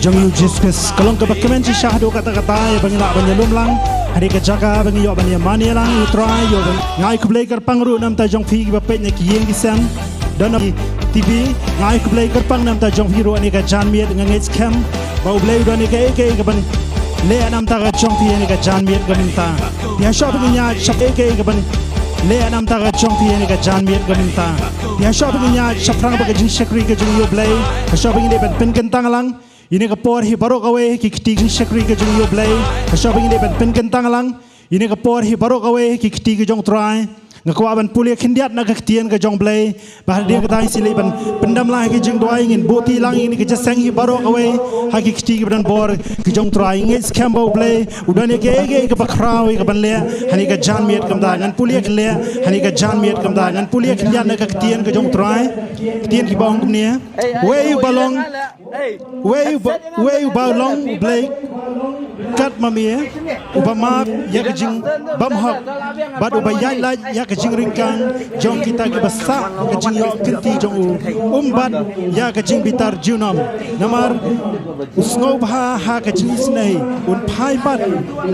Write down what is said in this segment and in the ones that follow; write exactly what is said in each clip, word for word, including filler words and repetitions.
jong U Jisu Khrist. Ka long kaba kmen shisha haduh katta katta ïa ba ngi lah ban ïalum lang ha kane ka jaka ba ngi ïoh ban ïa mane lang ïa U Trai, ïoh ban, nga ai khublei kyrpang ruh na bynta jong phi kiba peit na ki ïing ki sem, don na T V, nga ai khublei kyrpang na bynta jong phi ruh ha kane ka janmiet. Nga ngeit skhem ba U Blei u don ïa kaei kaei kaban leh na bynta ka jong phi ha kane ka janmiet ka mynta. Te hashwa ba ngin ïaid shaphrang kaei kaei kaban leh na bynta ka jong phi ha kane ka janmiet ka mynta. Te hashwa ba ngin ïaid shaphrang bad ka jingshakri ka jong U Blei, hashwa ba ngin dei ban pynkyntang lang ïa kane ka por hi baroh kawei ha ki kti jingshakri ka jong U Blei, hashwa ba ngin dei ban pynkyntang lang ïa kane ka por hi baroh kawei ha ki kti ka jong U Trai. Nga kwah ban pule khyndiat na ka ktien ka jong U Blei. Bad hadien kata ngin sa leit ban pyndam lang ha ki jingduwai, ngin buh ti lang ïa kane ka jingïaseng hi baroh kawei ha ki kti kiba don bor ki jong U Trai. Ngeit skhem ba U Blei u don ïa kaei kaei kaba khraw ïa kaban leh ha kane ka janmiet ka mynta. Ngan pule khyndiat ha kane ka janmiet ka mynta. Ngan pule khyndiat na ka ktien ka jong U Trai. Ktien kaba ong kumne: Uei uba long, uei uba, uei uba long U Blei kat ma me, uba map ïa ka jingbymhok bad uba ïaid lait ïa ka jingryngkang jong kita kiba sah ka jingïoh kynti jong u, um bat ïa ka jingbitar junom. Namar u sngewbha ha ka jingisynei, un phai pat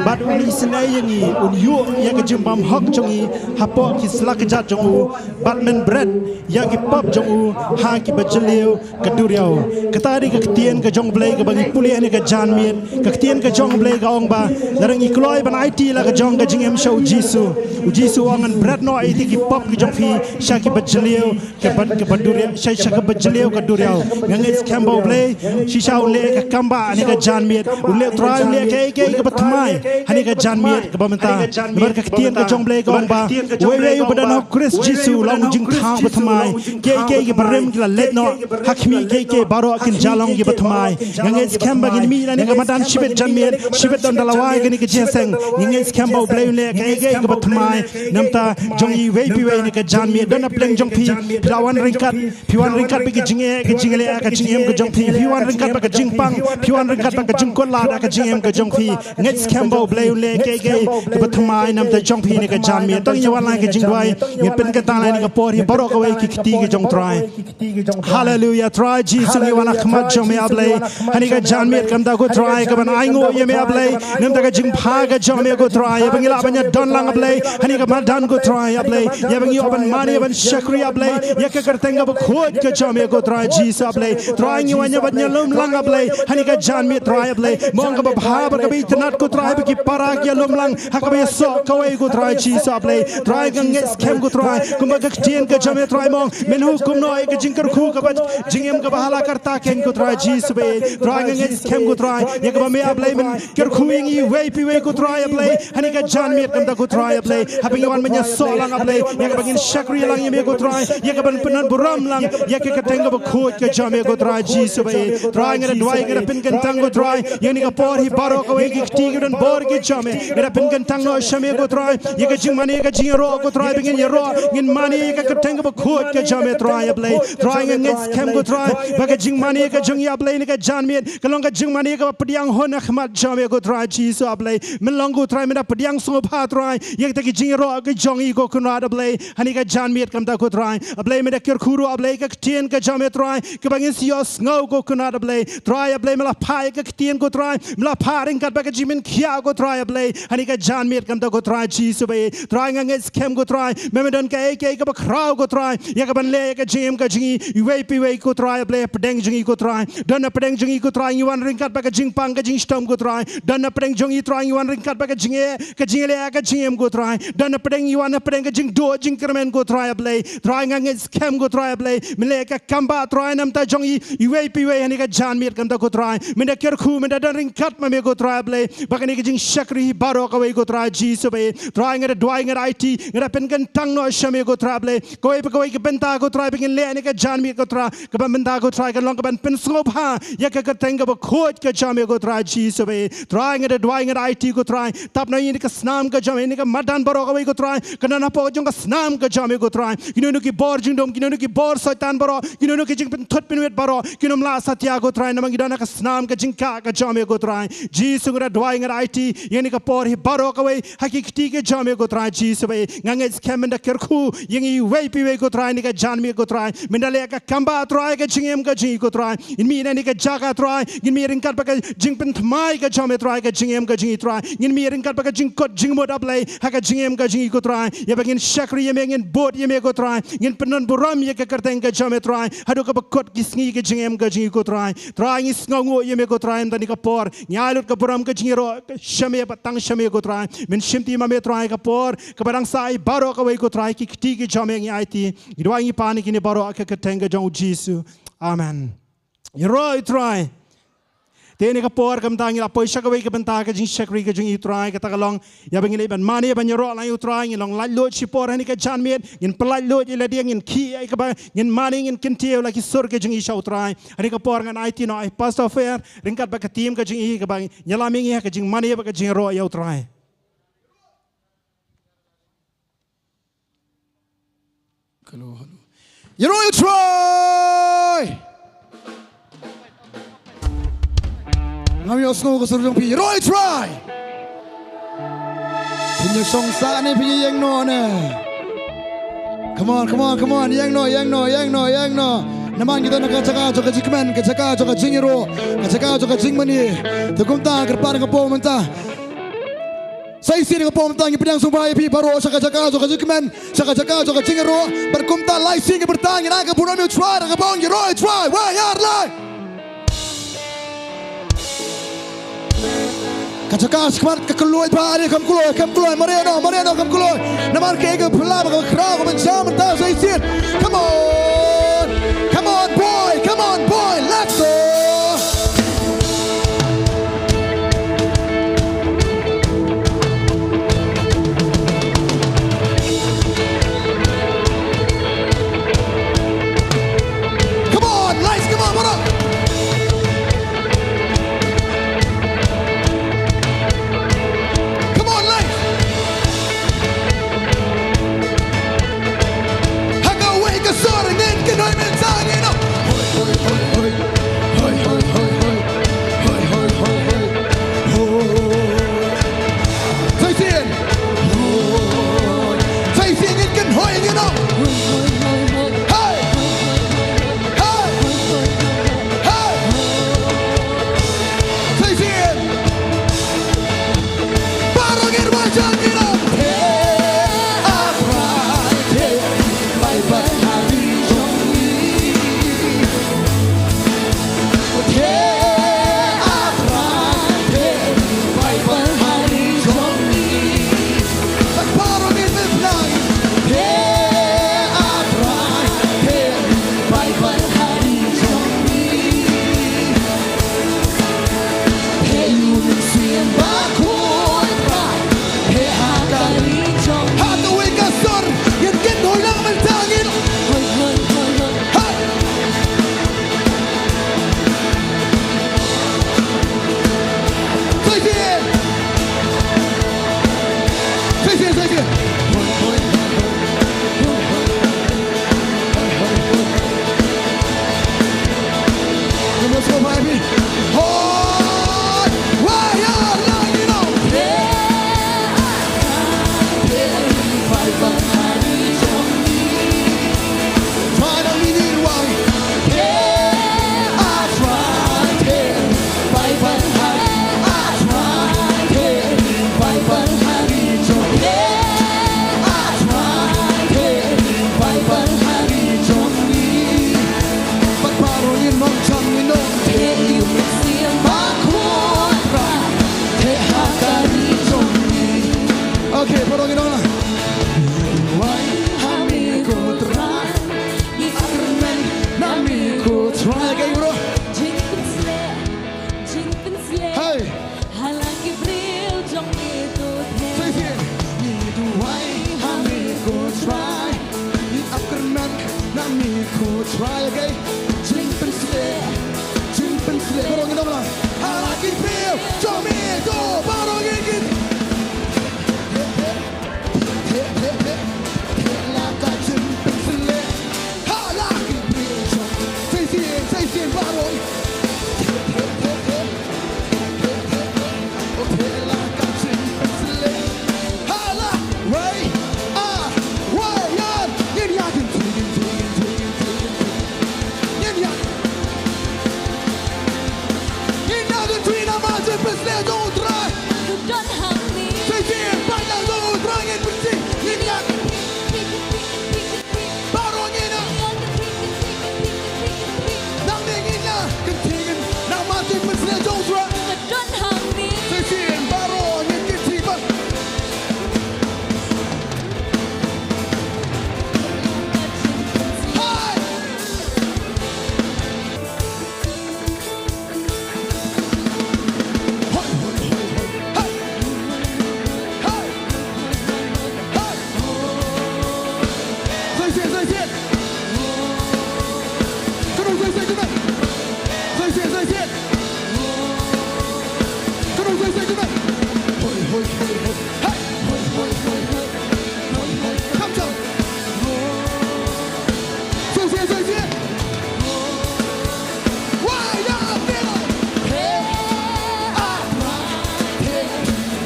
bad un isynei ïa ngi, un ïuh ïa ka jingbymhok jong ngi hapoh ki slajat jong u, bad men bret ïa ki pop jong u ha kiba jylliew ka duriaw. Kata dei ka ktien ka jong U Blei kaba ngi pule ha kane ka janmiet. Ka ktien ka jong U Blei ka ong ba lada ngi kloi ban aiti la ka jong ka jingim sha U Jisu, U Jisu u ong, ngan bret noh ïa ki pop ki jong phi sha kiba jylliew, kaba, kaba duriaw, sha, sha kaba jylliew ka duriaw. Nga ngeit skhem ba U Blei shisha un leh ka kam ba ha kane ka janmiet, un leh, Trai un leh kaei kaei kaba thymmai ha kane ka janmiet kaba mynta. Namar ka ktien ka jong U Blei ka ong ba uwei uwei uba don ha U Khrist Jisu u long u jingthaw ba thymmai. Kiei kiei kiba rim ki la leit noh, ha khmih, kiei kiei baroh kin jia long kiba thymmai. Nga ngeit skhem ba ngin mih na kane ka madan shibit janmiet, shibit don da lawei kane ka jingïaseng. Nga ngeit skhem ba U Blei un leh kaei kaei kaba thymmai na bynta jong iwei pa iwei ha kane ka janmiet. Don na pdeng jong phi, phi la wan ryngkat, phi wan ryngkat bad ka jingeh, ka jingleh, ka jingim ka jong phi. Phi wan ryngkat bad ka jingpang, phi wan ryngkat bad ka jingkut lad ha ka jingim ka jong phi. Ngeit skhem ba U Blei un leh kaei kaei kaba thymmai na bynta jong phi ha kane ka janmiet. To ngin wan lang ha ka jingduwai, ngin pynkyntang lang ha kane ka por hi baroh kawei ki kti ki jong U Trai. Haleluya, Trai Jisu, ngi wan ha khmat jong me, A Blei. Ha kane ka janmiet ka mynta, ko Trai, kaban ainguh ïa me, A Blei, na bynta ka jingbha ka jong me, ko Trai, ïa ba ngi lah ban ïadon lang, A Blei, ha kane ka madan, ko Trai, A Blei, ïa ba ngi ïoh ban mane, ban shakri, A Blei, ïa ka kyrteng kaba khuid ka jong me, ko Trai Jisu, A Blei. Trai, ngi wan ïa ban ïalum lang, A Blei, ha kane ka janmiet, Trai, A Blei, ma ong kaba bha bad kaba itynnad, ko Trai, ba ki para ki ïalum lang ha kaba ïasoh kawei, ko Trai Jisu, A Blei. Trai, nga ngeit skhem, ko Trai, kumba ka ktien ka jong me, Trai, ma ong men hukum noh ïa ka jingkyrkhu kaba jingim kaba ha la karta keiñ, ko Trai Jisu, A Blei. Trai, nga ngeit skhem, ko Trai, ïa kaba me, A Blei, men kyrkhu ïa ngi iwei pa iwei, ko Trai, A Blei, ha kane ka janmiet ka mynta, ko Trai, A Blei, haba ngi wan ban ïasoh lang, A Blei, ïa kaban ngin shakri lang ïa me, ko Trai, ïa kaban pynburom lang ïa ka kyrteng kaba khuid ka jong me, ko Trai Jisu, A Blei. Trai, nga da duwai, nga da pynkyntang, ko Trai, ïa kane ka por hi baroh kawei ki kti ki don bor ki jong me, nga da pynkyntang noh sha me, ko Trai, ïa ka jingmane, ka jingïaroh, ko Trai, ba ngin ïaroh, ngin mane ïa ka kyrteng kaba khuid ka jong me, Trai, A Blei. Trai, nga ngeit skhem, ko Trai, ba ka jingmane ka jong ngi, A Blei, ha kane ka janmiet ka long ka jingmane kaba pdiang hun ha khmat jong me, ko Trai Jisu, A Blei. Men long, ko Trai, men da pdiang sngewbha, Trai, ïa kita ki jingïaroh ki jong ngi, ko Kynrad, A Blei, ha kane ka janmiet ka mynta, ko Trai, A Blei, men da kyrkhu ruh, A Blei, ka ktien ka jong me, Trai, kaba ngin sa ïohsngew, ko Kynrad, A Blei. Trai, A Blei, men la phah ïa ka ktien, ko Trai, men la phah ryngkat bad ka jingpynkhiah, ko Trai, A Blei, ha kane ka janmiet ka mynta, ko Trai Jisu, A Blei. Trai, nga ngeit skhem, ko Trai, me men don kaei kaei kaba khraw, ko Trai, ïa kaban leh ïa ka jingim ka jong ngi iwei pa iwei, ko Trai, A Blei, hapdeng jong ngi, ko Trai. Don hapdeng jong ngi, ko Trai, ngi wan ryngkat bad ka jingpang, ka jingshitom, ko Trai. Don hapdeng jong ngi, Trai, ngi wan ryngkat bad ka jingeh, ka jingleh, ka jingim, ko Trai. Don hapdeng, ngi wan hapdeng ka jingduh jingkyrmen, ko Trai, A Blei. Trai, nga ngeit skhem, ko Trai, A Blei, men leh ka kam ba, Trai, na bynta jong ngi iwei pa iwei ha kane ka janmiet ka mynta, ko Trai. Men da kyrkhu, men da don ryngkat ma me, ko Trai, A Blei, bad kane ka jingshakri hi baroh kawei, ko Trai Jisu, A Blei. Trai, nga da duwai, nga da aiti, nga da pynkyntang noh sha me, ko Trai, A Blei, kawei pa kawei ka bynta, ko Trai, ba ngin leh ha kane ka janmiet, ko Trai, kaba mynta, ko Trai, kan long kaban pynsngewbha ïa ka kyrteng kaba khuid ka jong me, ko Trai Jisu, A Blei. Trai, nga da duwai, nga da aiti, ko Trai. Tap noh ïa kane ka snam ka jong me, ïa kane ka madan baroh kawei, ko Trai. Kane na pdeng jong ka snam ka jong me, ko Trai. Kino kino ki bor jingdum, kino kino ki bor Soitan baroh, kino kino ki jingpynthut pynwit baroh, kin ym lah satia, ko Trai, namar ngi don ha ka snam ka jingkah ka jong me, ko Trai. Jisu, nga da duwai, nga da aiti ïa kane ka por hi baroh kawei ha ki kti ka jong me, ko Trai Jisu ba, nga ngeit skhem men da kyrkhu ïa ngi iwei pa iwei, ko Trai, ha kane ka janmiet, ko Trai. Men da leh ka kam ba, Trai, ka jingim ka jong ngi, ko Trai. Ngin mih na kane ka jaka, Trai. Ngin mih ryngkat bad ka jingpynthymmai ka jong me, Trai, ka jingim ka jong ngi, Trai. Ngin mih ryngkat bad ka jingkut jingmut, A Blei, ha ka jingim ka jong ngi, ko Trai. Ïa ba ngin shakri ïa me, ngin bud ïa me, ko Trai. Ngin pyndon burom ïa ka kyrteng ka jong me, Trai. Haduh kaba kut ki sngi ka jingim ka jong ngi, ko Trai. Trai, ngi sngewnguh ïa me, ko Trai, ha kane ka por. Ngi ai lut ka burom ka jong ngi ïaroh sha me bad tang sha me, ko Trai. Men shimti ma me, Trai, ha ka por kaba dang sah hi baroh kawei, ko Trai, ha ki kti ka jong me ngi aiti. Ngi duwai ngi pan ïa kine baroh ha ka kyrteng ka jong u Jisu. Amen. Ïaroh ïa u Trai. Te ha kane ka por, kumta ngi la poi sha kawei ka bynta ka jingshakri ka jong ngi, Trai, kata ka long ïa ba ngin leit ban mane ban ïaroh lang ïa u Trai. Ngin long laitluid shipor ha kane ka janmiet. Ngin pyllaitluid ïa lade, ngin khih ïa kaba ngin mane, ngin kyntiew la ki sur ka jong ngi sha u Trai. Ha kane ka por ngan aiti noh ïa i Pastor Fer ryngkat bad ka team ka jong i, kaba ngin ïalam ïa ngi ha ka jingmane bad ka jingïaroh ïa u Trai. Hello, hello. Ïaroh ïa u Trai! Ngam ïohsngew ka sur jong phi. Ïaroh ïa u Trai! Phin ïashong sah ne phin ïaïeng noh ne? Come on, come on, come on. Ïaïeng noh, ïaïeng noh, ïaïeng noh, ïaïeng noh. Namar ngi don ha ka jaka jong ka jingkmen, ka jaka jong ka jingïaroh, ka jaka jong ka jingmane. Te kumta, kyrpad, ka por mynta. Sa shisien, ka por mynta ngin pdiang sngewbha ïa phi baroh sha ka jaka jong ka jingkmen, sha ka jaka jong ka jingïaroh. Bad kumta, lai sien ka pyrta, ngin ai ka burom ïa u Trai, da kaba ong ïaroh ïa u Trai, wei ar lai. Ka jaka shakhmat ka kloi bha, ne kam kloi, kam kloi, mareh noh, mareh noh, kam kloi. Namar kaei ka phylla bad ka khraw ka ban jam mynta sa shisien. Come on. Come on, boy. Come on, boy. Let's go. Come on, lights, come on, what up? Come on, lights. Ha kawei ka sur ngin kynhoi mynta ngin ong. Hoi, hoi, hoi, hoi. Hoi, hoi, hoi, hoi. Hoi, hoi, hoi, hoi. Hoi. Sa shisien. Hoi. Sa shisien ngin kynhoi ngin ong. Hoi. Hoi. Hoi. Hoi. Sa shisien. Baroh ngin wad sha ngin ong. He, a Trai, he, bai ban ha ri jong ngi. He, a Trai, he, bai ban ha ri jong ngi. Bad baroh ngin ong lang. He, a Trai, he, bai ban ha ri jong ngi. He ïa u Mynsiem Bakhuid Trai, he ha ka ri jong ngi. Ha kawei ka sur, ngin kynhoi lang mynta ngin. Hoi, hoi, hoi, hoi. Hai. Sa shisien. Sa shisien, sa shisien. Hoi, hoi, hoi, hoi. Hoi, hoi, hoi. Hoi, hoi, hoi. Hoi, hoi, hoi. Hoi, hoi, hoi. Hoi, hoi, hoi. Bad baroh ngin ong, jam ngin ong. He ïa u Mynsiem Bakhuid Trai, he ha ka ri jong ngi. Okay, baroh ngin ong lang. Duwai ha me ko Trai, ngi kyrmen na me ko Trai. Okay, baroh. Jingpynsleh, jingpynsleh. Hey. Ha la ki briew jong ngi to the. Sa shisien. Ngi duwai ha me ko Trai. Ngi ap kyrmen na me ko Trai, okay? Jingpynsleh, jingpynsleh. Baroh ngin ong lang. Ha la ki briew jong ngi To, baroh ngin kit. Heh, heh, heh. Heh, heh, heh. Heh la ka jingpynshlur. Ha la ki briew jong. Sa shisien, sa shisien baroh. Heh, heh, heh, heh. Heh, heh, heh, heh. Oh, heh la ka jingpynshlur. Ha la. Wei. Ah. Wei. Yan. Ngin ïa kynti, kynti, kynti, kynti, kynti. Ngin ïa. Ngin ïa kynti namar jingpynshlur jong U Trai. Sa shisien, pynlong jong U Trai ngin kynti. Ngin ïa. Baroh ngin ïa. Nangne ngin ïa kynti ngin namar jingpynshlur jong U Trai. Sa shisien, baroh ngin kynti ba. Hai! Come on. Sa shisien, sa shisien. Wai ïa phi. He, ah, he,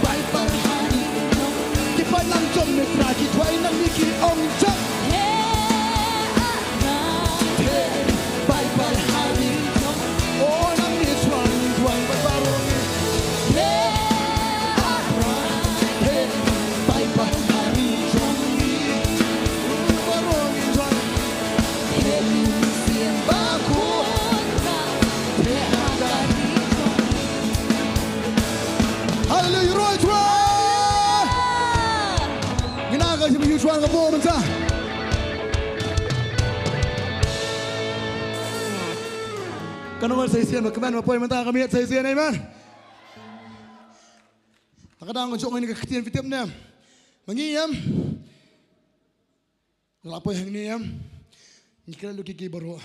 Baibl ha ri jong. Ki paid lang jong Me Trai ki duwai na Me ki ong jong. He, ah, he, Baibl ha ri jong. Oh, na Me Trai duwai ba baroh. He, ah, he, Baibl ha ri jong. Baroh duwai. Hallelujah, ïaroh ïa U Trai. Ngin ai ka jingmut ïa U Trai kaba bun mynta. Kan ong sa shisien, ba kmen ba poi mynta ka miet sa shisien, amen. Ta ka daw nga ïoh ïa kane ka ktien, phi tip ne em? Ma ngi em. Nga la poi hangne em. Ngi klet lut ki ki baroh.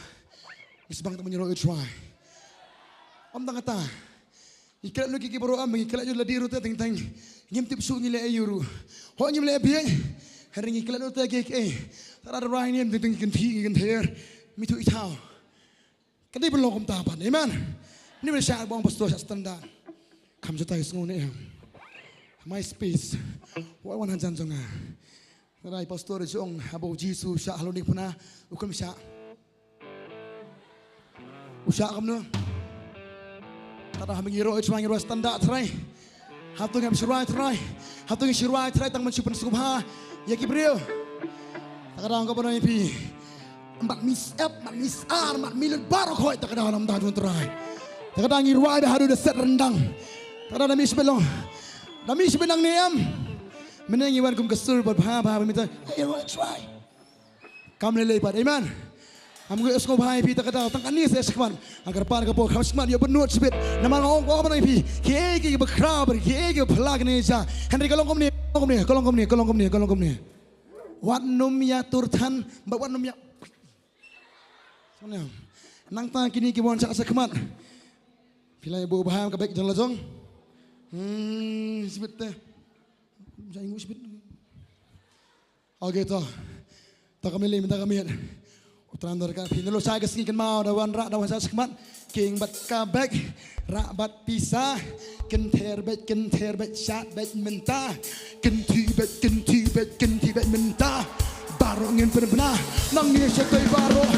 Ngi sbang tang ban ïaroh ïa U Trai. Ym tang kata. Ngi klet lut ki ki baroh em, ngi klet lut lade ruh te teng teng. Ngim tip shuh ngi leh aïu ruh. Hooid ngim leh bieit. Hynrei ngi klet lut te kiei kiei. Tang da rai ne em teng teng ngi kyntiew ngi kynther. Ym ithuh ithaw. Ka dei ban long kumta pat. Amen. Ni ban shah ba ong pastor shah standard. Kham jota ki sngew ne em. My space. Wat wan hajan jong nga. Nga dei pastor jong haba U Jisu shah ha lynti pna u khlem shah. U shah kumno. Tang da haba ngi ïaroh ïa U Trai ngi ïaroh standard Trai. Hato ngim shu rwai Trai? Hato ngim shu rwai Trai tang ban shu pynsngewbha ïa ki briew? Ta ka daw nga kwah ban ong ïa phi. Mat mi sep, mat mi sar, mat mi lut baroh khoit, ta ka daw namar da don Trai. Ta ka daw ngi rwai ba haduh da set ryndang. Ta ka daw da mi shibit long. Da mi shibit nangne em. Mynne ngi wan kum ka sur bad bha bha ba mi ta. Hey, rwai Trai. Kam lei lei pat, amen. Ngam ngeit sngewbha ïa phi ta ka daw, tang kane sa shakhmat. Nga kyrpad ka por kham shakhmat ïoh bynnud shibit. Namar nga ong, ong ban ong ïa phi. Kiei kiei kiba khraw bad kiei kiei kiba phylla kane sha. Hynrei ka long kumne, ka long kumne, ka long kumne, ka long kumne, ka long kumne. Wat nym ïa tur than, bad wat nym ïa. Nangta kine kiba wan sha shakhmat. Phi la ïa buh bha ka bek jong la jong. Hmm, shibit te. Jai ngu shibit. Okay, to. To ka mili mynta ka miet. U Trai un don ryngkat phi. Nalor shai ka sngi kynmaw da wanrah da wan sha shakhmat. King bad ka bek. Rah bad pisa. Kynther bad, kynther bad, shad bad mynta. Kynti bad, kynti bad, kynti bad mynta. Baroh ngin pynbna. Nangne shatei baroh.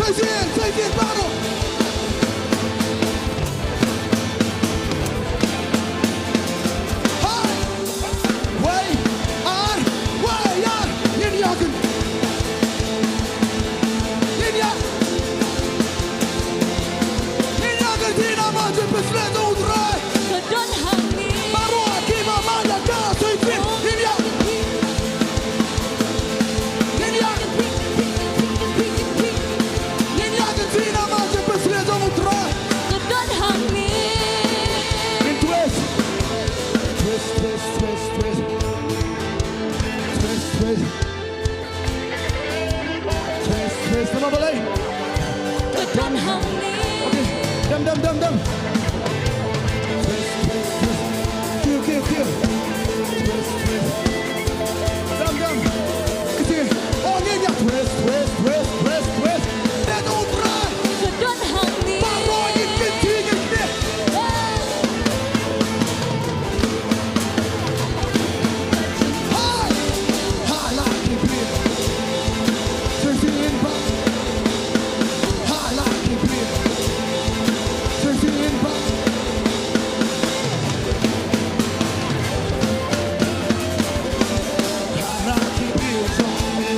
Sa shisien, sa shisien baroh. Hai. Wei ar, wei ar. Ngin ïa kyntu. Ngin ïa, ngin ïa kyntu namar jingpynshlur jong U Trai. Ka don hangne. Baroh kiba mad ïa ka, sa shisien. Ngin ïa, ngin ïa, ngin ïa kyntu namar jingpynshlur jong U Trai. Ka don hangne. Ngin twist. Twist, twist, twist, twist. Twist, twist. Twist, twist. Tama balei? Ka don hangne. Okay. Dam, dam, dam, dam. Twist, twist, twist. Kiw, kiw, kiw. Twist, twist. Dam, dam. Kiti. Oh, ngin ïa twist, twist, twist, twist, twist. Dei U Trai. Ka don hangne. Baroh ngin kyntu, ngin kyntu. Hai! Hala ki briew. Sa shisien ba. Hala ki briew. Sa shisien ba. Hala ki briew jong me.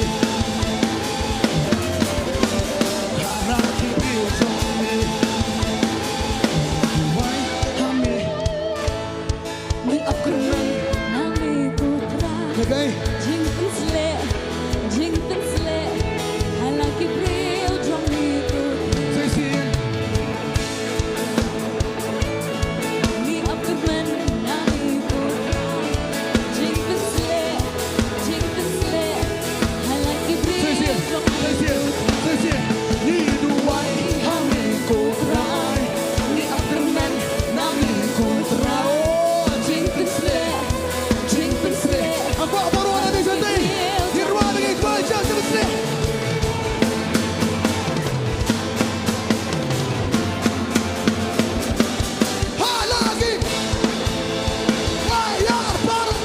Hala ki briew jong me. Duwai ha me. Ngi ap kyrmen na me ko Trai. Kaei? Jingpynshlur, jingpynshlur. Hala ki briew jong me ko Trai. Sa shisien. Ngi ap kyrmen na me ko Trai. Jingpynshlur, jingpynshlur. Hala ki briew jong me ko Trai. Sa shisien, sa shisien, sa shisien. Ngi duwai ha me ko Trai. Ngi ap kyrmen na me ko Trai. Oh, jingpynshlur, jingpynshlur. Hapoh baroh na ngi shatei. Ngi rwai na ngi kyrpad jingpynshlur. Halagi. Wayar baroh.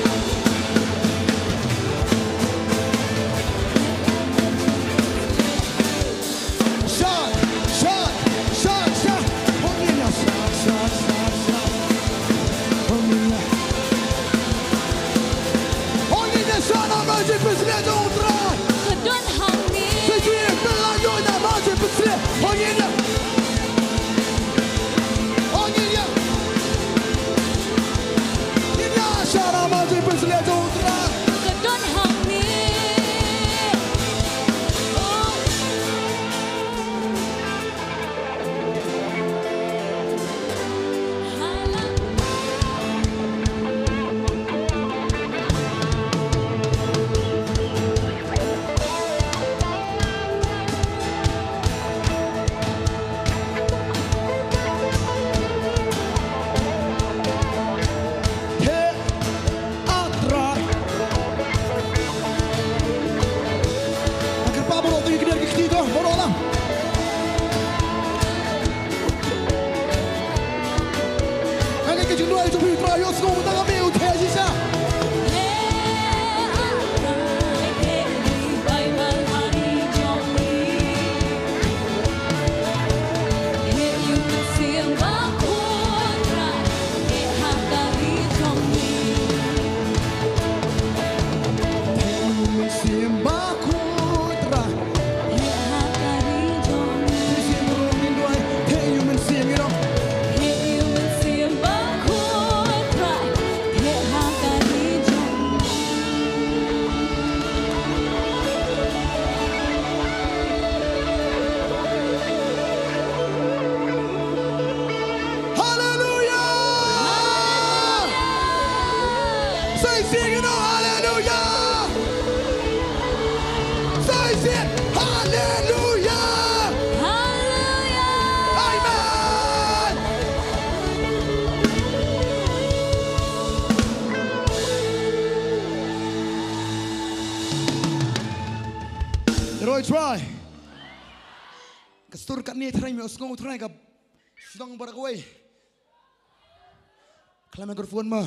Shot, shot, shot, shot. Hongin ïa shot, shot, shot, shot. Hongin ïa. Hongin ïa shot namar jingpynshlur jong U Trai. Ka don hangne. Sa shisien pynlait ïa namar jingpynshlur. Hongin ïa. Hongin ïa. Ngin ïa shot namar jingpynshlur jong U Trai. Ka don hangne. Oh. He. Atra. Kyrpad baroh, to ïa kyndiat ki kti to, baroh lang. Hangne ka jingduwai jong phi, Trai, ïohsngew tang ha me, u theh shisha. Haleluya! Sa shisien, haleluya! Sa shisien, haleluya! Haleluya! Amen! Roy Trai. Ka sur katne Trai, me ïohsngew Trai ka sdang baroh kawei. Khlem microphone ma.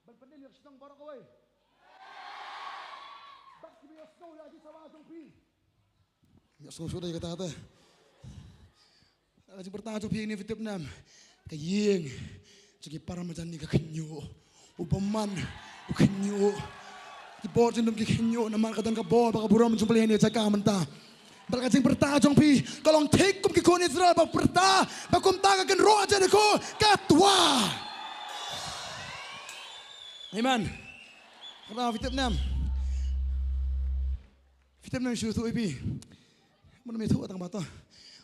Ban pyndem ïa ka shnong baroh kawei. Bad kiba ïohsngew ïa ka jingsawa jong phi. Ïohsngew shuh da ïa kata te. Ka jingpyrta jong phi ïa kane phi tip ne em? Ka ïing jong ki para marjan ne ka khynñiuh. U bymman u khynñiuh. Ki bor jingdum ki khynñiuh namar ka don ka bor bad ka burom jong U Blei ha kane ka jaka mynta. Bad ka jingpyrta jong phi ka long thik kum ki khun Israel ba pyrta ba kumta ka kynroh Jeriko ka twa. Amen. Kata phi tip ne em? Phi tip ne em shu ïathuh ïa phi? Mano me ïathuh tang ba to.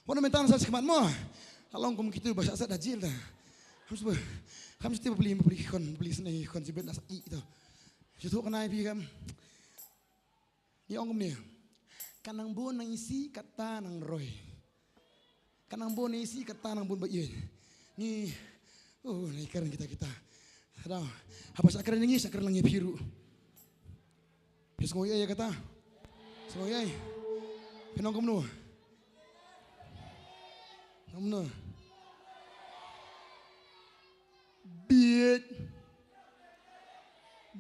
Mano me tang sa shikmat mo? Ka long kum kitu ba shah set da jil ta. Kham shu ba, kham shu tip ba pli, ba pli khon, ba pli sne khon jibet na sa i to. Shu ïathuh kane ïa phi kam. Ngi ong kumne. Ka nang bun nang isih kata nang roi. Ka nang bun nang isih kata nang bun ba ïeit. Ngi, oh, nang kren kita kita. Hadaw, haba shah kren ngi, shah kren lang ïa phi ruh. Phi sngew ïa kata? Sngew ïa. Phi nang kumno? Kumno? Bieit.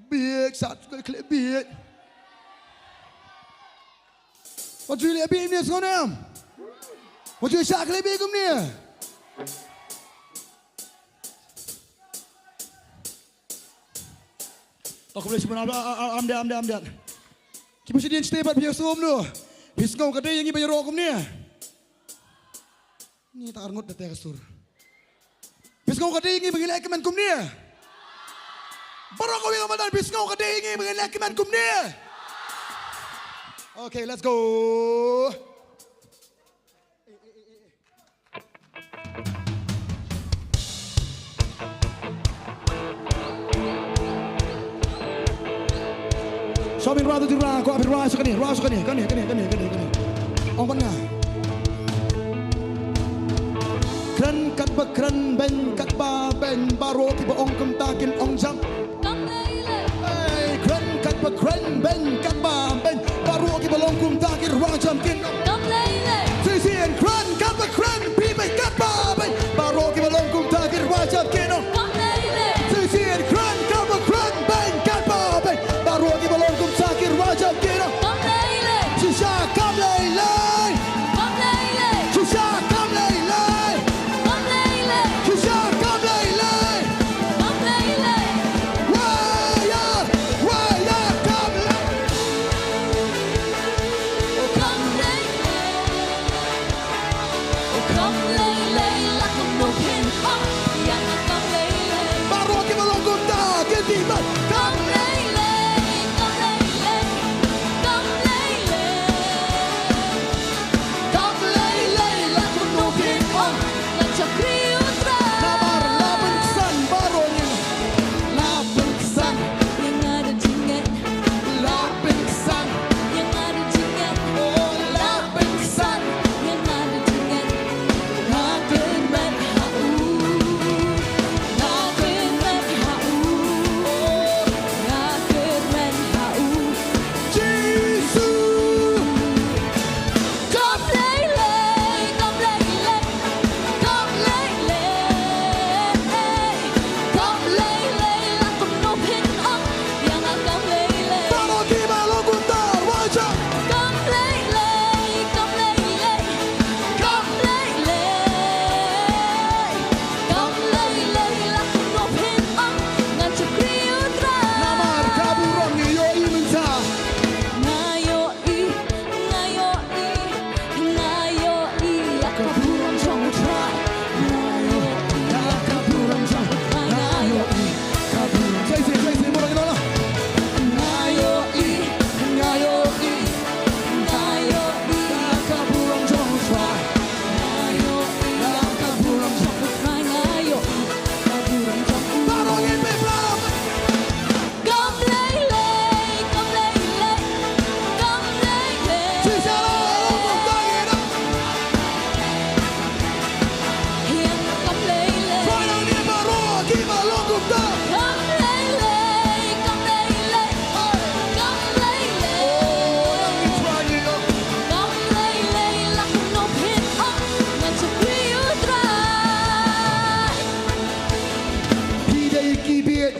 Bieit, sat ko khleh bieit. Wat ju leh bieit ne sngew ne em? Wat ju shah khleh bieit kumne. To kumne shibun am am am am am. Ki ba shi dien shtei bad phi sngew kumno? Phi sngew ka dei ïa ngi ba ïaroh kumne. Ngi ta arngut da te ka sur. Phi sngew ka dei ngi ba ngin leh kmen kumne? Baroh kawei ka madan phi sngew ka dei ngi ba ngin leh kmen kumne? Okay, let's go. Shomin rwa tu jira ko apir rwa sukani rwa sukani kani kani kani kani kani. Ong kon nga. Kren kat ba kren beng kat ba beng baroh kiba ong kumta kin ong jam. Hey, kren kat ba kren beng kat ba beng baroh kiba long kumta kin rwa jam kin. Shisien kren kat ba kren beng kat ba beng baroh kiba long kumta kin rwa jam kin. Shisien kren kat ba kren beng kat ba beng baroh kiba long kumta kin rwa jam kin. Shisha kam lei lei. Shisha kam lei lei. Shisha kam lei lei. Wai ar, wai ar kam lei. Baroh kiba long kumta kin dih bad. Kam lei lei, kam lei lei, kam lei lei. Kam lei lei la kumno phin ong. Ngan shakri U Trai. Namar la pynksan baroh ngi. La pynksan. Ïa nga da jingngeit. La pynksan. Ïa nga da jingngeit. Oh, la pynksan. Ïa nga da jingngeit. Nga kyrmen ha u. Nga kyrmen ha u. Nga kyrmen ha u. Jisu. Kam lei lei, kam lei lei, kam lei lei, kam lei lei, la kumno phin ong, ïa nga kam lei lei. Baroh kiba long kumta, rwai jam. Kam lei lei, kam lei lei, kam lei lei, kam lei lei, la kumno phin ong, ngan shakri U Trai. Namar ka burom ngi ïohi mynta. Nga ïohi. Nga ïohi, nga ïohi ïa ka burom jong U Trai. Nga ïohi ïa ka burom jong, nga ïohi ka burom. Sa ïa, sa ïa, sa ïa, mula kita lah. Nga ïohi, nga ïohi, nga ïohi ïa ka burom jong U Trai. Nga ïohi ïa ka burom jong U Trai, nga ïohi ka burom jong U Trai. Baroh ngin pynlong. Kam lei lei, kam lei lei, kam lei lei. Shisha la long kumta kin ong. Ïa nga kam lei lei. Pynlong ïa baroh kiba long kumta. Kam lei lei, kam lei lei, kam lei lei. Oh, nang ïa ong. Kam lei lei la kumno phin ong. Ngan shakri U Trai. Phi dei ki bieit.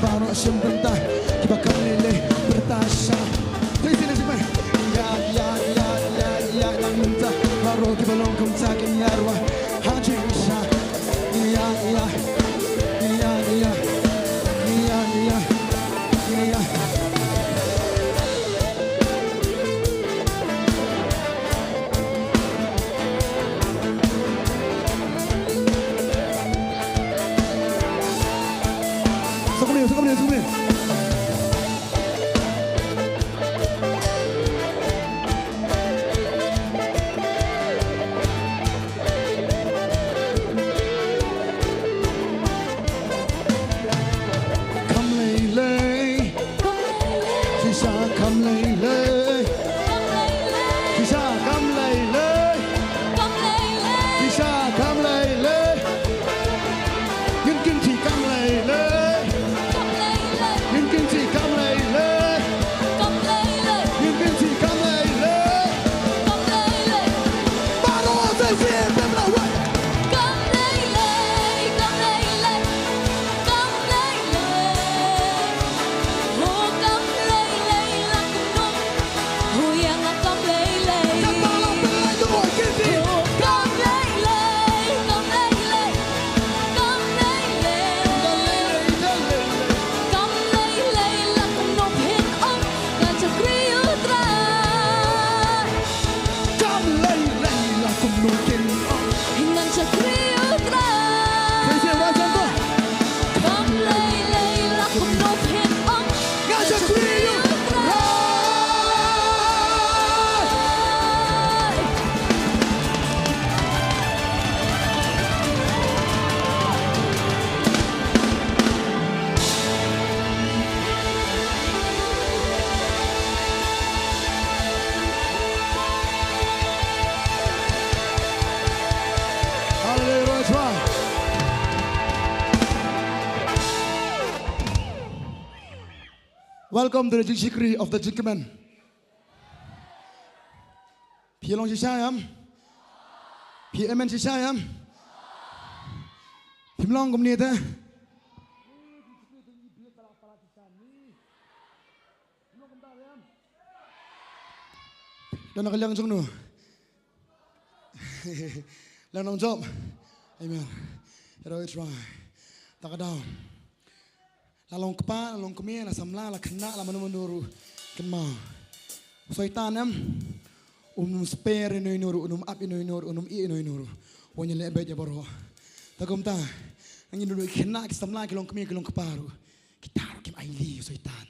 Baroh shim bynta, kiba kam lei lei, bynta sha. Te sini sini. Ïa, ïa, ïa, ïa, ïa, nang bynta. Baroh kiba long kumta kin ïa rwai. Ha jingshisha. Ïa, ïa, ïa, ïa, ïa, ïa, ïa. Sa kumne, sa kumne, sa kumne. Kam lei lei. Shisha kam lei lei. Shisha kam lei lei. Shisha kam lei lei. Ngin kynti kam lei lei. Ngin kynti kam lei lei. Ngin kynti kam lei lei. Baroh sa shisien pynlait. Kam lei lei la kumno kin ong. Ngan shakri U Trai. Kam lei lei la kumno kin ong. Ngan shakri U Trai. Hallelujah. Welcome to the Jingshakri of the Jingkmen. Phi long shisha ïam? Phi amen shisha ïam? Phim long kumne te? Don ka liang jong no. Liang nongjop. Amen. Hero Israel. Ta ka daw. La long kpa, la long kmie, la samla, la khynnah, la mano mano ruh. Kynmaw. U Soitan em. Um spare ino ino ruh, um ap ino ino ruh, um ïeh ino ino ruh. Wan ïaleh beit ïa baroh. Ta kumta. Ngi ruh ki khynnah, ki samla, ki long kmie, ki long kpa ruh. Kita ruh kim ailad ïa u Soitan.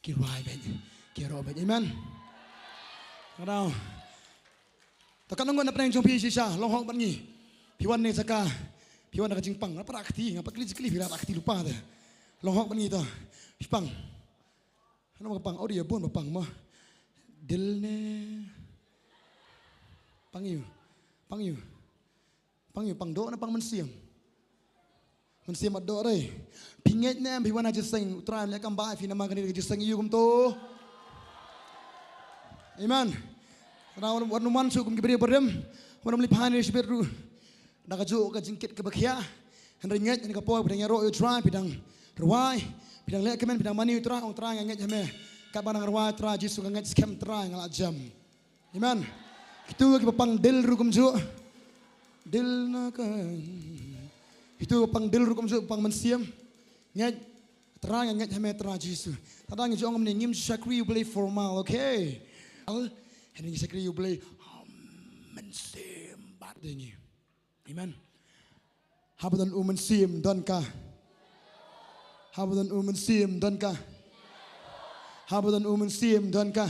Ki rwai beit. Ki ïaroh beit. Amen. Kynmaw. To katno ngut na pdeng jong phi shisha, long hok bad ngi. Phi wan ne sa ka, phi wan na ka jingpang, nga para kti, nga pat kli kli phi la kti lypa te. Long hok bad ngi to. Phi pang. Hano ka pang, oh, ïa bun ba pang mo. Dil ne. Pang ïa u. Pang ïa u. Pang ïa u, pang doh ne pang mynsiem. Mynsiem bad doh re. Phi ngeit ne em phi wan ha jingïaseng, U Trai un leh kam ba phi namar kane ka jingïaseng ïa u kumto. Amen. Kynmaw wat, wat nym wan shuh kum ki briew barim. Wat nym leit phai ne shibit ruh. Da kajuh ka jingkit kaba khiah. Hynrei ngeit ha kane ka por phi dang ïaroh ïa U Trai, phi dang rwai, phi dang leh kmen, phi dang mane ïa U Trai, ong Trai nga ngeit ha me. Katba nga dang rwai Trai Jisu nga ngeit skhem Trai nga la jem. Amen. Kito kiba pang dil ruh kumjuh. Dil na ka. Kito kiba pang dil ruh kumjuh, pang mynsiem. Ngeit Trai, nga ngeit ha me Trai Jisu. Tang da ngi ju ong kumne, ngim shakri U Blei formal, okay? Al, hynrei ngi shakri U Blei, um, mynsiem bad ngi. Amen. Haba don u mynsiem don ka. Haba don u mynsiem don ka. Haba don u mynsiem don ka.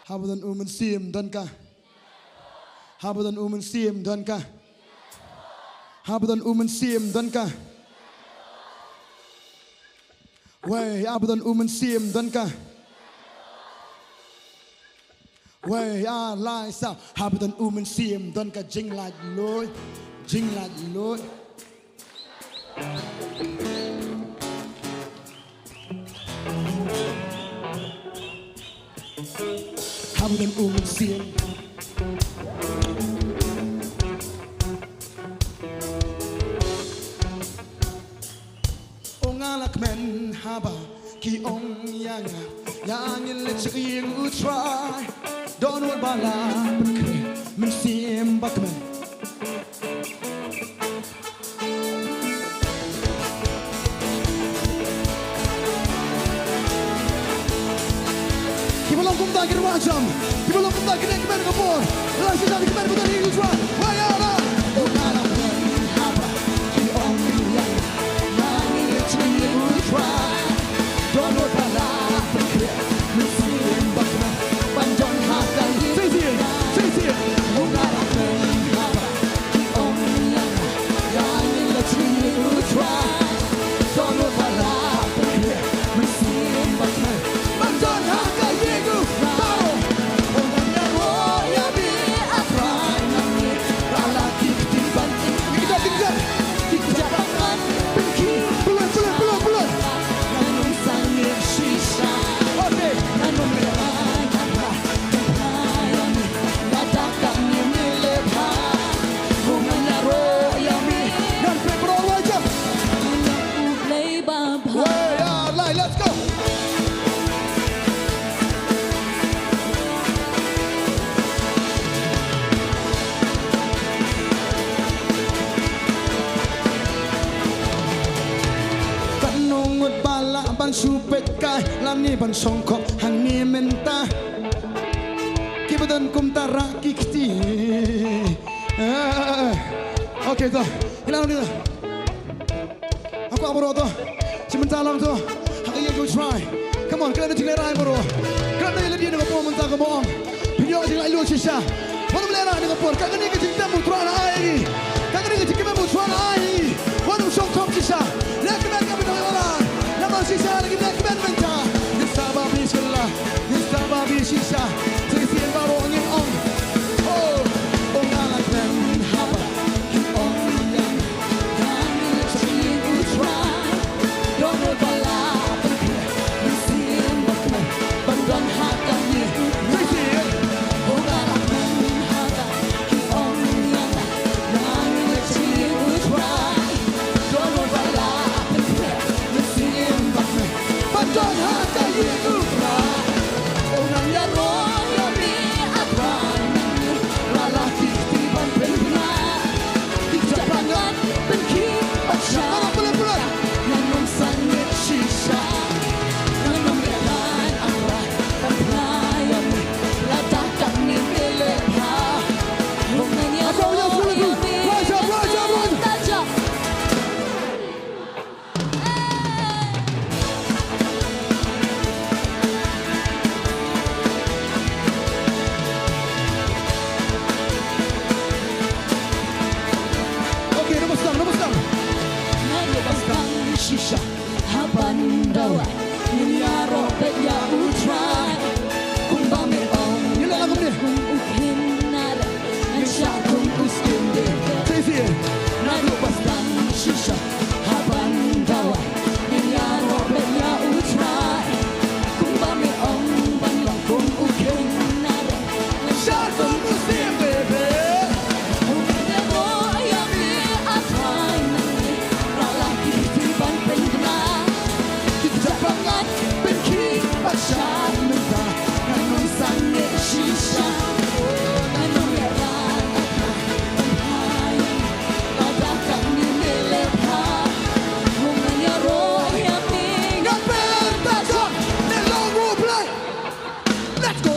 Haba don u mynsiem don ka. Haba don u mynsiem don ka. Haba don u mynsiem don ka. Wei, haba don u mynsiem don ka. Wei, ar, lai, saw. Haba don u mynsiem don ka, jinglaitluid. Jinglaitluid. Haba don u mynsiem. Ki ong ïa nga, ïa ngin leit sha ka ïing U Trai. Don wat ba la pynkhreh mynsiem ba kmen. Kiba long kumta ki rwah jam. Kiba long kumta ki dei kmen ka por. La shi jam ki kmen ka por ïa U Trai. Wa ïa la. Let's go. Katno ngut ba lah ban shu peit kai lane ban shong khop hangne mynta. Kiba don kumta rah ki kti. Eh, okay, to. Ki la ni. Ha kwah baroh to. Shi mynta lang to. Ha ka ïing U Trai. Come on, kane ka jinglehrain baroh. Kane ka lynti na ka por mynta ka mong. Phin ïoh jinglaitluid shisha. Wat nym lehrain na ka por. Kane ka jingtem U Trai la ai ïa ngi. Kane ka jingkmen U Trai la ai ïa ngi. Wat nym shong khop shisha. Leh kmen ka bynta ïa U Trai. Namar shisha la ki leh kmen mynta. Ngi sa ba bi shisha. Ngi sa ba bi shisha. Sa shisien baroh ngin ong. Oh, ong nga la kmen haba. Okay, nombor sdang, nombor sdang. Shisha, haban dawa, ngin ïaroh bad ïa U Trai. Kumba me ong, ngin leh lang kumne. Kum u khynnah, ngin shah kum u skim de. Shisha. Naduh ba sdang shisha, haban dawa, ngin ïaroh bad ïa U Trai. Kumba me ong ban long kum u khynnah. Let's go.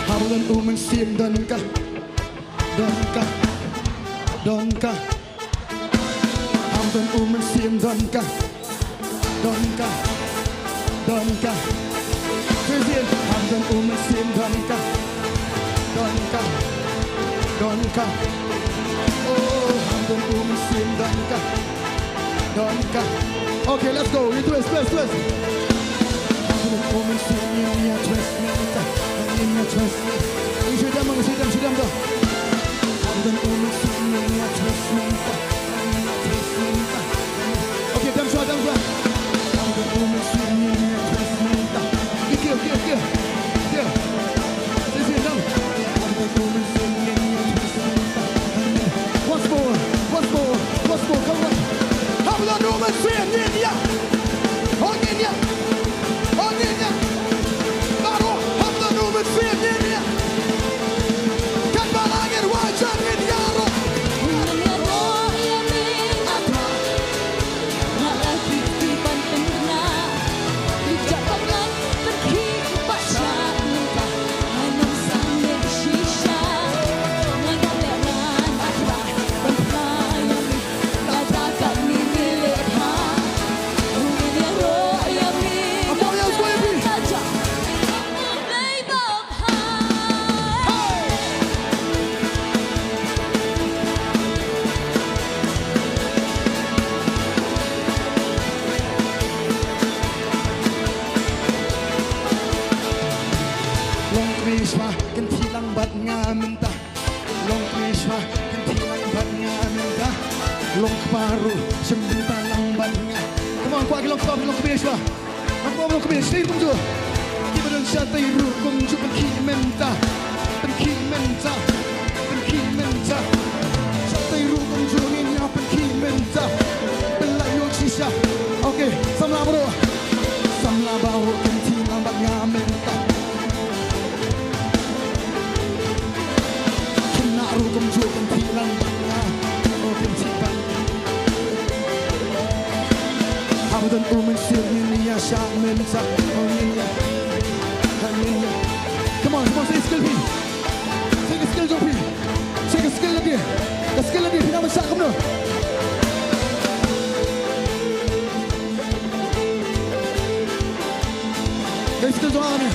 Haba don u mynsiem don ka, don ka, don ka. Haba don u mynsiem don ka. Don ka, don ka. Shisien, haba don u mynsiem don ka. Don ka, don ka. Oh, haba don u mynsiem don ka. Don ka. Okay, let's go. We twist, twist, twist. Haba don u mynsiem, ïa, ïa, twist, ïa, ïa, twist. Ïa, shu dam, ïa, shu dam, shu dam, dam. Haba don u mynsiem, ïa, ïa, twist, ïa, ïa, twist, ïa, ïa. Okay, dam shwa, dam shwa. Okay, okay, okay. Shwa, kynthih lang bad nga mynta. Long kmie shwa, kynthih lang bad nga mynta. Long kpa ruh, shim bynta lang bad nga. Come on, kwah ki long kpa, long kmie shwa. Long kpa, long kmie, shatei ruh kumjuh. Kiba don shatei ruh kumjuh, pynkhih mynta. Pynkhih mynta. Pynkhih mynta. Shatei ruh kumjuh, ngin ïa pynkhih mynta. Pynlait lut shisha. Okay, samla baroh. Samla baroh, kynthih lang bad nga mynta. Khynnah ruh kumjuh, kynthih lang bad nga. Oh, kynthih bad. Haba don u mynsiem ngin ïa shah mynta. Oh, ngin ïa. Ngin ïa. Come on, come on, sha skill phi. Sha skill jong phi. Sha skill lagi. Ka skill lagi, phi nang ban shah kumno? Ka skill jong nga ne.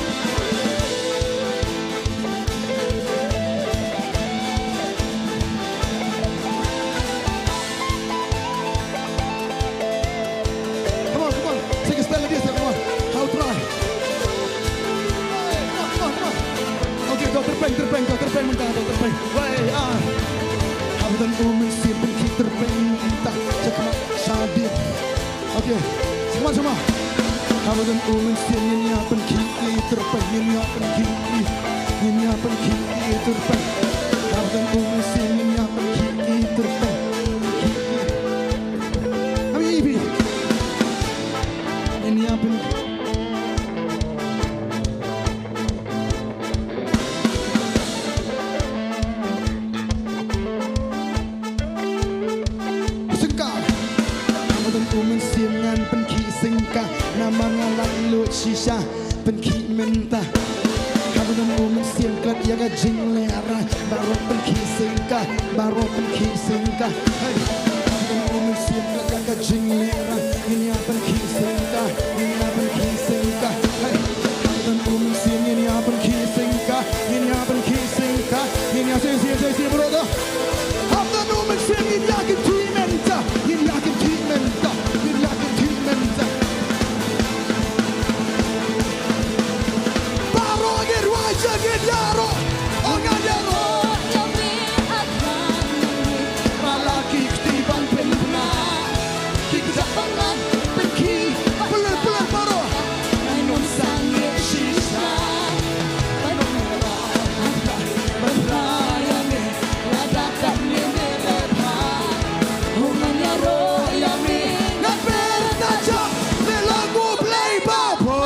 Come on, come on. Take a step like this, come on. How try. Come on, come on, come on. Okay, Doctor Peng, Doctor Peng, Doctor Peng, Doctor Peng. Wait, ah. Haba don u mynsiem pynkhih tyrpeng mynta. Check it out. Shadip. Okay. Sama, sama. Haba don u mynsiem ngin ïa pynkhih tyrpeng, ngin ïa pynkhih, ngin ïa pynkhih tyrpeng. Haba don u mynsiem ngin ïa pynkhih tyrpeng. Ami ibi. Ngin ïa pynkhih. Sengka. Haba don u mynsiem ngan pynkhih sengka. Namar nga lait lut shisha pynkhih mynta. Haba don u mynsiem klet ïa ka jinglehrain. Baroh pynkhih sengka. Baroh pynkhih sengka. Hey. Haba don u mynsiem klet ïa ka jinglehrain. Ngin ïa pynkhih sengka. Ngin ïa pynkhih sengka. Hey. Haba don u mynsiem ngin ïa pynkhih sengka. Ngin ïa pynkhih sengka. Ngin ïa seng seng seng seng baroh. Haba don u mynsiem ngin ïa kynkhih mynta. Ngin ïa kynkhih mynta. Ngin ïa kynkhih mynta. Baroh ngin wan sha ngin ïaroh. Oh, ngan ïaroh. Ba la ki kti ban pynbna. Ki kjat ban ngan pynkhih. Pynlait, pynlait baroh. Ngan ym sangeh shisha. Ban ym rah. Ban rah ïa me. Lada katne me la bha. Ho ngan ïaroh ïa me. Ngan pyrta jam. Me long u Blei ba bha.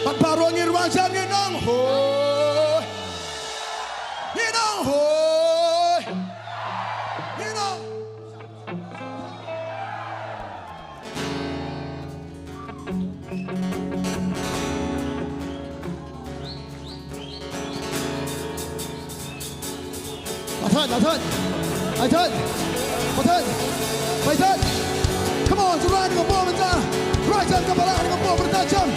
Bad baroh ngin wan sha ngin ong hooid. Ngin ong hooid. Ngin ong. Athad, athad. Athad. Athad. Athad. Come on, to ride the ball, Rajan, come on, the ball, Rajan.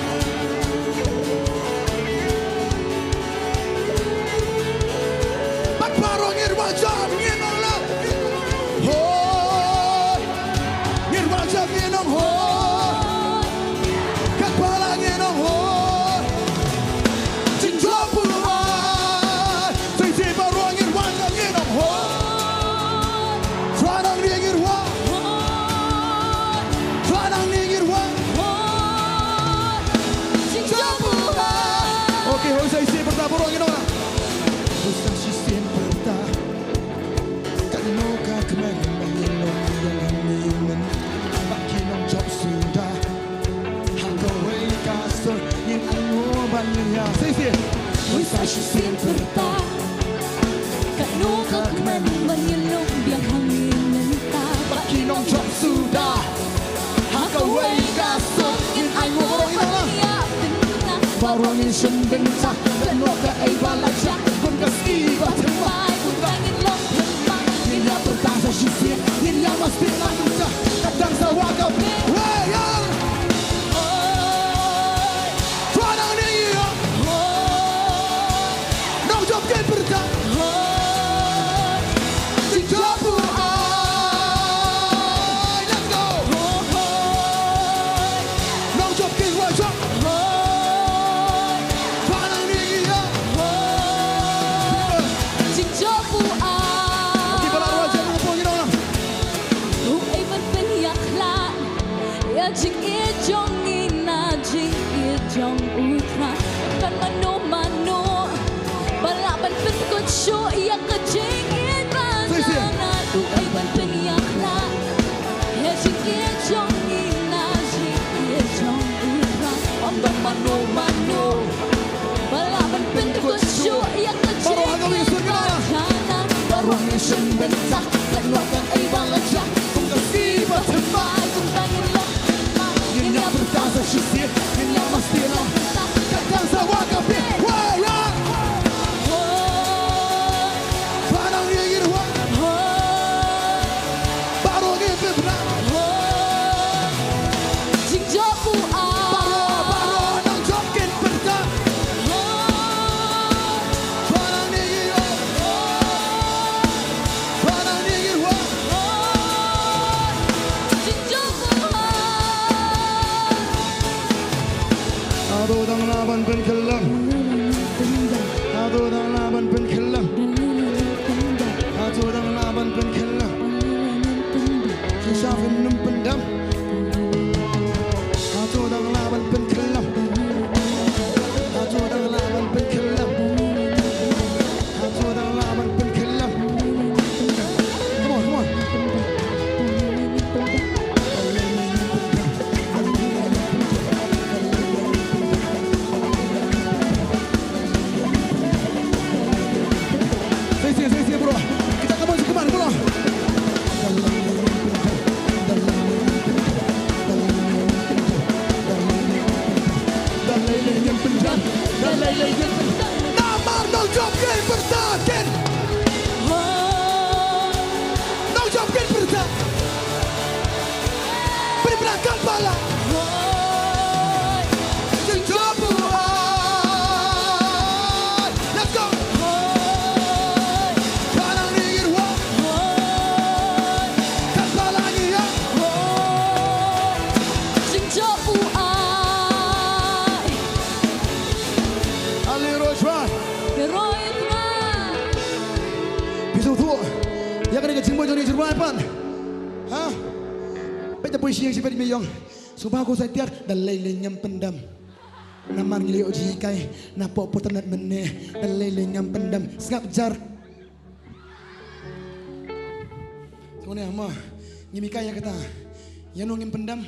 Bad baroh ngin wan sha ngin ong la. Hooid. Ngin wan sha ngin ong hooid. Kat ba la ngin ong hooid. Jingjop u ai. Sei sei baroh ngin wan sha ngin ong hooid. Swa nang ri ngin wan. Swa nang ri ngin wan. Jingjop u ai. Okay, hooid, sei sei pyrta baroh ngin ong la. Hooid, sa shisien pyrta. Katno ka kmen ba ngin long ïa la ngin men. Ba ki nongjop suda. Ha kawei ka sur ngin ai nguh ban ïa. Sei sei. Hooid, sa shisien pyrta. Katno ka kmen ba ngin long biang ha ngin mynta. Ba ki nongjop suda. Ha kawei ka sur ngin ai nguh, baroh ngin ong la. Baroh ngin shim bynta. Katno kaei ba la jia. Kum ka sngi ba thymmai. Kum ka ngin long thymmai. Ngin ïa pyrta sa shisien. Ngin ïa mast lang mynta. Ka dang sa wah ka wei ïa. Oh. jong ngi na jingïeit jong U Trai. Don mano mano ba lah ban pynkut shuh ïa ka jingïeit ba jana, uei ban pynïakhlad ïa jingïeit jong ngi na jingïeit jong U Trai. Ym don mano mano ba lah ban pynkut shuh ïa ka jingïeit ba jana. Baroh ngi shim bynta, pynlong kaei ba la jia, kum ka sngi ba thymmai, kum ka sngi ba thymmai. Ngin ïa pyrta sa shisien, ngin ïa masti lang. Ka dang sa wad ka phi, wai, wai. Ba nang ïa ïa wai. Baroh ngi pyrta. Jingjop u a. Baroh, baroh nongjop kin pyrta. Ba nang ïa ïa wai. Ba nang ïa ïa wai. Jingjop u a. Hato dang lah ban pynkhlem? Hato dang lah ban pynkhlem? Hato dang lah ban pynkhlem? Shisha phin ym pyndem. Hato dang lah ban pynkhlem? Hato dang lah ban pynkhlem? Hato dang lah ban pynkhlem? Come on, come on. Seisoh, seisoh, bro. Kita come on, come on, bro. Da lei lei ngin pyndem, da lei lei ngin pyndem. Namar nongjop kin pyrta kin. Nongjop kin pyrta. Pynipra kan pala. Jingjop u ai. Let's go. Kanang ni ngin wa. Kan pala ni ya. Jingjop u ai. Ali Rojwan. Rojwan. Phi sngewthuh ïa kane ka jingmut jong ngi, Rojwan, pat? Ha? Peit, da poi shi ïing shi bad me ïong. Sngewbha ko sa tiar, da lei lei ngim pyndem. Namar ngi la ïoh jinghikai na pdeng internet mynne, da lei lei ngim pyndem. Sngap jar. Sngewbha mo, ngim hikai ïa kata. Ïano ngim pyndem?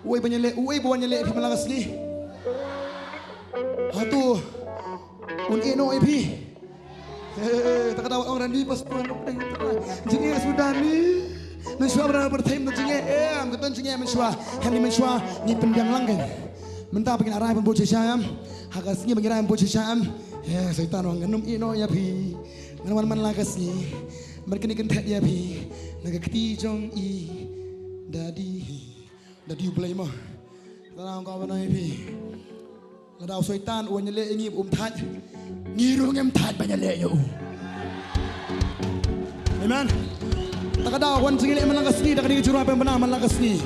Uei ban ïaleh, uei ban ïaleh ïa phi man la ka sngi? Hato un ïehnoh ïa phi? He, he, he, ta ka daw ong Randy Pastor, jingeh suda ni. Mynshuwa ba pyrthei mynta jingeh em, ka don jingeh mynshuwa. Hangne mynshuwa ngi pynbiang lang kein. Mynta ba ngin rai ban bud shisha em. Ha ka sngi ba ngin rai ban bud shisha em. He, Soitan u ong ngan ym ïehnoh ïa phi. Ngan wan man la ka sngi. Ban kane kynthei ïa phi. Na ka kti jong i. Daddy. Daddy U Blei mo. Tang ka ban ïa phi. Lada u Soitan u wan ïaleh ïa ngi ba um thait, ngi ruh ngim thait ban ïaleh ïa u. Amen. Ta ka daw wan jingïaleh man la ka sngi, da kane ka jingïaleh man la ka sngi.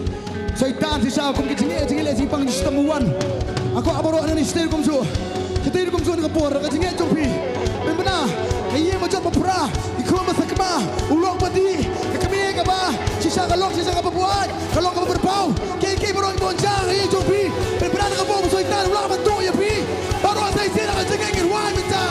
Soitan shisha kum ka jingeh, jingïaleh jingpang jingstad u wan. Nga kwah baroh ngi sdang kumjuh. Sdang kumjuh na ka por ka jingeh jong phi. Pynbna, ka ïing ba jot ba pra, i khun ba sakma, u lok ba dih, ka kmie kaba shisha ka lok, shisha kaba buaid. Ka long kaba pyrpaw. Kiei kiei baroh ki bun jong ngi jong phi. Pynbna na ka bor ba u Soitan u lah ban tuh ïa phi. Baroh sa shisien na ka jingeh ngin wai mynta.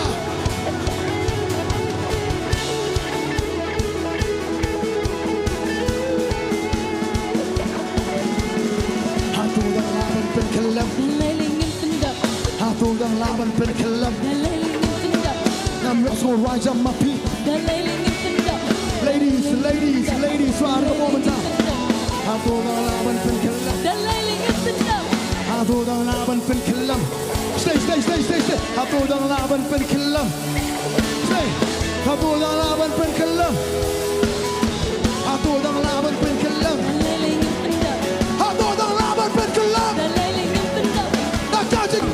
Hato dang lah ban pynkhlem? Da lei lei ngin pyndem. Hato dang lah ban pynkhlem? Da lei lei ngin pyndem. Ngam ïohsngew rwai jam ma phi. Da lei lei ngin pyndem. Ladies, ladies, ladies, shuwa ka bor mynta. Hato dang lah ban pynkhlem? Da lei lei ngin pyndem. Hato dang lah ban pynkhlem? Stay, stay, stay, stay, stay. Hato dang lah ban pynkhlem? Stay. Hato dang lah ban pynkhlem? Hato dang lah ban pynkhlem? Da lei lei ngin pyndem. Hato dang lah ban pynkhlem? Da lei lei ngin pyndem. Da ka jing.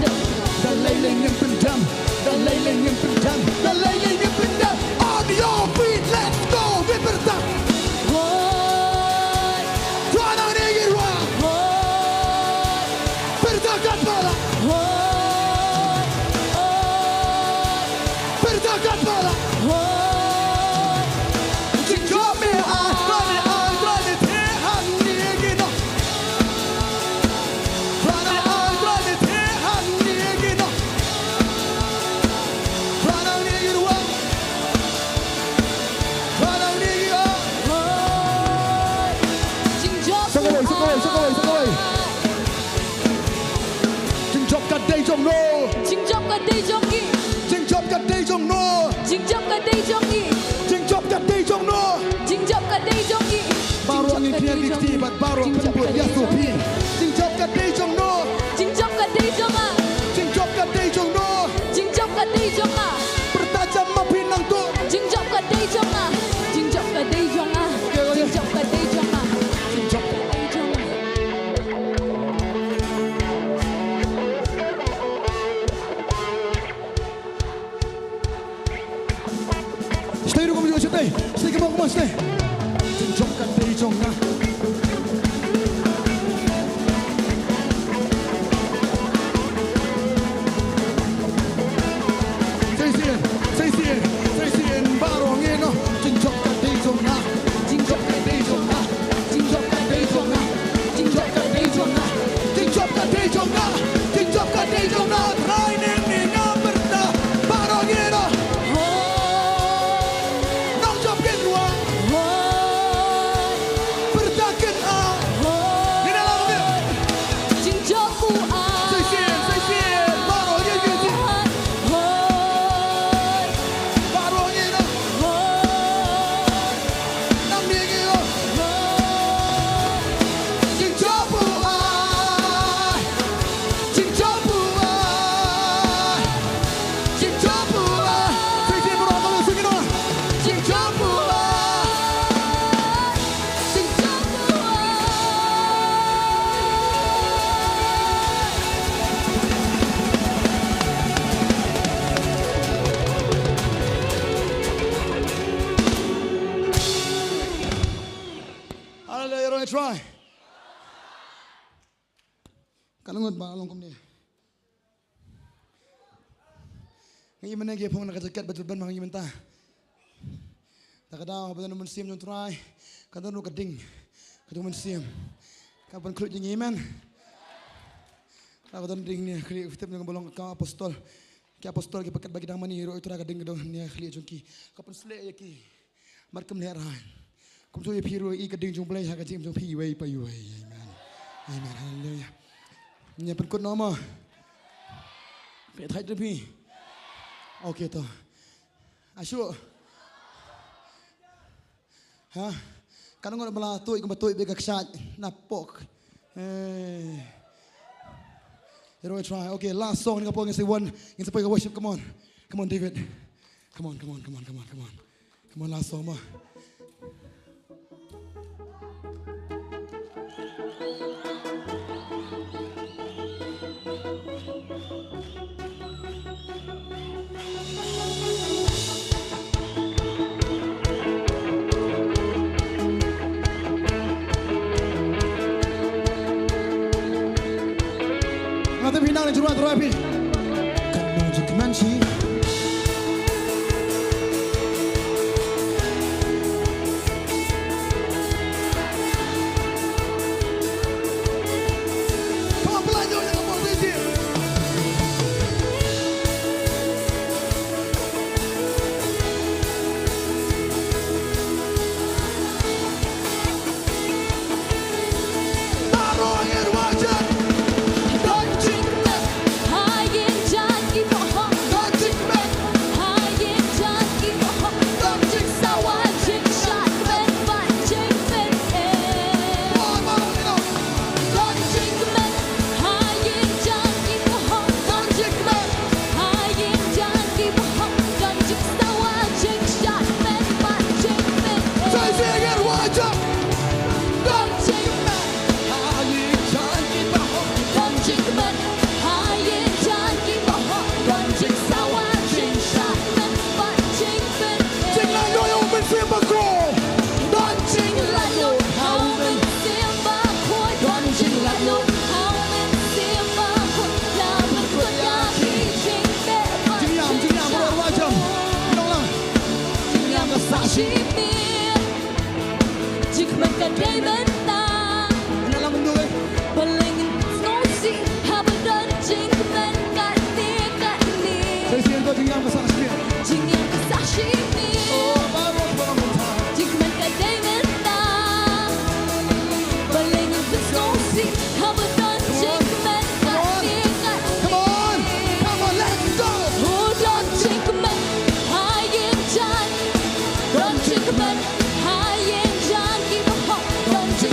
Da lei lei ngin pyndem. Da lei lei ngin pyndem, da lei lei ngin pyndem. On your feet, let's go. Ngin pyrta. Hoi. Tuan ang ni ngin wa. Hoi. Pyrta kat pala. Hoi. Hoi. Pyrta kat pala. Hoi. Jingjop me ai, trai me ai, trai me te ai. Jingjop ka dei jong nga. Sa shisien, sa shisien, sa shisien baroh ngin ong. Jingjop ka dei jong nga. Jingjop ka dei jong nga. Jingjop ka dei jong nga. Jingjop ka dei jong nga. Jingjop ka dei jong nga. Jingjop ka dei jong nga. Trai ne ne nga pyrta. Baroh ngin ong. Nongjop kynwang. Pyrta kynwang. Ngin ïa lang beit. Jingjop u ai. Sa shisien, sa shisien. Baroh ngin ong. Baroh ngin ong. Nang ngin ong. Jingjop u ai. Jingjop u ai. Jingjop u ai. Sa shisien baroh ngin ong. Jingjop u ai. Jingjop u ai. Hallelujah, ïaroh ïa u Trai. Katno ngut ba long kumne? Nga ïohi mynne ki phong na ka jaket ba jyrban ma nga ïohi mynta. Ta ka daw ba don u Mynsiem jong u Trai. Ka don ruh ka ding ka jong u Mynsiem. Ka ban khluit jong ngi, amen. Ka don ding ne khlieh, tip ne ka ba long ka apostol. Ki apostol ki pakat ba ki dang mane ruh, u Trai ka ding ka don ne khlieh jong ki. Ka pynshlur ïa ki. Mar kum lehrain. Kumjuh ïa phi ruh i ka ding jong U Blei ha ka jingim jong phi iwei pa iwei. Amen. Amen. Haleluya. Ngin ïa pynkut noh mo. Phi thait ruh phi. Okay to. Ashu. Ha? Katno ngut ba la tuid kumba tuid bad ka kshaid na pok. Eh. Ïaroh ïa u Trai. Okay, last song, ngin sa poi, ngin sa poi, ngin sa poi ka worship. Come on. Come on, David. Come on, come on, come on, come on, come on. Come on, last song mo. Nga te phi nang ne jurwa trai phi. Kan nong jingkmen shi. Jingïam, jingïam, baroh ruh jam. Jingïam ka sah shi. Jingkmen ka dei mynta. Ïa la mynta eh. Balei ngin sngewsih haba don jingkmen katne katne. Sa shisien to jingïam ka sah shi. Jingïam ka sah shi. Oh, baroh baroh mynta. Jingkmen ka dei mynta. Balei ngin sngewsih haba don jingkmen katne katne. Come on, come on, let's go. Oh, don jingkmen ha ïing jong ngi. Don jingkmen ha ïing jong ngi bahok. Don jingkmen.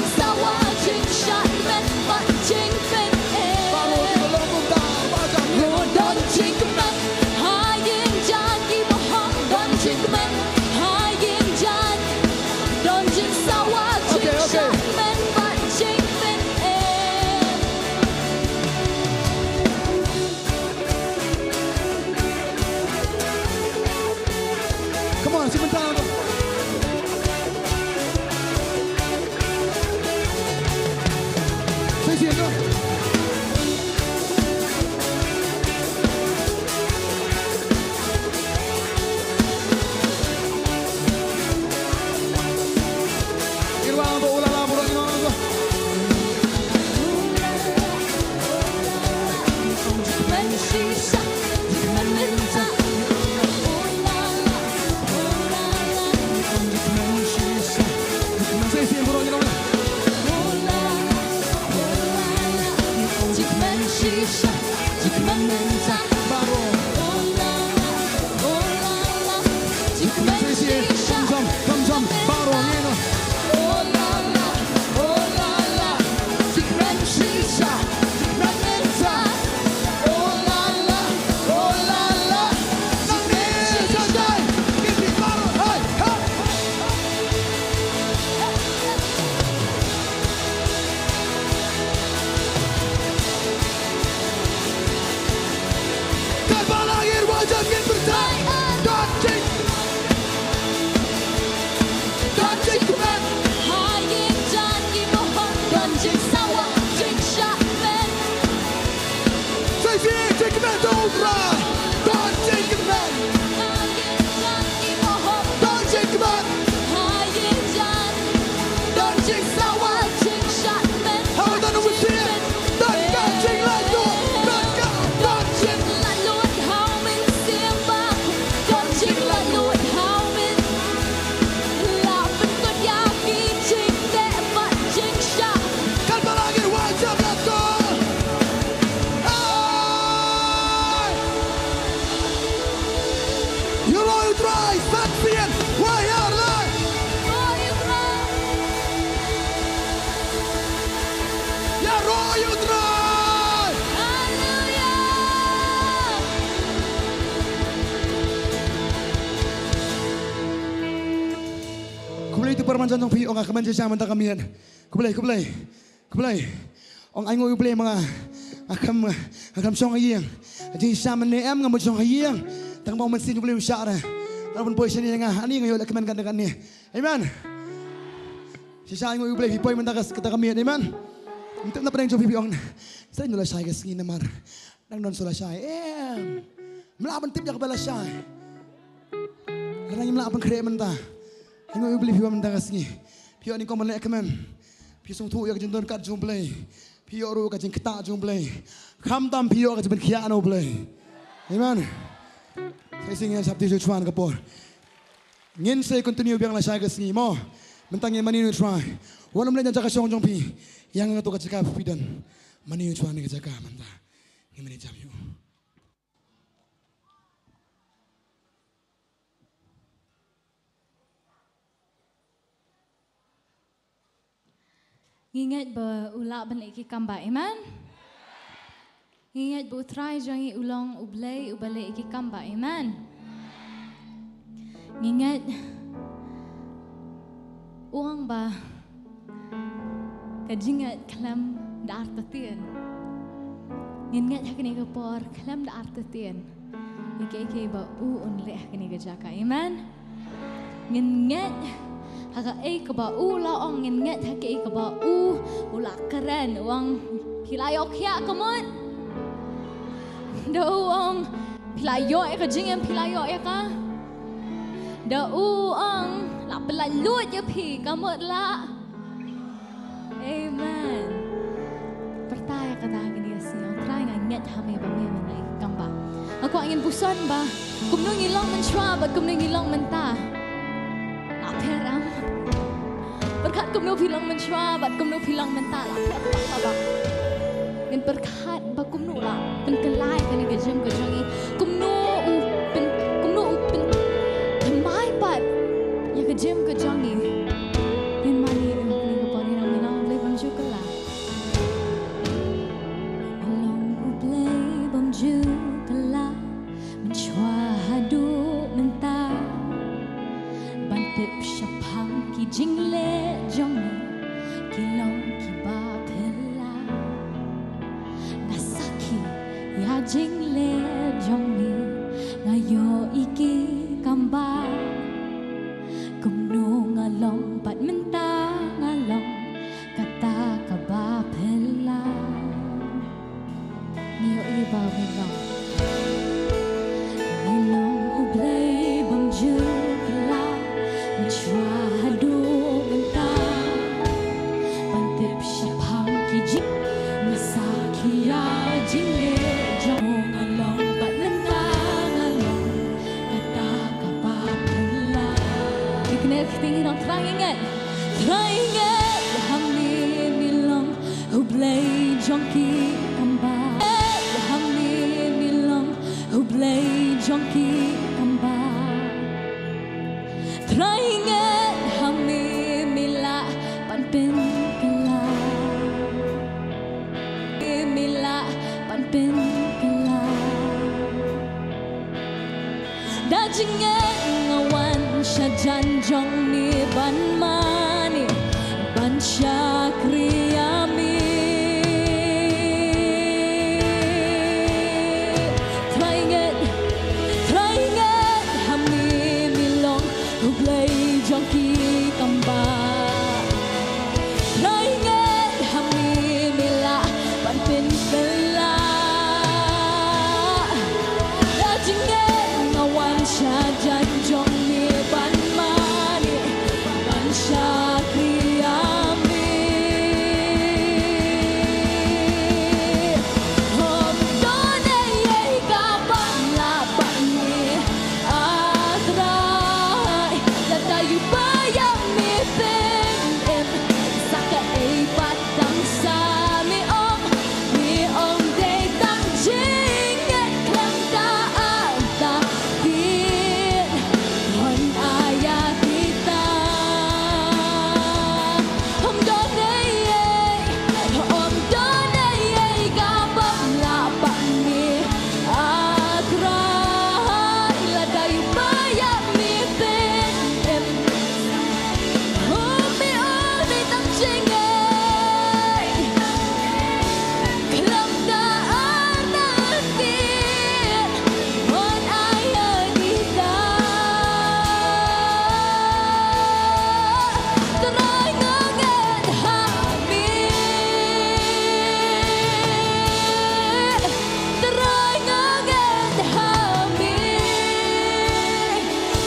Khublei ïa utu u parman jong phi, ong nga kmen shisha mynta ka miet. Khublei, khublei, khublei. Ong ai nguh ïa u Blei ma nga, nga khlem, nga khlem shong ha ïing. Jingshisha mynne em nga mut shong ha ïing. Tang ba u Mynsiem u Blei u shah re. Nga la pynpoi shane ïa nga, ani nga ïoh lehkmen katne katne. Amen. Shisha ai nguh ïa u Blei phi poi mynta ka, kata ka miet, amen. Ngim tip na pdeng jong phi phi ong, sa ïa la shai ka sngi namar dang don sa la shai. Em. Mla ban tip ïa kaba la shai. Lada ngim lah ban khreh mynta. Ai nguh ïa u Blei phi wan mynta ka sngi. Phi ïoh nyngkong ban lehkmen. Phi sngewthuh ïa ka jingdon kat jong u Blei. Phi ïoh ruh ka jingktah jong u Blei. Khamtam phi ïoh ka jingpynkhiah na u Blei. Amen. Sa shisien ngin sa ïa sdang shuwa na ka por. Ngin sa continue biang lashai ka sngi mo. Mynta ngin mane ïa u Trai. Wat lum leit na jaka shong jong phi. Ïa nga to ka jaka phi don. Mane ïa u Trai na ka jaka mynta. Ngin mane jam ïa u. Ngi ngeit ba u lah ban leh ki kam ba, amen. Ngi ngeit ba u Trai jong ngi u long u Blei uba leh ki kam ba, amen. Ngi ngeit u ong ba ka jingngeit khlem da artatien. Ngin ngeit ha kane ka por khlem da artatien ïa kaei kaei ba u un leh ha kane ka jaka. Amen. Ngin ngeit ha kaei kaba u la ong, ngin ngeit ha kaei kaba u, u la kren, u ong phi la ïoh khiah ka mut. Da u ong phi la ïoh ïa ka jingim, phi la ïoh ïa ka. Da u ong la pynlait luid ïa phi ka mut la. Amen. Pyrta ïa kata ha kane ka sngi, Trai nga ngeit ha me ba me ban leh ki kam ba. Nga kwah ngin puson ba kumno ngi long mynshuwa bad kumno ngi long mynta. Nga pher am. Pyrkhat kumno phi long mynshuwa bad kumno phi long mynta la pher bak la bak. Ngin pyrkhat ba kumno la pynkylla ïa kane ka jingim ka jong ngi. Kumno u pyn, kumno u pynthymmai pat ïa ka jingim ka jong ngi. Ngin mane ïa kane ka por, ngi nang, ngi nang, Blei bym ju kylla. Long u Blei bym ju kylla. Mynshuwa haduh mynta ban tip shaphang ki jingleh jong me ki long kiba phylla. Nga sakhi ïa jingleh jong me, nga ïohi ki kam ba. Kumno nga long bad mynta nga long kata kaba phylla. jong ki kamba. Eh, ha me, me long U Blei jong ki kamba. Trai ngeit ha me, me lah ban pynkylla. Me lah ban pynkylla. Da jingngeit nga wan sha jan jong me ban mane, ban shakri ïa me. Trai ngeit, trai ngeit ha me, me long U Blei jong ki kamba. Trai ngeit ha me, me lah ban pynkylla. Da jingngeit nga wan sha jan jong me ban mane, ban shakri ïa me. Ym don ei ei kaba lah bad me, ah Trai. Lada ïohi ba ïa me pyn-im, sa kaei pat dang sa me ong, me ong dei tang jingngeit khlem da ar da pit. Hon ai ïa kita. Ym don ei ei, ym don ei ei kaba lah bad me, ah Trai. Lada ïohi ba ïa me pyn-im, oh me ong dei tang jingngeit khlem da ar da pit. Hon ai ïa kita. Trai nga ngeit ha me. Trai nga ngeit ha me.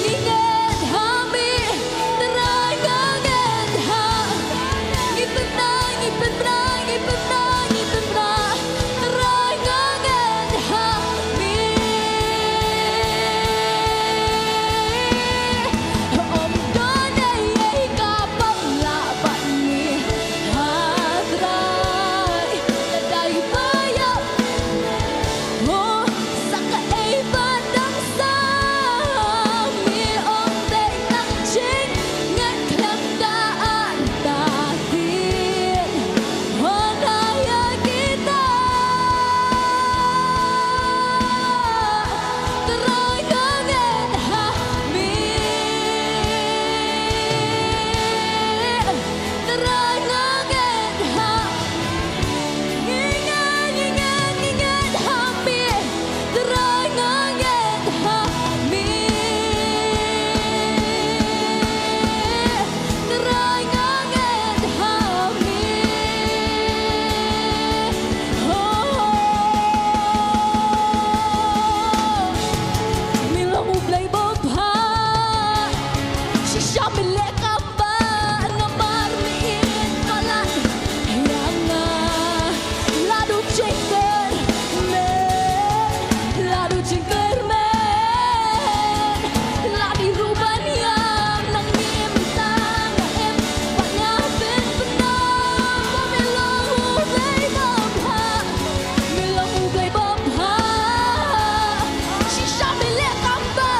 Ngi ngeit ha me. Trai nga ngeit ha. Ngi pynbna, ngi pynbna, ngi pynbna, ngi pynbna. Trai nga ngeit ha me. Ym don ei ei kaba lah bad me, ah Trai. Lada ïohi ba ïa, oh, sa kaei pat dang sa me ong dei tang jingngeit khlem da ar da pit. Hon ai ïa kita. Trai nga ngeit ha me. Trai nga ngeit ha. Ngi ngeit, ngi ngeit, ngi ngeit ha me. Trai nga ngeit ha me. Trai nga ngeit ha me. Oh, oh, oh. Me long U Blei babha. Shisha me leh kam Ba namar me ïeit palat ïa nga. La duh jingkyrmen, la duh jingkyrmen. La dei ruh ban ïap nang ïa me mynta nga em bad nga pynbna. Ba me long U Blei babha. Me long U Blei babha. Shisha me leh kam ba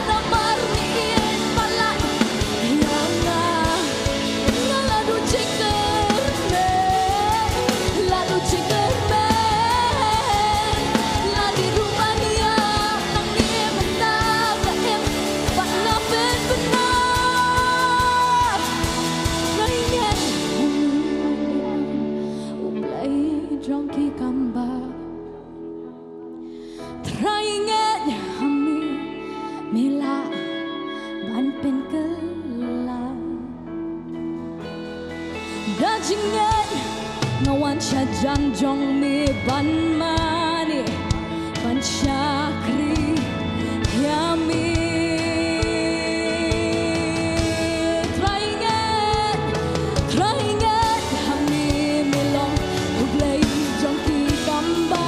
namar me ïeit palat ïa nga. Nga la duh jingkyrmen, la duh jingkyrmen. La dei ruh ban ïap nang ïa mynta nga em bad nga pynbna. Nga ïeit U Blei jong ki kam ba. Trai ngeit ha me, me lah ban pynkylla. Da jingngeit nga wan sha jan jong me ban mane, ban shakri ïa me. Trai ngeit, trai ngeit ha me, me long U Blei jong ki kam ba.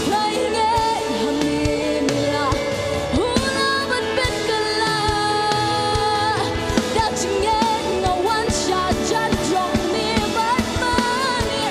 Trai ngeit ha me, me lah, u lah ban pynkylla. Da jingngeit nga wan sha jan jong me ban mane,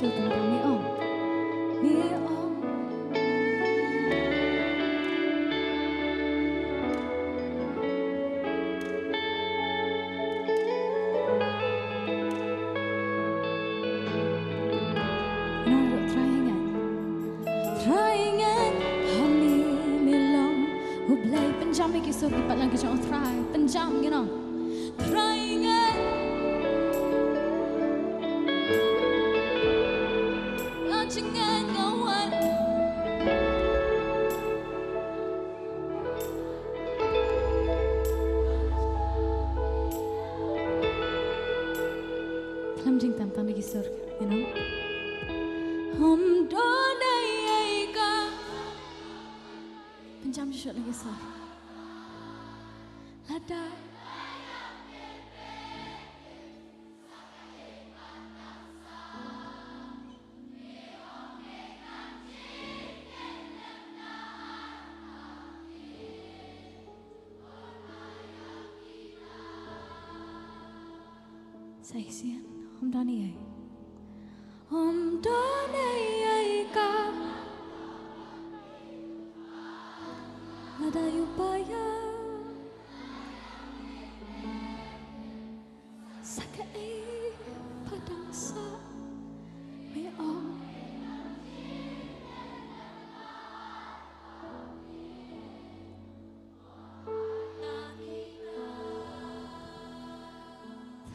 Shu tang tang me ong. Me ong. Nong ruh Trai ngeit. Trai ngeit ha me, me long U Blei. Pynjam ïa ki sur ki pat lang ki jong U Trai. Pynjam, you know. Trai ngeit. Nga jingngeit nga wan. Khlem jingtem tang da ki sur, you know. Ym don ei ei ka. Pynjam shuh la ki sur. Lada. Sa shisien, ym don ei ei. Ym don ei ei ka. Lada ïa u paia. Sa kaei pat dang sah me ong.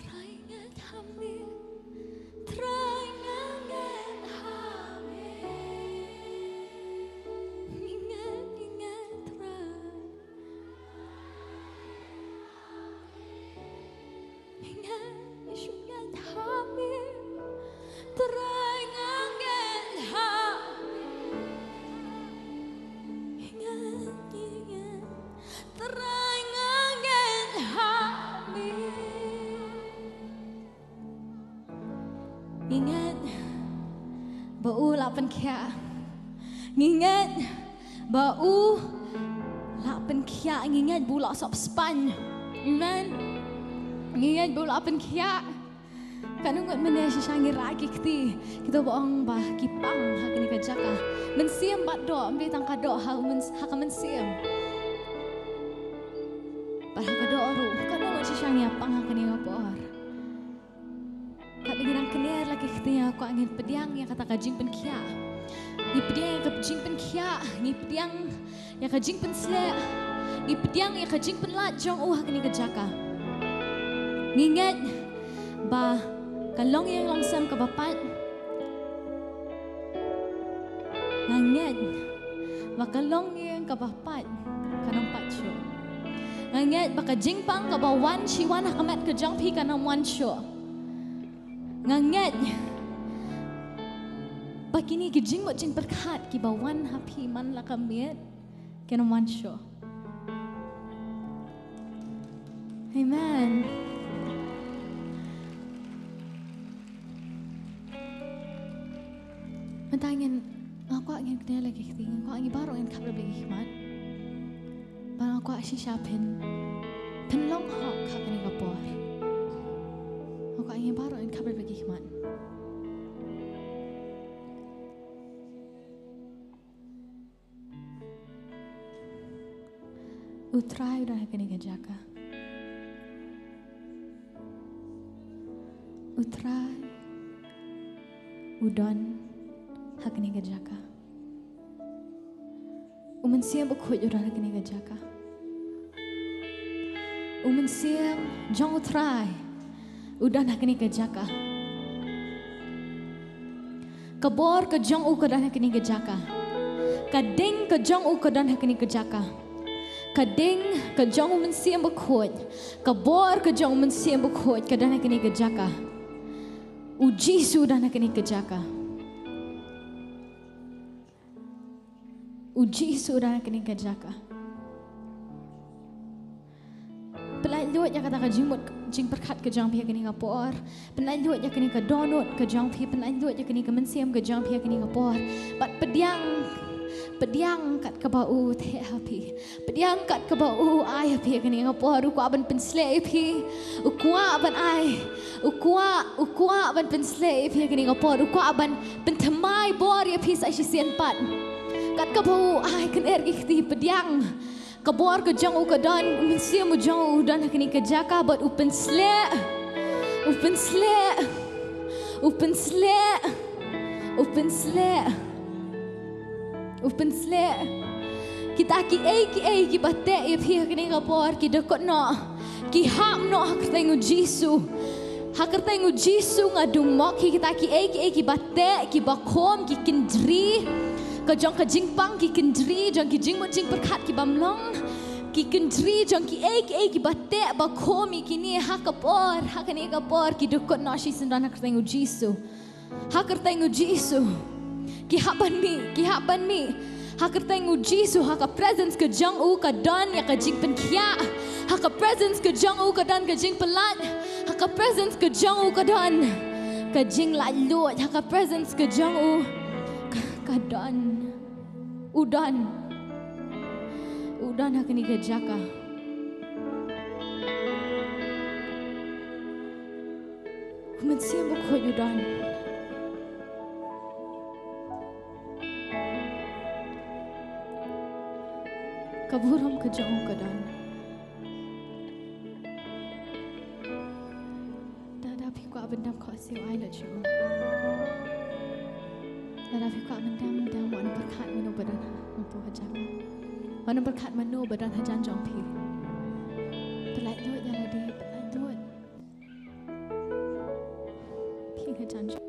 Trai ngeit ha me, Trai ngeit ha me. Ngi ngeit, ngi ngeit Trai. Ngi ngeit, ngi shu ngeit ha me. Trai nga ngeit ha me. Ngi ngeit, ngi ngeit. Trai nga ngeit ha me. Ngi ngeit ba u la pynkhiah. Ngi ngeit ba u la pynkhiah. Ngi ngeit ba u la sop spaiñ. Amen. Ngi ngeit ba u la pynkhiah. Katno ngut mynne shisha ngi rah ki kti, kito ba ong ba ki pang ha kane ka jaka. Mynsiem bad doh, ym dei tang ka doh ha u myns-, ha ka mynsiem. Bad ha ka doh ruh, katno ngut shisha ngi ïa pang ha kane ka por. Katba ngi dang kner la ki kti, nga kwah ngin pdiang ïa kata ka jingpynkhiah. Ngi pdiang ïa ka jingpynkhiah, ngi pdiang ïa ka jingpynsleh, ngi pdiang ïa ka jingpynlait jong u ha kane ka jaka. Ngi ngeit ba ka longïing longsem kaba pait. Nga ngeit ba ka longïing kaba pait kan ym pait shuh. Nga ngeit ba ka jingpang kaba wan shi wan ha ka met ka jong phi kan ym wan shuh. Nga ngeit ba kine ki jingmut jingpyrkhat kiba wan ha phi man la ka miet kin ym wan shuh. Amen. Mynta ngin, nga kwah ngin kynnoh la ki kti, nga kwah ngi baroh ngin khap rep la ki khmat. Ba nga kwah shisha phin, phin long hok ha kane ka por. Nga kwah ngi baroh ngin khap rep la ki khmat. U Trai u don ha kane ka jaka. U Trai u don ha kane ka jaka. U Mynsiem Bakhuid u don ha kane ka jaka. U Mynsiem jong u Trai u don ha kane ka jaka. Ka bor ka jong u ka don ha kane ka jaka. Ka ding ka jong u ka don ha kane ka jaka. Ka ding ka jong u Mynsiem Bakhuid, ka bor ka jong u Mynsiem Bakhuid ka don ha kane ka jaka. U Jisu u don ha kane ka jaka. U Jisu u don ha kane ka jaka. Pynlait luid ïa kata ka jingmut jingpyrkhat ka jong phi ha kane ka por. Pynlait luid ïa kane ka dohnud ka jong phi, pynlait luid ïa kane ka mynsiem ka jong phi ha kane ka por. Bad pdiang Pdiang kat kaba u theh ha phi. Pdiang kat kaba u ai ha phi ha kane ka por. U kwah ban pynshlur ïa phi. U kwah ban ai. U kwah, u kwah ban pynshlur ïa phi ha kane ka por. U kwah ban pynthymmai bor ïa phi sa shisien pat. Kat kaba u ai kane ki kti pdiang. Ka bor ka jong u ka don, u mynsiem u jong u u don ha kane ka jaka bad u pynshlur. U pynshlur. U pynshlur. U pynshlur. U pynshlur. Kita kiei kiei kiba teh ïa phi ha kane ka por ki dkut noh. Ki hap noh ha kyrteng u Jisu. Ha kyrteng u Jisu nga dum mok ïa kita kiei kiei kiba teh, kiba khum, ki kyndri. Ka jong ka jingpang, ki kyndri jong ki jingmut jingpyrkhat ki bym long. Ki kyndri jong kiei kiei kiba teh ba khum ïa kine ha ka por, ha kane ka por ki dkut noh shisyndon ha kyrteng u Jisu. Ha kyrteng u Jisu. Ki hap ban mih, ki hap ban mih. Ha kyrteng u Jisu, ha ka presence ka jong u ka don ïa ka jingpynkhiah. Ha ka presence ka jong u ka don ka jingpyllait. Ha ka presence ka jong u ka don ka jinglaitluid. Ha ka presence ka jong u ka, ka don. U don. U don ha kane ka jaka. U Mynsiem Bakhuid u don. Ka burom ka jong u ka don. Lada phi kwah ban dam khohsiew, ai lut sha u. Lada phi kwah ban dam, dam, wat nym pyrkhat mano ba don ha, hato hajan. Wat nym pyrkhat mano ba don hajan jong phi. Pyllait lut ïa lade, pyllait lut. Phi hajan jong.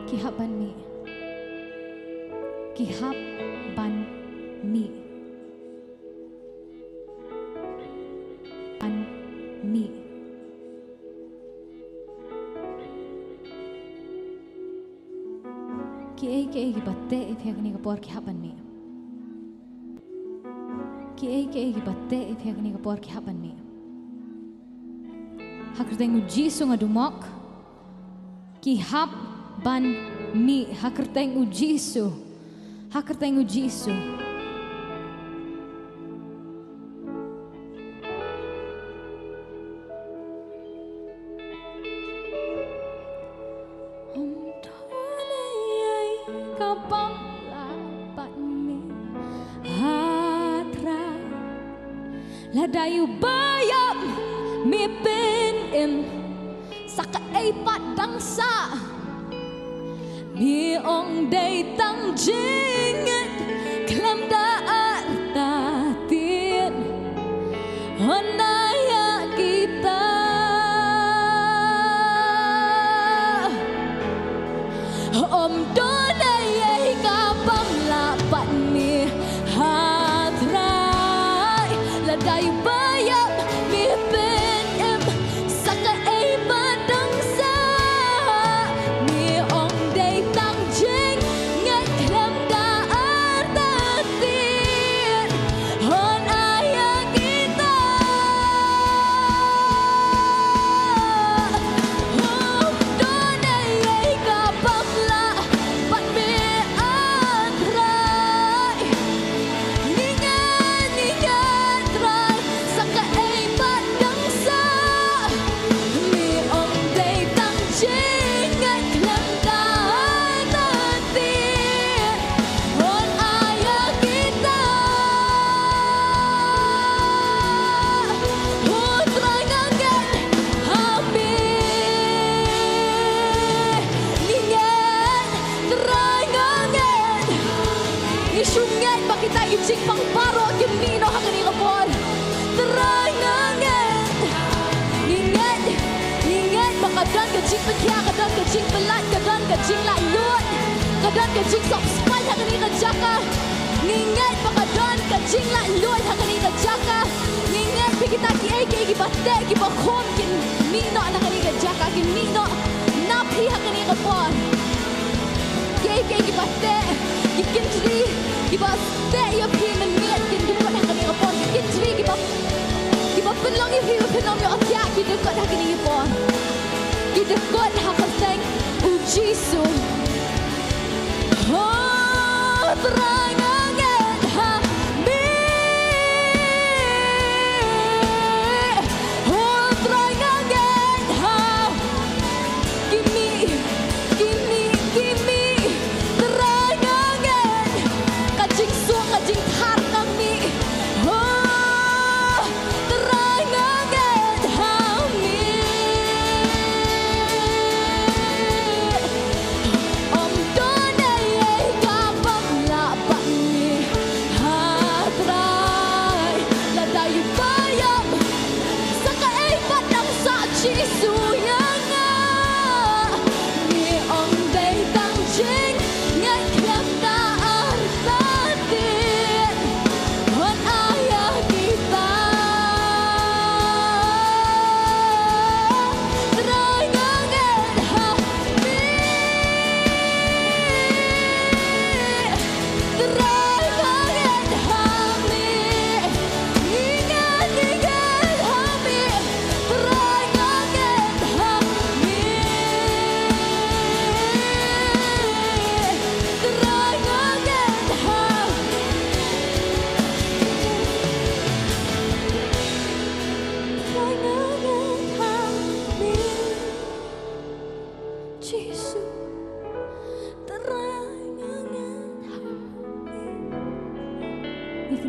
Ki hap ban mih. Ki hap ban mih. Ban mih. Kiei kiei kiba teh ïa phi ha kane ka por ki hap ban mih. Kiei kiei kiba teh ïa phi ha kane ka por ki hap ban mih. Ha kyrteng u Jisu nga dum mok. Ki hap ban mih ha kyrteng u Jisu. Ha kyrteng u Jisu. Ym don ei ei kaba lah ban mih ha Trai. Lada ïa u ba ïap me pyn-im sa kaei pat dang sah. Me ong dei tang jingngeit khlem da artatien. Hynrei ïa kita ym don ei ei kabym lah ban mih ha Trai. Lada ïa u ba ïap me pyn-im sa kaei pat dang sah. Me ong dei tang jingngeit khlem da artatien. Hynrei ïa kita ym don ei ei kabym lah ban mih ha Trai. Ngi ngeit, ngi ngeit Trai, sa kaei pat dang sah. Me ong dei tang jingngeit khlem da artatien. Hynrei ïa kita, oh Trai nga ngeit ha me. Ngi ngeit Trai nga ngeit. Ngi shu ngeit ba kita ki jingpang baroh kin mih noh ha kane ka por. Trai nga ngeit. Ngi ngeit, ngi ngeit ba ka don ka jingpynkhiah, ka don ka jingpyllait, ka don ka jinglaitluid, ka don ka jingsop spait ha kane ka jaka. Ngi ngeit ba ka don ka jinglaitluid ha kane ka jaka. Ngi ngeit ba kita kiei kiei kiba teh kiba khum kin mih noh na kane ka jaka, kin mih noh na phi ha kane ka por. Kiei kiei kiba teh, ki kyntri kiba teh ïa phi mynmiet kin dkut ha kane ka por. Ki kyntri kiba, kiba pynlong ïa phi ba phin ym ïohthiah ki dkut ha kane ka por. Ki dkut ha kyrteng u Jisu. Ho,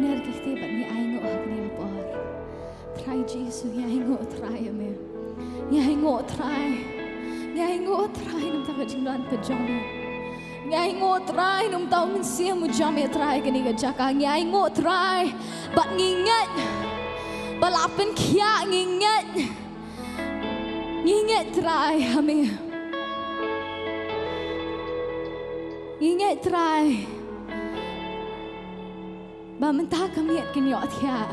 Ner ki kti bad ngi ainguh ha kane ka por. Trai Jisu, ngi ainguh Trai ïa me. Ngi ainguh Trai. Ngi ainguh Trai namar ka jingdon ka jong me. Ngi ainguh Trai namar u Mynsiem u jong me Trai kane ka jaka. Ngi ainguh Trai bad ngi ngeit ba la pynkhiah, ngi ngeit. Ngi ngeit Trai ha me. Ngi ngeit Trai ba mynta ka miet kin ïoh thiah.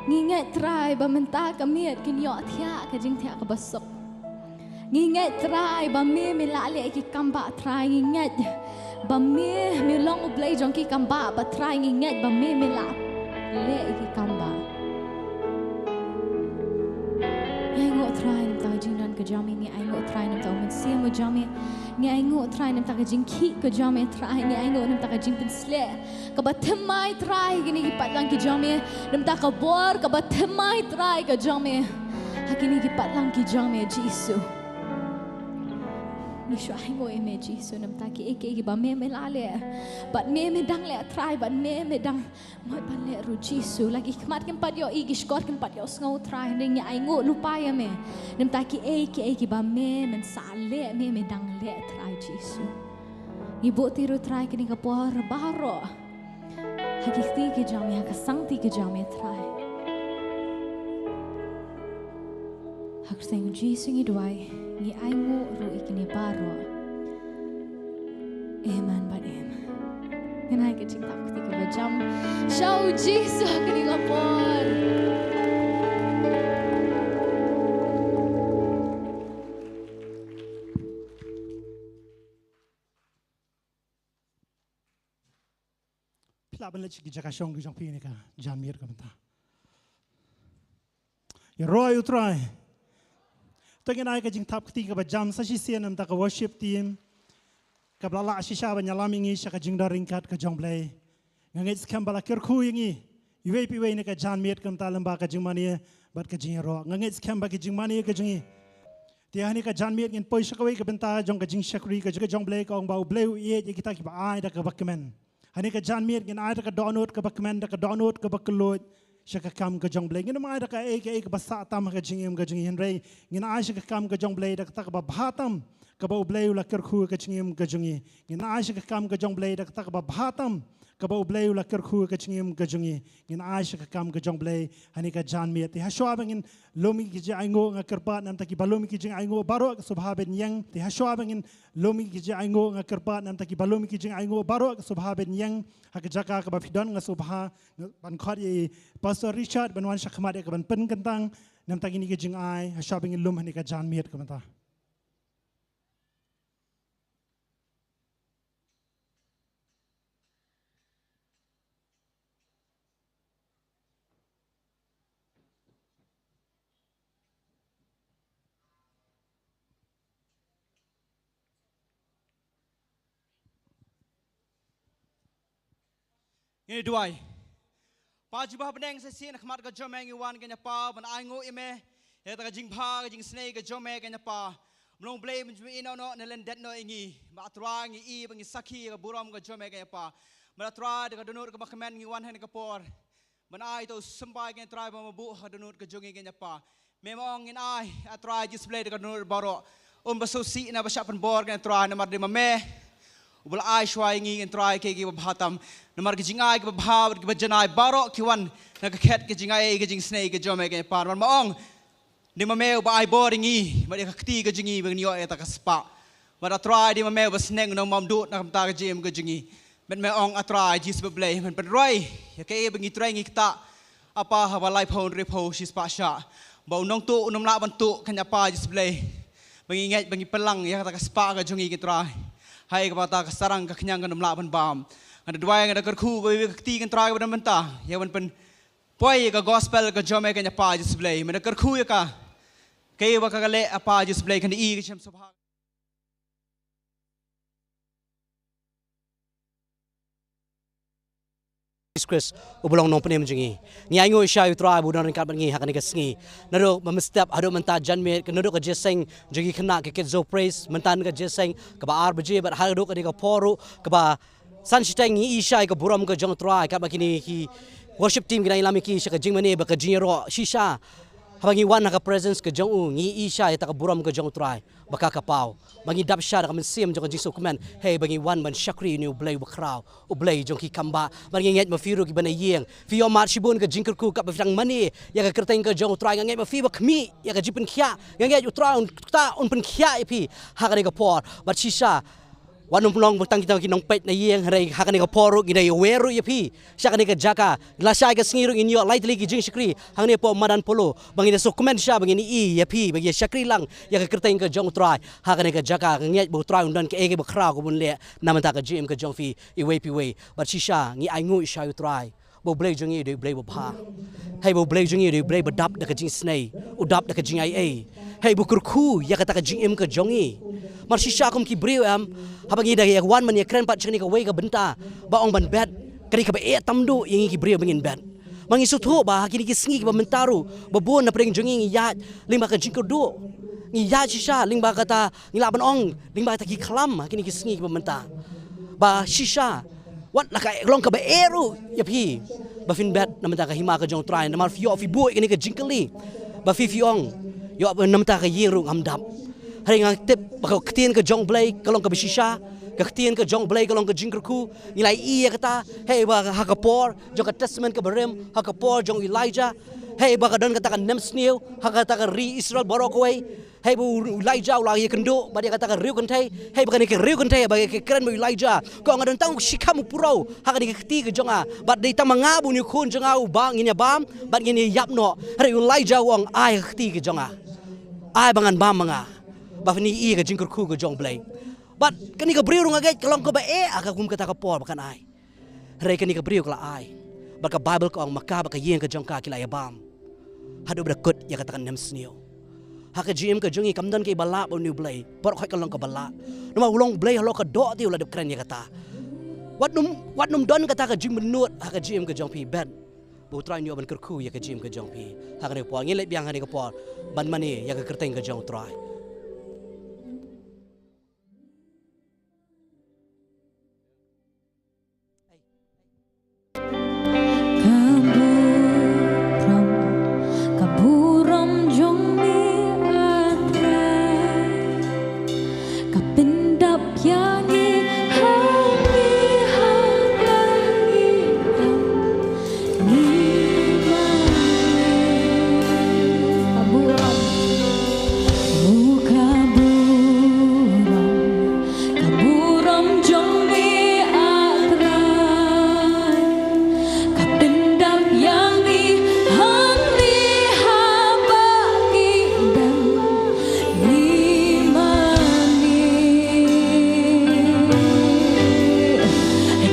Ngi ngeit Trai ba mynta ka miet kin ïoh thiah ka jingthiah kaba suk. Ngi ngeit Trai ba me me la leh ki kam ba Trai, ngi ngeit ba me me long U Blei jong ki kam ba, ba Trai ngi ngeit ba me me la leh ki kam ba. Ngi ainguh Trai namar ka jingdon ka jong me, ngi ainguh Trai namar u Mynsiem u jong me, ngi ainguh Trai namar ka jingkhih ka jong me Trai, ngi ainguh namar ka jingpynsleh kaba thymmai Trai ha kine ki patlang ki jong me, namar ka bor kaba thymmai Trai ka jong me ha kine ki patlang ki jong me Jisu. Ngi shu ainguh ïa me Jisu namar kiei kiei kiba me me la leh bad me me dang leh Trai bad me me dang mut ban leh ruh Jisu. La ki khmat kim pat ïohi, ki shkor kim pat ïohsngew Trai, hynrei ngi ainguh lypa ïa me namar kiei kiei kiba me men sa leh, me me dang leh Trai Jisu. Ngi buh ti ruh Trai kane ka por baroh ha ki kti ki jong me, ha ka sangti ki jong me Trai. Ha ka kyrteng Jisu ngi duwai, ngi ainguh ruh ïa kine baroh. Amen bad amen. Ngin ai ka jingthap kti kaba jam sha u Jisu ha kane ka por. Phi lah ban leit sha ki jaka shong ki jong phi ne ka janmiet ka mynta. Ïaroh ïa u Trai. To ngin ai ka jingthap kti kaba jam sa shisien namar ka worship team kaba la lah shisha ban ïalam ïa ngi sha ka jingdon ryngkat ka jong Blei. Nga ngeit skhem ba la kyrkhu ïa ngi iwei pa iwei ne ka janmiet ka mynta lyngba ka jingmane bad ka jingïaroh. Nga ngeit skhem ba ka jingmane ka jong ngi. Te ha kane ka janmiet ngin poi sha kawei ka bynta jong ka jingshakri ka jong Blei, ka ong ba U Blei u ïeit ïa kita kiba ai da kaba kmen. Ha kane ka janmiet ngin ai da ka dohnud kaba kmen, da ka dohnud kaba kylluid sha ka kam ka jong Blei. Ngin ym ai da kaei kaei kaba sah tam ha ka jingim ka jong ngi, hynrei ngin ai sha ka kam ka jong Blei da kata kaba bha tam kaba U Blei u la kyrkhu ha ka jingim ka jong ngi. Ngin ai sha ka kam ka jong Blei da kata kaba bha tam kaba U Blei u la kyrkhu ha ka jingim ka jong ngi. Ngin ai sha ka kam ka jong Blei ha kane ka janmiet. Te hashwa ba ngin lum ïa ki jingainguh, nga kyrpad namar kiba lum ïa ki jingainguh baroh ka sngewbha ban ïeng. Te hashwa ba ngin lum ïa ki jingainguh, nga kyrpad namar kiba lum ïa ki jingainguh baroh ka sngewbha ban ïeng. Ha ka jaka kaba phi don nga sngewbha ban khot ïa i Pastor Richard ban wan sha khmat ïa ka ban pynkyntang namar kine ki jingai hashwa ba ngin lum ha kane ka janmiet ka mynta. Ngin duwai. Pa jubab bneng, sa shisien ha khmat ka jong me ngi wan kane Pa ban ainguh ïa me ïa kata ka jingbha ka jingsnei ka jong me kane Pa. Mlong Blei mynjur ïa no no ne lyndet noh ïa ngi. Ba Trai ngi i ba ngi sakhi ïa ka burom ka jong me kane Pa. Ba Trai da ka dohnud kaba kmen ngi wan ha kane ka por ban ai ïa u symbai kane Trai ba me buh ha ka dohnud ka jong ngi kane Pa. Me ma ong ngin ai, A Trai Jisu Blei, da ka dohnud baroh. Um ba sngewsih na ba shah pynbor kane Trai namar dei ma me uba la ai shuwa ïa ngi kane Trai kiei kiei kiba bha tam. Namar ki jingai kiba bha bad kiba janai baroh ki wan na ka khet ka jingai ka jingsnei ka jong me kane Pa. Namar ma ong dei ma me uba ai bor ïa ngi bad ïa ka kti ka jong ngi ba ngin ïoh ïa kata ka spah. Bad A Trai dei ma me uba sneng u nongbymduh na ka bynta ka jingim ka jong ngi. Bad me ong A Trai Jisu Blei, men pynroi ïa kaei ba ngi trei ngi ktah, A Pa, haba laiphew hynriewphew shispah shah, ba u nongtuh un ym lah ban tuh kane A Pa Jisu Blei. Ba ngi ngeit ba ngi pynlang ïa kata ka spah ka jong ngi kane Trai ha kaba kata ka sarang ka khñiang kan ym lah ban bam. Nga da duwai, nga da kyrkhu kawei ka kti kane Trai kaba don mynta ïa ban pynpoi ïa ka gospel ka jong me kane A Pa Jisu Blei. Me da kyrkhu ïa ka kaei ba ka leh A Pa Jisu Blei kan i ka shem sngewbha. Jisu Khrist uba long nongpynim jong ngi. Ngi ainguh sha ïa u Trai ba u don ryngkat bad ngi ha kane ka sngi. Naduh ba mynstep haduh mynta janmiet, ka naduh ka jingïaseng jong ki khynnah ka Kids Zone Praise, mynta ka jingïaseng kaba ar baje bad haduh kane ka por ruh kaba San shiteng ngi ïohi sha ka burom ka jong U Trai, katba kine ki worship team ki nang ïalam ïa ki sha ka jingmane bad ka jingïaroh shisha. Haba ngi wan ha ka presence ka jong u, ngi ïohi sha ïa kata ka burom ka jong U Trai. Ba ka ka paw ba ngi dap sha da ka mynsiem jong ka jingsngewkmen, hei ba ngi wan ban shakri ïa une U Blei uba khraw, U Blei jong ki kam bah. Bad ngi ngeit ma phi ruh kiba na ïing, phi ïohmad shibun ka jingkyrkhu katba phi dang mane ïa ka kyrteng ka jong U Trai. Nga ngeit ma phi ba khmih ïa ka jingpynkhiah, nga ngeit U Trai un, kata un pynkhiah ïa phi ha kane ka por. Bad shisha, wat nym pynlong ba tang kita ki nongpeit na ïing, hynrei ha kane ka por ruh ngi da ïawer ruh ïa phi sha kane ka jaka. Lashai ka sngi ruh ngin ïoh lai tylli ki jingshakri hangne hapoh madan Polo, ba ngin da sngewkmen sha, ba ngin ïohi ïa phi ba ngi ïa shakri lang ïa ka kyrteng ka jong U Trai ha kane ka jaka. Nga ngeit ba U Trai un don kaei kaei ba khraw kaba un leh na bynta ka jingim ka jong phi iwei pa iwei. Bad shisha ngi ainguh sha U Trai ba U Blei jong ngi u dei U Blei uba bha. Hei ba U Blei jong ngi u dei U Blei ba dap da ka jingisynei, u dap da ka jingaiei. Hei ba u kyrkhu ïa kata ka jingim ka jong ngi. Mar shisha kum ki briew em, haba ngi da ïa wan ban ïakren pat sha kane kawei ka bynta, ba ong ban bet, ka dei kaba eh tam duh ïa ngi ki briew ba ngin bet. Ba ngi sngewthuh ba ha kine ki sngi kiba mynta ruh, ba bun na pdeng jong ngi ngi ïaid lyngba ka jingkyrduh. Ngi ïaid shisha lyngba kata, ngi lah ban ong lyngba kata ki khlam ha kine ki sngi kiba mynta. Ba shisha, wat la ka long kaba eh ruh ïa phi ba phin bet na bynta ka hima ka jong U Trai, namar phi ïoh phi buh ïa kane ka jingkylli ba phi phi ong, ïoh na bynta ka ïing ruh ngam dap. Hynrei nga tip ba ka ktien ka jong U Blei ka long kaba shisha, ka ktien ka jong U Blei ka long ka jingkyrkhu. Ngi la ïohi ïa kata, hei ba ha ka por jong ka Testament kaba rim, ha ka por jong u Elijah, hei ba ka don kata ka nemsniew ha kata ka ri Israel baroh kawei. Hei ba u Elijah u la ïakynduh bad ïa kata ka riewkynthei, hei ba kane ka riewkynthei ba ka kren bad u Elijah, ka ong, nga don tang u shikham u puraw ha kane ka kti ka jong nga, bad dei tang ma nga bad une u khun jong nga uba ngin ïa bam bad ngin ïa ïap noh. Hynrei u Elijah u ong, ai ka kti ka jong nga, ai ba ngan bam ma nga. Ba phin ïohi ka jingkyrkhu ka jong U Blei. Bad kane ka briew ruh nga ngeit ka long kaba eh ha ka kum kata ka por ba kan ai. Hynrei kane ka briew ka la ai. Bad ka Baibl ka ong, ma ka bad ka ïing ka jong ka ki la ïa bam haduh ba da kut ïa kata ka nemsniew. Ha ka jingim ka jong ngi kam don kaei ba lah bad une U Blei, baroh khoit ka long kaba lah. Namar u long U Blei halor ka doh te u la dep kren ïa kata. Wat nym, wat nym don kata ka jingmynnud ha ka jingim ka jong phi, bet ba U Trai un ïoh ban kyrkhu ïa ka jingim ka jong phi. Ha kane ka por ngin leit biang ha kane ka por ban mane ïa ka kyrteng ka jong U Trai. Ka burom, ka burom jong me, ah Trai, ka pyndap ïa ngi ha ngi, ha ngi, ha ngi. Ka burom, ka burom jong me, ah Trai, ka pyndap ïa ngi hangne haba ngi dang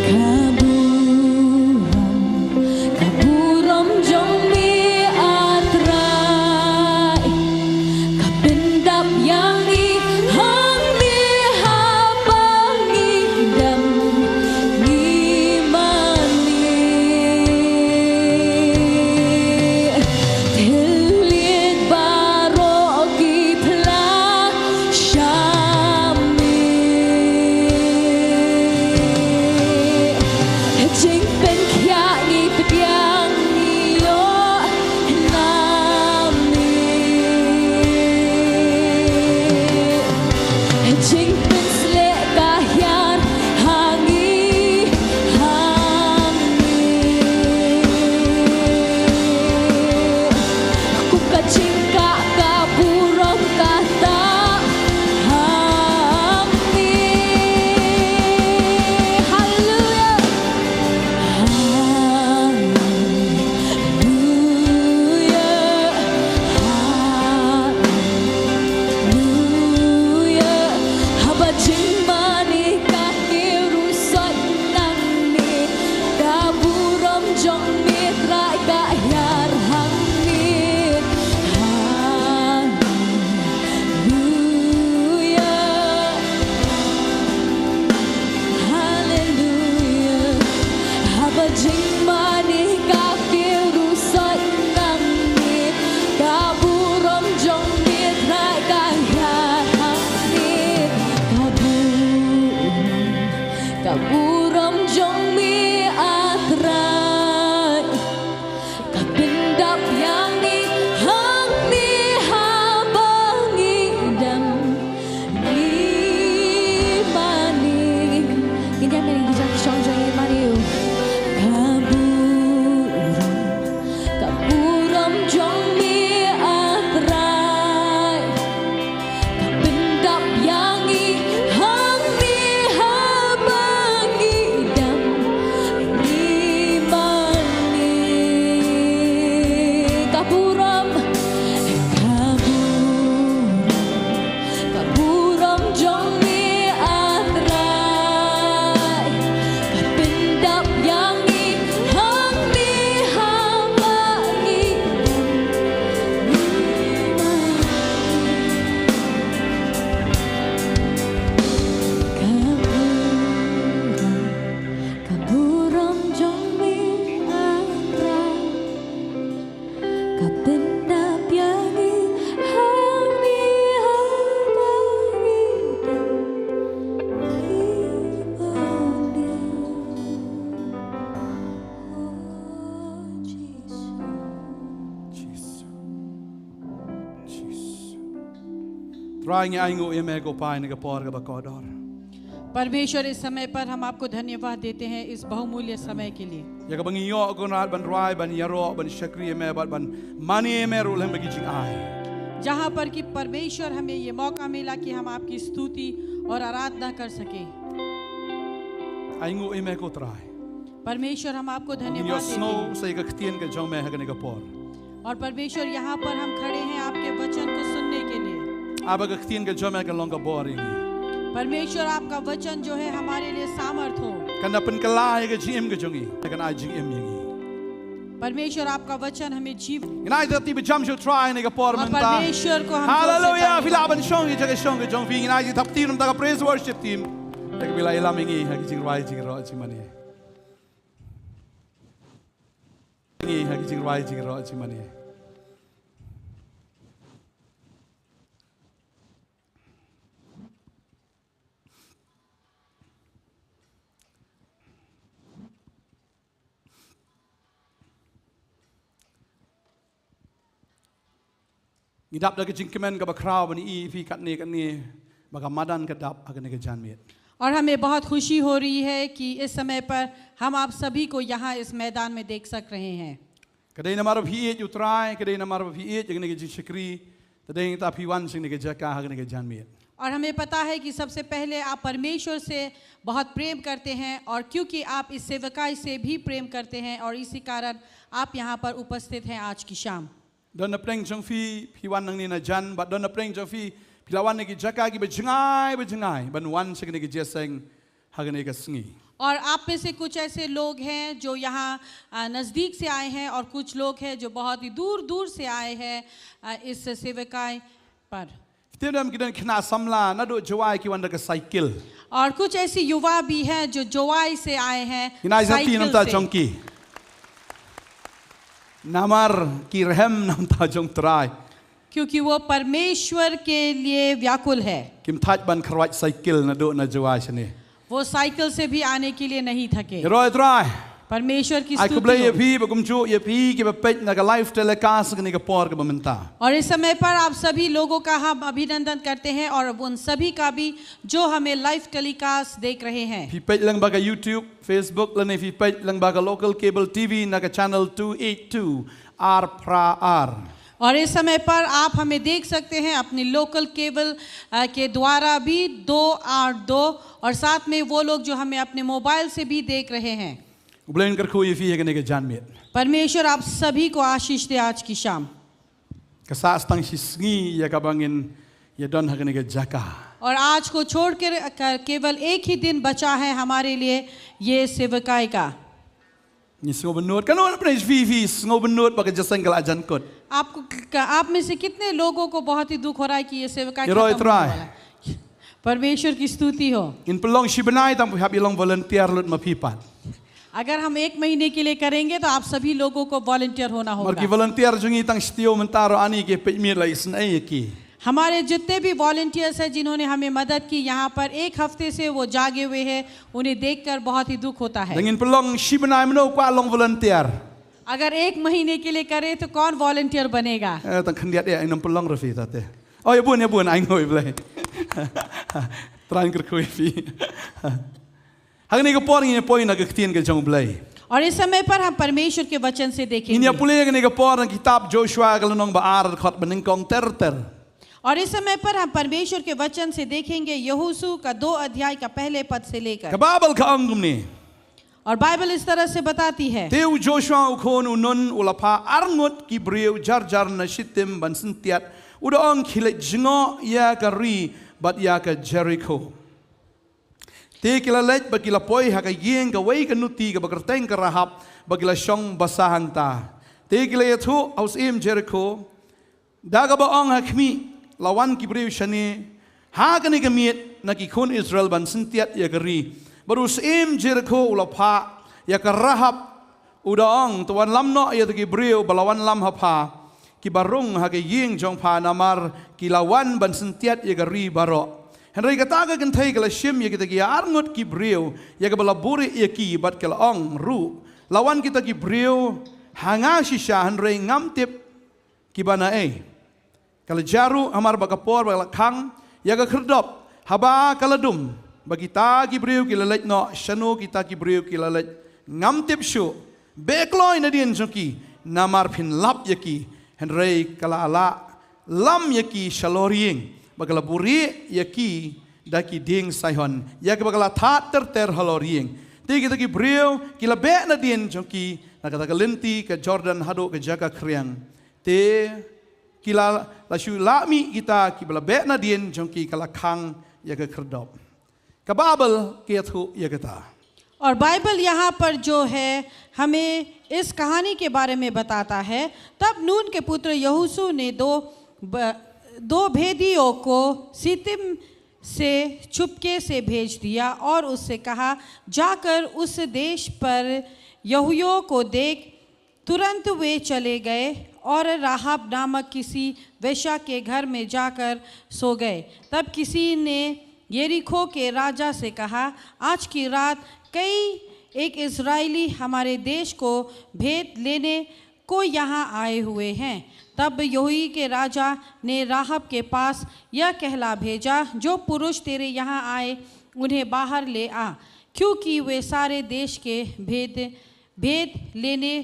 Ka burom, ka burom jong me, ah Trai, ka pyndap ïa ngi hangne haba ngi dang mane. Thylliej baroh ki phla sha me. Jingpynkhiah ngi pdiang ngi ïoh na me. Jingpynsleh ka hiar ha ngi, ha ngi. Kum ka jingkah ka burom kata ha ngi. Haleluia. Haleluia. Haleluia. Haba jingmane ka hiar u soi nangne, ka burom jong me Trai ka hiar hangne. Haleluia. Haleluia. Haba jingmane ka hiar u soi nangne, ka burom jong me Trai ka hiar hangne. Ka burom, ka burom Trai, ngi ainguh ïa me ko Pa ïa kane ka por kaba kordor. परमेश्वर, इस समय पर हम आपको धन्यवाद देते हैं इस बहुमूल्य समय के लिए। Ïa kaba ngi ïoh, Kynrad, ban rwai, ban ïaroh, ban shakri ïa me bad ban mane ïa me ruh lem bad ki jingai. जहाँ पर कि परमेश्वर हमें ये मौका मिला कि हम आपकी स्तुति और आराधना कर सकें। Ainguh ïa me ko Trai. परमेश्वर, हम आपको धन्यवाद देते हैं। Ngi ïohsngew sa ïa ka ktien ka jong me ha kane ka por. और परमेश्वर, यहाँ पर हम खड़े हैं आपके वचन को सुनने के लिए। Ai ba ka ktien ka jong me kan long ka bor ïa ngi. परमेश्वर, आपका वचन जो है हमारे लिए सामर्थ हो। Kan da pynkylla ïa ka jingim ka jong ngi, kan ai jingim ïa ngi. परमेश्वर, आपका वचन हमें जीव Ngin ai da ti ba jam shuh Trai ha kane ka por mynta. और परमेश्वर को हम जोर से Hallelujah, ताली phi lah ban shong ïa ka jaka shong ka jong phi. Ngin ai da ti na ka bynta ka praise worship team. Ïa ka ba la ïalam ïa ngi ha ka jingrwai jingroh jingmane. Ngi ha ka jingrwai jingroh jingmane. Ngi dap da ka jingkmen kaba khraw ban ïohi ïa phi katne katne ba ka madan ka dap ha kane ka janmiet. और हमें बहुत खुशी हो रही है कि इस समय पर हम आप सभी को यहाँ इस मैदान में देख सक रहे हैं। Ka dei namar ba phi ïeit ïa u Trai, ka dei namar ba phi ïeit ïa kane ka jingshakri, te dei nangta phi wan sha kane ka jaka ha kane ka janmiet. और हमें पता है कि सबसे पहले आप परमेश्वर से बहुत प्रेम करते हैं, और क्योंकि आप इस सेवकाई से भी प्रेम करते हैं, और इसी कारण आप यहाँ पर उपस्थित हैं आज की शाम। Don napdeng jong phi, phi wan nangne najan, bad don napdeng jong phi, phi la wan na ki jaka kiba jngai ba jngai ban wan sha kane ka jingïaseng ha kane ka sngi. और आप में से कुछ ऐसे लोग हैं जो यहाँ, अ, नज़दीक से आए हैं, और कुछ लोग हैं जो बहुत ही दूर-दूर से आए हैं, अ, इस सेवकाई पर। Te don ki don ki khynnah samla naduh Jowai ki wan da ka cycle. और कुछ ऐसे युवा भी हैं जो जोवाई से आए हैं, Ngin ai sa ti cycle namta से। Jong ki. Namar ki rhem namta jong Trai. क्योंकि वो परमेश्वर के लिए व्याकुल है। Kim thait ban kyrwat cycle naduh na Jowai shane. वो साइकिल से भी आने के लिए नहीं थके। Ïaroh ïa u Trai. परमेश्वर की स्तुति हो। Ai khublei ïa phi, bad kumjuh ïa phi kiba peit na ka live telecast ha kane ka por kaba mynta. और इस समय पर आप सभी लोगों का हम अभिनंदन करते हैं, और उन सभी का भी जो हमें लाइव टेलीकास्ट देख रहे हैं। Phi peit lyngba ka YouTube, Facebook, lane phi peit lyngba ka local cable T V na ka channel two eight two, R Phra R. और इस समय पर आप हमें देख सकते हैं अपनी लोकल केबल, अ, के द्वारा भी, दो आठ दो, और साथ में वो लोग जो हमें अपने मोबाइल से भी देख रहे हैं। U Blei un kyrkhu ïa phi ha kane ka janmiet. परमेश्वर आप सभी को आशीष दे आज की शाम। Ka sah tang shi sngi ïa kaba ngin ïadon ha kane ka jaka. और आज को छोड़कर क-, केवल एक ही दिन बचा है हमारे लिए ये सेवकाई का। Ngi sngewbynnud, kano na pdeng jong phi, phi sngewbynnud ba ka jingïaseng ka la jan kut? आपको, क-, आप में से कितने लोगों को बहुत ही दुख हो रहा है कि ये सेवकाई खत्म होने वाला है? Ïaroh ïa u Trai. परमेश्वर की स्तुति हो। Ngin pynlong shi bnai tang phi hap ïalong volunteer lut ma phi pat. अगर हम एक महीने के लिए करेंगे तो आप सभी लोगों को वॉलंटियर होना होगा। Namar ki volunteer jong ngi tang shi taïew mynta ruh ani ki peit miet la isynei ïa ki. हमारे जितने भी वॉलंटियर्स हैं जिन्होंने हमें मदद की, यहाँ पर एक हफ्ते से वो जागे हुए हैं, उन्हें देखकर बहुत ही दुख होता है। Lada ngin pynlong shi bnai, mano kwah long volunteer? अगर एक महीने के लिए करें तो कौन वॉलंटियर बनेगा? Eh, tang khyndiat ïa, ngin ym pynlong ruh phi te. Oh, ïa bun, ïa bun, ai ngoi Blei. Trai un kyrkhu ïa phi. Ha kane ka por ngin ïa poi na ka ktien ka jong U Blei. और इस समय पर हम परमेश्वर के वचन से देखेंगे। Ngin ïa pule ha kane ka por na ka kitab Joshua ka lynnong ba ar, dkhot ba nyngkong ter ter. और इस समय पर हम परमेश्वर के वचन से देखेंगे, यहोशू का दो अध्याय का पहले पद से लेकर। Ka Baibl ka ong kumne. और बाइबल इस तरह से बताती है। Te u Joshua u khun u Nun u la phah arngut ki briew jar jar na Shittim ban syntiat, u da ong, khie leit jngoh ïa ka ri bad ïa ka Jerikho. Te ki la leit bad ki la poi ha ka ïing kawei ka nuti kaba kyrteng ka Rahab, bad ki la shong basa hangta. Te ki la ïathuh ha u syiem Jerikho, da kaba ong ha khmih, la wan ki briew shane ha kane ka miet na ki khun Israel ban syntiat ïa ka ri. Bad u syiem Jerikho u la phah ïa ka Rahab, u da ong, to wanlam noh ïa kita ki briew ba la wanlam ha pha, kiba rung ha ka ïing jong pha, namar ki la wan ban syntiat ïa ka ri baroh. Hynrei kata ka kynthei ka la shim ïa kita ki arngut ki briew ïa kaba la buhrieh ïa ki bad ka la ong ruh, la wan kita ki briew ha nga shisha, hynrei ngam tip kiba naei. Ka la jia ruh hamar ba ka por ba ka la khang ïa ka khyrdop, haba ka la dum, ba kita ki briew ki la leit noh shano kita ki briew ki la leit, ngam tip shuh. Beh kloi nadien jong ki, namar phin lap ïa ki. Hynrei ka la lah lam ïa ki shalor ïing, ba ka la buhrieh ïa ki da ki dieng saihon, ïa kiba ka la thad ter ter halor ïing. Te kita ki briew ki la beh nadien jong ki na kata ka lynti ka Jordan haduh ka jaka khriang. Te ki la, la shu lah mih kita kiba la beh nadien jong ki, ka la khang ïa ka khyrdop. Ka Baibl ka ïathuh ïa kata. और बाइबल यहाँ पर जो है, हमें इस कहानी के बारे में बताता है। तब नून के पुत्र यहोशू ने दो ब-, दो भेदियों को सित्तीम से चुपके से भेज दिया और उससे कहा, जाकर उस देश पर यहूदियों को देख। तुरंत वे चले गए और राहाब नामक किसी वेश्या के घर में जाकर सो गए। तब किसी ने यरीहो के राजा से कहा, आज की रात कई एक इस्राएली हमारे देश को भेद लेने को यहाँ आए हुए हैं। तब यहूदी के राजा ने राहाब के पास यह कहला भेजा, जो पुरुष तेरे यहाँ आए, उन्हें बाहर ले आ, क्योंकि वे सारे देश के भेद भेद लेने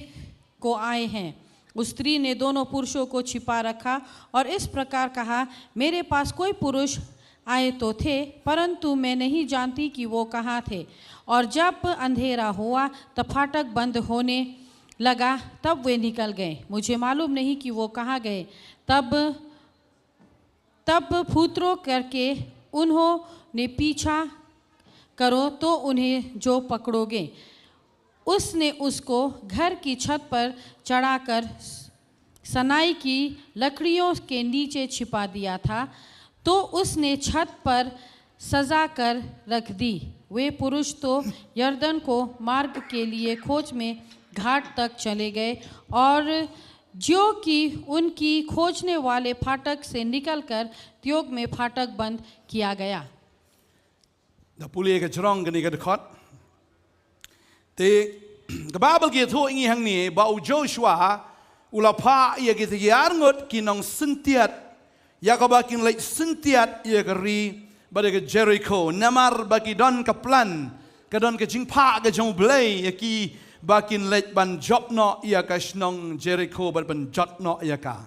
को आए हैं। उस स्त्री ने दोनों पुरुषों को छिपा रखा और इस प्रकार कहा, मेरे पास कोई पुरुष आए तो थे, परंतु मैं नहीं जानती कि वो कहाँ थे। और जब अंधेरा हुआ, तब फाटक बंद होने लगा, तब वे निकल गए। मुझे मालूम नहीं कि वो कहाँ गए। तब तब फुत्रो करके उन्होंने पीछा करो तो उन्हें जो पकड़ोगे। उसने उसको घर की छत पर चढ़ाकर सनाई की लकड़ियों के नीचे छिपा दिया था, तो उसने छत पर सजा कर रख दी। वे पुरुष तो यरदन को मार्ग के लिए खोज में घाट तक चले गए और जो कि उनकी खोजने वाले फाटक से निकलकर त्योग में फाटक बंद किया गया। Da pule ka jrong kane ka dkhot. Te ka Baibl ka ïathuh ïa ngi hangne ba u Joshua u la phah ïa kita ki arngut ki nongsyntiat ïa kaba kin leit syntiat ïa ka ri bad ïa ka Jerikho, namar ba ki don ka plan, ka don ka jingphah ka jong U Blei ïa ki ba kin leit ban jop noh ïa ka shnong Jerikho bad ban jot noh ïa ka.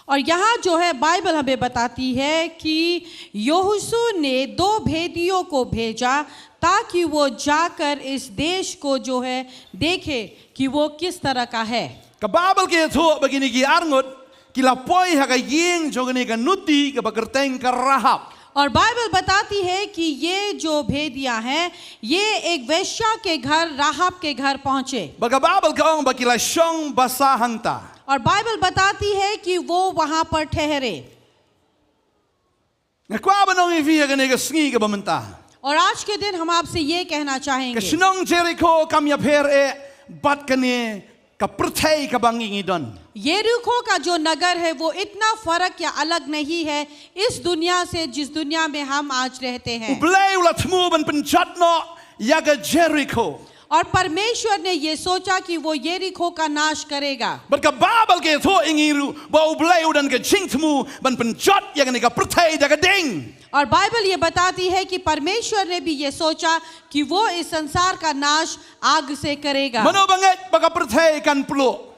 और यहाँ जो है बाइबल हमें बताती है कि यहोशू ने दो भेदियों को भेजा ताकि वो जाकर इस देश को जो है देखे कि वो किस तरह का है। Ka Baibl ka ïathuh ba kine ki arngut ki la poi ha ka ïing jong kane ka nuti kaba kyrteng ka Rahab. और बाइबल बताती है कि ये जो भेदिया हैं, ये एक वेश्या के घर, राहाब के घर पहुंचे। Bad ka Baibl ka ong ba ki la shong basa hangta. और बाइबल बताती है कि वो वहां पर ठहरे। Nga kwah ban ong ïa phi ha kane ka sngi kaba mynta. और आज के दिन हम आपसे ये कहना चाहेंगे। Ka shnong Jerikho kam ïapher eh bad kane ka pyrthei kaba ngi ngi don. यरीहो का जो नगर है वो इतना फर्क या अलग नहीं है इस दुनिया से जिस दुनिया में हम आज रहते हैं। U Blei u la thmu ban pynjot noh ïa ka Jerikho. और परमेश्वर ने ये सोचा कि वो यरीहो का नाश करेगा। Bad ka Baibl ka ïathuh ïa ngi ruh ba U Blei u don ka jingthmu ban pynjot ïa kane ka pyrthei da ka ding. और बाइबल ये बताती है कि परमेश्वर ने भी ये सोचा कि वो इस संसार का नाश आग से करेगा। Mano ba ngeit ba ka pyrthei kan pluh?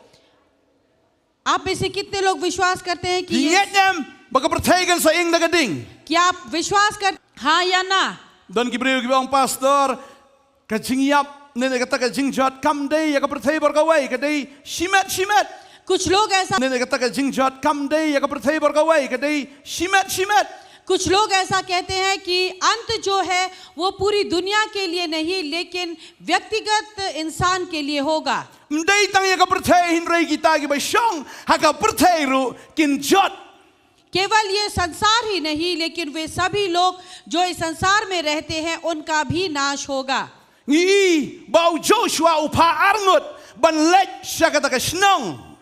आप में से कितने लोग विश्वास करते हैं कि ये, ngeit em ba ka pyrthei kan sa ing da ka ding? क्या आप विश्वास कर, हाँ या ना? Don ki briew kiba ong, Pastor, ka jingïap ne kata ka jingjot kam dei ïa ka pyrthei bad kawei, ka dei shimet shimet. कुछ लोग ऐसा ne kata ka jingjot kam dei ïa ka pyrthei bad kawei, ka dei shimet shimet. कुछ लोग ऐसा कहते हैं कि अंत जो है वो पूरी दुनिया के लिए नहीं लेकिन व्यक्तिगत इंसान के लिए होगा। Ym dei tang ïa ka pyrthei, hynrei kita kiba shong ha ka pyrthei ruh kin jot. केवल ये संसार ही नहीं लेकिन वे सभी लोग जो इस संसार में रहते हैं उनका भी नाश होगा। Ngi i ba u Joshua u phah arngut ban leit sha kata ka shnong.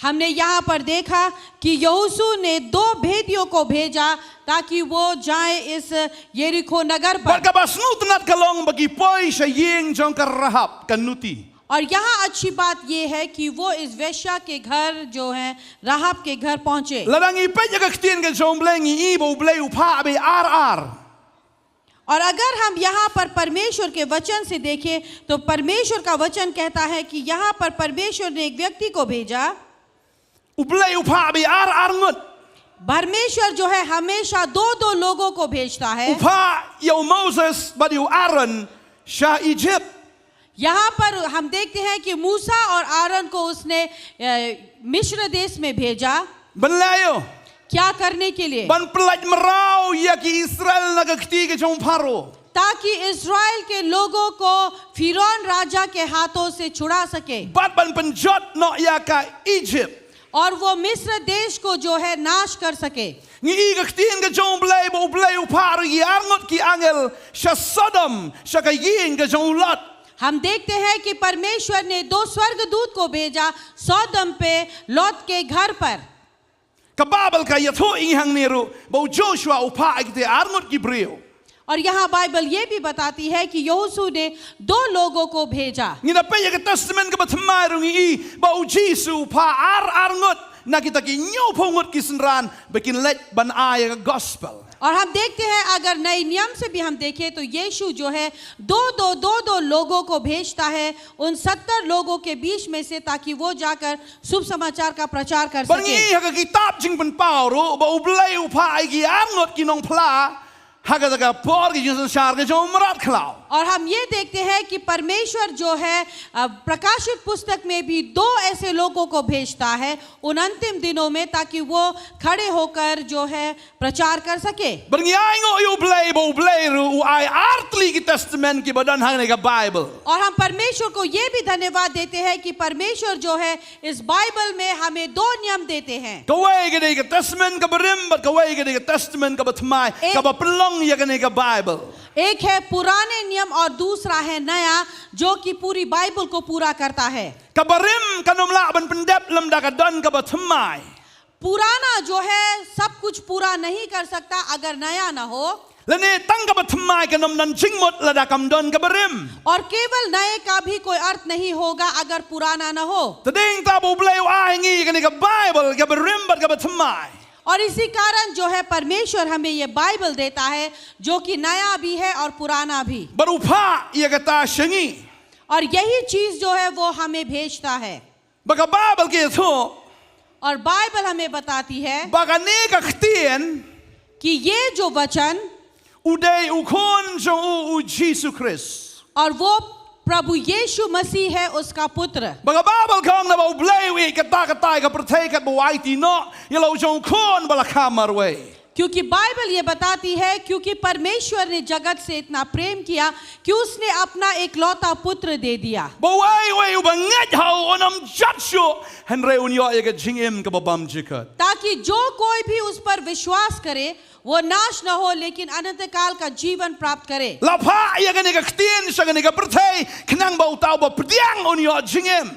हमने यहाँ पर देखा कि यहोशू ने दो भेदियों को भेजा ताकि वो जाए इस यरीहो नगर पर। Bad kaba sngewtynnat ka long ba ki poi sha ïing jong ka Rahab ka nuti. और यहाँ अच्छी बात यह है कि वो इस वेश्या के घर, जो है राहाब के घर पहुंचे। Lada ngi peit ïa ka ktien ka jong U Blei ngi i ba U Blei u phah beit ar ar. और अगर हम यहाँ पर परमेश्वर के वचन से देखें, तो परमेश्वर का वचन कहता है कि यहाँ पर परमेश्वर ने एक व्यक्ति को भेजा। U Blei u phah beit ar ar ngut. परमेश्वर जो है, हमेशा दो-दो लोगों को भेजता है। U phah ïa u Moses bad ïa u Aaron sha Egypt. यहाँ पर हम देखते हैं कि मूसा और आरोन को उसने, अ, मिस्र देश में भेजा। Ban leh ïa u. क्या करने के लिए? Ban pyllait mraw ïa ki Israel na ka kti ka jong u Pharaoh. ताकि इस्राएल के लोगों को फिरौन राजा के हाथों से छुड़ा सके। Bad ban pynjot noh ïa ka Egypt. और वो मिस्र देश को जो है नाश कर सके। Ngi i ka ktien ka jong U Blei ba U Blei u phah ruh ïa ar ngut ki angel sha Sodom, sha ka ïing ka jong u Lot. हम देखते हैं कि परमेश्वर ने दो स्वर्गदूत को भेजा सौदम पे, लौत के घर पर। Ka Baibl ka ïathuh ïa ngi hangne ruh ba u Joshua u phah ïa kito ar ngut ki briew. और यहाँ बाइबल ये भी बताती है कि यहोशू ने दो लोगों को भेजा। Ngi da peit ïa ka Testament kaba thymmai ruh ngi i ba u Jisu u phah ar ar ngut na kita ki hynñiewphew ngut ki synran ba kin leit ban ai ïa ka gospel. और हम देखते हैं, अगर नए नियम से भी हम देखें, तो यीशु जो है, दो, दो, दो, दो लोगों को भेजता है, उन सत्तर लोगों के बीच में से, ताकि वो जाकर शुभ समाचार का प्रचार कर सके। Bad ngi i ha ka kitab Jingpynpaw ruh ba U Blei u phah ïa ki ar ngut ki nongphla ha kata ka por ka jingsynshar ka jong u mrad khlaw. और हम ये देखते हैं कि परमेश्वर जो है, अ, प्रकाशित पुस्तक में भी दो ऐसे लोगों को भेजता है उन अंतिम दिनों में, ताकि वो खड़े होकर जो है प्रचार कर सके। Bad ngi ai nguh ïa U Blei ba U Blei ruh u ai ar tylli ki testament kiba don hangne ka Baibl. और हम परमेश्वर को ये भी धन्यवाद देते हैं कि परमेश्वर जो है इस बाइबल में हमें दो नियम देते हैं। Kawei ka dei ka testament kaba rim bad kawei ka dei ka testament kaba thymmai, एक kaba pynlong ïa kane ka Baibl. एक है पुराने नियम और दूसरा है नया, जो कि पूरी बाइबल को पूरा करता है। Kaba rim kan ym lah ban pyndep lymda ka don kaba thymmai. पुराना जो है, सब कुछ पूरा नहीं कर सकता अगर नया ना हो। Lane tang kaba thymmai kan ym don jingmut lada kam don kaba rim. और केवल नए का भी कोई अर्थ नहीं होगा अगर पुराना ना हो। Te dei nangta ba U Blei u ai ngi kane ka Baibl kaba rim bad kaba thymmai. और इसी कारण जो है, परमेश्वर हमें ये बाइबल देता है, जो कि नया भी है और पुराना भी। Bad u phah ïa kata sha ngi. और यही चीज जो है, वो हमें भेजता है। Ba ka Baibl ka ïathuh. और बाइबल हमें बताती है Ba kane ka ktien. कि ये जो वचन. U dei u Khun jong u, u Jisu Khrist. और वो प्रभु यीशु मसीह है, उसका पुत्र। Ba ka Baibl ka ong naba U Blei u ïeit katta katta ïa ka pyrthei katba u aiti noh ïa la u jong u Khun ba la kha marwei. क्योंकि बाइबल ये बताती है, क्योंकि परमेश्वर ने जगत से इतना प्रेम किया कि उसने अपना एकलौता पुत्र दे दिया। Ba uei uei uba ngeit ha u un ym jot shuh, hynrei un ïoh ïa ka jingim kaba bymjukut. ताकि जो कोई भी उस पर विश्वास करे, वो नाश न हो, लेकिन अनंतकाल का जीवन प्राप्त करे। La phah ïa kane ka ktien sha kane ka pyrthei khnang ba uta uba pdiang un ïoh jingim.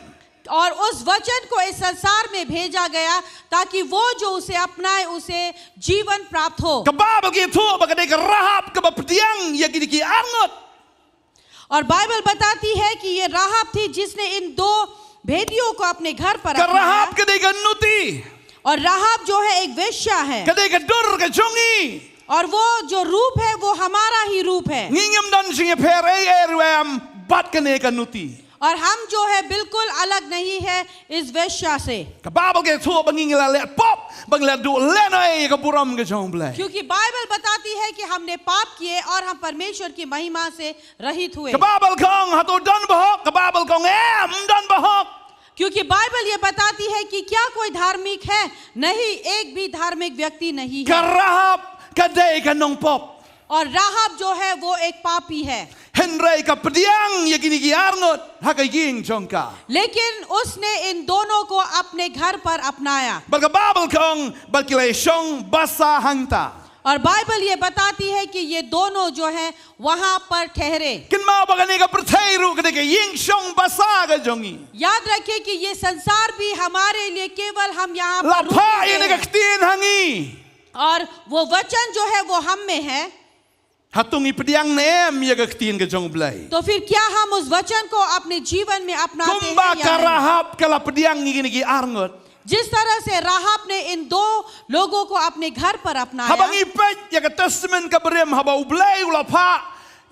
और उस वचन को इस संसार में भेजा गया, ताकि वो जो उसे अपनाए, उसे जीवन प्राप्त हो। Ka Baibl ka ïathuh ba ka dei ka Rahab kaba pdiang ïa kine ki arngut. और बाइबल बताती है कि ये राहाब थी, जिसने इन दो भेदियों को अपने घर पर अपनाया। Ka Rahab ka dei ka nuti. और राहाब जो है, एक वेश्या है। Ka dei ka dur ka jong ngi. और वो जो रूप है, वो हमारा ही रूप है। Ngi ngim don jingïapher ei ei ruh em bad kane ka nuti. और हम जो है, बिल्कुल अलग नहीं है इस वेश्या से। Ka Baibl ka ïathuh ba ngi ngi la leh pop, ba ngi la duh lehnohei ïa ka burom ka jong U Blei. क्योंकि बाइबल बताती है कि हमने पाप किए और हम परमेश्वर की महिमा से रहित हुए। Ka Baibl ka ong hato don bahok, ka Baibl ka ong em, ym don bahok. क्योंकि बाइबल ये बताती है कि क्या कोई धार्मिक है? नहीं, एक भी धार्मिक व्यक्ति नहीं है। Ka Rahab ka dei ka nongpop. और राहाब जो है, वो एक पापी है। Hynrei ka pdiang ïa kine ki arngut ha ka ïing jong ka. लेकिन उसने इन दोनों को अपने घर पर अपनाया। Bad ka Baibl ka ong ba ki la ïashong basa hangta. और बाइबल ये बताती है कि ये दोनों जो हैं, वहां पर ठहरे। Kynmaw ba kane ka pyrthei ruh ka dei ka ïing shong basa ka jong ngi. याद रखें कि ये संसार भी हमारे लिए केवल हम यहाँ पर रुकने गए हैं। La phah ïa kane ka ktien ha ngi. और वो वचन जो है, वो हम में है। Hato ngi pdiang ne em ïa ka ktien ka jong U Blei? तो फिर क्या हम उस वचन को अपने जीवन में अपनाते Kumba हैं ka या नहीं? Rahab ka la pdiang ïa kine ki arngut. जिस तरह से राहाब ने इन दो लोगों को अपने घर पर Haba अपनाया, ngi peit ïa ka Testament ka Barim, haba U Blei u la phah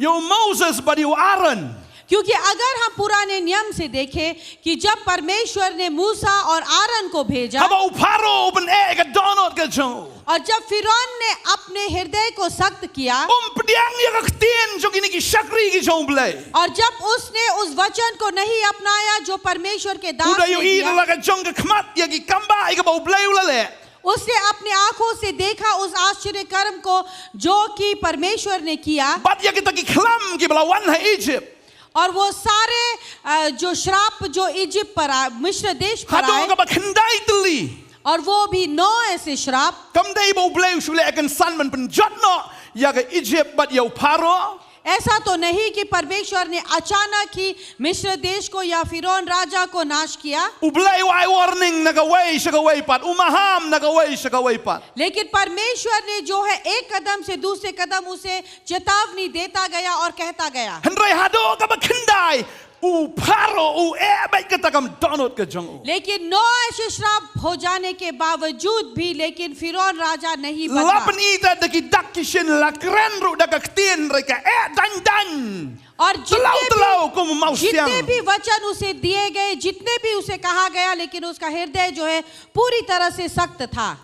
ïa u Moses bad ïa u Aaron. क्योंकि अगर हम पुराने नियम से देखें कि जब परमेश्वर ने मूसा और आरन को भेजा Haba u Pharaoh u pyneh ïa ka dohnud ka jong u. और जब फिरौन ने अपने हृदय को सख्त किया Um pdiang ïa ka ktien jong kine ki shakri ki jong U Blei. और जब उसने उस वचन को नहीं अपनाया जो परमेश्वर के U दास da ने ïohi da दिया, la ka jong ka khmat ïa ki kambah ïa kaba U Blei u la leh. उसने अपने आंखों से देखा उस आश्चर्य कर्म को जो कि परमेश्वर ने किया। Bad ïa kita ki khlam kiba la wan ha Egypt. और वो सारे अ, जो श्राप जो इजिप्ट पर आ, मिस्र देश पर Haduh आए, kaba khyndai tylli. और वो भी नौ ऐसे श्राप। Kam dei ba U Blei u shu leh kynsan ban pynjot noh ïa ka Egypt bad ïa u Pharaoh. ऐसा तो नहीं कि परमेश्वर ने अचानक ही मिस्र देश को या फिरौन राजा को नाश किया। U Blei u ai warning na kawei sha kawei pat, u maham na kawei sha kawei pat. लेकिन परमेश्वर ने जो है एक कदम से दूसरे कदम उसे चेतावनी देता गया और कहता गया। Hynrei haduh kaba khyndai, u Pharaoh u eh beit kata ka dohnud ka jong u. लेकिन नौ ऐसे श्राप हो जाने के बावजूद भी लेकिन फिरौन राजा नहीं La बदला। pyni te da ki dak ki shin, la kren ruh da ka ktien, hynrei ka eh dang dang. और Tlaw tlaw kum u जितने जितने mawsiang. भी वचन उसे दिए गए, जितने भी उसे कहा गया, लेकिन उसका हृदय जो है पूरी तरह से सख्त था।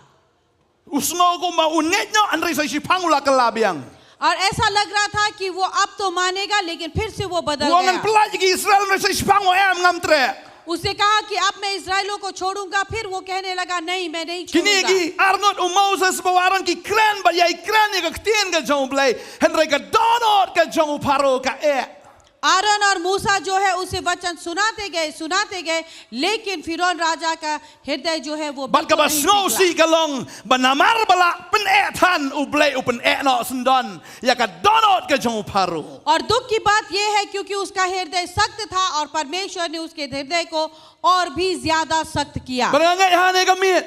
U sngew kumba un ngeit noh, hynrei sa shiphang u la kylla biang. और ऐसा लग रहा था कि वो अब तो मानेगा, लेकिन फिर से वो बदल U ong ngan गया। pyllait ïa ki Israel, hynrei sa shiphang u ong em, ngam treh. उसने कहा कि अब मैं इसराइलों को छोड़ूंगा, फिर वो कहने लगा, नहीं, मैं नहीं Kine छोड़ूंगा। ki arngut u Moses bad u Aaron ki kren bad ïai kren ïa ka ktien ka jong U Blei. Hynrei ka dohnud ka jong u Pharaoh ka eh. आरन और मूसा जो है उसे वचन सुनाते गए, सुनाते गए, लेकिन फिरौन राजा का हृदय जो है वो Bad बिल्कुल kaba नहीं sngewsih पिघला। ka long ba namar ba la pyneh than, U Blei u pyneh noh syndon ïa ka dohnud ka jong u Pharaoh. और दुख की बात यह है क्योंकि उसका हृदय सख्त था और परमेश्वर ने उसके हृदय को और भी ज्यादा सख्त किया। Bad nga ngeit ha kane ka miet,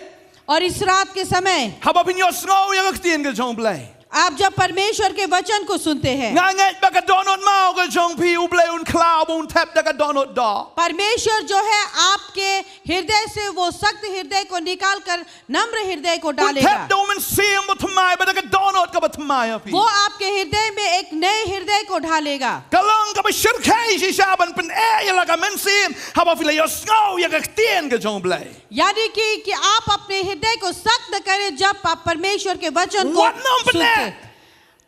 और इस रात के समय haba phin ïohsngew ïa ka ktien ka jong U Blei, आप जब परमेश्वर के वचन को सुनते हैं, nga ngeit ba ka dohnud maw ka jong phi U Blei un khlaw bad un thep da ka dohnud doh. परमेश्वर जो है आपके हृदय से वो सख्त हृदय को निकाल कर नम्र हृदय को Un thep डालेगा। da u Mynsiem Bathymmai bad da ka dohnud kaba thymmai ha phi. वो आपके हृदय में एक नए हृदय को ढालेगा। Ka long kaba shyrkhei shisha ban pyneh ïa la ka mynsiem haba phi la ïohsngew ïa ka ktien ka jong U Blei. यानी कि कि आप अपने हृदय को सख्त करें जब आप परमेश्वर के वचन को Wat nym pyneh. सुनते।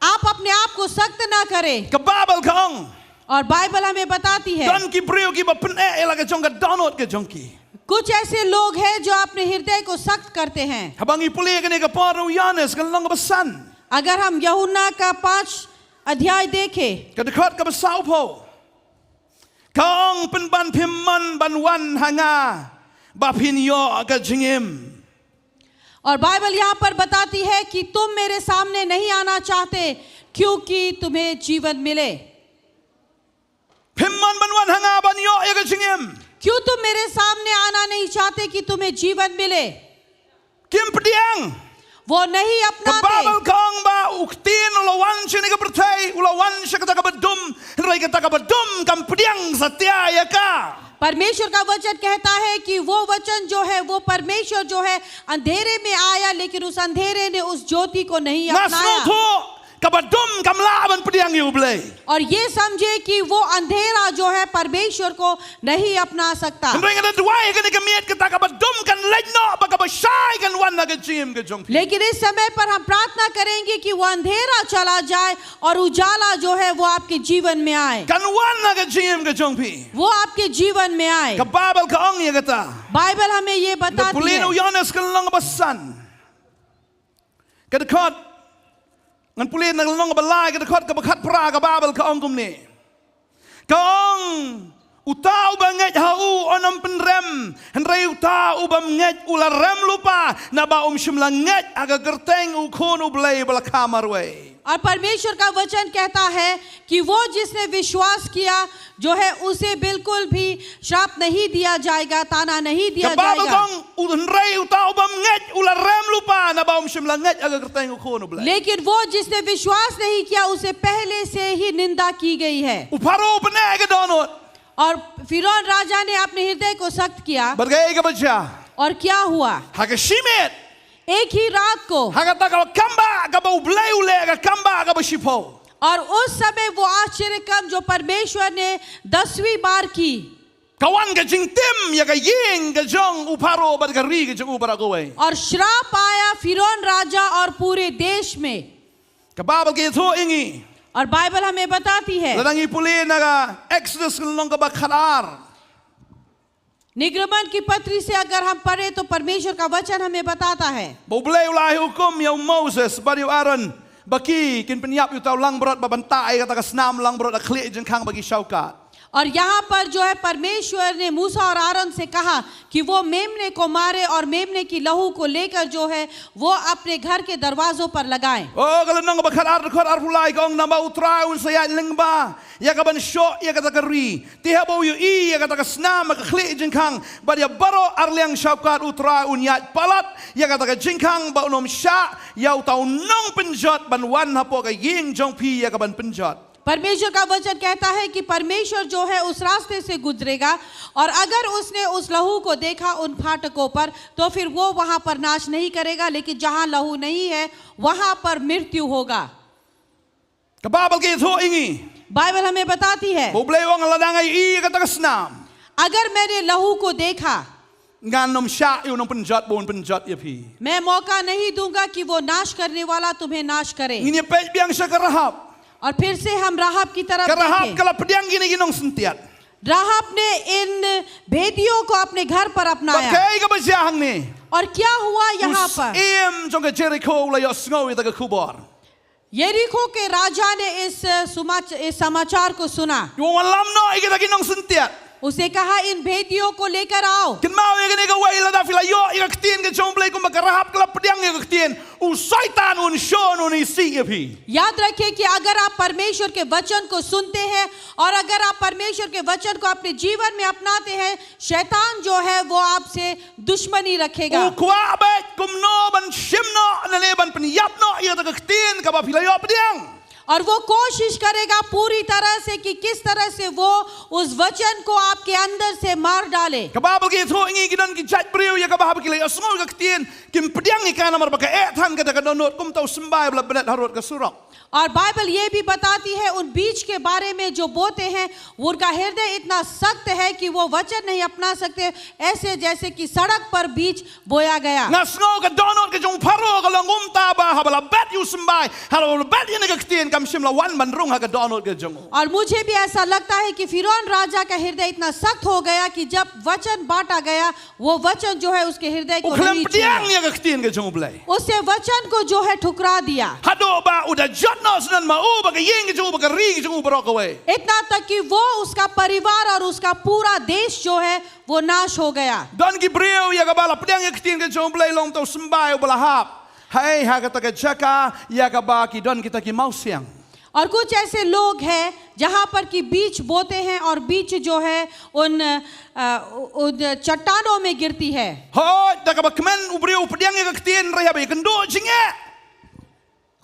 आप अपने आप को सख्त ना करें। Ka Baibl ka ong, और बाइबल हमें बताती है, don ki briew kiba pyneh ïa la ka jong ka dohnud ka jong ki. कुछ ऐसे लोग हैं जो अपने हृदय को सख्त करते हैं। Haba ngi pule ïa kane ka por u Ïoannis ka lynnong kaba san, अगर हम यूहन्ना का पांच अध्याय देखें, ka dkhot kaba sawphew, ka ong, pynban phim mon ban wan ha nga ba phin ïoh ka jingim. और बाइबल यहाँ पर बताती है कि तुम मेरे सामने नहीं आना चाहते क्योंकि तुम्हें जीवन मिले। Phim mon ban wan ha nga ban ïoh ïa ka jingim. क्यों तुम मेरे सामने आना नहीं चाहते कि तुम्हें जीवन मिले? Kim pdiang. वो नहीं Ka अपनाते। Baibl ka ong ba u ktien u la wan sha kane ka pyrthei, u la wan sha kata kaba dum, hynrei kata kaba dum kam pdiang satia ïa ka. परमेश्वर का वचन कहता है कि वो वचन जो है, वो परमेश्वर जो है, अंधेरे में आया, लेकिन उस अंधेरे ने उस ज्योति को नहीं Nga अपनाया। sngewthuh, kaba dum kam lah ban pdiang ïa U Blei. और ये समझे कि वो अंधेरा जो है, परमेश्वर को नहीं अपना सकता। Hynrei nga da duwai ha kane ka miet kata kaba dum kan leit noh bad kaba shai kan wan ha ka jingim ka jong phi. लेकिन इस समय पर हम प्रार्थना करेंगे कि वो अंधेरा चला जाए और उजाला जो है, वो आपके जीवन में आए, Kan wan ha ka jingim ka jong phi. वो आपके जीवन में आए। Ka Baibl ka ong ïa kata. Bible हमें ये Nga बताती pule na u है। Ïoannis ka lynnong kaba san, ka dkhot, ngan pule na ka lynnong kaba lai, ka dkhot kaba khatphra, ka Baibl ka ong kumne. Ka ong, uta uba ngeit ha u un ym pynrem, hynrei uta u bym ngeit u la rem lypa, naba um shym la ngeit ha ka kyrteng U Khun U Blei ba la kha marwei. और परमेश्वर का वचन कहता है कि वो जिसने विश्वास किया, जो है, उसे बिल्कुल भी श्राप नहीं दिया जाएगा, ताना नहीं दिया Ka Baibl ka जाएगा। ong, u hynrei uta u bym ngeit u la rem lypa naba um shym la ngeit ha ka kyrteng u Khun U Blei. लेकिन वो जिसने विश्वास नहीं किया, उसे पहले से ही निंदा की गई है। U Pharaoh u bneh ka dohnud. और फिरौन राजा ने अपने हृदय को सख्त किया। Bad kaei kaba jia? और क्या हुआ? Ha ka shi miet, एक ही रात को, ha kata ka kam ba, kaba U Blei u leh, ka kam ba kaba shiphew, और उस समय वो आश्चर्य काम जो परमेश्वर ने दसवीं बार की, ka wan ka jingtim ïa ka ïing ka jong u Pharaoh bad ka ri ka jong u baroh kawei. और श्राप आया फिरौन राजा और पूरे देश में। Ka Baibl ka ïathuh ïa ngi, और बाइबल हमें बताती है, lada ngi pule na ka Exodus ka lynnong kaba khatar, निगमन की पत्री से अगर हम पढ़े तो परमेश्वर का वचन हमें बताता है ba U Blei u la ai hukum ïa u Moses bad ïa u Aaron ba ki kin pynïap ïa uta u langbrot bad ban tah ïa kata ka snam langbrot ha khlieh jingkhang ba ki shawkat. और यहाँ पर जो है, परमेश्वर ने मूसा और आरोन से कहा कि वो मेमने को मारे और मेमने की लहू को लेकर जो है, वो अपने घर के दरवाजों पर लगाएं। Oh, ka lynnong kaba khatar dkhot arphew lai ka ong, namar U Trai un sa ïaid lyngba ïa ka ban shoh ïa kata ka ri. Te haba u ïohi ïa kata ka snam ha ka khlieh jingkhang bad ïa baroh arliang shawkat, U Trai un ïaid palat ïa kata ka jingkhang bad un ym shah ïa uta u nongpynjot ban wan hapoh ka ïing jong phi ïa ka ban pynjot. परमेश्वर का वचन कहता है कि परमेश्वर जो है, उस रास्ते से गुजरेगा और अगर उसने उस लहू को देखा उन फाटकों पर, तो फिर वो वहां पर नाश नहीं करेगा, लेकिन जहां लहू नहीं है, वहां पर मृत्यु होगा। Ka Baibl ka ïathuh ïa ngi, Bible हमें बताती है, ba U Blei u ong, lada nga ïohi ïa kata ka snam, अगर मैंने लहू को देखा, ngan ym shah ïa u nongpynjot ba un pynjot ïa phi. मैं मौका नहीं दूंगा कि वो नाश करने वाला तुम्हें नाश करे। Ngin ïa peit biang sha ka Rahab. और फिर से हम राहाब की तरफ Ka Rahab देखें। ka la pdiang ïa kine ki nongsyntiat. राहाब ने इन भेदियों को अपने घर पर Bad अपनाया। kaei kaba jia hangne? और क्या हुआ यहाँ U पर? Syiem jong ka Jerikho u la ïohsngew ïa kata ka khubor. यरीहो के राजा ने इस, अ, सुमाच-, इस समाचार को सुना Ïa u wallam noh ïa kita ki nongsyntiat. उसे कहा, इन भेदियों को लेकर आओ। Kynmaw ïa kane kawei, lada phi la ïoh ïa ka ktien ka jong U Blei kumba ka Rahab ka la pdiang ïa ka ktien, u Soitan un shon, un isih ïa phi. याद रखें कि अगर आप परमेश्वर के वचन को सुनते हैं और अगर आप परमेश्वर के वचन को अपने जीवन में अपनाते हैं, शैतान जो है, वो आपसे दुश्मनी रखेगा। U kwah beit kumno ban shim noh, lane ban pynïap noh ïa kata ka ktien kaba phi la ïoh pdiang. और वो कोशिश करेगा पूरी तरह से कि किस तरह से वो उस वचन को आपके अंदर से मार डाले। Ka Baibl ka ïathuh ïa ngi, ki don ki jait briew ïa kaba haba ki la ïohsngew ïa ka ktien, kim pdiang ïa ka namar ba ka eh than kata ka dohnud, kumta u symbai ba la bret harud ka surok. और बाइबल ये भी बताती है, उन बीज के बारे में जो बोते हैं, उनका हृदय इतना सख्त है कि वो वचन नहीं अपना सकते, ऐसे जैसे कि सड़क पर बीज बोया गया। Nga sngew ka dohnud ka jong u Pharaoh ka long kumta, ba haba la bet ïa u symbai, haba la bet ïa kane ka ktien, kam shym la wan ban rung ha ka dohnud ka jong u. और मुझे भी ऐसा लगता है कि फिरौन राजा का हृदय इतना सख्त हो गया कि जब वचन बांटा गया, वो वचन जो है उसके हृदय को U khlem नहीं pdiang छुआ। ïa ka ktien ka jong U Blei. उसने वचन को जो है ठुकरा दिया। Haduh ba u da jot noh shen ma u bad ka ïing ka jong u bad ka ri ka jong u baroh kawei. इतना तक कि वो, उसका परिवार और उसका पूरा देश जो है, वो नाश हो गया। Don ki briew ïa kaba la pdiang ïa ka ktien ka jong U Blei, long uta u symbai uba la hap, hei, ha kata ka jaka ïa kaba ki don kita ki mawsiang. और कुछ ऐसे लोग हैं जहां पर कि बीज बोते हैं और बीज जो है उन, अ, उन चट्टानों में गिरती है। Hooid, da kaba kmen u briew u pdiang ïa ka ktien, hynrei haba ïakynduh jingeh,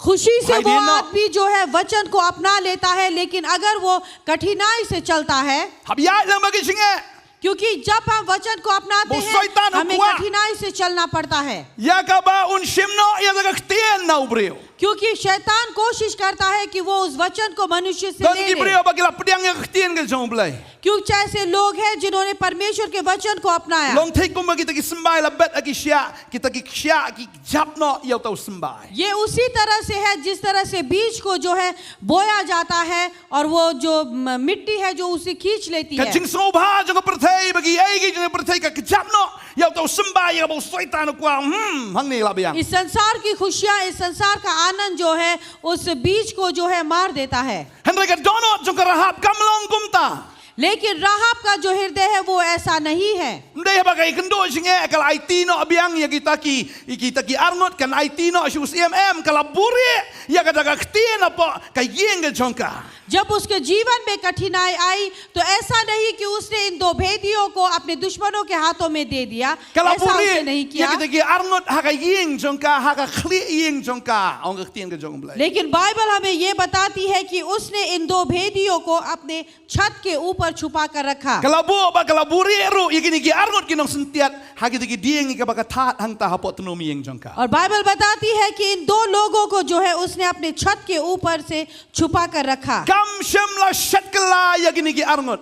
खुशी से Hai वो dien noh. आदमी जो है वचन को अपना लेता है, लेकिन अगर वो कठिनाई से चलता है, Haba ïaid lang bad ki jingeh, क्योंकि जब हम वचन को अपनाते Ba u हैं, Soitan u हमें kwah. कठिनाई से चलना पड़ता है, ïa kaba un shim noh ïa kata ka ktien na u briew. क्योंकि शैतान कोशिश करता है कि वो उस वचन को मनुष्य से Don ले ki ले। briew ba ki la pdiang ïa ka ktien ka jong U Blei. कुछ ऐसे लोग हैं जिन्होंने परमेश्वर के वचन को अपनाया। Long thik kumba kita ki symbai la bet ha ki shiah, kita ki shiah ki jap noh ïa uta u symbai. ये उसी तरह से है जिस तरह से बीज को जो है बोया जाता है और वो जो म-, मिट्टी है जो उसे खींच लेती Ka है। jingsngewbha jong ka pyrthei, ba kiei kiei jong ka pyrthei ka kjap noh ïa uta u symbai, ïa kaba u Soitan u kwah, hmm, hangne la biang. इस संसार की खुशियां, इस संसार का आनंद जो है, उस बीज को जो है मार देता है। Hynrei ka dohnud jong ka Rahab kam long kumta. लेकिन राहाब का जो हृदय है, वो ऐसा नहीं है। Ym dei haba ka ïakynduh jingeh ka la aiti noh biang ïa kita ki, ïa kita ki arngut, kan aiti noh sha u syiem, em, ka la buhrieh ïa kata ka ktien hapoh ka ïing ka jong ka. जब उसके जीवन में कठिनाई आई, तो ऐसा नहीं कि उसने इन दो भेदियों को अपने दुश्मनों के हाथों में दे दिया, Ka la ऐसा उसने buhrieh नहीं ïa किया। kita ki arngut ha ka ïing jong ka, ha ka khlieh ïing jong ka, ong ka ktien ka jong U Blei. लेकिन बाइबल हमें ये बताती है कि उसने इन दो भेदियों को अपने छत के ऊपर छुपा कर रखा। Ka la buh bad ka la buhrieh ruh ïa kine ki arngut ki nongsyntiat ha kita ki dieng ïa kaba ka thad hangta hapoh tnum ïing jong ka. और बाइबल बताती है कि इन दो लोगों को जो है, उसने अपने छत के ऊपर से छुपा कर रखा। Kam shym la shet kylla ïa kine ki arngut.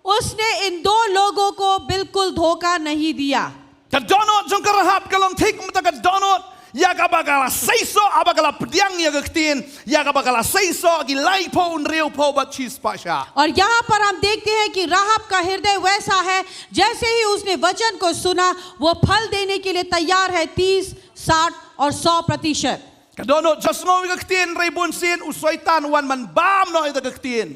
उसने इन दो लोगों को बिल्कुल धोखा नहीं दिया। Ka dohnud jong ka Rahab ka long thik mynta ka dohnud ïa kaba ka la seisoh haba ka la pdiang ïa ka ktien, ïa kaba ka la seisoh ki laiphew hynriewphew bad shispah shah. और यहाँ पर हम देखते हैं कि राहाब का हृदय वैसा है, जैसे ही उसने वचन को सुना, वो फल देने के लिए तैयार है, तीस, साठ और सौ प्रतिशत। Ka dohnud jong ka sngew ïa ka ktien, hynrei bunsien u Soitan u wan ban bam noh ïa ka ktien.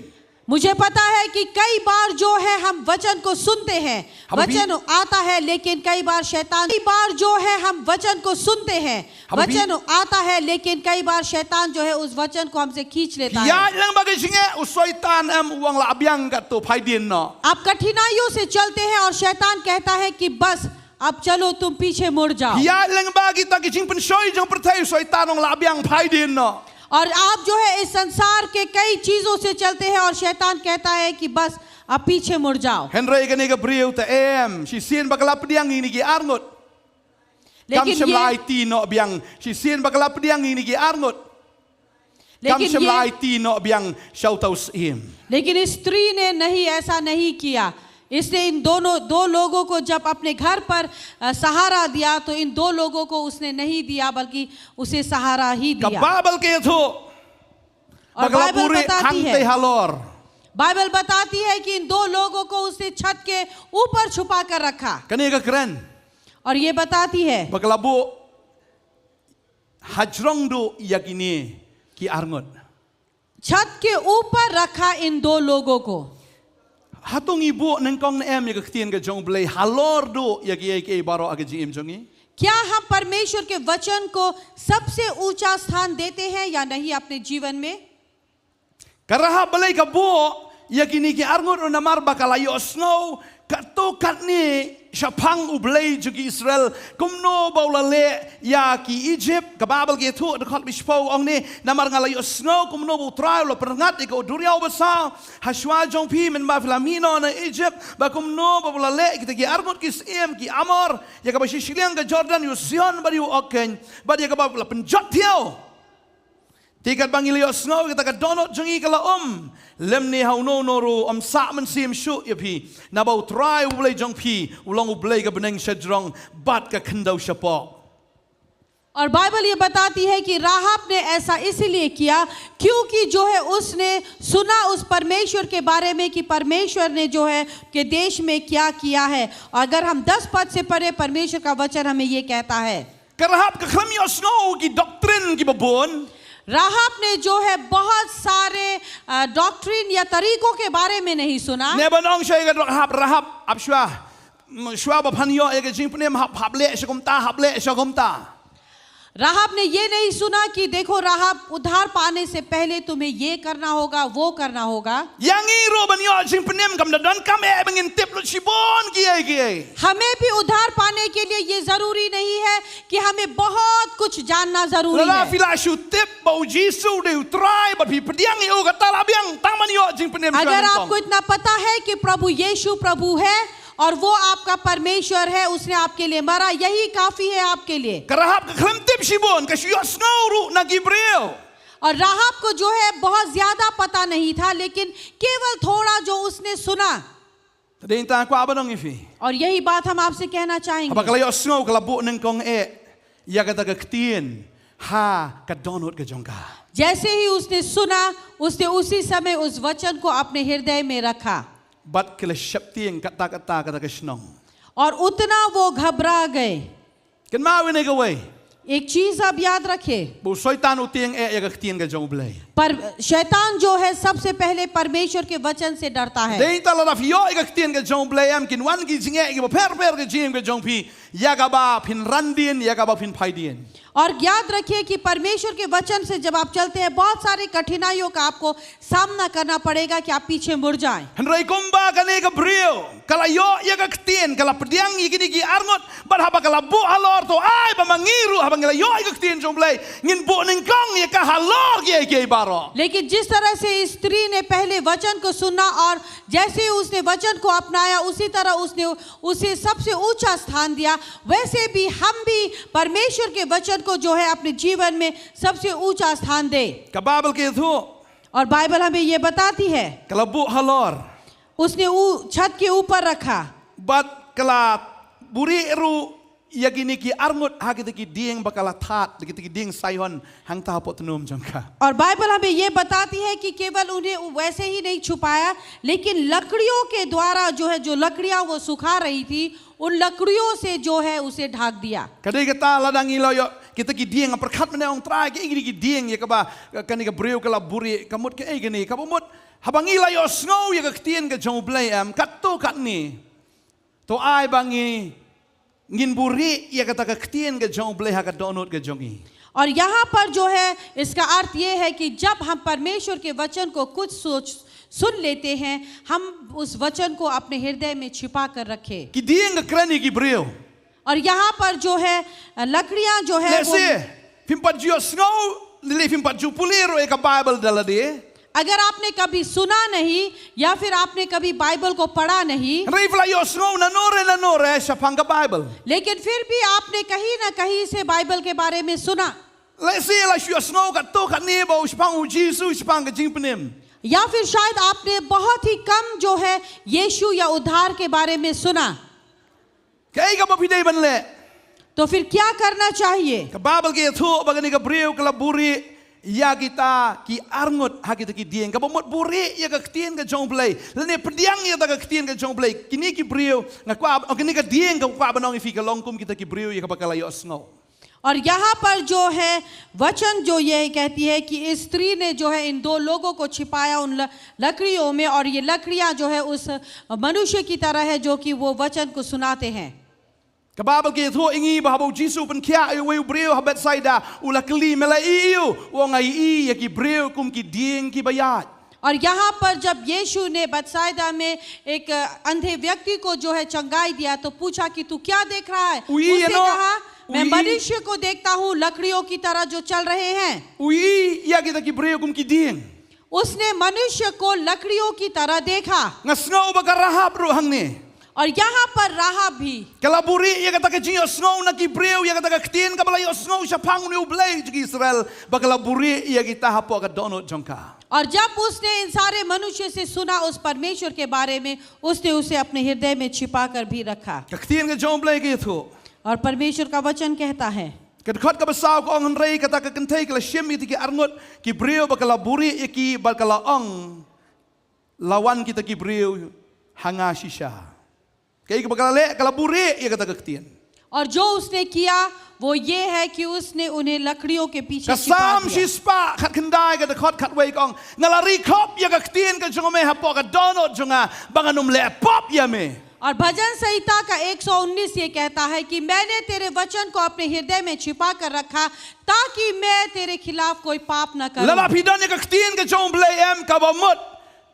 मुझे पता है कि कई बार जो है, हम वचन को सुनते हैं, हम भी वचन आता है, लेकिन कई बार शैतान, कई बार जो है, हम वचन को सुनते हैं, हम भी वचन आता है, लेकिन कई बार शैतान जो है, उस वचन को हमसे खींच लेता है। Ïa leng ba ka jingeh, u Soitan em u ong la biang katto, phai dien noh. आप कठिनाइयों से चलते हैं और शैतान कहता है कि बस, अब चलो, तुम पीछे मुड़ जाओ। Ïa leng ba kita ki jingpynshoi jong pyrthei, u Soitan u ong la biang, phai dien noh. और आप जो है, इस संसार के कई चीजों से चलते हैं और शैतान कहता है कि बस, अब पीछे मुड़ जाओ। Hynrei kane ka briew te em, shisien ba ka la pdiang ïa kine ki arngut, kam लेकिन shym la ये aiti noh biang, shisien ba ka la pdiang ïa kine ki arngut, kam लेकिन shym la ये aiti noh biang sha uta u syiem. लेकिन इस स्त्री ने नहीं, ऐसा नहीं किया। इसने इन दोनों, दो लोगों को जब अपने घर पर, अ, सहारा दिया, तो इन दो लोगों को उसने नहीं दिया, बल्कि उसे सहारा ही Ka दिया। Baibl ka ïathuh और ba ka la Bible buhrieh बताती hangtei है, halor. बाइबल बताती है कि इन दो लोगों को उसने छत के ऊपर छुपा कर रखा। Kane ka kren. और ये बताती है, ba ka la buh hajrong duh ïa kine ki arngut. छत के ऊपर रखा इन दो लोगों को। Hato ngi buh nyngkong ne em ïa ka ktien ka jong U Blei halor duh ïa kiei kiei baroh ha ka jingim jong ngi? क्या हम परमेश्वर के वचन को सबसे ऊंचा स्थान देते हैं या नहीं अपने जीवन में? Ka Rahab balei ka buh ïa kine ki arngut ruh? Namar ba ka la ïohsngew katto katne shaphang U Blei jong ki Israel, kumno ba u la leh ïa ki Egypt. Ka Baibl ka ïathuh, dkhot ba shiphew ong ne, namar nga la ïohsngew kumno ba U Trai u la pyngngad ïa ka duriaw basaw ha shuwa jong phi, mynba phi la mih noh na Egypt, bad kumno ba u la leh ïa kita ki arngut ki syiem ki Amor, ïa kaba shi shiliang ka Jordan ïa u Sihon bad ïa u Og keiñ, bad ïa kaba la pynjot thiaw. Te katba ngi la ïohsngew ïa kata, ka dohnud jong ngi ka la um, lymne ha uno uno ruh ym sah mynsiem shuh ïa phi, naba U Trai U Blei jong phi u long U Blei ka bneng shajrong bad ka khyndew shapoh. और बाइबल ये बताती है कि राहाब ने ऐसा इसीलिए किया, क्योंकि जो है, उसने सुना उस परमेश्वर के बारे में कि परमेश्वर ने जो है, के देश में क्या किया है। और अगर हम दस पद से पढ़े, परमेश्वर का वचन हमें ये कहता है। Ka Rahab ka khlem ïohsngew ki doctrine kiba bun. राहाब ने जो है, बहुत सारे, अ, डॉक्ट्रिन या तरीकों के बारे में नहीं सुना। Ne ban ong sha ïa ka Rahab, Rahab, hap shuwa, mm, shuwa ba phan ïoh ïa ka jingpynim, hap, hap leh sha kumta, hap leh sha kumta. राहाब ने ये नहीं सुना कि देखो राहाब, उद्धार पाने से पहले तुम्हें ये करना होगा, वो करना होगा। Ïa ngi ruh ban ïoh jingpynim kam da donkam eh ba ngin tip lut shibun kiei kiei. हमें भी उद्धार पाने के लिए ये जरूरी नहीं है कि हमें बहुत कुछ जानना जरूरी है। Lada phi la shu tip ba U Jisu u dei U Trai bad phi pdiang ïa u, kata la biang, tang ban ïoh jingpynim shuwa nyngkong. अगर आपको इतना पता है कि प्रभु यीशु प्रभु है और वो आपका परमेश्वर है, उसने आपके लिए मरा, यही काफी है आपके लिए। Ka Rahab ka khlem tip shibun, ka shu ïohsngew ruh na ki briew. और राहाब को जो है बहुत ज्यादा पता नहीं था, लेकिन केवल थोड़ा जो उसने सुना। Te dei nangta nga kwah ban ong ïa phi. और यही बात हम आपसे कहना चाहेंगे। Haba ka la ïohsngew, ka la buh nyngkong eh ïa kata ka ktien ha ka dohnud ka jong ka. जैसे ही उसने सुना, उसने उसी समय उस वचन को अपने हृदय में रखा। Bad ki la sheptieng katta katta kata ka shnong. और उतना वो घबरा गए। Kynmaw ïa kane kawei. एक चीज आप याद रखें। Ba u Soitan u tieng eh ïa ka ktien ka jong U Blei. पर शैतान जो है, सबसे पहले परमेश्वर के वचन से डरता है। Dei ta lada phi ïoh ïa ka ktien ka jong U Blei em, kin wan ki jingeh kiba pher pher ha ka jingim ka jong phi, ïa kaba phin ran dien, ïa kaba phin phai dien. और याद रखिए कि परमेश्वर के वचन से जब आप चलते हैं, बहुत सारी कठिनाइयों का आपको सामना करना पड़ेगा कि आप पीछे मुड़ जाएं। Hynrei kumba kane ka briew ka la ïoh ïa ka ktien, ka la pdiang ïa kine ki arngut, bad haba ka la buh halor, to ai ba ma ngi ruh haba ngi la ïoh ïa ka ktien jong U Blei, ngin buh nyngkong ïa ka halor kiei kiei baroh. लेकिन जिस तरह से इस स्त्री ने पहले वचन को सुना और जैसे ही उसने वचन को अपनाया, उसी तरह उसने उसे सबसे ऊंचा स्थान दिया, वैसे भी हम भी परमेश्वर के वचन को जो है अपने जीवन में सबसे ऊंचा स्थान दे। Ka Baibl ka ïathuh, और बाइबल हमें ये बताती है, ka la buh halor, उसने ऊ छत के ऊपर रखा। Bad ka la buhrieh ruh ïa kine ki arngut ha kita ki dieng ba ka la thad, kita ki dieng saihon hangta hapoh tnum jong ka. और बाइबल हमें ये बताती है कि केवल उन्हें वैसे ही नहीं छुपाया, लेकिन लकड़ियों के द्वारा जो है, जो लकड़ियां वो सुखा रही थी, उन लकड़ियों से जो है उसे ढक दिया। Ka dei kata, lada ngi la ïoh kita ki dieng, pyrkhat mynne, ong Trai, kaei kine ki dieng ïa kaba kane ka briew ka la buhrieh, ka mut kaei kane, kaba mut haba ngi la ïohsngew ïa ka ktien ka jong U Blei em, katto katne, to ai ba ngi, ngin buhrieh ïa kata ka ktien ka jong U Blei ha ka dohnud ka jong ngi. और यहाँ पर जो है, इसका अर्थ ये है कि जब हम परमेश्वर के वचन को कुछ सोच, सुन लेते हैं, हम उस वचन को अपने हृदय में छिपा कर रखें। Ki dieng ka kren ïa ki briew. और यहाँ पर जो है, लकड़ियां जो है, वो Lehse phim pat ju ïohsngew, lehse phim pat ju pule ruh ïa ka Baibl da lade. अगर आपने कभी सुना नहीं या फिर आपने कभी बाइबल को पढ़ा नहीं, Hynrei phi la ïohsngew na nore na nore shaphang ka Baibl. लेकिन फिर भी आपने कहीं ना कहीं से बाइबल के बारे में सुना। Lehse la shu ïohsngew katto katne ba u shaphang U Jisu, shaphang ka jingpynim. या फिर शायद आपने बहुत ही कम जो है यीशु या उद्धार के बारे में सुना। Kaei kaba phi dei ban leh? तो फिर क्या करना चाहिए? Ka Baibl ka ïathuh ba kane ka briew ka la buhrieh ïa kita ki arngut ha kita ki dieng. Kaba mut buhrieh ïa ka ktien ka jong U Blei, lane pdiang ïa kata ka ktien ka jong U Blei. Kine ki briew, nga kwah, oh, kane ka dieng, nga kwah ban ong ïa phi, ka long kum kita ki briew ïa kaba ka la ïohsngew. और यहाँ पर जो है वचन जो ये कहती है कि इस स्त्री ने जो है इन दो लोगों को छिपाया उन ल-, लकड़ियों में, और ये लकड़ियां जो है उस मनुष्य की तरह है जो कि वो वचन को सुनाते हैं। Ka Baibl ka ïathuh ïa ngi ba haba U Jisu u pynkhiah ïa uwei u briew ha Bethsaida, u la kylli, me la ïohi ïa u? U ong, nga ïohi ïa ki briew kum ki dieng kiba ïaid. और यहाँ पर जब यीशु ने बैतसैदा में एक अंधे व्यक्ति को जो है चंगाई दिया, तो पूछा कि तू क्या देख रहा है? U ïohi ïa no? Usne kaha, मैं मनुष्य को देखता हूँ, लकड़ियों की तरह जो चल रहे हैं। U ïohi ïa kita ki briew kum ki dieng. उसने मनुष्य को लकड़ियों की तरह देखा। Nga sngew ba ka Rahab ruh hangne. और यहाँ पर राहाब भी। Ka la buhrieh ïa kata ka jingïohsngew na ki briew ïa kata ka ktien kaba la ïohsngew shaphang une U Blei jong ki Israel, ba ka la buhrieh ïa kita hapoh ka dohnud jong ka. और जब उसने इन सारे मनुष्य से सुना उस परमेश्वर के बारे में, उसने उसे अपने हृदय में छिपा कर भी रखा। Ka ktien ka jong U Blei ka ïathuh. और परमेश्वर का वचन कहता है। Ka dkhot kaba saw ka ong, hynrei kata ka kynthei ka la shim ïa kita ki arngut ki briew ba ka la buhrieh ïa ki bad ka la ong, la wan kita ki briew ha nga shisha. Kaei kaba ka la leh? Ka la buhrieh ïa kata ka ktien. और जो उसने किया, वो ये है कि उसने उन्हें लकड़ियों के पीछे छिपा दिया। Ka Salm shispah khatkhyndai, ka dkhot khatwei ka ong, nga la ri khop ïa ka ktien ka jong me hapoh ka dohnud jong nga, ba ngan ym leh pop ïa me. और भजन संहिता का एक सौ उन्नीस ये कहता है कि मैंने तेरे वचन को अपने हृदय में छिपा कर रखा, ताकि मैं तेरे खिलाफ कोई पाप न करूं। Lada phi don ïa ka ktien ka jong U Blei em, kaba mut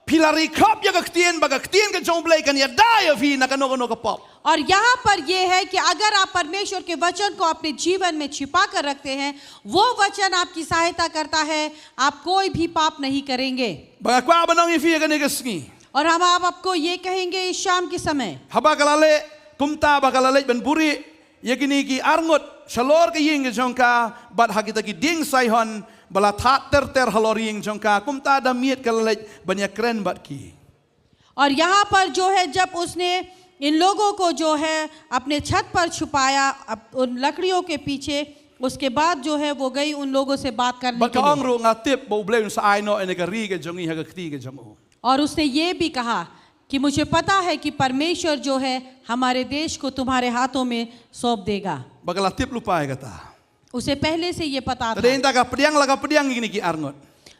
phi la ri khop ïa ka ktien, ba ka ktien ka jong U Blei kan ïada ïa phi na kano kano ka pop. और यहाँ पर ये है कि अगर आप परमेश्वर के वचन को अपने जीवन में छिपा कर रखते हैं, वो वचन आपकी सहायता करता है, आप कोई भी पाप नहीं करेंगे। Ba nga kwah ban ong ïa phi ïa kane ka sngi. और हम आप, आपको ये कहेंगे इस शाम के समय। Haba ka la leh kumta, ba ka la leit ban buhrieh ïa kine ki arngut shalor ka ïing ka jong ka, bad ha kita ki dieng saihon ba la thad ter ter halor ïing jong ka, kumta da miet ka la leit ban ïakren bad ki. और यहाँ पर जो है, जब उसने इन लोगों को जो है अपने छत पर छुपाया, अप-, उन लकड़ियों के पीछे, उसके बाद जो है वो गई उन लोगों से बात करने के लिए। Bad ka ong ruh, nga tip ba U Blei un sa ai noh ïa kane ka ri ka jong ngi ha ka kti ka jong u. और उसने ये भी कहा कि मुझे पता है कि परमेश्वर जो है हमारे देश को तुम्हारे हाथों में सौंप देगा। Ba ka la tip lypa ïa kata. उसे पहले से ये पता था। Te dei nangta ka pdiang la ka pdiang ïa kine ki arngut.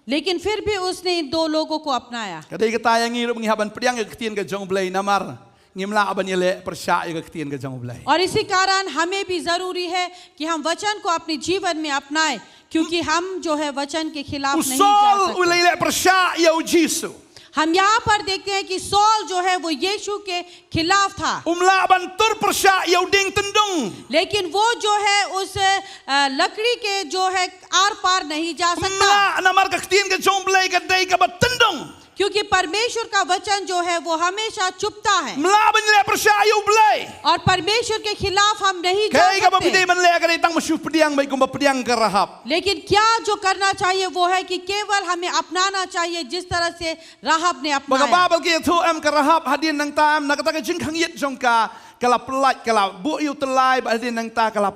लेकिन फिर भी उसने इन दो लोगों को अपनाया। Ka dei kata ïa ngi ruh ba ngi hap ban pdiang ïa ka ktien ka jong U Blei namar ngim lah ban ïaleh pyrshah ïa ka ktien ka jong U Blei. और इसी कारण हमें भी जरूरी है कि हम वचन को अपने जीवन में अपनाएं, क्योंकि हम जो है वचन के खिलाफ U नहीं जा Saul u सकते। la ïaleh pyrshah ïa U Jisu. हम यहाँ पर देखते हैं कि सॉल जो है वो यीशु के खिलाफ था, Um lah ban tur pyrshah ïa u dieng tyndong. लेकिन वो जो है उस अ, लकड़ी के जो है आर पार नहीं जा Um सकता, lah namar ka ktien ka jong U Blei ka dei kaba tyndong. क्योंकि परमेश्वर का वचन जो है वो हमेशा चुभता है। Um lah ban ïaleh pyrshah ïa U Blei. और परमेश्वर के खिलाफ हम नहीं जा Kaei kaba phi सकते। dei ban leh ka dei tang ban shu pdiang beit kumba pdiang ka Rahab. लेकिन क्या जो करना चाहिए वो है कि केवल हमें अपनाना चाहिए जिस तरह से राहाब ने Ba ka अपनाया। Baibl ka ïathuh em ka Rahab hadien nangta em na kata ka jingkhang ïit jong ka, ka la pyllait, ka la buh ïa u tyllai bad hadien nangta ka la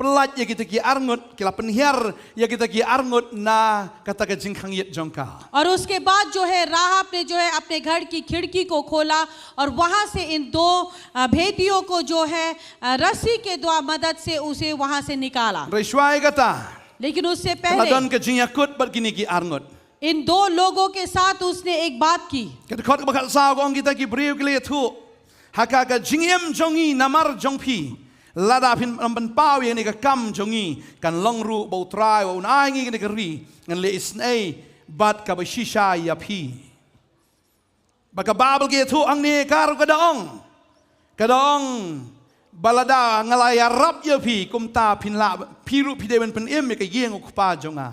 pyllait ïa kita ki arngut, ka la pynhiar ïa kita ki arngut na kata ka jingkhang ïit jong ka. और उसके बाद जो है राहाब ने जो है अपने घर की खिड़की को खोला और वहां से इन दो अ, भेदियों को जो है अ, रस्सी के द्वारा मदद से उसे वहां से निकाला। Hynrei shuwa ïa kata, लेकिन उससे ka la पहले don ka jingïakut bad kine ki arngut. इन दो लोगों के साथ उसने एक बात की। Ka dkhot kaba khatsaw ka ong kita ki briew ki la ïathuh ha ka, ka jingim jong ngi namar jong phi. Lada phin ym pynpaw ïa kane ka kam jong ngi, kan long ruh ba U Trai uba un ai ngi kane ka ri ngan leh isynei bad kaba shisha ïa phi. Ba ka Baibl ka ïathuh hangne ka ruh ka da ong, ka da ong ba lada nga la ïarap ïa phi, kumta phin lah, phi ruh phi dei ban pynim ïa ka ïing U Kpa jong nga.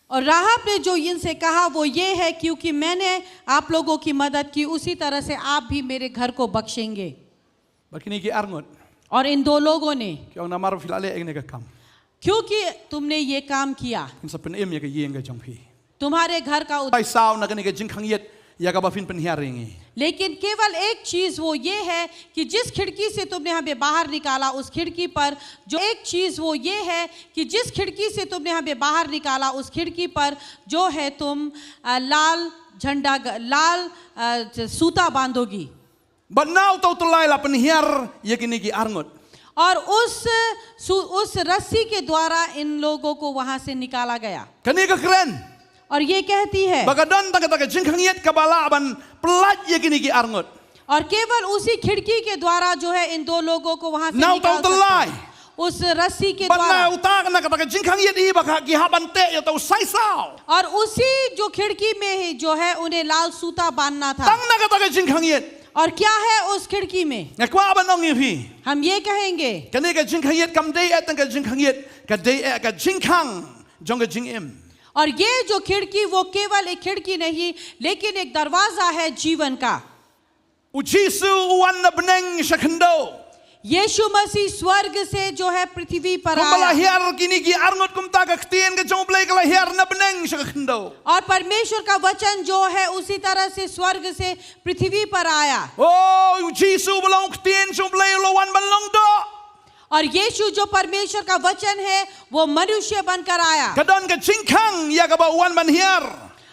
और राहाब ने जो इनसे कहा वो ये है, क्योंकि मैंने आप लोगों की मदद की, उसी तरह से आप भी मेरे घर को बख्शेंगे। Ba kine ki arngut, और इन दो लोगों ने, ki ong namar phi la leh ïa kane ka kam, क्योंकि तुमने ये काम किया, ngin sa pynim ïa ka ïing ka jong phi. तुम्हारे घर का उद्धार। Paisaw na kane ka jingkhang ïit ïa kaba phin pynhiar ïa ngi. लेकिन केवल एक चीज वो ये है कि जिस खिड़की से तुमने हमें बाहर निकाला, उस खिड़की पर जो, एक चीज वो ये है कि जिस खिड़की से तुमने हमें बाहर निकाला, उस खिड़की पर जो है तुम, अ, लाल झंडा ग-, लाल, अ, ज-, सूता बांधोगी। Bad na uta u tyllai la pynhiar ïa kine ki arngut. और उस सु-, उस रस्सी के द्वारा इन लोगों को वहां से निकाला गया। Kane ka kren. और ये कहती है, ba ka don tang kata ka jingkhang ïit kaba lah ban pyllait ïa kine ki arngut. और केवल उसी खिड़की के द्वारा जो है इन दो लोगों को वहां से निकाल सकता है। Na uta u tyllai. उस रस्सी के द्वारा। Bad na uta, na kata ka jingkhang ïit hi ba ka, ki hap ban teh ïa uta u saisaw. और उसी जो खिड़की में ही जो है उन्हें लाल सूता बांधना था। Tang na kata ka jingkhang ïit. और क्या है उस खिड़की में? Nga kwah ban ong ïa phi, हम ये कहेंगे, kane ka jingkhang ïit kam dei eh tang ka jingkhang ïit, ka dei eh ka jingkhang jong ka jingim. और ये जो खिड़की, वो केवल एक खिड़की नहीं, लेकिन एक दरवाजा है जीवन का। U Jisu u wan na bneng sha khyndew. यीशु मसीह स्वर्ग से जो है पृथ्वी पर आया। Kumba la hiar kine ki arngut, kumta ka ktien ka jong U Blei ka la hiar na bneng sha khyndew. और परमेश्वर का वचन जो है उसी तरह से स्वर्ग से पृथ्वी पर आया। Oh, u Jisu ba long ktien jong U Blei u la wan ban long doh. और यीशु जो परमेश्वर का वचन है, वो मनुष्य बनकर आया। Ka don ka jingkhang ïa kaba u wan ban hiar.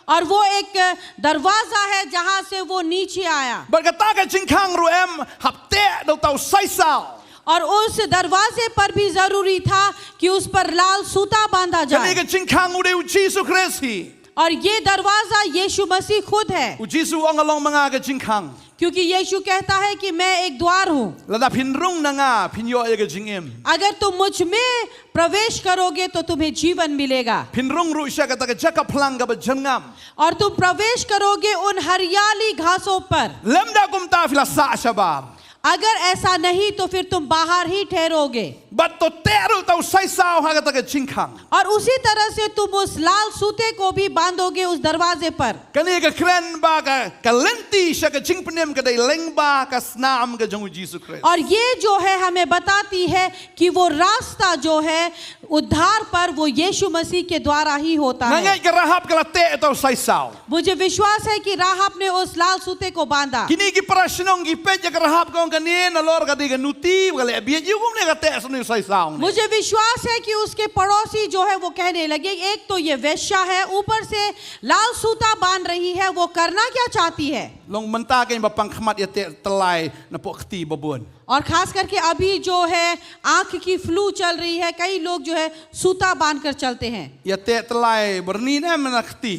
और वो एक दरवाजा है, जहां से वो नीचे आया। Bad kata ka jingkhang ruh em hap teh da uta u saisaw. और उस दरवाजे पर भी जरूरी था कि उस पर लाल सूता बांधा जाए। Kane ka jingkhang u dei u Jisu Khrist hi. और ये दरवाजा यीशु मसीह खुद है। U Jisu u ong, nga long ma nga ka jingkhang. क्योंकि यीशु कहता है कि मैं एक द्वार हूँ। Lada phin rung na nga, phin ïoh ïa ka jingim. अगर तुम मुझ में प्रवेश करोगे तो तुम्हें जीवन मिलेगा। Phin rung ruh sha kata ka jaka phlang kaba jyrngam. और तुम प्रवेश करोगे उन हरियाली घासों पर। Lymda kumta phi la sah shabar. अगर ऐसा नहीं तो फिर तुम बाहर ही ठहरोगे। Bad to teh ruh uta u saisaw ha kata ka jingkhang. और उसी तरह से तुम उस लाल सूते को भी बांधोगे उस दरवाजे पर। Kane ka kren ba ka, ka lynti sha ka jingpynim ka dei lyngba ka snam ka jong u Jisu Khrist. और ये जो है हमें बताती है कि वो रास्ता जो है उद्धार पर, वो यीशु मसीह के द्वारा ही होता है। Nga ngeit ka Rahab ka la teh uta u saisaw. मुझे विश्वास है कि राहाब ने उस लाल सूते को बांधा। Kine ki para shnong ki peit ïa ka Rahab, ka ong, kane nalor ka dei ka nuti ba ka leh bieit, ïa kumne ka teh sha une. Sai saw ne. मुझे विश्वास है कि उसके पड़ोसी जो है वो कहने लगे, "एक तो ये वेश्या है, ऊपर से लाल सूता बांध रही है, वो करना क्या चाहती है?" Long mynta kein ba pang khmat ïa teh tyllai na poh kti babun. और खास करके अभी जो है आंख की फ्लू चल रही है, कई लोग जो है सूता बांधकर चलते हैं। Ïa teh tyllai byrni ne mynta kti.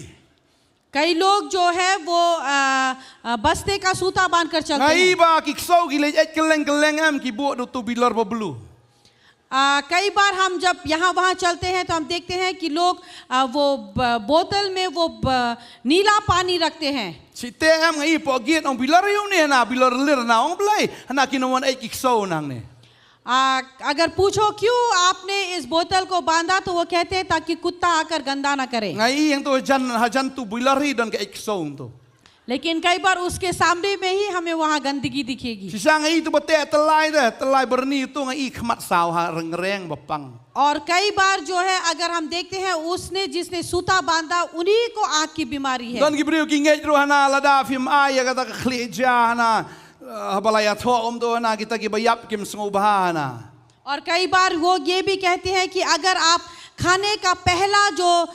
कई लोग जो है वो, अ, अ, बस्ते का सूता बांधकर चलते हैं। Ngi ba ki ksew ki leit eit kylleng kylleng em ki buh da utu bilor ba blue. अ, कई बार हम जब यहाँ वहाँ चलते हैं तो हम देखते हैं कि लोग, अ, वो ब-, बोतल में वो ब-, नीला पानी रखते हैं। Shi teh em ngi poh gate ong bilor ïa une hana bilor lir na ong Blei hana ki nongwan eit ki ksew nangne. आ, अगर पूछो क्यों आपने इस बोतल को बांधा तो वो कहते हैं ताकि कुत्ता आकर गंदा ना करे। Ngi ïeng to jan hajan tu bilor hi don ka eit ksew to. लेकिन कई बार उसके सामने में ही हमें वहाँ गंदगी दिखेगी। Shisha ngi tu ba teh tyllai de, tyllai byrni tu ngi khmat saw ha reng reng ba pang. और कई बार जो है अगर हम देखते हैं उसने जिसने सूता बांधा उन्हीं को आंख की बीमारी है। Don ki briew ki ngeit ruh hana lada phim ai ïa kata ka khlieh ja hana, eh, haba la ïathoh um to hana kita ki ba ïap kim sngewbha hana. और कई बार वो ये भी कहते हैं कि अगर आप खाने का पहला जो, अ,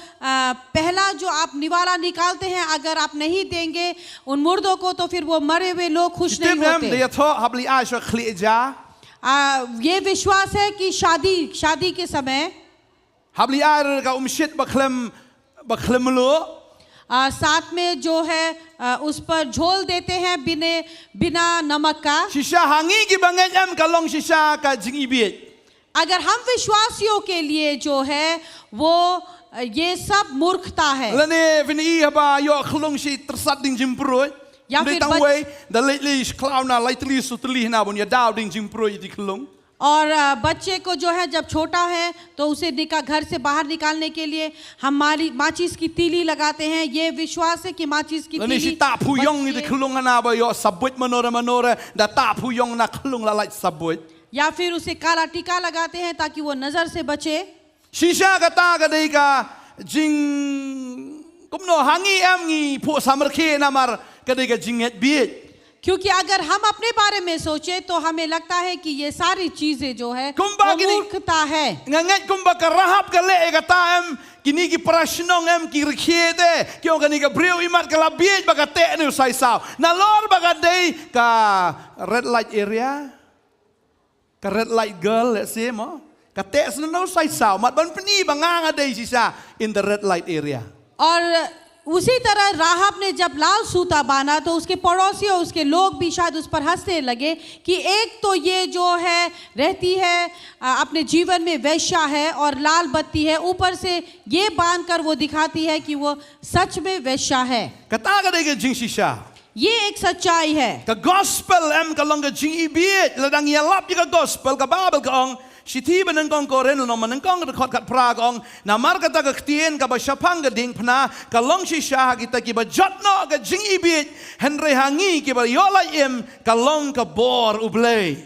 पहला जो आप निवाला निकालते हैं, अगर आप नहीं देंगे उन मुर्दों को, तो फिर वो मरे हुए लोग खुश नहीं होते। Em da ïathoh haba la ai sha khlieh ja. आ, ये विश्वास है कि शादी, शादी के समय Haba la ai ruh ka umshit ba khlem, ba khlem luh. आ, साथ में जो है, आ, उस पर झोल देते हैं बिने, बिना नमक का। Shisha ha ngi ki ba ngeit em ka long shisha ka jingibieit. अगर हम विश्वासियों के लिए जो है वो, आ, ये सब मूर्खता है। Lane phin i haba ïoh khlung shi tyrsat ding jingpruid. या फिर tang wei da leit leit khlaw na lai tylli saw tylli na bun ïa daw ding jingpruid ïa ki khlung. और, अ, बच्चे को जो है जब छोटा है तो उसे निका-, घर से बाहर निकालने के लिए हम माली-, माचिस की तीली लगाते हैं। ये विश्वास है कि माचिस की तीली बच्चे Lane shi tah phu ïong ïa ki khlung hana ba ïoh sabuit mano re mano re da tah phu ïong na khlung la lait sabuit. या फिर उसे काला टीका लगाते हैं ताकि वो नजर से बचे। Shisha kata ka dei ka jing kumno ha ngi em ngi phuh samrkhie namar ka dei ka jingngeit bieit. क्योंकि अगर हम अपने बारे में सोचें तो हमें लगता है कि ये सारी चीजें जो है वो Kumba kini मूर्खता है। Nga ngeit kumba ka Rahab ka leh ïa kata em kini ki para shnong em ki rkhie te ki ong kani ka briew imat ka la bieit ba ka teh ne u sai saw. Nalor ba ka dei ka red light area. Ka red light girl, let's say, mo. Ka teh sngewbha u sai saw, mat ban pyni ba nga nga dei shisha in the red light area. और उसी तरह राहब ने जब लाल सूता बांधा तो उसके पड़ोसी और उसके लोग भी शायद उस पर हंसने लगे कि एक तो ये जो है रहती है, अ, अपने जीवन में वेश्या है और लाल बत्ती है, ऊपर से ये बांधकर वो दिखाती है कि वो सच में वेश्या है। Kata ka dei ka jingshisha. ये एक सच्चाई है। Ka gospel em ka long ka jingibieit, lada ngi ïalap ïa ka gospel, ka Baibl ka ong, shithi ba nyngkong Korinth, lynnong ba nyngkong, ka dkhot khatphra ka ong, namar kata ka ktien kaba shaphang ka diengphna ka long shisha ha kita kiba jot noh ka jingibieit, hynrei ha ngi kiba ïoh lait im ka long ka bor U Blei.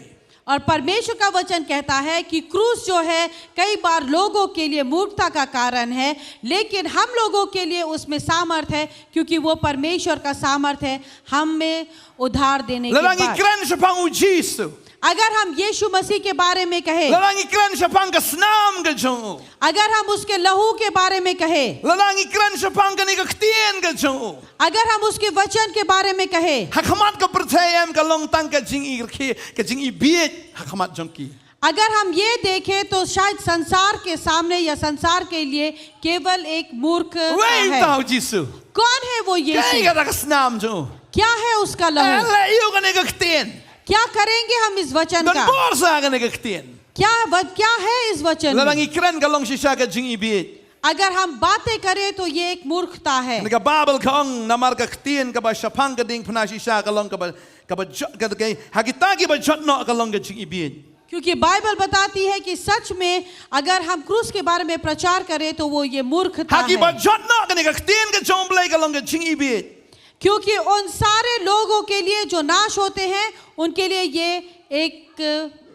और परमेश्वर का वचन कहता है कि क्रूस जो है कई बार लोगों के लिए मूर्खता का कारण है, लेकिन हम लोगों के लिए उसमें सामर्थ है, क्योंकि वो परमेश्वर का सामर्थ है हमें उद्धार देने के Lada ngi बाद। Kren shaphang U Jisu. अगर हम यीशु मसीह के बारे में कहें, Lada ngi kren shaphang ka snam ka jong u. अगर हम उसके लहू के बारे में कहें, Lada ngi kren shaphang kane ka ktien ka jong u. अगर हम उसके वचन के बारे में कहें, Ha khmat ka pyrthei em ka long tang ka jingirkhie, ka jingibieit ha khmat jong ki. अगर हम ये देखें तो शायद संसार के सामने या संसार के लिए केवल एक मूर्ख Wei है। Uta U Jisu. कौन है वो यीशु? Kaei kata ka snam jong u? क्या है उसका लहू? Eh, leh ïa u kane ka ktien. क्या करेंगे हम इस वचन Don का? Bor sa kane ka ktien. क्या व-, क्या है इस वचन Lada में? Ngi kren ka long shisha ka jingibieit. अगर हम बातें करें तो ये एक मूर्खता है। Kane ka Baibl ka ong namar ka ktien kaba shaphang ka diengphna shisha ka long kaba, kaba jot, ka, ka, ha kita kiba jot noh ka long ka jingibieit. क्योंकि बाइबल बताती है कि सच में अगर हम क्रूस के बारे में प्रचार करें तो वो ये मूर्खता Ha kiba है। Jot noh kane ka ktien ka jong U Blei ka long ka jingibieit. क्योंकि उन सारे लोगों के लिए जो नाश होते हैं, उनके लिए ये एक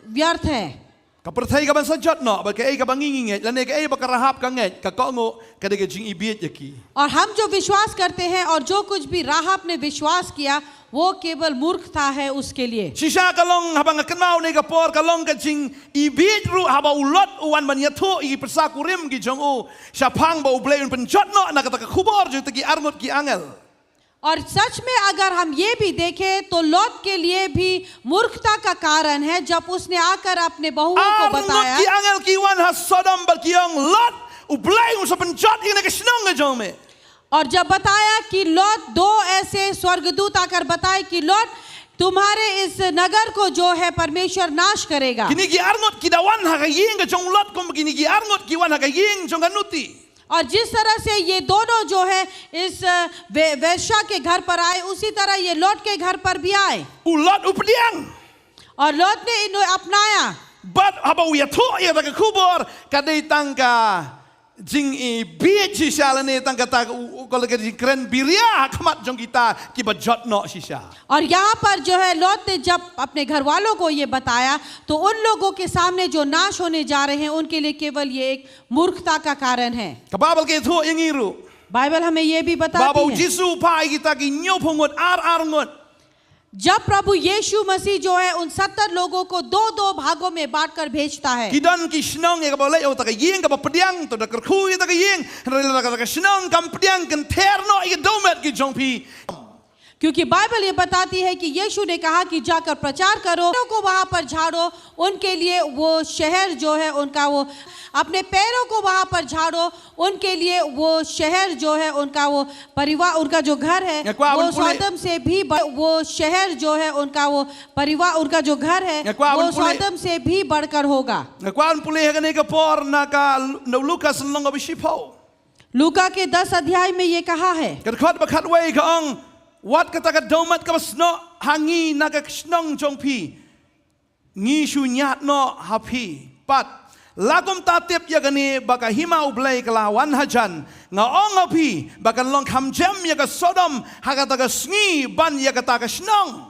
व्यर्थ है। Ka pyrthei ka ban sa jot noh, bad kaei kaba ngi ngi ngeit, lane kaei ba ka Rahab ka ngeit, ka kohnguh ka dei ka jingibieit ïa ki. और हम जो विश्वास करते हैं और जो कुछ भी राहाब ने विश्वास किया, वो केवल मूर्खता है उसके लिए। Shisha ka long, haba nga kynmaw ïa kane ka por, ka long ka jingibieit ruh haba u Lot u wan ban ïathuh ïa ki pyrsa kurim ki jong u shaphang ba U Blei un pynjot noh na kata ka khubor jong kita ki arngut ki angel. और सच में अगर हम ये भी देखें तो लॉट के लिए भी मूर्खता का कारण है, जब उसने आकर अपने बहुओं को बताया। Ar ngut ki angel ki wan ha Sodom bad ki ong, Lot, U Blei un sa pynjot ïa kane ka shnong ka jong me. और जब बताया कि लॉट, दो ऐसे स्वर्गदूत आकर बताए कि लॉट, तुम्हारे इस नगर को जो है परमेश्वर नाश करेगा। Kine ki arngut ki da wan ha ka ïing ka jong u Lot, kum kine ki arngut ki wan ha ka ïing jong ka nuti. और जिस तरह से ये दोनों जो है इस, अ, वे-, वेश्या के घर पर आए, उसी तरह ये लॉट के घर पर भी आए। U Lot u pdiang. और लॉट ने इन्हें अपनाया। Bad haba u ïathuh ïa kata ka khubor, ka dei tang ka jingibieit shisha lane tang kata u, u, ka la ka jingkren biria ha khmat jong kita kiba jot noh shisha. और यहाँ पर जो है लॉट ने जब अपने घर वालों को ये बताया, तो उन लोगों के सामने जो नाश होने जा रहे हैं, उनके लिए केवल ये एक मूर्खता का कारण है। Ka Baibl ka ïathuh ïa ngi ruh. Bible हमें ये भी बताती है। Haba u Jisu u phah ïa kita ki hynñiewphew ngut, ar ar ngut. जब प्रभु यीशु मसीह जो है उन सत्तर लोगों को दो दो भागों में बांटकर भेजता है। Ki don ki shnong ïa kaba leit ïa kata ka ïing kaba pdiang, to da kyrkhu ïa kata ka ïing, hynrei lada kata ka shnong kam pdiang, kynther noh ïa ka dewmet ka jong phi. क्योंकि बाइबल ये बताती है कि यीशु ने कहा कि जाकर प्रचार करो, पैरों को वहां पर झाड़ो, उनके लिए वो शहर जो है उनका, वो अपने पैरों को वहां पर झाड़ो, उनके लिए वो शहर जो है उनका, वो परिवार, उनका जो घर है, Nga kwah ban pule. वो सदोम से भी बढ़-, वो शहर जो है उनका, वो परिवार, उनका जो घर है, Nga kwah ban वो pule. सदोम से भी बढ़कर होगा। Nga kwah ban pule ha kane ka por na ka Lu-, na Lukas lynnong kaba shiphew. लूका के दस अध्याय में ये कहा है। Ka dkhot ba khatwei ka ong, wat kata ka dewmet kaba snoh ha ngi na ka shnong jong phi, ngi shu ñiad noh ha phi pat. La kumta tip ïa kane ba ka hima U Blei ka la wan hajan. Nga ong ha phi ba kan long kham jem ïa ka Sodom ha kata ka sngi ban ïa kata ka shnong.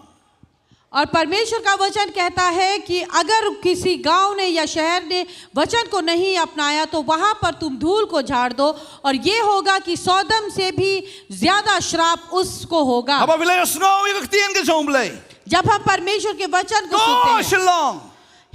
और परमेश्वर का वचन कहता है कि अगर किसी गांव ने या शहर ने वचन को नहीं अपनाया, तो वहां पर तुम धूल को झाड़ दो, और ये होगा कि सदोम से भी ज्यादा श्राप उसको होगा। Haba phi la ïohsngew ïa ka ktien ka jong U Blei. जब हम परमेश्वर के वचन को सुनते हैं, Shillong.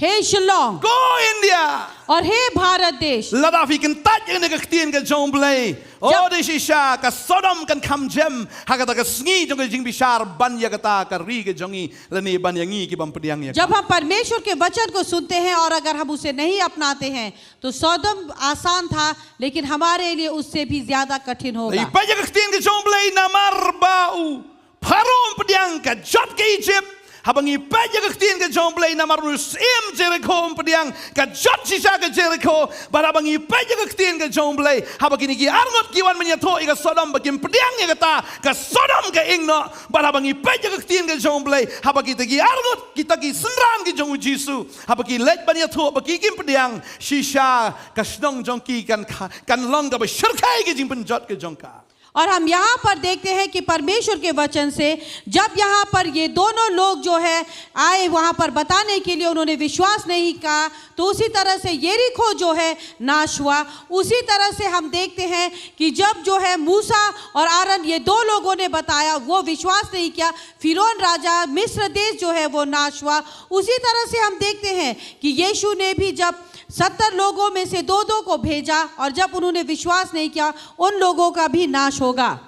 हे शिलोंग। Ko India. और हे भारत देश। Lada phi kyntait ïa kane ka ktien ka jong U Blei. Jab- Oh, dei shisha ka Sodom kan kham jem ha kata ka sngi jong ka jingbishar ban ïa kata ka ri ka jong ngi, lane ban ïa ngi ki bym pdiang ïa ka. जब हम परमेश्वर के वचन को सुनते हैं और अगर हम उसे नहीं अपनाते हैं, तो सदोम आसान था, लेकिन हमारे लिए उससे भी ज्यादा कठिन होगा। Ngi peit ïa ka ktien ka jong U Blei namar ba u Pharaoh um pdiang ka jot ka Egypt. Haba ngi peit ïa ka ktien ka jong U Blei namar u syiem Jerikho um pdiang ka jot shisha ka Jerikho. Bad haba ngi peit ïa ka ktien ka jong U Blei, haba kine ki arngut ki wan ban ïathuh ïa ka Sodom ba kim pdiang ïa kata, ka Sodom ka ing noh. Bad haba ngi peit ïa ka ktien ka jong U Blei, haba kita ki arngut, kita ki synran ki jong U Jisu, haba ki leit ban ïathuh ba ki kim pdiang, shisha ka shnong jong ki kan kha-, kan long kaba shyrkhei ka jingpynjot ka jong ka. और हम यहाँ पर देखते हैं कि परमेश्वर के वचन से जब यहाँ पर ये दोनों लोग जो है आए वहाँ पर बताने के लिए, उन्होंने विश्वास नहीं किया, तो उसी तरह से यरीहो जो है नाश हुआ। उसी तरह से हम देखते हैं कि जब जो है मूसा और आरोन ये दो लोगों ने बताया, वो विश्वास नहीं किया, फिरौन राजा मिस्र देश जो है वो नाश हुआ। उसी तरह से हम देखते हैं कि यीशु ने भी जब सत्तर लोगों में से दो दो को भेजा और जब उन्होंने विश्वास नहीं किया, उन लोगों का भी नाश होगा।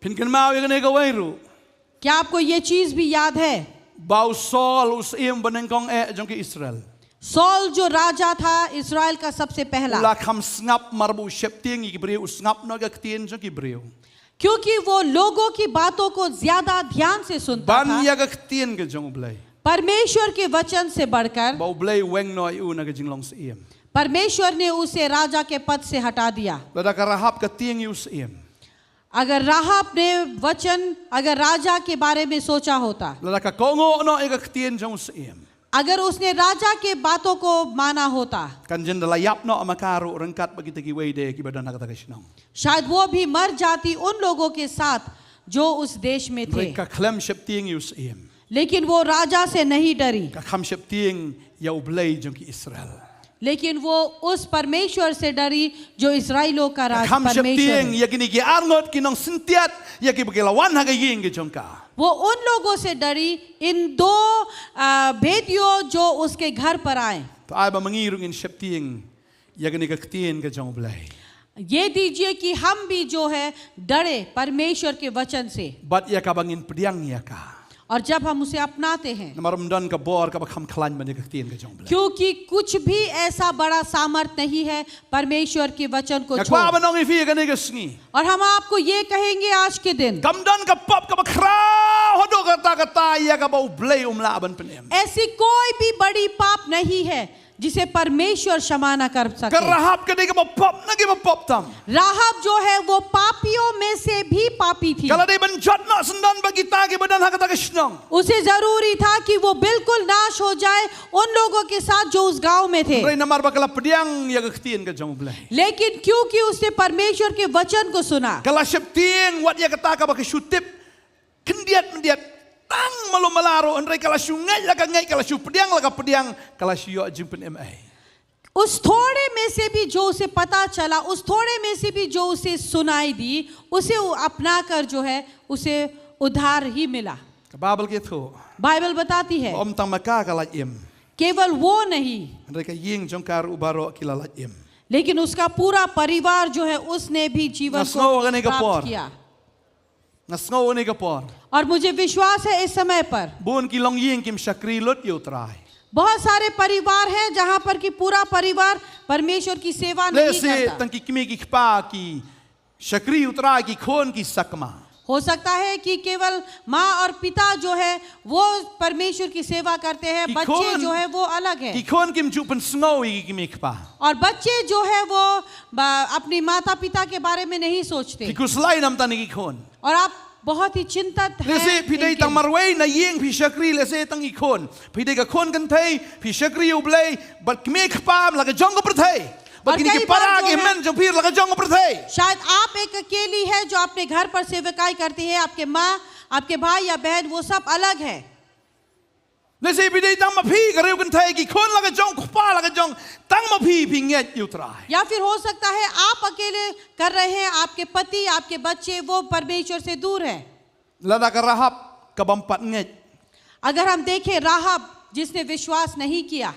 Phin kynmaw ïa kane kawei ruh. क्या आपको ये चीज भी याद है? Ba u Saul u syiem banyngkong eh jong ki Israel. Saul जो राजा था इस्राएल का सबसे पहला। U la kham sngap namar ba u sheptieng ïa ki briew, u sngap noh ïa ka ktien jong ki briew. क्योंकि वो लोगों की बातों को ज्यादा ध्यान से सुनता था। Ban ïa ka ktien ka jong U Blei. परमेश्वर के वचन से बढ़कर। Ba U Blei u weng noh ïa u na ka jinglong syiem. परमेश्वर ने उसे राजा के पद से हटा दिया। Lada ka Rahab ka tieng ïa u syiem. अगर राहाब ने वचन, अगर राजा के बारे में सोचा होता, Lada ka kohnguh noh ïa ka ktien jong u syiem. अगर उसने राजा के बातों को माना होता, Kan jin da la ïap noh ma ka ruh ryngkat bad kita kiwei de kiba don ha kata ka shnong. शायद वो भी मर जाती उन लोगों के साथ जो उस देश में थे। Hynrei ka khlem sheptieng ïa u syiem. लेकिन वो राजा से नहीं डरी। Ka kham sheptieng ïa U Blei jong ki Israel. लेकिन वो उस परमेश्वर से डरी जो इसराइलों का राज परमेश्वर है। Ka kham sheptieng ïa kine ki arngut ki nongsyntiat ïa kiba ki la wan ha ka ïing ka jong ka. वो उन लोगों से डरी, इन दो, अ, भेदियों जो उसके घर पर आए। To ai ba ma ngi ruh ngin sheptieng ïa kane ka ktien ka jong U Blei. ये दीजिए कि हम भी जो है डरे परमेश्वर के वचन से। Bad ïa kaba ngin pdiang ïa ka. और जब हम उसे अपनाते हैं। Namar ym don ka bor kaba kham khlaiñ ban ïa ka ktien ka jong U Blei. क्योंकि कुछ भी ऐसा बड़ा सामर्थ नहीं है परमेश्वर के वचन को छोड़। Nga kwah ban ong ïa phi ïa kane ka sngi. और हम आपको ये कहेंगे आज के दिन। Kam don ka pop kaba khraw haduh katta katta ïa kaba U Blei um lah ban pynim. ऐसी कोई भी बड़ी पाप नहीं है जिसे परमेश्वर क्षमा ना कर सके। Ka Rahab ka dei kaba pop na kiba pop tam. राहाब जो है वो पापियों में से भी पापी थी। Ka la dei ban jot noh syndon bad kita kiba don ha kata ka shnong. उसे जरूरी था कि वो बिल्कुल नाश हो जाए उन लोगों के साथ जो उस गांव में थे। Hynrei namar ba ka la pdiang ïa ka ktien ka jong U Blei. लेकिन क्योंकि उसने परमेश्वर के वचन को सुना। Ka la sheptieng wat ïa kata kaba ka shu tip khyndiat myndiat tang malu mala ruh, hynrei ka la shu ngeit la ka ngeit, ka la shu pdiang la ka pdiang, ka la shu ïoh jingpynim ei. उस थोड़े में से भी जो उसे पता चला, उस थोड़े में से भी जो उसे सुनाई दी, उसे वो अपना कर जो है, उसे उद्धार ही मिला। Ka Baibl ka ïathuh, Bible बताती है, ym tang ma ka ka lait im, केवल वो नहीं, hynrei ka ïing jong ka ruh baroh ki la lait im. लेकिन उसका पूरा परिवार जो है, उसने भी जीवन को प्राप्त किया। Nga sngew ha kane ka por, nga sngew ha kane ka por, और मुझे विश्वास है इस समय पर bun ki longïing kim shakri lut ïa U Trai. बहुत सारे परिवार हैं जहां पर कि पूरा परिवार परमेश्वर की सेवा नहीं करता। Lehse tang ki kmie ki kpa ki shakri ïa U Trai, ki khun ki sakma. हो सकता है कि केवल माँ और पिता जो है, वो परमेश्वर की सेवा करते हैं, बच्चे जो है, वो अलग है। Ki khun kim ju pynsngew ïa ki kmie ki kpa. और बच्चे जो है, वो ब-, अपनी माता पिता के बारे में नहीं सोचते। Phi khuslai namar ki khun. और आप बहुत ही चिंतित हैं। Lehse phi dei tang marwei na ïing phi shakri, lehse tang ki khun. Phi dei ka khun kynthei, phi shakri ïa U Blei, bad kmie kpa la ka jong ka pyrthei. Bad kine ki para ki hynmen jong phi la ka jong ka pyrthei. शायद आप एक अकेली है जो अपने घर पर सेवकाई करती है, आपके माँ, आपके भाई या बहन वो सब अलग है। Lehse phi dei tang ma phi ka riewkynthei, ki khun la ka jong, u kpa la ka jong, tang ma phi phi ngeit ïa U Trai. या फिर हो सकता है आप अकेले कर रहे हैं, आपके पति, आपके बच्चे वो परमेश्वर से दूर है। Lada ka Rahab ka bym pat ngeit. अगर हम देखें राहाब जिसने विश्वास नहीं किया,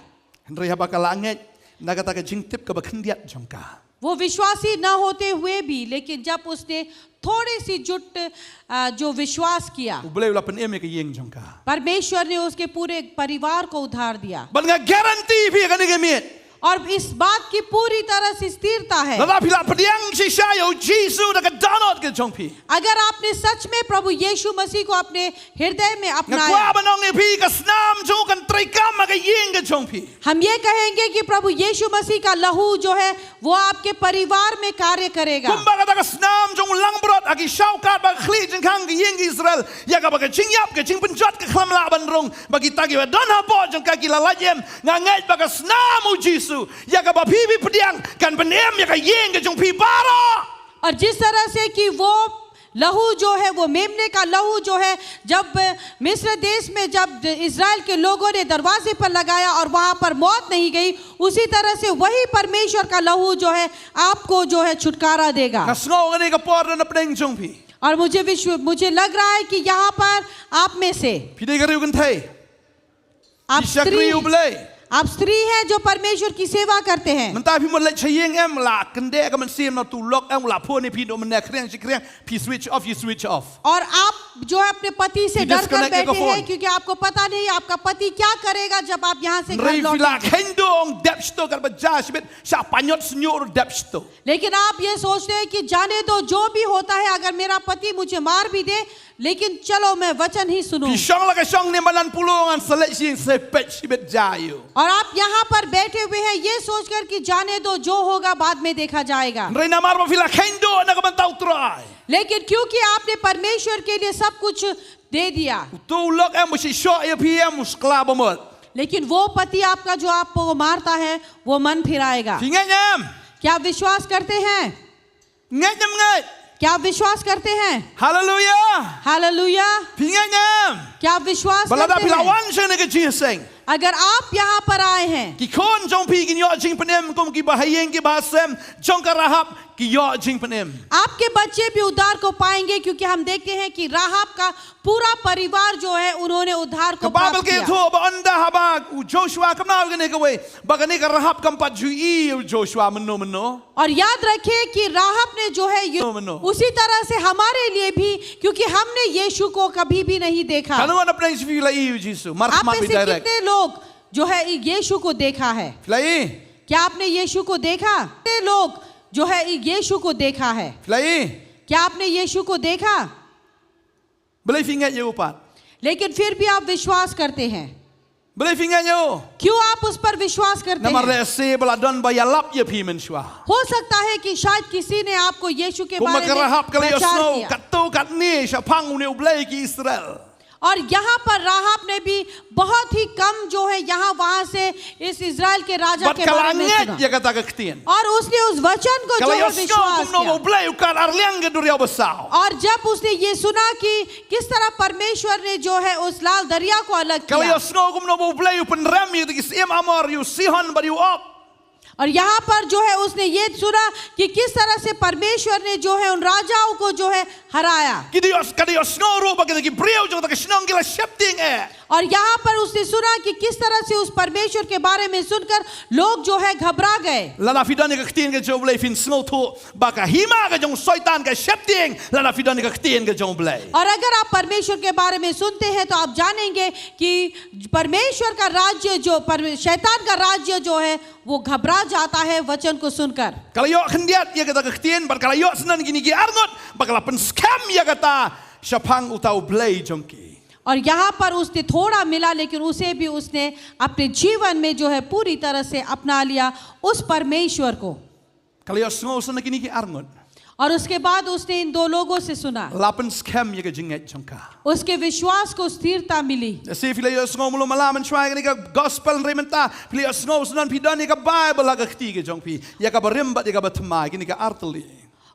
hynrei haba ka la ngeit, na kata ka jingtip kaba khyndiat jong ka, वो विश्वासी न होते हुए भी, लेकिन जब उसने थोड़ी सी जुट, अ, जो विश्वास किया, U Blei u la pynim ïa ka ïing jong ka. परमेश्वर ने उसके पूरे परिवार को उद्धार दिया। Bad nga guarantee ïa phi ha kane ka miet, और इस बात की पूरी तरह से स्थिरता है। Lada phi la pdiang shisha ïa U Jisu da ka dohnud ka jong phi, अगर आपने सच में प्रभु यीशु मसीह को अपने हृदय में अपनाया, nga kwah ban ong ïa phi, ka snam jong u kan treikam ha ka ïing ka jong phi. हम ये कहेंगे कि प्रभु यीशु मसीह का लहू जो है, वो आपके परिवार में कार्य करेगा। Kumba kata ka snam jong u langbrot ha ki shawkat ba khlieh jingkhang ka ïing Israel, ïa kaba ka jingïap, ka jingpynjot ka khlem lah ban rung, ba kita kiba don hapoh jong ka ki la lait im, nga ngeit ba ka snam U Jisu, ïa kaba phi phi pdiang, kan pynim ïa ka ïing ka jong phi baroh. और जिस तरह से कि वो लहू जो है, वो मेमने का लहू जो है, जब मिस्र देश में जब इस्राएल के लोगों ने दरवाजे पर लगाया और वहां पर मौत नहीं गई, उसी तरह से वही परमेश्वर का लहू जो है, आपको जो है छुटकारा देगा। Nga sngew ha kane ka por don hapdeng jong phi. और मुझे विश्व-, मुझे लग रहा है कि यहाँ पर आप में से phi dei ka riewkynthei, आप phi shakri ïa U Blei, आप स्त्री हैं जो परमेश्वर की सेवा करते हैं। Mynta phi mut leit sha ïing em, la kyndeh ka mynsiem, na tu lok em, la phone ïa phi, no mynne khriang shi khriang, phi switch off, phi switch off. और आप जो है अपने पति से डर कर बैठे हैं, क्योंकि आपको पता नहीं आपका पति क्या करेगा जब आप यहाँ से घर लौटेंगे। Hynrei phi la kheiñ duh, ong dep shto, katba jia shibit, shah pynïot shñiuh ruh dep shto. लेकिन आप ये सोचते हैं कि जाने दो, जो भी होता है, अगर मेरा पति मुझे मार भी दे, लेकिन चलो, मैं वचन ही सुनूं। Phi shong la ka shong ne madan pulung, ngan sa leit sha ïing, sa peit shibit jia ïa u. और आप यहाँ पर बैठे हुए हैं, ये सोचकर कि जाने दो, जो होगा, बाद में देखा जाएगा। Hynrei namar ba phi la kheiñ duh na ka bynta U Trai, लेकिन क्योंकि आपने परमेश्वर के लिए सब कुछ दे दिया, uto u lok em, ba shisha ïa phi em, u skla ba mut, लेकिन वो पति आपका जो आपको मारता है, वो मन फिराएगा। Phi ngeit em? क्या आप विश्वास करते हैं? Ngeit ne ym ngeit? क्या आप विश्वास करते हैं? Haleluia. Hallelujah. Phi ngeit ne em? क्या आप विश्वास Ba lada करते phi la हैं? wan sha kane ka jingïaseng, अगर आप यहाँ पर आए हैं, ki khun jong phi kin ïoh jingpynim kum kiba ha ïing kiba ha sem jong ka Rahab ki ïoh jingpynim. आपके बच्चे भी उद्धार को पाएंगे, क्योंकि हम देखते हैं कि राहाब का पूरा परिवार जो है, उन्होंने उद्धार को Ka Baibl प्राप्त ka किया। ïathuh ba ynda haba u Joshua kynmaw ïa kane kawei, ba kane ka Rahab kam pat ju i ïa u Joshua mynno mynno. और याद रखें कि राहाब ने जो है, ये No, no. उसी तरह से हमारे लिए भी, क्योंकि हमने यीशु को कभी भी नहीं देखा। Katno ngan pynshai phi la i ïa u Jisu? Mar आप khmat में bad से direct. कितने लोग जो है यीशु को देखा है? Phi la i? क्या आपने यीशु को देखा? कितने लोग जो है यीशु को देखा है? Phi la i? क्या आपने यीशु को देखा? Balei phi ngeit ïa u pat? लेकिन फिर भी आप विश्वास करते हैं। Balei phi ngeit ïa u? क्यों आप उस पर विश्वास करते Namar हैं? lehse ba la don ba ïalap ïa phi mynshuwa. हो सकता है कि शायद किसी ने आपको यीशु के Kumba बारे ka में Rahab ka la प्रचार ïohsngew किया। katto katne shaphang une u Blei ki Israel. और यहाँ पर राहाब ने भी बहुत ही कम जो है, यहाँ वहां से इस इजराइल के राजा Bad के ka la बारे में ngeit सुना। ïa kata ka ktien. और उसने उस वचन को Ka जो la है ïohsngew विश्वास kumno ba किया। u Blei u kat arliang ka duriaw basaw. और जब उसने ये सुना कि किस तरह परमेश्वर ने जो है उस लाल दरिया को अलग Ka la किया, ïohsngew kumno ba u Blei u pynrem ïa ki syiem Amor, ïa u Sihon bad ïa u Og. और यहाँ पर जो है उसने ये सुना कि किस तरह से परमेश्वर ने जो है उन राजाओं को जो है हराया। Ki da ïoh, ka da ïohsngew ruh ba kita ki briew jong kata ka shnong ki la sheptieng eh. और यहाँ पर उसने सुना कि किस तरह से उस परमेश्वर के बारे में सुनकर लोग जो है घबरा गए। Lada phi don ïa ka ktien ka jong u Blei phin sngewthuh ba ka hima ka jong u Soitan ka sheptieng lada phi don ïa ka ktien ka jong u Blei. और अगर आप परमेश्वर के बारे में सुनते हैं तो आप जानेंगे कि परमेश्वर का राज्य जो पर, शैतान का राज्य जो है वो घबरा जाता है वचन को सुनकर। Ka la ïoh khyndiat ïa kata ka ktien bad ka la ïoh sngewthuh kine ki arngut ba ka la pynskhem ïa kata shaphang uta u Blei jong ki. और यहाँ पर उसने थोड़ा मिला, लेकिन उसे भी उसने अपने जीवन में जो है पूरी तरह से अपना लिया उस परमेश्वर को। Ka la ïohsngew sngewthuh kine ki arngut. और उसके बाद उसने इन दो लोगों से सुना, La pynskhem ïa ka jingngeit jong ka. उसके विश्वास को स्थिरता मिली। Lehse phi la ïohsngew malu mala mynshuwa ïa kane ka gospel hynrei mynta phi la ïohsngew sngewthuh phi don ïa ka Baibl ha ka kti ka jong phi, ïa kaba rim bad ïa kaba thma, kine ki artylli.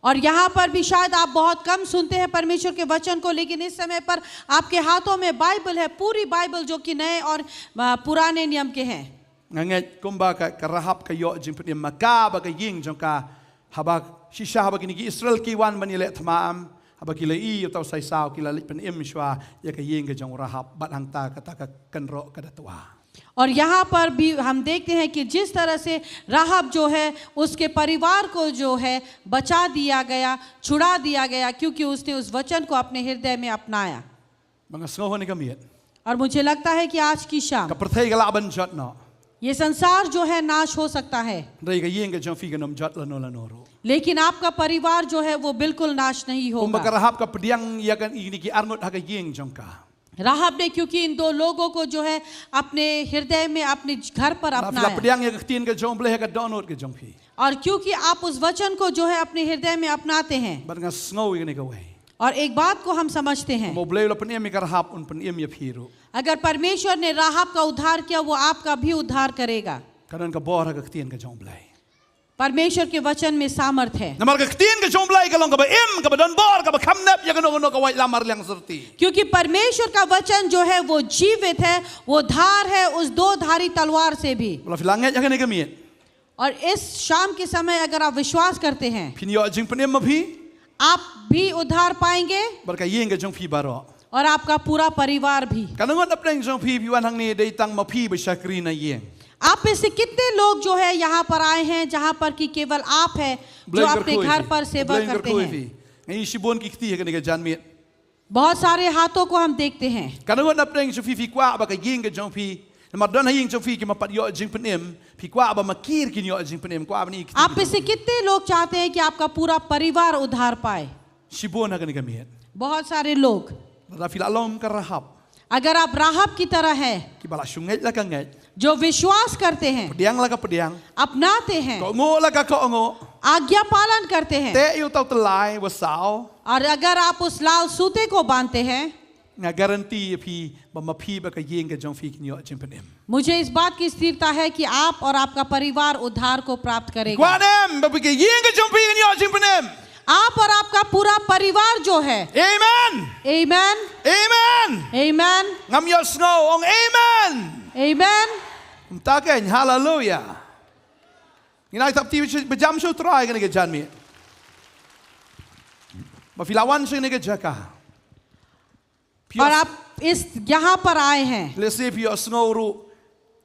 और यहाँ पर भी शायद आप बहुत कम सुनते हैं परमेश्वर के वचन को, लेकिन इस समय पर आपके हाथों में बाइबल है, पूरी बाइबल जो कि नए और, अ, पुराने नियम के हैं। Nga ngeit kumba ka, ka Rahab ka ïoh jingpynim ma ka bad ka ïing jong ka, haba shisha haba kine ki Israel ki wan ban ïaleh thma, haba ki la ïohi ïa uta u saisaw ki la leit pynim shuwa ïa ka ïing ka jong u Rahab bad hangta kata ka kynroh ka da twa. और यहाँ पर भी हम देखते हैं कि जिस तरह से राहाब जो है, उसके परिवार को जो है, बचा दिया गया, छुड़ा दिया गया, क्योंकि उसने उस वचन को अपने हृदय में अपनाया। Ba nga sngew ha kane ka miet, और मुझे लगता है कि आज की शाम ka pyrthei ka lah ban jot noh, ये संसार जो है, नाश हो सकता है, hynrei ka ïing ka jong phi kan ym jot lano lano ruh. लेकिन आपका परिवार जो है, वो बिल्कुल नाश नहीं Kumba ka होगा। Rahab ka pdiang ïa kine ki arngut ha ka ïing jong ka. राहाब ने क्योंकि इन दो लोगों को जो है, अपने हृदय में, अपने घर पर Lada phi la अपनाया। pdiang ïa ka ktien ka jong u Blei ha ka dohnud ka jong phi. और क्योंकि आप उस वचन को जो है, अपने हृदय में अपनाते हैं। Bad nga sngew ïa kane kawei. और एक बात को हम समझते हैं, Kumba u Blei u la pynim ïa ka Rahab, un pynim ïa phi ruh. अगर परमेश्वर ने राहाब का उद्धार किया, वो आपका भी उद्धार करेगा। Ka don ka bor ha ka ktien ka jong u Blei. परमेश्वर के वचन में सामर्थ है, Namar ka ktien ka jong u Blei ka long kaba im, kaba don bor, kaba kham nep ïa kano kano ka waitlam arliang syrti. क्योंकि परमेश्वर का वचन जो है, वो जीवित है, वो धार है उस दो धारी तलवार से भी। Ba la phi la ngeit ha kane ka miet, और इस शाम के समय अगर आप विश्वास करते हैं, phin ïoh jingpynim ma phi, आप भी उद्धार पाएंगे bad ka ïing ka jong phi baroh. और आपका पूरा परिवार भी। Katno ngut na pdeng jong phi phi wan hangne dei tang ma phi ba shakri na ïing? आप में से कितने लोग जो है, यहाँ पर आए हैं, जहाँ पर कि केवल आप है जो Blei अपने kyrkhu ïa घर phi. पर सेवा Blei करते kyrkhu ïa हैं? phi. Nga ïohi shibun ki kti ha kane ka janmiet. बहुत सारे हाथों को हम देखते हैं। Katno ngut na pdeng jong phi phi kwah ba ka ïing ka jong phi, namar don ha ïing jong phi ki ym pat ïoh jingpynim, phi kwah ba ma ki ruh kin ïoh jingpynim, kwah ba ïa ki kti. आप में से कितने लोग चाहते हैं कि आपका पूरा परिवार उद्धार पाए? Shibun ha kane ka miet. बहुत सारे लोग। Lada phi la long ka Rahab, अगर आप राहाब की तरह हैं, kiba la shu ngeit la ka ngeit, जो विश्वास करते हैं, pdiang la ka pdiang, अपनाते हैं, kohnguh la ka kohnguh, आज्ञा पालन करते हैं, teh ïa uta u tyllai basaw, और अगर आप उस लाल सूते को बांधते हैं, nga guarantee ïa phi ba ma phi bad ka ïing ka jong phi kin ïoh jingpynim. मुझे इस बात की स्थिरता है कि आप और आपका परिवार उद्धार को प्राप्त करेगा। Kwah ne em ba phi, ka ïing ka jong phi kin ïoh jingpynim? आप और आपका पूरा परिवार जो है। Amen. Amen. Amen. Amen. Ngam ïohsngew, ong amen. Amen. Kumta kein, haleluya. Ngin ai thap kti ba jam sha U Trai kane ka janmiet. Ba phi la wan sha kane ka jaka. Phi और आप इस यहाँ पर आए हैं। Lehse phi ïohsngew ruh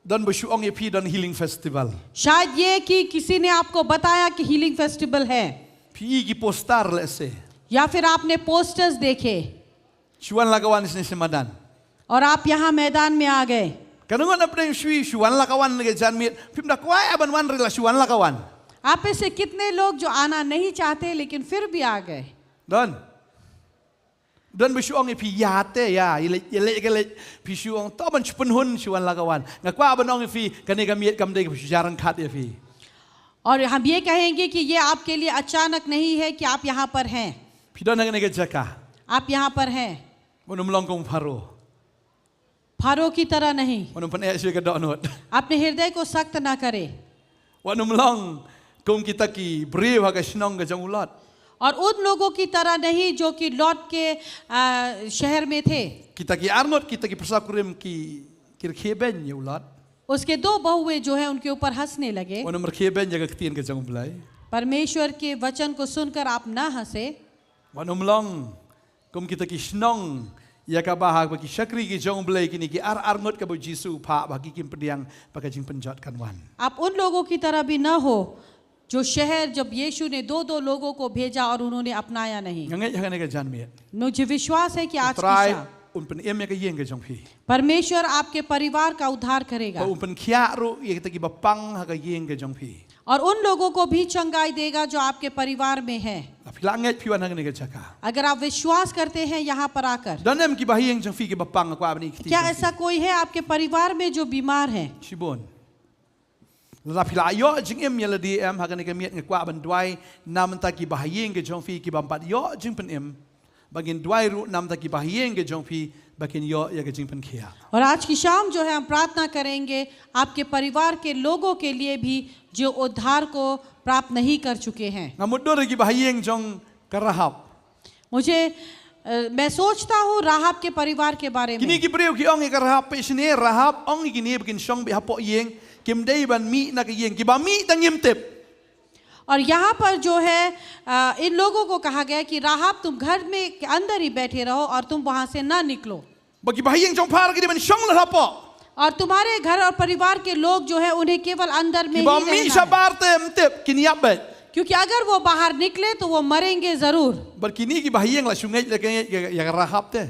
don ba shu ong ïa phi don healing festival. शायद ये कि किसी ने आपको बताया कि हीलिंग फेस्टिवल है। Phi i ki poster lehse. या फिर आपने पोस्टर्स देखे। Shu wan la ka wan shane sha madan. और आप यहाँ मैदान में आ गए। Kane ngut na pdeng shu i, shu wan la ka wan ne ka janmiet. Phim da kwah ban wan hynrei la shu wan la ka wan. आप में से कितने लोग जो आना नहीं चाहते लेकिन फिर भी आ गए? Don. Don ba shu ong ïa phi ïa te ïa, ïa leh, ïa leh, ïa leh. Phi shu ong to ban shu pynhun shu wan la ka wan. Nga kwah ban ong ïa phi, kane ka miet kam dei ka shu jar ryngkat ïa phi. और हम ये कहेंगे कि ये आपके लिए अचानक नहीं है कि आप यहाँ पर हैं। Phi don ha kane ka jaka. आप यहाँ पर हैं। Wat nym long kum Pharo. Pharaoh की तरह नहीं। Wat nym pyneh shuh ïa ka dohnud. अपने हृदय को सख्त ना करें। Wat nym long kum kita ki briew ha ka shnong ka jong u Lot. और उन लोगों की तरह नहीं जो कि लॉट के, आ, शहर में थे। Kita ki arngut, kita ki pyrsa kurim ki, ki rkhie beiñ ïa u Lot. उसके दो बहुएं जो है उनके ऊपर हंसने लगे। Wat nym rkhie beiñ ïa ka ktien ka jong U Blei. परमेश्वर के वचन को सुनकर आप ना हंसे। Wat nym long kum kita ki shnong ïa kaba ha ba ki shakri ki jong U Blei kine ki ar arngut kaba U Jisu u phah ba ki kim pdiang ba ka jingpynjot kan wan. आप उन लोगों की तरह भी ना हो जो शहर जब यीशु ने दो दो लोगों को भेजा और उन्होंने अपनाया नहीं। Nga ngeit ha kane ka janmiet. मुझे विश्वास है कि आज की Trai शाम un pynim ïa ka ïing ka jong phi. परमेश्वर आपके परिवार का उद्धार करेगा। Ba un pynkhiah ruh ïa kita kiba pang ha ka ïing ka jong phi. और उन लोगों को भी चंगाई देगा जो आपके परिवार में है। Lada phi la ngeit phi wan ha kane ka jaka. अगर आप विश्वास करते हैं यहाँ पर आकर, Don em kiba ha ïing jong phi kiba pang, kwah ban ïa kti? क्या ऐसा कोई है आपके परिवाar में जो बीमार है? Shibun. Lada phi la ïoh jingim ïa lade em ha kane ka miet, nga kwah ban duwai namar kita kiba ha ïing ka jong phi ki bym pat ïoh jingpynim. Ba ngin duwai ruh namar kita kiba ha ïing ka jong phi ba kin ïoh ïa ka jingpynkhiah. और आज की शाम जो है हम प्रार्थना करेंगे आपके परिवार के लोगों के लिए भी जो उद्धार को प्राप्त नहीं कर चुके हैं। Nga mutdur ïa kiba ha ïing jong ka Rahab. मुझे, अ, मैं सोचता हूँ राहाब के परिवार के बारे में। Kine ki briew ki ong ïa ka Rahab, phi sngewthuh, Rahab, ong ïa kine ba kin shong beit hapoh ïing, kim dei ban mih na ka ïing, kiba mih tang ngim tip. और यहाँ पर जो है, अ, इन लोगों को कहा गया कि राहाब, तुम घर में, के अंदर ही बैठे रहो और तुम वहां से ना निकलो। Ba kiba ha ïing jong pha ruh ki dei ban shong lad hapoh. और तुम्हारे घर और परिवार के लोग जो है, उन्हें केवल अंदर में ही रहना है। Kiba mih shabar te ym tip, kin ïap beit. क्योंकि अगर वो बाहर निकले, तो वो मरेंगे जरूर। Bad kine kiba ha ïing la shu ngeit la ka ngeit ïa ka Rahab te.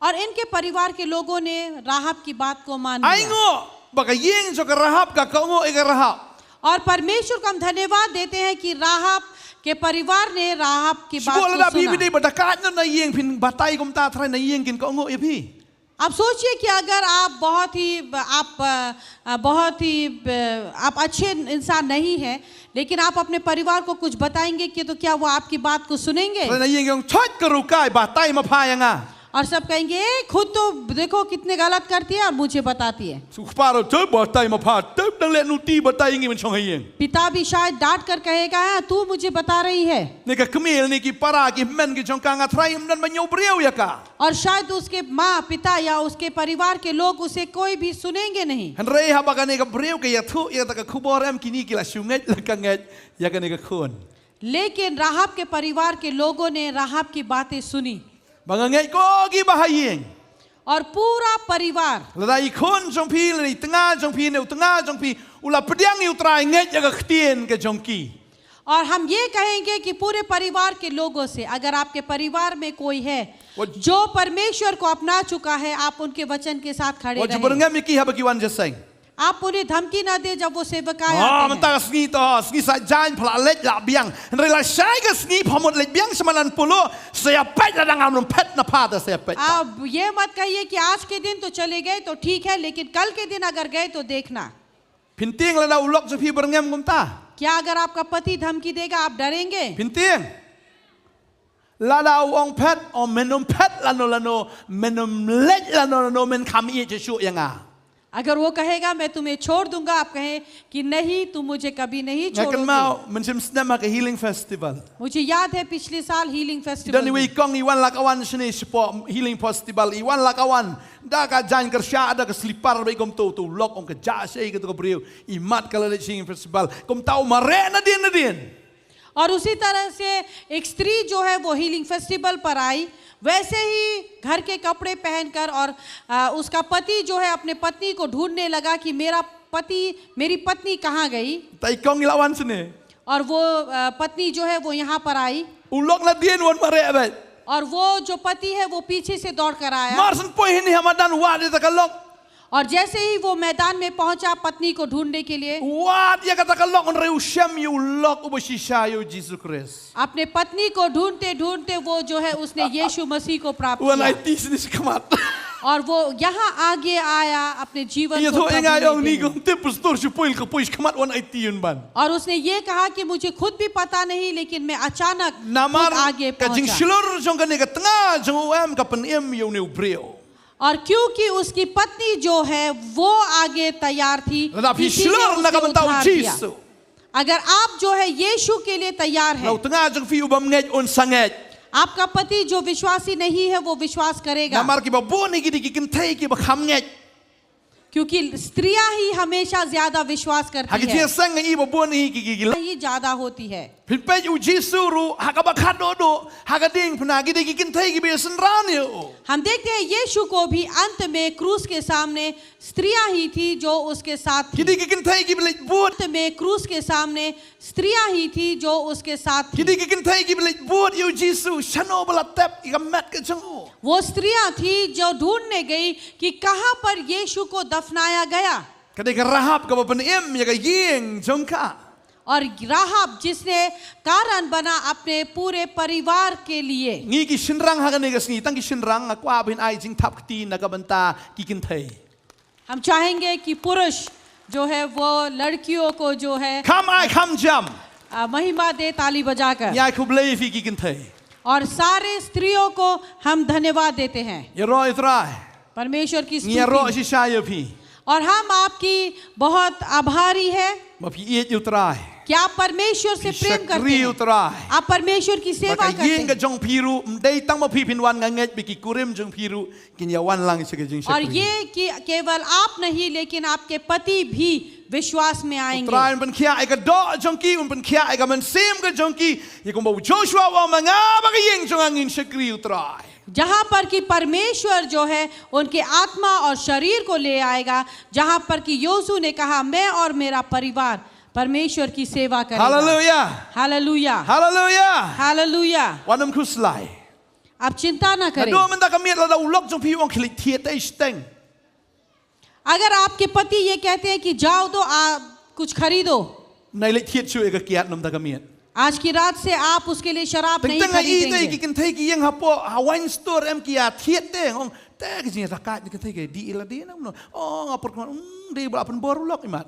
और इनके परिवार के लोगों ने राहाब की बात को मान लिया। Ai nguh ba ka ïing jong ka Rahab ka kohnguh ïa ka Rahab. और परमेश्वर को हम धन्यवाद देते हैं कि राहाब के परिवार ने राहाब की बात को सुना। Shu lada phi, phi dei ba dakaid na ïing, phin batai kumta, trai na ïing kin kohnguh ïa phi. आप सोचिए कि अगर आप बहुत ही, आप, अ, बहुत ही, अ, आप अच्छे इंसान नहीं हैं, लेकिन आप अपने परिवार को कुछ बताएंगे कि तो क्या वो आपकी बात को सुनेंगे? Trai na ïing ong, chait ka rukai, batai ma pha ïa nga. और सब कहेंगे, "ए, खुद तो देखो कितने गलत करती है और मुझे बताती है।" Shu kpa ruh, chait batai ma pha, tip dang leh nuti batai ïa ngi ban shong ha ïing. पिता भी शायद डांट कर कहेगा, "हाँ, तू मुझे बता रही है।" Ne ka kmie ne ki para ki hynmen ki jong ka, nga trai ym don ban ïoh briew ïa ka. और शायद उसके माँ, पिता या उसके परिवार के लोग उसे कोई भी सुनेंगे नहीं। Hynrei haba kane ka briew ka ïathuh ïa kata ka khubor em, kine ki la shu ngeit la ka ngeit ïa kane ka khun. लेकिन राहाब के परिवार के लोगों ने राहाब की बातें सुनी। Ba nga ngeit ko kiba ha ïing. और पूरा परिवार। Lada i khun jong phi, lada i tnga jong phi, ne u tnga jong phi u la pdiang ïa U Trai, ngeit ïa ka ktien ka jong ki. और हम ये कहेंगे कि पूरे परिवार के लोगों से, अगर आपके परिवार में कोई है, वो जो परमेश्वर को अपना चुका है, आप उनके वचन के साथ खड़े रहें। Wat ju byrngem ïa ki haba ki wan jingïaseng. आप उन्हें धमकी ना दें जब वो सेवकाई आते हैं। Ah, mynta ka sngi to, sngi Saitjaiñ pha la leit la biang. Hynrei lashai ka sngi pha mut leit biang sha madan Polo, sa ïa peit lada ngam nym phet na pha te sa ïa peit. आप ये मत कहिए कि आज के दिन तो चले गए तो ठीक है, लेकिन कल के दिन अगर गए तो देखना। Phin tieng lada u lok jong phi byrngem kumta? क्या अगर आपका पति धमकी देगा, आप डरेंगे? Phin tieng. Lada u ong phet, ong men nym phet lano lano, men nym leit lano lano, men kham ïeit shuh shuh ïa nga. अगर वो कहेगा, "मैं तुम्हें छोड़ दूंगा," आप कहें कि, "नहीं, तुम मुझे कभी नहीं छोड़ोगे।" Nga kynmaw mynshem snem ha ka healing festival. मुझे याद है पिछले साल healing festival Don iwei i kong i wan la ka wan shane shapoh healing festival, i wan la ka wan da ka jaiñ kyrshah, da ka slipar bad kumto, to lok ong ka jah shei kato ka briew, i mat ka la leit sha healing festival. Kumta u mareh nadien nadien. और उसी तरह से एक स्त्री जो है वो healing festival पर आई, वैसे ही घर के कपड़े पहनकर, और अ, उसका पति जो है अपने पत्नी को ढूंढने लगा कि मेरा पति, मेरी पत्नी कहाँ गई। Te i kong i la wan shane. और वो अ, पत्नी जो है वो यहाँ पर आई। U lok nadien wan mareh bad. और वो जो पति है वो पीछे से दौड़ कर आया। Mar shen poi hangne ha madan, wad ïa kata ka lok. और जैसे ही वो मैदान में पहुंचा पत्नी को ढूंढने के लिए, wad ïa kata ka lok, hynrei u shem ïa u lok uba shisha, ïa u Jisu Khrist. अपने पत्नी को ढूंढते ढूंढते वो जो है उसने यीशु मसीह को प्राप्त wan किया। Aiti shane shakhmat. और वो यहाँ आगे आया अपने जीवन को प्रभु में देने। Ïathuh ïa nga, ong ni, kong tip pastor shu poi ka poi shakhmat wan aiti ïa u ban. और उसने ये कहा कि मुझे खुद भी पता नहीं, लेकिन मैं अचानक खुद आगे पहुंचा। Namar ka jingshlur jong kane ka tnga jong u em ka pynim ïa une u briew. और क्योंकि उसकी पत्नी जो है वो आगे तैयार थी, lada phi shlur na ka bynta u Jisu, अगर आप जो है यीशु के लिए तैयार हैं, la u tnga jong phi u bym ngeit un sa ngeit. आपका पति जो विश्वासी नहीं है वो विश्वास करेगा। Namar kiba bun hi ki dei ki kynthei kiba kham ngeit. क्योंकि स्त्रियां ही हमेशा ज्यादा विश्वास करती है। Ha ki jingseng, i ba bun hi ki, ki, ki, ही ज्यादा होती है। Phin peit u Jisu ruh ha kaba khatduh duh, ha ka diengphna ki dei ki kynthei kiba ïasynran ïa u. हम देखते हैं यीशु को भी अंत में क्रूस के सामने स्त्रियां ही थी जो उसके साथ थी। Ki dei ki kynthei kiba leit bud. अंत में क्रूस के सामने स्त्रियां ही थी जो उसके साथ थी। Ki dei ki kynthei kiba leit bud ïa u Jisu, shano ba la tep ïa ka met ka jong u. वो स्त्रियां थी जो ढूंढने गई कि कहां पर यीशु को दफनाया गया। Ka dei ka Rahab kaba pynim ïa ka ïing jong ka. और राहाब जिसने कारण बना अपने पूरे परिवार के लिए। Ngi ki shynrang ha kane ka sngi, tang ki shynrang, nga kwah ba phin ai jingthap kti na ka bynta ki kynthei. हम चाहेंगे कि पुरुष जो है वो लड़कियों को जो है kham ai kham jam, अ, महिमा दे ताली बजाकर। Ngi ai khublei ïa phi ki kynthei. और सारे स्त्रियों को हम धन्यवाद देते हैं। Ïaroh ïa u Trai. परमेश्वर की स्तुति। Ngi ïaroh shisha ïa phi. और हम आपकी बहुत आभारी है। Ba phi ïeit ïa u Trai. कि आप परमेश्वर से प्रेम करते हैं। Phi shakri ïa u Trai. आप परमेश्वर की सेवा करते हैं। Ba ka ïing ka jong phi ruh ym dei tang ma phi phin wan, nga ngeit ba ki kurim jong phi ruh kin ïa wan lang sha ka jingshakri. और ये कि केवल आप नहीं, लेकिन आपके पति भी विश्वास में आएंगे। U Trai un pynkhiah ïa ka doh jong ki, un pynkhiah ïa ka mynsiem ka jong ki. Ïa kumba u Joshua u ong, ma nga bad ka ïing jong nga ngin shakri ïa u Trai. जहां पर कि परमेश्वर जो है उनके आत्मा और शरीर को ले आएगा, जहां पर कि योशु ने कहा, मैं और मेरा परिवार परमेश्वर की सेवा करेगा। Hallelujah. Hallelujah. Hallelujah. Hallelujah. Wat nym khuslai. आप चिंता ना करें। Naduh mynta ka miet lada u lok jong phi u ong khie leit thied te shiteng, अगर आपके पति ये कहते हैं कि जाओ तो आप कुछ खरीदो, nai leit thied shuh ïa ka kiad na mynta ka miet. आज की रात से आप उसके लिए शराब नहीं खरीदेंगे। Teng teng nga i te ki kynthei ki ïeng hapoh ha wine store em ki ïa thied te, ong te ka jingïadakaid na kynthei ka dih ïa lade na mano. Ong nga pyrkhat, hmm, dei ba la pynbor u lok, imat.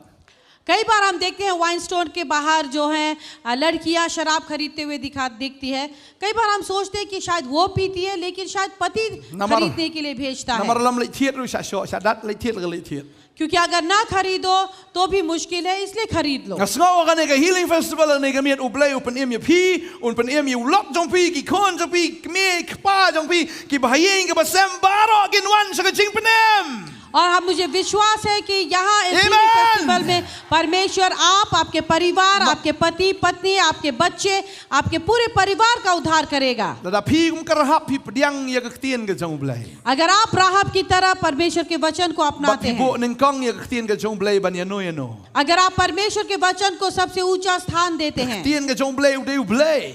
कई बार हम देखते हैं wine store के बाहर जो है, अ, लड़कियां शराब खरीदते हुए दिखा, दिखती है। कई बार हम सोचते हैं कि शायद वो पीती है, लेकिन शायद पति खरीदने के लिए भेजता है। Namar lada ym leit thied ruh shah shoh, shah dat leit thied la ka leit thied. क्योंकि अगर ना खरीदो तो भी मुश्किल है, इसलिए खरीद लो। Nga sngew ba kane ka healing festival, kane ka miet U Blei u pynim ïa phi, un pynim ïa u lok jong phi, ki khun jong phi, kmie kpa jong phi, kiba ha ïing kiba sem baroh kin wan sha ka jingpynim. और हम, मुझे विश्वास है कि यहाँ इस healing festival में परमेश्वर आप, आपके परिवार, आपके पति, पत्नी, आपके बच्चे, आपके पूरे परिवार का उद्धार करेगा। Lada phi kum ka Rahab phi pdiang ïa ka ktien ka jong U Blei, अगर आप राहाब की तरह परमेश्वर के वचन को अपनाते हैं, bad phi buh nyngkong ïa ka ktien ka jong U Blei ban ïano ïano, अगर आप परमेश्वर के वचन को सबसे ऊंचा स्थान देते हैं, ka ktien ka jong U Blei u dei U Blei.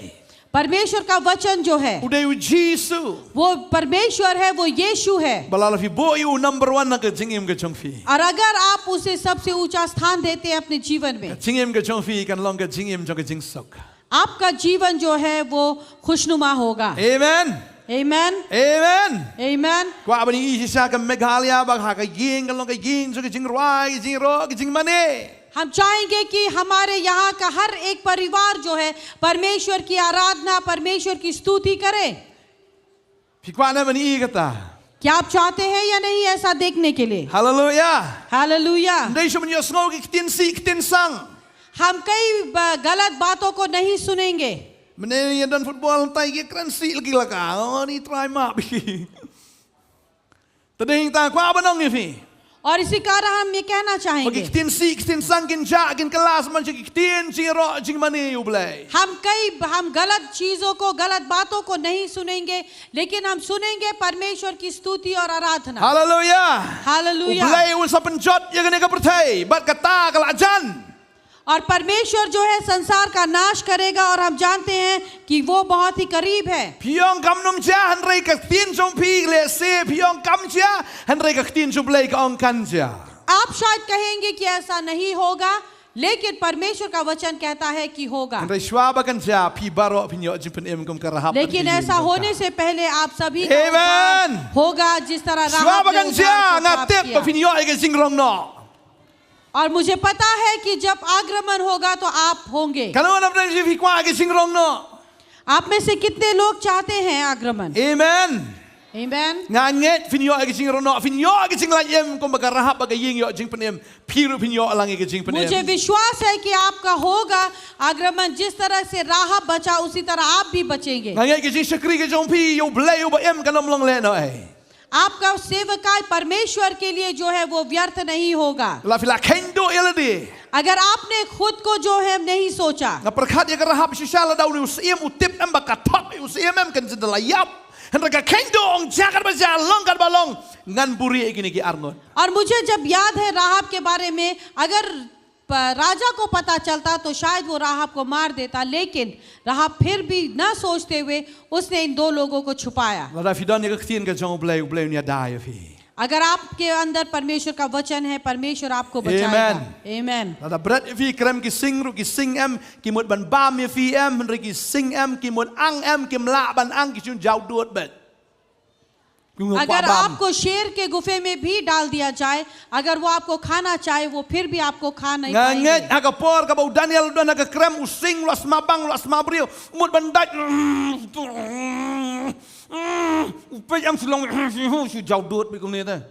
परमेश्वर का वचन जो है, u dei U Jisu. वो परमेश्वर है, वो यीशु है। Bad lada phi buh ïa u number one na ka jingim ka jong phi, और अगर आप उसे सबसे ऊंचा स्थान देते हैं अपने जीवन में, ka jingim ka jong phi kan long ka jingim jong ka jingsuk. आपका जीवन जो है वो खुशनुमा होगा। Amen. Amen. Amen. Amen. Kwah ban ïohi shisha ka Meghalaya ba ha ka ïing kan long ka ïing jong ka jingrwai, ka jingïaroh, ka jingmane. हम चाहेंगे कि हमारे यहाँ का हर एक परिवार जो है परमेश्वर की आराधना, परमेश्वर की स्तुति करे। Phi kwah ne ban ïohi kata? क्या आप चाहते हैं या नहीं ऐसा देखने के लिए? Haleluia. Hallelujah. Ym dei shuh ban ïohsngew ki ktien sih ktien sang. हम कई ब- गलत बातों को नहीं सुनेंगे। Mynne ïa don football, tai ki kren sih lagi la ka. Oh, ni trai map. Te dei ta kwah ban ong ïa phi. और इसी कारण हम ये कहना Ba ki चाहेंगे ktien sih ktien sang kin jah kin kylla sha man ki ktien jingïaroh jingmane ïa U Blei. हम कई हम गलत चीजों को, गलत बातों को नहीं सुनेंगे, लेकिन हम सुनेंगे परमेश्वर की स्तुति और आराधना। Haleluia. U hallelujah. Blei un sa pynjot ïa kane ka pyrthei bad kata ka la jan. और परमेश्वर जो है संसार का नाश करेगा, और हम जानते हैं कि वो बहुत ही करीब है। Phi ong kam nym jia, hynrei ka ktien jong phi lehse phi ong kam jia, hynrei ka ktien jong U Blei ka ong kan jia. आप शायद कहेंगे कि ऐसा नहीं होगा, लेकिन परमेश्वर का वचन कहता है कि होगा। Hynrei shuwa ba kan jia, phi baroh phin ïoh jingpynim kum ka Rahab. लेकिन ऐसा होने से पहले आप सभी का Amen. उद्धार होगा, जिस तरह Shuwa राहाब ba ने kan उद्धार jia, को nga प्राप्त tip ba किया। phin ïoh ïa ka jingrong noh. और मुझे पता है कि जब आक्रमण होगा तो आप होंगे। Kan ong nam dang ji phi kwah ïa ka jingrong noh. आप में से कितने लोग चाहते हैं आक्रमण? Amen. Amen. Nga ngeit phin ïoh ïa ka jingrong noh, phin ïoh ïa ka jinglait im kum ba ka Rahab ba ka ïing ïoh jingpynim. Phi ruh phin ïoh lang ïa ka jingpynim. मुझे विश्वास है कि आपका होगा आक्रमण। जिस तरह से राहाब बचा, उसी तरह आप भी बचेंगे। Nga ngeit ka jingshakri ka jong phi ïa U Blei uba im kan ym long lehnohei. आपका सेवकाई परमेश्वर के लिए जो है वो व्यर्थ नहीं होगा। Lada phi la kheiñ duh ïa lade. अगर आपने खुद को जो है नहीं सोचा, Nga pyrkhat ïa ka Rahab shisha, lada une u syiem u tip em ba ka thok ïa u syiem em kan jin da la ïap. Hynrei ka kheiñ duh, ong jia katba jia, long katba long, ngan buhrieh ïa kine ki arngut. और मुझे जब याद है राहाब के बारे में, अगर प- राजा को पता चलता तो शायद वो राहाब को मार देता, लेकिन राहाब फिर भी ना सोचते हुए उसने इन दो लोगों को छुपाया। Lada phi don ïa ka ktien ka jong U Blei, U Blei un ïada ïa phi. अगर आपके अंदर परमेश्वर का वचन है, परमेश्वर आपको बचाएगा। Amen. Amen. Lada bret ïa phi, krem ki sing ruh, ki sing em ki mut ban bam ïa phi em, hynrei ki sing em ki mut ang em, kim lah ban ang, ki shu jaw dud beit. Ki mut अगर bam. आपको शेर के गुफे में भी डाल दिया जाए, अगर वो आपको खाना चाहे, वो फिर भी आपको खा नहीं Nga पाएंगे। ngeit ha ka por kaba u Daniel u don ha ka krem, u sing u la sma bang, u la sma briew, mut ban dait. U peit em shu long, shu jaw dud beit kumne te.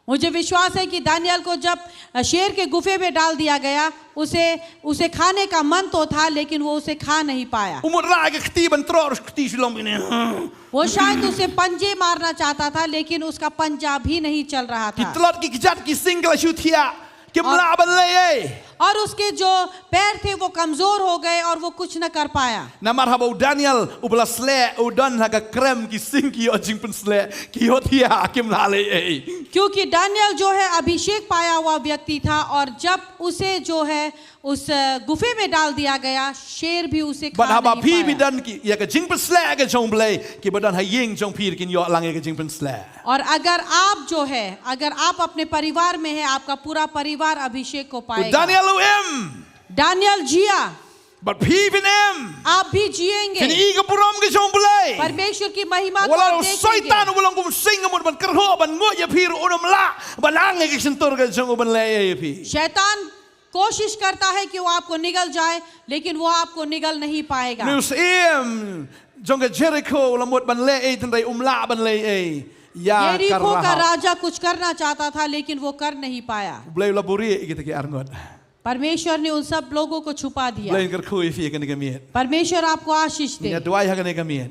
मुझे विश्वास है कि दानियल को जब शेर के गुफे में डाल दिया गया, उसे उसे खाने का मन तो था, लेकिन वो उसे खा नहीं पाया। U mut rah ïa ka kti ban troh, kti shu long beit ne. वो शायद उसे पंजे मारना चाहता था, लेकिन उसका पंजा भी नहीं चल रहा Ki था। tlot ki kjat, ki sing ki la shu thiah, kim lah ban leh ei. और उसके जो पैर थे वो कमजोर हो गए और वो कुछ न कर पाया। Namar haba u Daniel uba la sleh u don ha ka krem, ki sing ki ïoh jingpynsleh, ki ïoh thiah, kim lah leh ei. क्योंकि दानियल जो है अभिषेक पाया हुआ व्यक्ति था, और जब उसे जो है उस अ, गुफे में डाल दिया गया, शेर भी उसे खा Bad haba नहीं phi phi पाया। don ki ïa ka jingpynsleh ka jong U Blei, kiba don ha ïing jong phi ruh kin ïoh lang ïa ka jingpynsleh. और अगर आप जो है, अगर आप अपने परिवार में है, आपका पूरा परिवार अभिषेक को U पाएगा। Daniel u im. दानियल जिया, Bad phi phin im. आप भी जिएंगे। Phin i ka burom ka jong U Blei. परमेश्वर की महिमा को Wat la आप u देखेंगे। Soitan uba long kum sing u mut ban kyrhuh ban nguid ïa phi ruh, un ym lah ban ang ïa ka shyntur ka jong u ban leh ei ïa phi. शैतान कोशिश करता है कि वो आपको निगल जाए, लेकिन वो आपको निगल नहीं पाएगा। Une u syiem jong ka Jerikho u la mut ban leh ei, hynrei um lah ban leh ei ïa ka यरीहो का Rahab. राजा कुछ करना चाहता था, लेकिन वो कर नहीं पाया। U Blei u la buhrieh ïa kita ki arngut. परमेश्वर ने उन सब लोगों को छुपा दिया। Blei un kyrkhu ïa phi ha kane ka miet. परमेश्वर आपको आशीष दे। Ngin duwai ha kane ka miet.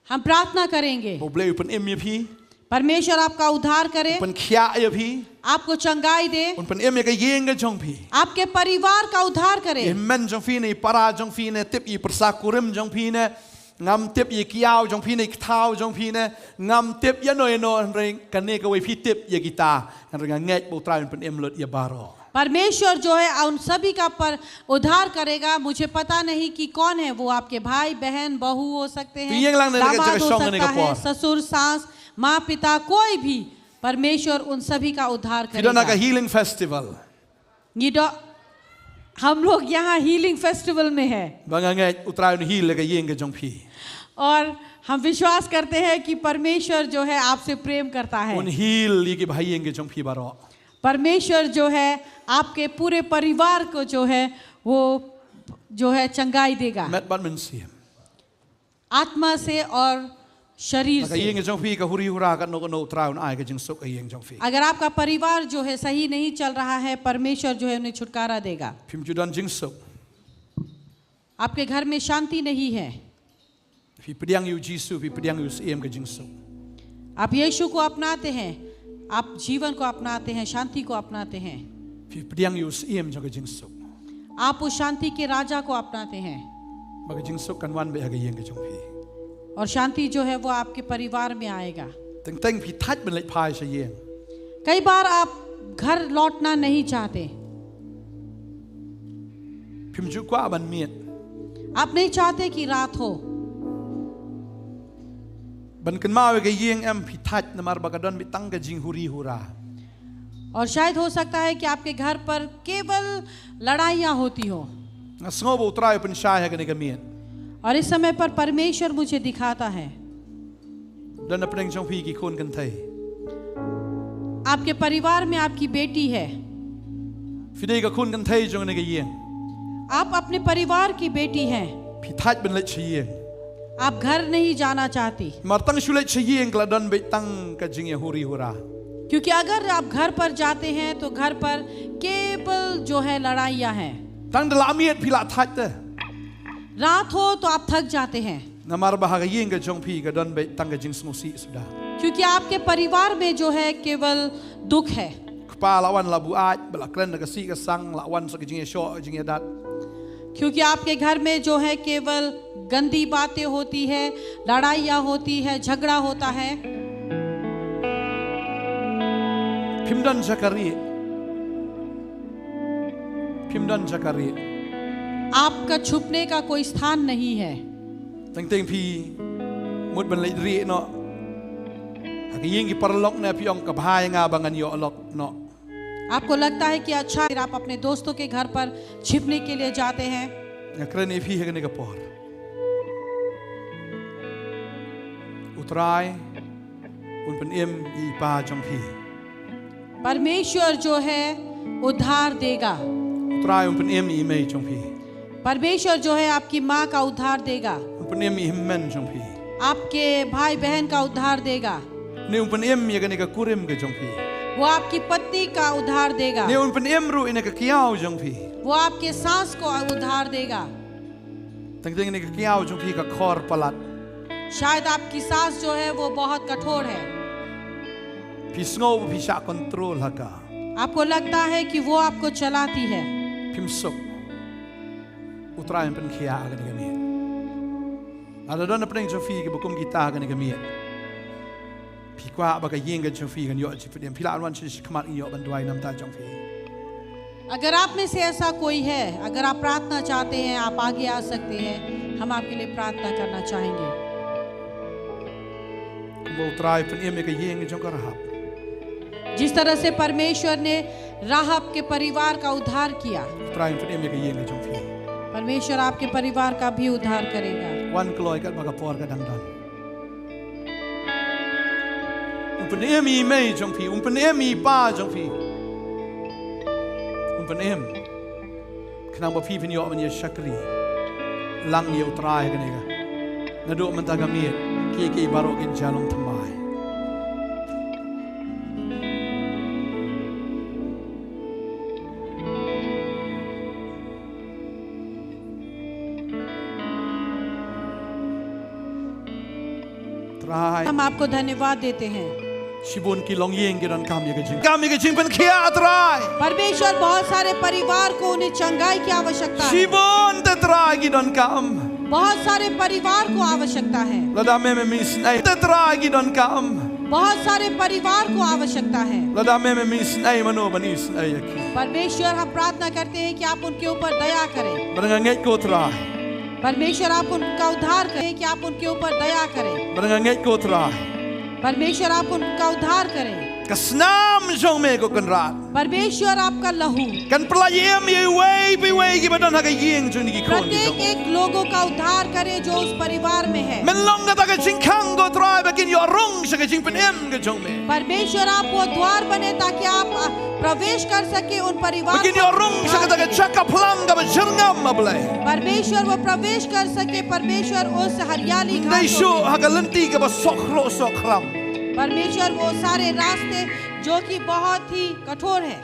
हम प्रार्थना करेंगे। Ba U Blei u pynim ïa phi. परमेश्वर आपका उद्धार करे, Pynkhiah ïa phi. आपको चंगाई दे, Un pynim ïa ka ïing ka jong phi. आपके परिवाar का उद्धार I करे। hynmen jong phi ne i para jong phi ne, tip i pyrsa kurim jong phi ne, ngam tip i kiaw jong phi ne, i kthaw jong phi ne, ngam tip ïa no ïa no, hynrei kane kawei phi tip ïa kita. Hynrei nga ngeit ba U Trai un pynim lut ïa baroh. परमेश्वर जो है उन सभी का पर उद्धार करेगा। मुझे पता नहीं कि कौन है वो, आपके भाई, बहन, बहू हो सकते हैं, Pynïeng lang na ka दामाद jaka हो shong ne सकता ka है, por. ससुर, सास, माँ, पिता, कोई भी, परमेश्वर उन सभी का उद्धार Phi don ha ka करेगा। healing festival. ये डॉ-, हम लोग यहाँ हीलिंग फेस्टिवल में है Ba nga ngeit U Trai un heal ïa ka ïing ka jong phi. और हम विश्वास करते हैं कि परमेश्वर जो है आपसे प्रेम करता Un है। heal ïa ki bahaïing ka jong phi baroh. परमेश्वर जो है आपके पूरे परिवार को जो है वो जो है चंगाई देगा, Met bad mynsiem. आत्मा से और शरीर से। Ka ïing jong phi ka huri hura, katno katno U Trai un ai ka jingsuk ha ïing jong phi. अगर आपका परिवार जो है सही नहीं चल रहा है, परमेश्वर जो है उन्हें छुटकारा देगा। Phim ju don jingsuk. आपके घर में शांति नहीं है। Phi pdiang ïa u Jisu, phi pdiang ïa u Syiem ka jingsuk. आप यीशु को अपनाते हैं, आप जीवन को अपनाते हैं, शांति को अपनाते हैं। Phi pdiang ïa u Syiem jong ka jingsuk. आप उस शांति के राजा को अपनाते हैं। Ba ka jingsuk kan wan beit ha ka ïing ka jong phi. और शांति जो है वो आपके परिवार में आएगा। Teng teng phi thait ban leit phai sha ïing. कई बार आप घर लौटना नहीं चाहते। Phim ju kwah ban miet. आप नहीं चाहते कि रात हो। Ban kynmaw ïa ka ïing em phi thait namar ba ka don beit tang ka jinghuri hura. और शायद हो सकता है कि आपके घर पर केवल लड़ाइयाँ होती हो। Nga sngew ba U Trai u pynshai ha kane ka miet. और इस समय पर परमेश्वर मुझे दिखाता है। Don na pdeng jong phi ki khun kynthei. आपके परिवार में आपकी बेटी है। Phi dei ka khun kynthei jong kane ka ïing. आप अपने परिवार की बेटी हैं। Phi thait ban leit sha ïing. आप घर नहीं जाना चाहती। Namar tang shu leit sha ïing ka la don beit tang ka jingïahuri hura. क्योंकि अगर आप घर पर जाते हैं तो घर पर केवल जो है लड़ाइयाँ हैं। Tang da la miet phi la thait te. रात हो तो आप थक जाते हैं। Namar ba ha ka ïing ka jong phi ka don beit tang ka jingsngewsih suda. क्योंकि आपके परिवार में जो है केवल दुख है। Kpa la wan la buaid, ba la kren da ka sih ka sang, la wan sa ka jingïashoh, jingïadat. क्योंकि आपके घर में जो है केवल गंदी बातें होती है, लड़ाइयाँ होती है, झगड़ा होता है। Phim don jaka rieh. Phim don jaka rieh. आपका छुपने का कोई स्थान नहीं है। Teng teng phi mut ban leit rieh noh ha ka ïing ki paralok ne phi ong ka bha ïa nga ba ngan ïoh lok noh. आपको लगता है कि अच्छा है, फिर आप अपने दोस्तों के घर पर छिपने के लिए जाते हैं। Nga kren ïa phi ha kane ka por. U Trai un pynim ïa i pa jong phi. परमेश्वर जो है उद्धार देगा। U Trai un pynim ïa i mei jong phi. परमेश्वर जो है आपकी माँ का उद्धार देगा। Un pynim ïa i hynmen jong phi. आपके भाई बहन का उद्धार देगा। Ne un pynim ïa kane ka kurim ka jong phi. वो आपकी पत्नी का उद्धार देगा। Ne un pynim ruh ïa kane ka kiaw jong phi. वो आपके सास को उद्धार देगा। Teng teng kane ka kiaw jong phi ka khor palat. शायद आपकी सास जो है वो बहुत कठोर है। Phi sngew ba phi shah control ha ka. आपको लगता है कि वो आपको चलाती है। Phim suk. U Trai un pynkhiah ha kane ka miet. Lada don na pdeng jong phi kiba kum kita ha kane ka miet. Phi kwah ba ka ïing ka jong phi kan ïoh jingpynim, phi lah ban wan sha khmat, ngi ïoh ban duwai na ka bynta jong phi. अगर आप में से ऐसा कोई है, अगर आप प्रार्थना चाहते हैं, आप आगे आ सकते हैं, हम आपके लिए प्रार्थना करना चाहेंगे। Kumba U Trai u pynim ïa ka ïing jong ka Rahab. जिस तरह से परमेश्वर ने राहाब के परिवार का उद्धार किया, U Trai un pynim ïa ka ïing ka jong phi. परमेश्वर आपके परिवार का भी उद्धार करेगा। Wan kloi katba ka por ka dang don. Un pynim ïa i mei jong phi, un pynim ïa i pa jong phi. Un pynim. Khnang ba phi phin ïoh ban ïa shakri lang ïa U Trai kane ka. Naduh mynta ka miet, kiei kiei baroh kin jia long thymmai. Trai. हम आपको धन्यवाद देते हैं। Shibun ki longïing ki donkam ïa ka jing, kam ïa ka jingpynkhiah, Trai. परमेश्वर, बहुत सारे परिवार को उन्हें चंगाई की आवश्यकता है। Shibun te, Trai, ki donkam. बहुत सारे परिवार को आवश्यकता है। Lada me me isynei te, Trai, ki donkam. बहुत सारे परिवार को आवश्यकता है। Lada me me isynei, mano ban isynei ïa ki. परमेश्वर, हम प्रार्थना करते हैं कि आप उनके ऊपर दया करें। Bad nga ngeit ko, Trai. परमेश्वर, आप उनका उद्धार करें, कि आप उनके ऊपर दया करें। Bad nga ngeit ko, Trai. परमेश्वर, आप उनका उद्धार करें। Ka snam jong me, ko Kynrad, परमेश्वर आपका लहू kan pyllait im ïa iwei pa iwei kiba don ha ka ïing jong ngi, ki khun ki प्रत्येक jong me. एक लोगों का उद्धार करे जो उस परिवार में है। Men long kata ka jingkhang, ko Trai, ba kin ïoh rung sha ka jingpynim ka jong me. परमेश्वर आप वो द्वार बने ताकि आप, अ, प्रवेश कर सके उन परिवार Ba kin ïoh rung sha kata ka jaka phlang kaba jyrngam, A Blei. परमेश्वर वो प्रवेश कर सके, परमेश्वर उस हरियाली घाट Ym dei shuh ha ka lynti kaba sokkhroh sokkhram. परमेश्वर वो सारे रास्ते जो कि बहुत ही कठोर है।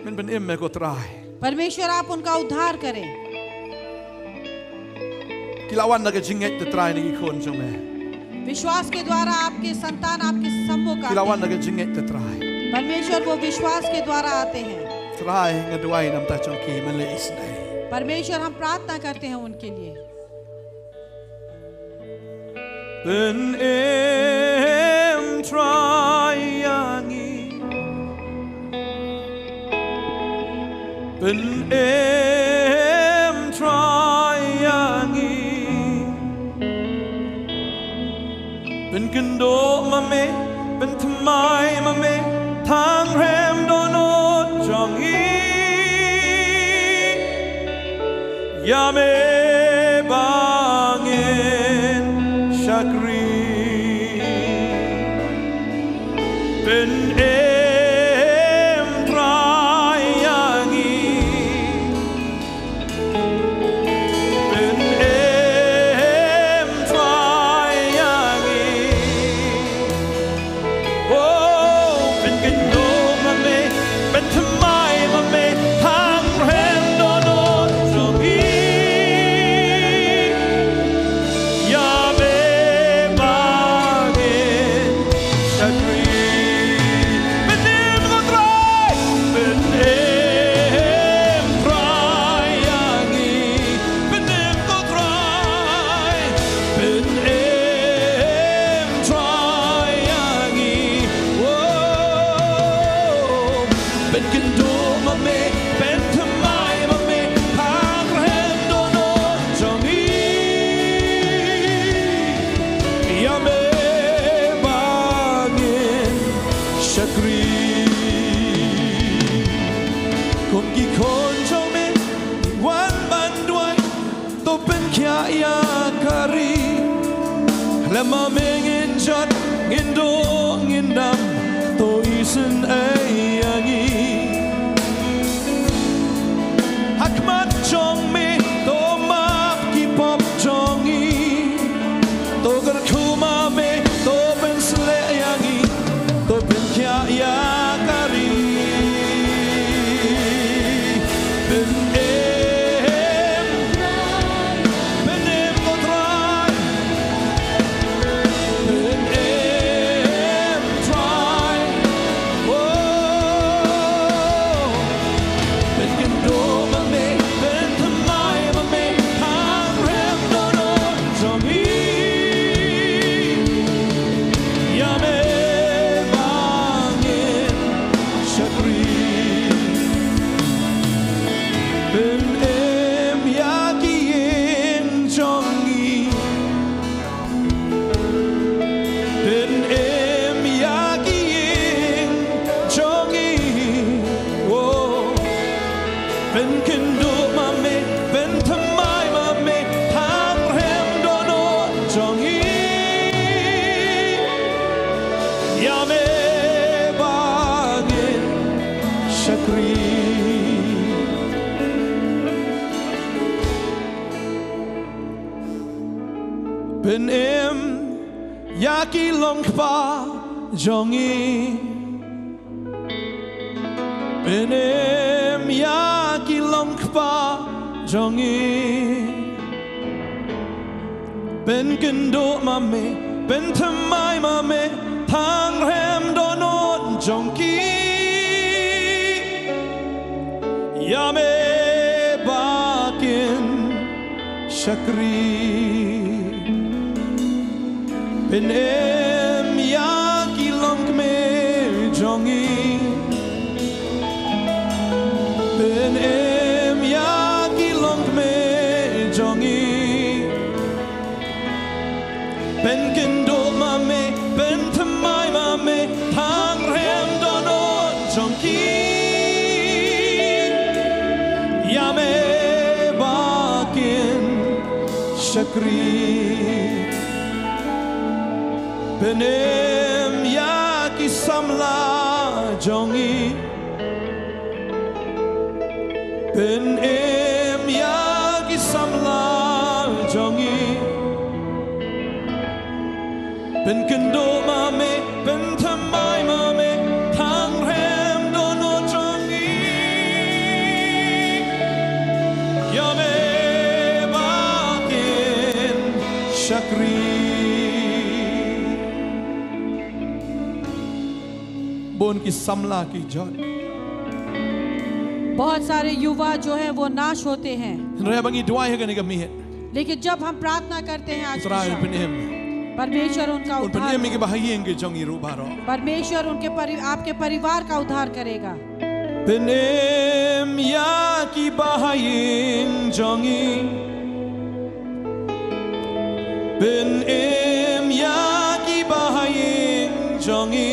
Men pynim me, ko Trai. परमेश्वर आप उनका उद्धार करें। Ki la wan da ka jingngeit, ko Trai, na ki khun jong me. विश्वास के द्वारा आपके संतान आपके सम्मुख Ki la wan da ka jingngeit, ko Trai. परमेश्वर वो विश्वास के द्वारा आते हैं। Trai, nga duwai namar jong ki, men leh isynei. परमेश्वर हम प्रार्थना करते हैं उनके लिए। Pynim, Trai, ïa ngi. Pynim, Trai, ïa ngi. Pynkynduh ma me, pynthymmai ma me, tang rhem dohnud jong ngi. Ïa me ba ngin shakri. Pynim, Trai, ïa ngi. Pynim, Trai, ïa ngi. Oh, pynkynduh ma me, pynthymmai ma me, tang rhem dohnud jong ngi. Ïa me ba ngin shakri. Pynim, ko Trai. Pynim, Trai, ïa ngi. Pynim, ko Trai. Pynim, Trai, ïa ngi. Oh. Pynkynduh ma me, pynthymmai ma me, tang rhem dohnud jong ngi. Ïa me ba ngin shakri. Kum ki khun jong me, wan ban duwai, to pynkhiah ïa ka ri. Lem ma me ngin jot, ngin duh, ngin dam, to isynei ïa ngi. Ha khmat jong me, to map ki pop jong ngi. To kyrkhu ma me, to pynsleh ïa ngi. To pynkhiah ïa ka ri. Pynim, pynim ko Trai. Pynim Trai. Oh. Pynkynduh ma me, pynthymmai ma me, tang rhem dohnud jong ngi. Ïa me ba ngin shakri. Pynim ïa ki ïing jong ngi. Pynim ïa ki ïing jong ngi. Oh. Pynkynduh ma me, pynthymmai ma me, tang rhem dohnud jong ngi. Ïa me ba ngin shakri. Pynim ïa ki long kpa jong ngi. Pynim ïa ki long kpa jong ngi. Pynkynduh ma me, pynthymmai ma me, tang rhem dohnud jong ki. Ïa me ba kin shakri. Pynim ïa ki longkmie jong ngi. Pynim ïa ki longkmie jong ngi. Pynkynduh ma me, pynthymmai ma me. jong ki, ïa me ba kin shakri. Pynim ïa ki samla jong ngi. Pynim ïa ki samla jong ngi. Pynkynduh ma me, pynthymmai ma me, tang rhem dohnud jong ngi. Ïa me ba kin shakri. Bun ki samla ki jot. बहुत सारे युवा जो है वो नाश होते हैं। Hynrei ba ngi duwai ha kane ka miet, लेकिन जब हम प्रार्थना करते हैं आज की Trai शाम, pynim. परमेश्वर उनका Un उद्धार pynim ïa ki करे। bahaïing ki jong ngi ruh baroh. परमेश्वर उनके परि, आपके परिवार का उद्धार करेगा। Pynim ïa ki bahaïing jong ngi. Pynim ïa ki bahaïing jong ngi.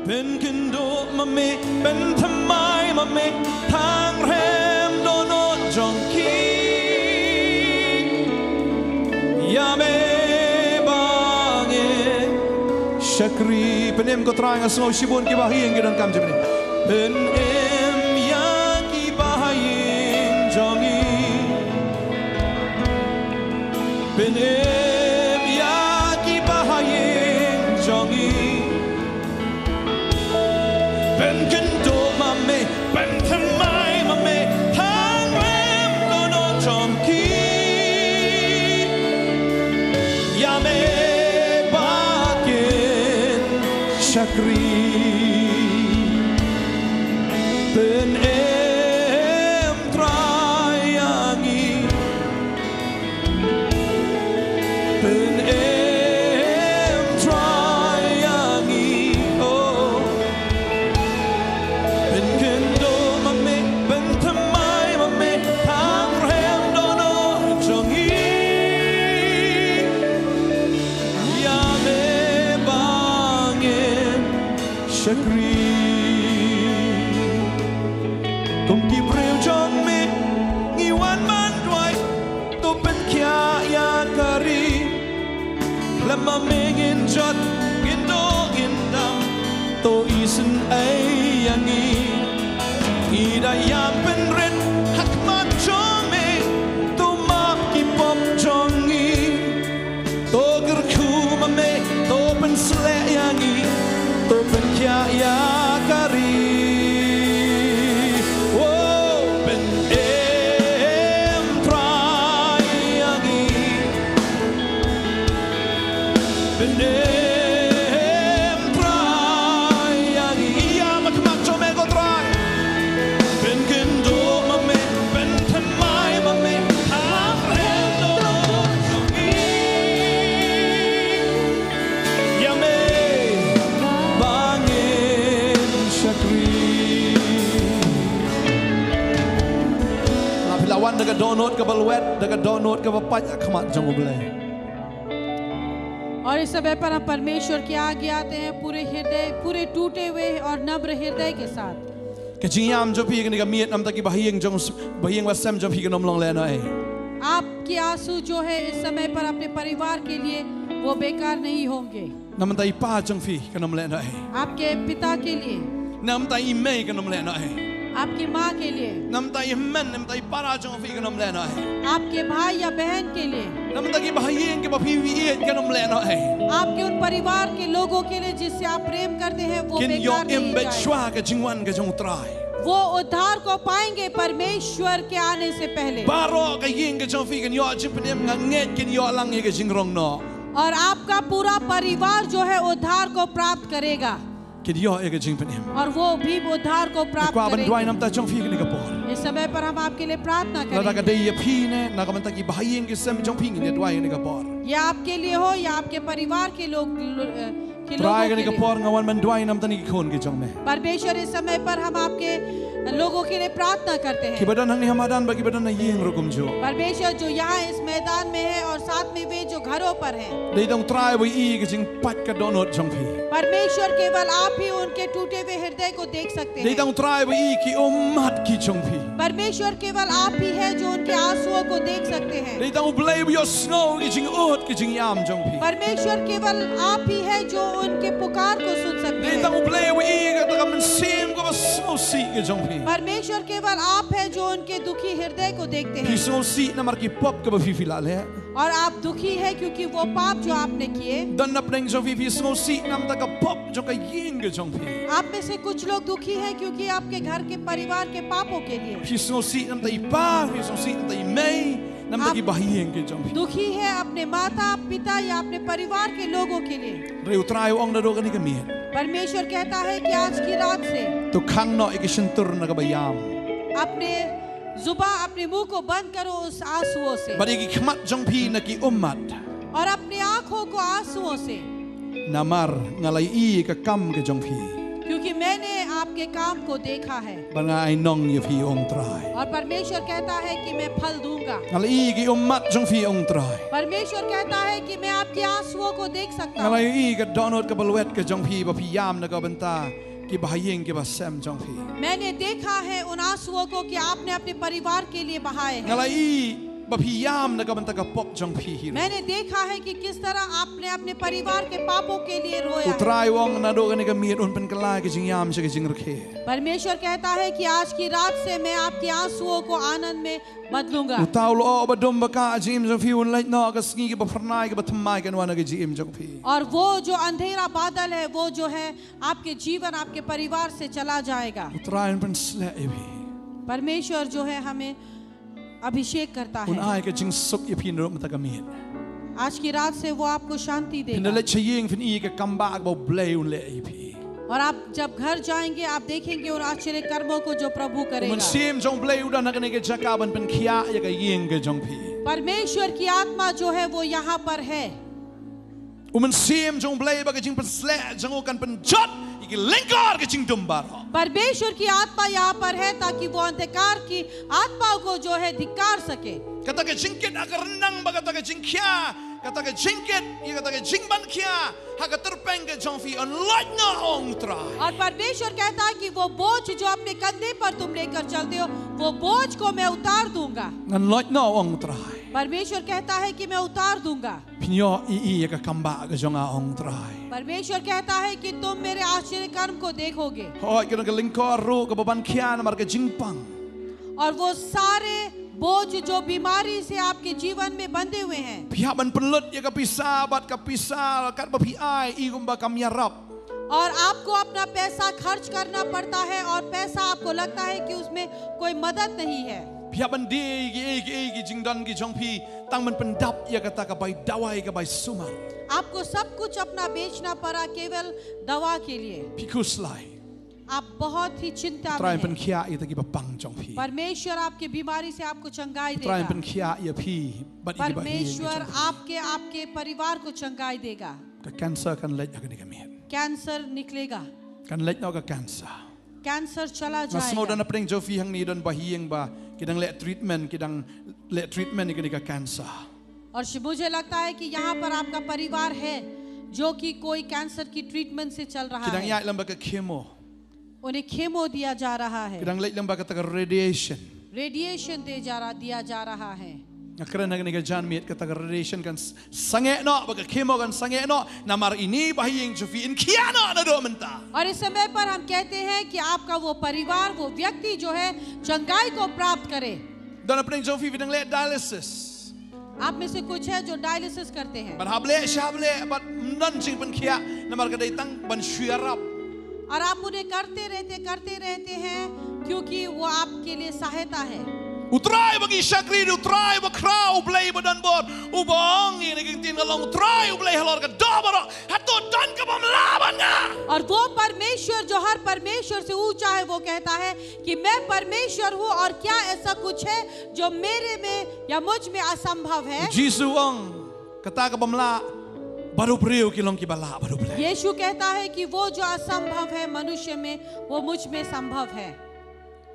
Pynkynduh ma me, pynthymmai ma me, tang rhem dohnud jong ki. Ïa me ba ngin shakri. Pynim ko Trai, nga sngew shibun ki bahaïing ki donkam jingpynim. Pynim ïa ki bahaïing jong ngi. Pynim ïa ki bahaïing jong ngi. Pynkynduh ma me, pynthymmai ma me, tang rhem dohnud jong ki. Ïa me ba kin shakri. Pynim Trai ïa ngi. Pynim Trai ïa ngi, oh. Pynkynduh ma me, pynthymmai ma me, tang rhem dohnud jong ngi. Ïa me ba ngin shakri. Kum ki briew jong me ngi wan ban duwai, to pynkhiah ïa ka ri. Khlem ma me ngin jot, ngin duh ngin dam, to isynei ïa ngi. Ngi da ïam pynrit ha khmat jong me, to map ki pop jong ngi. To kyrkhu ma me, to pynsleh ïa ngi, to pynkhiah ïa ka ri. Oh, pynim Trai ïa ngi. Pynim Trai ïa ngi. Ïa ma khmat jong me ko Trai. Pynkynduh ma me, pynthymmai ma me, tang rhem dohnud jong ngi. Ïa me ba ngin shakri. La phi la wan da ka dohnud kaba lwet, da ka dohnud kaba pait ha khmat jong U Blei. और इस समय पर हम परमेश्वर के आगे आते हैं पूरे हृदय, पूरे टूटे हुए और नम्र हृदय के साथ। Ka jingïam jong phi kane ka miet, namar ki bahaïing jong, bahaïing ba sem jong phi kin ym long lehnohei. आपके आंसू जो है इस समय पर अपने परिवार के लिए, वो बेकार नहीं होंगे। Namar i pa jong phi kin ym lehnohei. आपके पिता के लिए, Namar i mei kin ym lehnohei. आपकी माँ के लिए, Namar i hynmen, namar i para jong phi kin ym lehnohei. आपके भाई या बहन के लिए, Namar ki bahaïing kiba phi ïeit kin ym lehnohei. आपके उन परिवार के लोगों के लिए जिससे आप प्रेम करते हैं, वो Kin बेकार ïoh im नहीं beit जाए। shuwa ka jingwan ka jong U Trai. वो उद्धार को पाएंगे परमेश्वर के आने से पहले। Baroh ka ïing ka jong phi kin ïoh jingpynim, nga ngeit kin ïoh lang ïa ka jingrong noh. और आपका पूरा परिवार जो है उद्धार को प्राप्त करेगा। Kin ïoh ïa ka jingpynim. और वो भी उद्धार को प्राप्त Nga kwah ban duwai करेंगे। namar jong phi kane ka por. इस समय पर हम आपके लिए प्रार्थना Lada ka करेंगे। dei ïa phi ne, na ka bynta ki bahaïing ki sem jong phi, ngin ïa duwai kane ka por. या आपके लिए हो या आपके परिवार के लोग, अ, कि लोगों Trai, के kane ka लिए। Por nga wan ban duwai namar kine ki khun ki jong me. परमेश्वर, इस समय पर हम आपके लोगों के लिए प्रार्थना करते हैं। Kiba don hangne ha madan bad kiba don ha ïing ruh kumjuh. परमेश्वर, जो यहाँ इस मैदान में है और साथ में वे जो घरों पर हैं। Dei tang Trai ba i ka jingpait ka dohnud jong phi. परमेश्वर, केवल आप ही उनके टूटे हुए हृदय को देख सकते हैं। Dei tang Trai ba i ki ummat ki jong phi. परमेश्वर, केवल आप ही है जो उनके आंसुओं को देख सकते हैं। Dei tang U Blei ba ïohsngew ki jingud ki jingïam jong phi. परमेश्वर, केवल आप ही है जो उनके पुकार को सुन सकते Dei हैं। Tang U Blei ba i kata ka mynsiem kaba sngewsih ka jong phi. परमेश्वर, केवल आप है जो उनके दुखी हृदय को देखते Phi हैं। Sngewsih namar ki pop kiba phi phi la leh. और आप दुखी है क्योंकि वो पाप जो आपने किए। Don napdeng jong phi phi sngewsih namar ka pop jong ka ïing ka jong phi। आप में से कुछ लोग दुखी हैं क्योंकि आपके घर के परिवार के पापों के लिए। Phi sngewsih namar i pa, phi sngewsih namar i mei, namar आप ki bahaïing ki jong phi। दुखी है अपने माता, पिता या अपने परिवार के लोगों के लिए। Hynrei U Trai u ong naduh kane ka miet, परमेश्वर कहता है कि आज की रात से to khang noh ïa ki shyntur na kaba ïam। अपने जुबान, अपने मुंह को बंद करो उस आंसुओं से। Bad ïa ki khmat jong phi na ki ummat। और अपने आंखों को आंसुओं से। Namar nga la ïohi ïa ka kam ka jong phi। क्योंकि मैंने आपके काम को देखा है। Bad nga ai nong ïa phi, ong Trai. और परमेश्वर कहता है कि मैं फल दूंगा। Nga la ïohi ïa ki ummat jong phi, ong Trai। परमेश्वर कहता है कि मैं आपके आंसुओं को देख सकता हूँ। Nga la ïohi ïa ka dohnud kaba lwet ka jong phi ba phi ïam na ka bynta ki bahaïing ki basem jong phi। मैंने देखा है उन आंसुओं को कि आपने अपने परिवार के लिए बहाए हैं। Nga la ïohi ba phi ïam na ka bynta ka pop jong phi hi ruh। मैंने देखा है कि किस तरह आपने अपने परिवार के पापों के लिए रोया है। U Trai u ong naduh kane ka miet un pynkylla ïa ka jingïam sha ka jingrakhe। परमेश्वर कहता है कि आज की रात से मैं आपके आंसुओं को आनंद में बदलूंगा। Uta u lyoh ba dum ba kah ha ka jingim jong phi un leit noh, ka sngi kaba phyrnai kaba thymmai kan wan ha ka jingim jong phi। और वो जो अंधेरा बादल है, वो जो है आपके जीवन, आपके परिवार से चला जाएगा। U Trai un pynsleh ïa phi। परमेश्वर जो है हमें अभिषेक करता है। Un ai ka jingsuk ïa phi naduh mynta ka miet। आज की रात से वो आपको शांति देगा। Phin da leit sha ïing phin ïohi ïa ka kambah kaba U Blei un leh ïa phi। और आप जब घर जाएंगे, आप देखेंगे उन आश्चर्य कर्मों को जो प्रभु करेगा। U Mynsiem jong U Blei u don ha kane ka jaka ban pynkhiah ïa ka ïing ka jong phi। परमेश्वर की आत्मा जो है वो यहाँ पर है। U Mynsiem jong U Blei bad ka jingpynsleh jong u kan pynjot ïa ki lyngkor ka jingdum baroh। परमेश्वर की आत्मा यहाँ पर है ताकि वो अंधकार की आत्माओं को जो है धिक्कार सके। Kata ka jingkit ha ka ryndang bad kata ka jingkhia, kata ka jingkit ïa kata ka jingban khia ha ka tyrpeng ka jong phi yn lait noh, ong Trai। और परमेश्वर कहता है कि वो बोझ जो अपने कंधे पर तुम लेकर चलते हो, वो बोझ को मैं उतार दूंगा। Ngan lait noh, ong Trai। परमेश्वर कहता है कि मैं उतार दूंगा। Phin ïohi ïa ka kambah ka jong nga, ong Trai। परमेश्वर कहता है कि तुम मेरे आश्चर्य कर्म को देखोगे। Hooid, ka don ka lyngkor ruh kaba ban khia namar ka jingpang। और वो सारे बोझ जो बीमारी से आपके जीवन में बंधे हुए हैं। Phi hap ban pynlut ïa ka pisa bad ka pisa katba phi ai i kumba kam ïarap। और आपको अपना पैसा खर्च करना पड़ता है और पैसा आपको लगता है कि उसमें कोई मदद नहीं है। Phi hap ban die ïa kiei kiei ki jingdon ki jong phi tang ban pyndap ïa kata ka bai dawai ka bai sumar। आपको सब कुछ अपना बेचना पड़ा केवल दवा के लिए। Phi khuslai। आप बहुत ही चिंता में हैं। Trai pynkhiah ïa kita ki bapang jong phi। परमेश्वर आपकी बीमारी से आपको चंगाई देगा। Trai pynkhiah ïa phi bad ïa ki bahaïing ki jong phi। परमेश्वर आपके, आपके परिवार को चंगाई देगा। Ka cancer kan leit ha kane ka miet। Cancer निकलेगा। Kan leit noh ka cancer। Cancer चला जाएगा। Nga sngew don hapdeng jong phi hangne don bahaïing ba ki dang leh treatment, ki dang leh treatment ïa kane ka cancer। और श-, मुझे लगता है कि यहाँ पर आपका परिवार है जो कि कोई कैंसर की ट्रीटमेंट से चल रहा है। Ki dang ïaid lem bad ka chemo। उन्हें केमो दिया जा रहा है। Ki dang leit lem bad kata ka radiation। Radiation दे जा रहा, दिया जा रहा है। Nga kren ha kane ka janmiet kata ka radiation kan s-, sangeh noh, bad ka chemo kan sangeh noh, namar ine i bahaïing jong phi yn khiah noh naduh mynta। और इस समय पर हम कहते हैं कि आपका वो परिवार, वो व्यक्ति जो है, चंगाई को प्राप्त करे। Don hapdeng jong phi ba dang leh dialysis। आप में से कुछ है जो डायलिसिस करते हैं। Bad hap leh sha hap leh bad ym don jingpynkhiah namar ka dei tang ban shu ïarap। और आप उन्हें करते रहते, करते रहते हैं, क्योंकि वो आपके लिए सहायता है। U Trai ba ngi shakri, U Trai bakhraw, U Blei badonbor, uba ong ïa kane ka ktien ka long, U Trai U Blei halor ka doh baroh, hato don ka bym lah bad nga? और वो परमेश्वर जो हर परमेश्वर से ऊंचा है, वो कहता है कि मैं परमेश्वर हूँ और क्या ऐसा कुछ है जो मेरे में या मुझ में असंभव है? Jisu u ong, kata ka bym lah, Baroh briew ki long kiba lah bad U Blei. यीशु कहता है कि वो जो असंभव है मनुष्य में, वो मुझ में संभव है।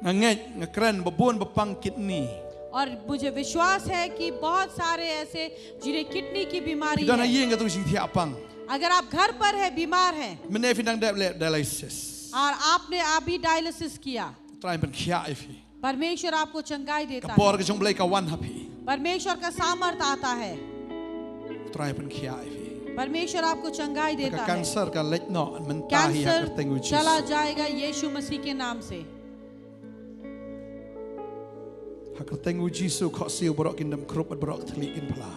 Nga ngeit, nga kren ba bun ba pang kidney. और मुझे विश्वास है कि बहुत सारे ऐसे जिन्हें किडनी की बीमारी है। Phi don ha ïing katto ka jingthiah pang. अगर आप घर पर है, बीमार है, mynne phi dang dep leh dialysis, और आपने अभी डायलिसिस किया, U Trai un pynkhiah ïa phi. परमेश्वर आपको चंगाई देता है। Ka bor ka jong U Blei ka wan ha phi. परमेश्वर का सामर्थ आता है। U Trai un pynkhiah ïa phi. परमेश्वर आपको चंगाई देता है। Ka cancer ka leit noh mynta hi ha ka kyrteng U Jisu. Cancer चला जाएगा यीशु मसीह के नाम से। Ha ka kyrteng U Jisu, khohsiew baroh kin dam khrup bad baroh ki thylliej kin phla.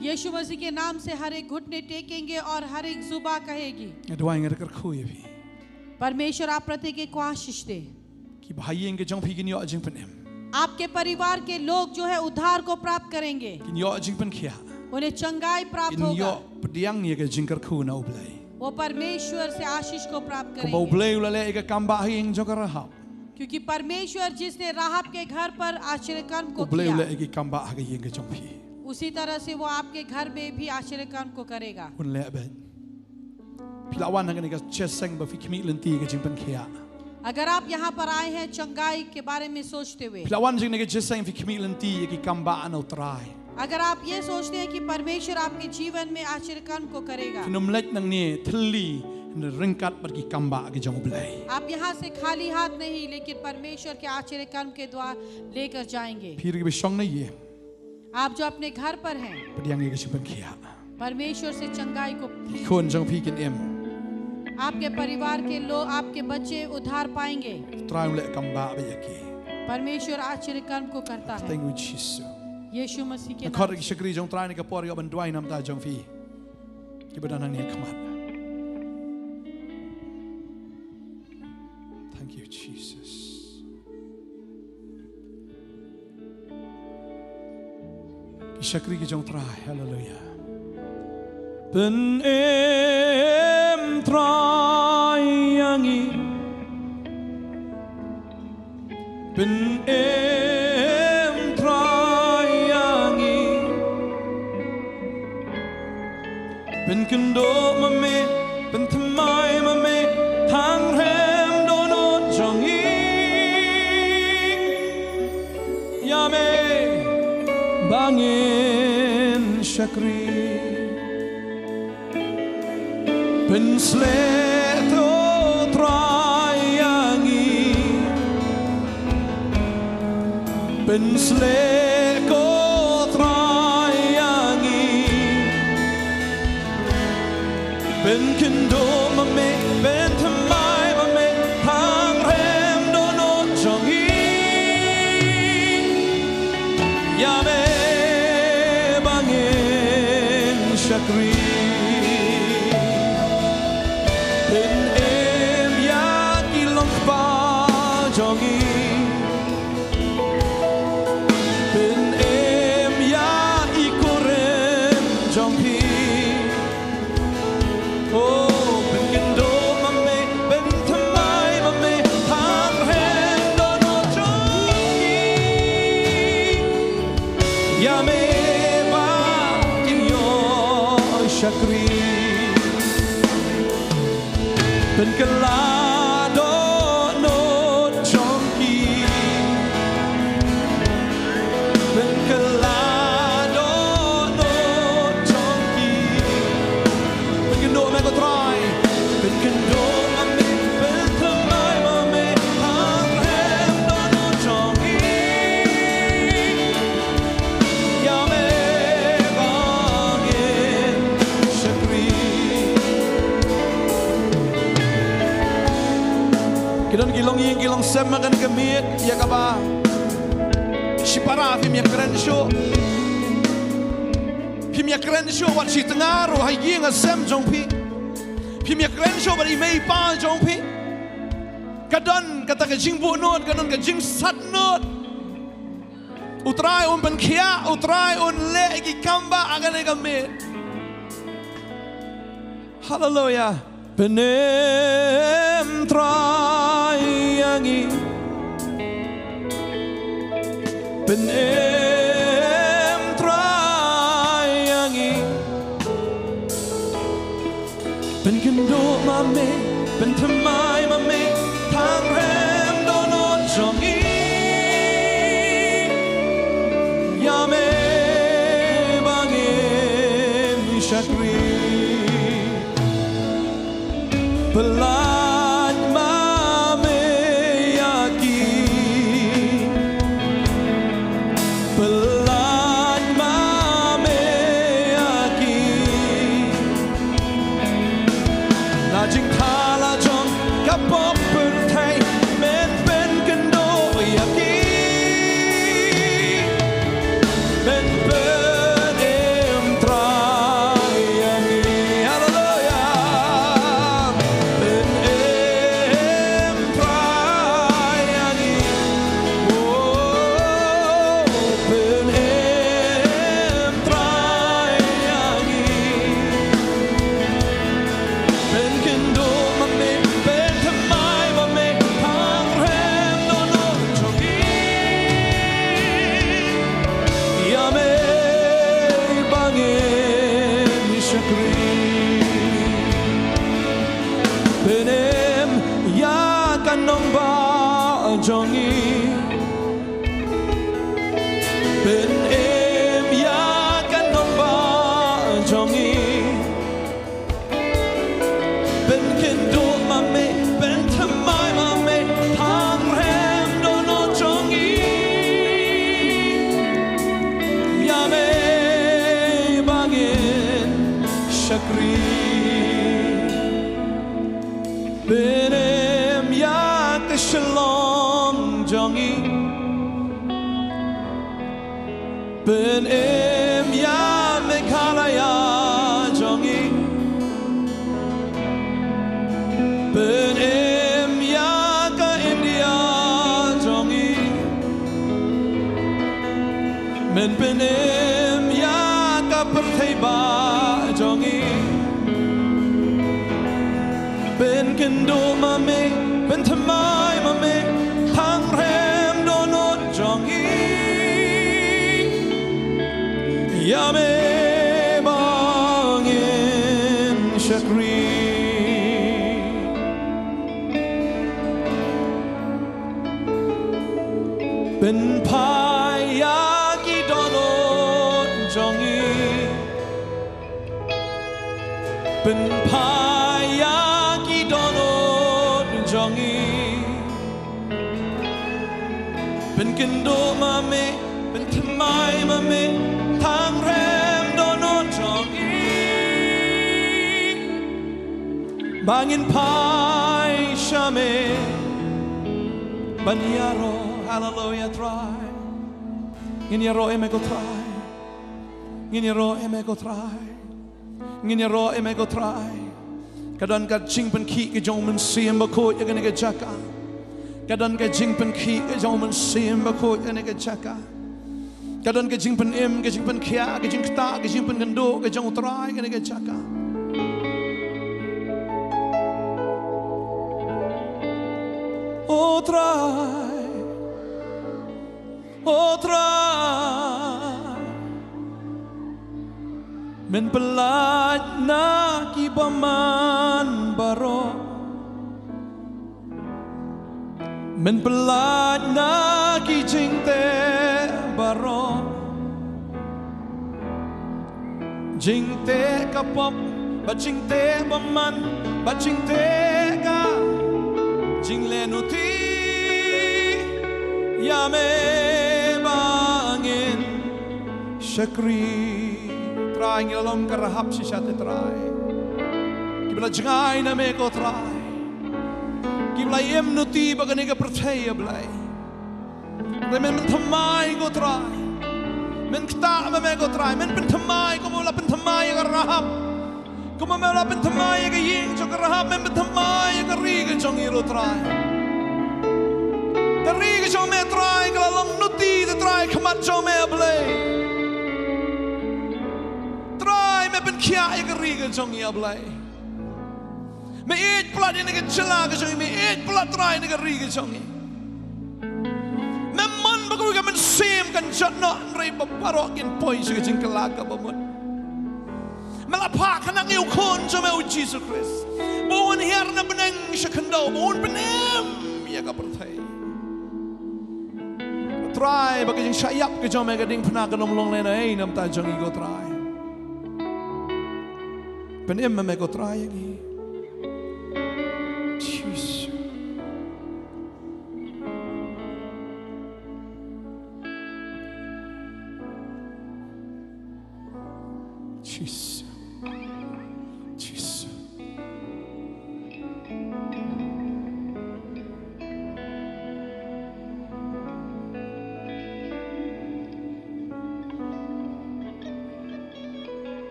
यीशु मसीह के नाम से हर एक घुटने टेकेंगे और हर एक जुबा कहेगी। Nga duwai, nga kyrkhu ïa phi. परमेश्वर आप प्रत्येक एक को आशीष दे। Ki ba ha ïing ka jong phi kin ïoh jingpynim. आपके परिवार के लोग जो है उद्धार को प्राप्त करेंगे। Kin ïoh jingpynkhiah. उन्हें चंगाई प्राप्त होगा। Kin ïoh pdiang ïa ka jingkyrkhu na U Blei. वो परमेश्वर से आशीष को प्राप्त करेंगे। Kumba U Blei u la leh ïa ka kambah ha ïing jong ka Rahab. क्योंकि परमेश्वर जिसने राहाब के घर पर आश्चर्य कर्म को किया, U Blei u leh ïa ka kambah ha ka ïing ka jong phi. उसी तरह से वो आपके घर में भी आश्चर्य कर्म को करेगा। Un leh bad. Phi la wan ha kane ka jingïaseng ba phi khmih lynti ka jingpynkhiah. अगर आप यहाँ पर आए हैं चंगाई के बारे में सोचते हुए, phi la wan ha kane ka jingïaseng phi khmih lynti ïa ki kambah na U Trai. अगर आप ये सोचते हैं कि परमेश्वर आपके जीवन में आश्चर्य कर्म को करेगा, phin ym leit nangne thylli ryngkat bad ki kambah ki jong U Blei. आप यहाँ से खाली हाथ नहीं, लेकिन परमेश्वर के आश्चर्य कर्म के द्वार लेकर जाएंगे। Phi ruh kiba shong na ïing, आप जो अपने घर पर हैं, pdiang ïa ka jingpynkhiah. परमेश्वर से चंगाई को, ki khun jong phi kin im. आपके परिवार के लोग, आपके बच्चे उद्धार पाएंगे। U Trai u leh kambah bad ïa ki. परमेश्वर आश्चर्य कर्म को करता है। Kyrteng U Jisu. यीशु मसीह के नाम से। Khot ïa ki shakri jong U Trai ha kane ka por, ïoh ban duwai namar jong phi. Kiba don hangne ha khmat. Thank you, Jesus. Ki shakri ki jong U Trai, haleluya. Pynim Trai ïa ngi. Pynim Trai ïa ngi. Pynkynduh ma me, pynthymmai ma me, tang rhem dohnud jong ngi. Ïa me ba ngin shakri. Pynsleh to Trai ïa ngi. Pynsleh ko Trai ïa ngi. Pynkynduh ma me, pynthymmai ma me, tang rhem dohnud jong ngi. Ïa me ba ngin shakri. Pynim ïa ki longkpa jong ngi. Pynim ïa i kurim jong phi. Oh, pynkynduh ma me, pynthymmai ma me, tang rhem dohnud jong ngi. Ïa me ba ngin ïoh shakri. Pynkylla dohnud jong ki. Pynkylla dohnud jong ki. Pynkynduh ma me ko Trai. Pynkynduh ma me, pynthymmai ma me, tang rhem dohnud jong ki. Ïa me ba ngin shakri. Ki don ki longïing ki longsem ha kane ka miet ïa kaba shipara phim ïakren shuh. Phim ïakren shuh wat shi tnga ruh ha ïing ha sem jong phi. Phim ïakren shuh bad i mei i pa jong phi. Ka don kata ka jingbuhnud, ka don ka jingsatnud. U Trai un pynkhiah, U Trai un leh ïa ki kambah ha kane ka miet. Haleluya. Pynim Trai ïa ngi. Pynim Trai ïa ngi. me, pynthymmai ma me, tang rhem dohnud jong ngi. Ïa me ba ngin shakri. Pyllait ma me ïa ki. Pyllait ma me ïa ki. Na jingthala jong ka pop pyrthei, men pynkynduh ïa ki. Men pynim Trai ïa ngi. Haleluia. Pynim Trai ïa ngi. Oh, pynim Trai ïa ngi. Pynkynduh ma me, pynthymmai ma me, tang rhem dohnud jong ngi. Ïa me ba ngin shakri. Pynim ïa ka nongbah jong ngi. Pynim ïa ka nongbah jong ngi. Pynkynduh ma me, pynthymmai ma me, tang rhem dohnud jong ngi. Ïa me ba ngin shakri. Pynim ïa ka Shillong jong ngi. Pynim ïa Meghalaya jong ngi. Pynim ïa ka India jong ngi. Men pynim ïa ka pyrthei bah jong ngi. Pynkynduh ma me, pynthymmai ma me, tang rhem dohnud jong ngi. Ïa me ba ngin shakri. Pynphai ïa ki dohnud jong ngi. Pynphai ïa ki dohnud jong ngi. Pynkynduh ma me, pynthymmai ma me, tang rhem dohnud jong ngi. Ba ngin phai sha me ban ïaroh. Haleluia, Trai. Ngin ïaroh ïa me ko Trai. Ngin ïaroh ïa me ko Trai. Ngin ïaroh ïa me ko Trai. Ka don ka jingpynkhih ka jong u Mynsiem Bakhuid ïa kane ka jaka. Ka don ka jingpynkhih ka jong u Mynsiem Bakhuid ïa kane ka jaka. Ka don ka jingpynim, ka jingpynkhiah, ka jingktah, ka jingpynkynduh ka jong u Trai ïa kane ka jaka. O Trai. O Trai, men pyllait na ki bymman baroh. Men pyllait na ki jingteh baroh. Jingteh ka pop, bad jingteh bymman, bad jingteh ka jinglehnuti. Ïa me ba ngin shakri. Trai, ngi la long ka Rahab shisha te Trai. Kiba la jngai na me ko Trai. Kiba la im nuti bad kane ka pyrthei, ïa Blei. Te men pynthymmai ko Trai. Men ktah ma me ko Trai. Men pynthymmai kumba me la pynthymmai ïa ka Rahab. Kumba me la pynthymmai ïa ka ïing jong ka Rahab, men pynthymmai ïa ka ri ka jong ngi ruh Trai. Ka ri ka jong me Trai ka la long nuti te Trai khmat jong me, ïa Blei. Trai, me pynkhiah ïa ka ri ka jong ngi, ïa Blei. Me ïeit palat ïa kane ka jylla ka jong ngi, me ïeit palat Trai ïa kane ka ri ka jong ngi. Me mon ba kawei ka mynsiem kan jot noh, hynrei ba baroh kin poi sha ka jingkylla kaba mut. Me la phah khnang ïa u Khun jong me u Jisu Khrist. Ba un hiar na bneng sha khyndew, ba un pynim ïa ka pyrthei. Trai, ba ka jingshah ïap ka jong me ha ka diengphna kan ym long lehnohei namar jong ngi ko Trai. Pynim ma me ko Trai ïa ngi. Jisu. Jisu. Jisu.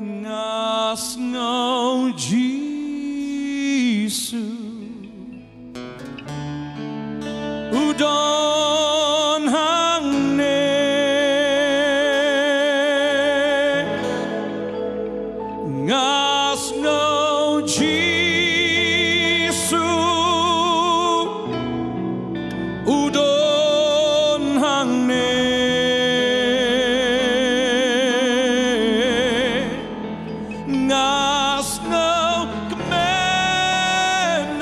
Nga sngew Jisu u don hangne. Nga sngew Jisu u don hangne. Nga sngew kmen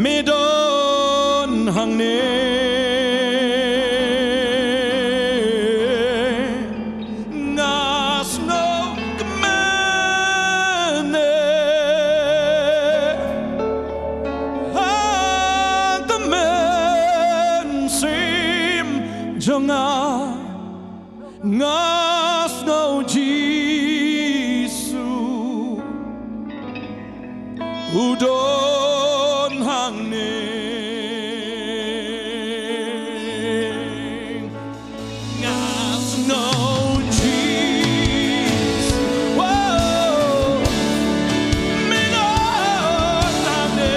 Me don hangne, nga sngewkmen, ha ka mynsiem jong nga. Nga sngew Jisu u don hangne. Nga sngew Jisu, oh, me don hangne.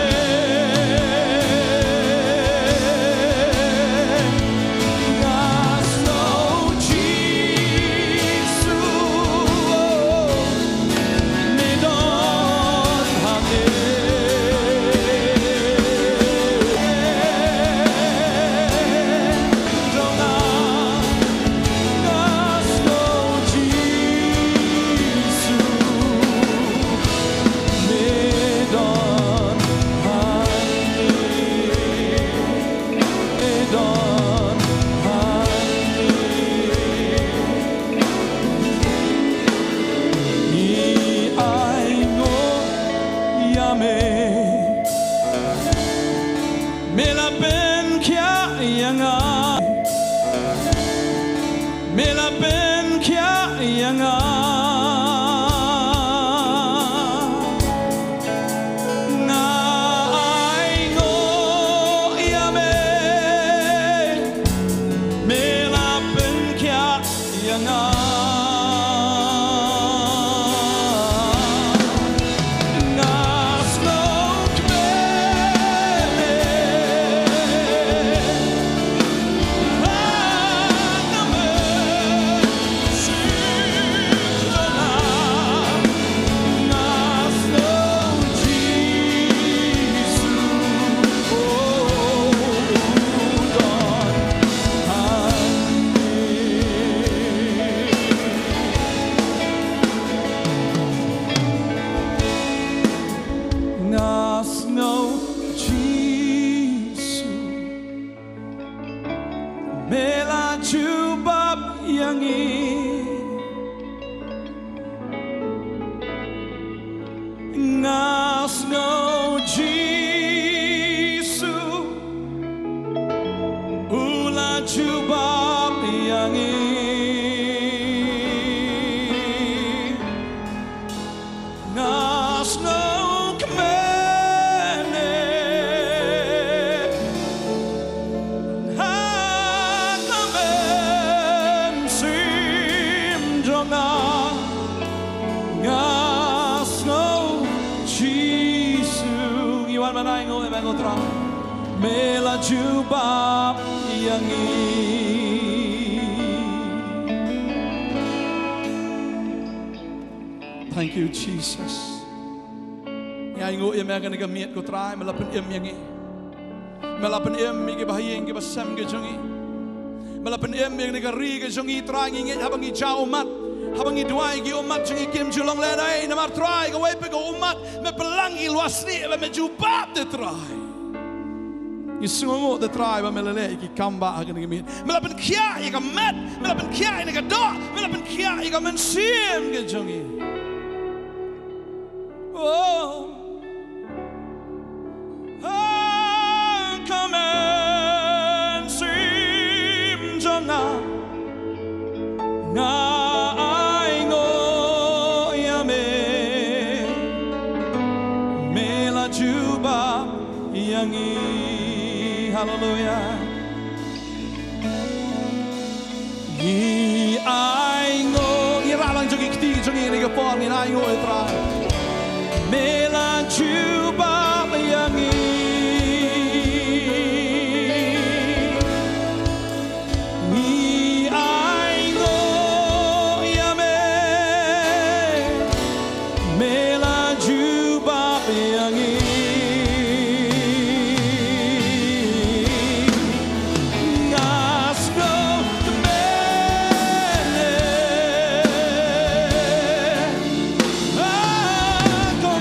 Me la pynkhiah ïa nga. Me la pynkhiah ïa nga. Nga ainguh ïa me. Me la pynkhiah ïa nga. Nga sngewkmen ha ka mynsiem jong nga. Nga sngew Jisu, oh, u don hangne. Nga sngew Jisu, me la jubab ïa ngi. Nga sngew Jisu u la jubab ïa ngi. Nga sngewkmen ha ka mynsiem jong nga. Nga sngew Jisu. Ngi wan ban ainguh ïa me ko Trai. Me la jubab ïa ngi. Thank you, Jesus. Ngi ainguh ïa me ha kane ka miet ko Trai, me la pynim ïa ngi. Me la pynim ïa ki bahaïing ki basem ki jong ngi. Me la pynim ïa kane ka ri ka jong ngi Trai, ngi ngeit haba ngi jaw ummat, haba ngi duwai ki ummat jong ngi kim ju long lehnoh, namar Trai kawei pat ka ummat me pynlang ki lwasnieh ba me jubab te Trai. Ngi sngewnguh te Trai ba me la leh ïa ki kam bah ha kane ka miet. Me la pynkhiah ïa ka met, me la pynkhiah ïa ka doh, me la pynkhiah ïa ka mynsiem ka jong ngi. Oh. Ha ka mynsiem jong nga, nga ainguh ïa me. Me la jubab ïa ngi. Haleluia. Ngi ainguh, ngi rah lang jong ki kti jong ngi ha kane ka por, ngi ainguh ïa Trai. Me la jubab ïa ngi. Ngi ainguh ïa me. Me la jubab ïa ngi. Nga sngewkmen ha ka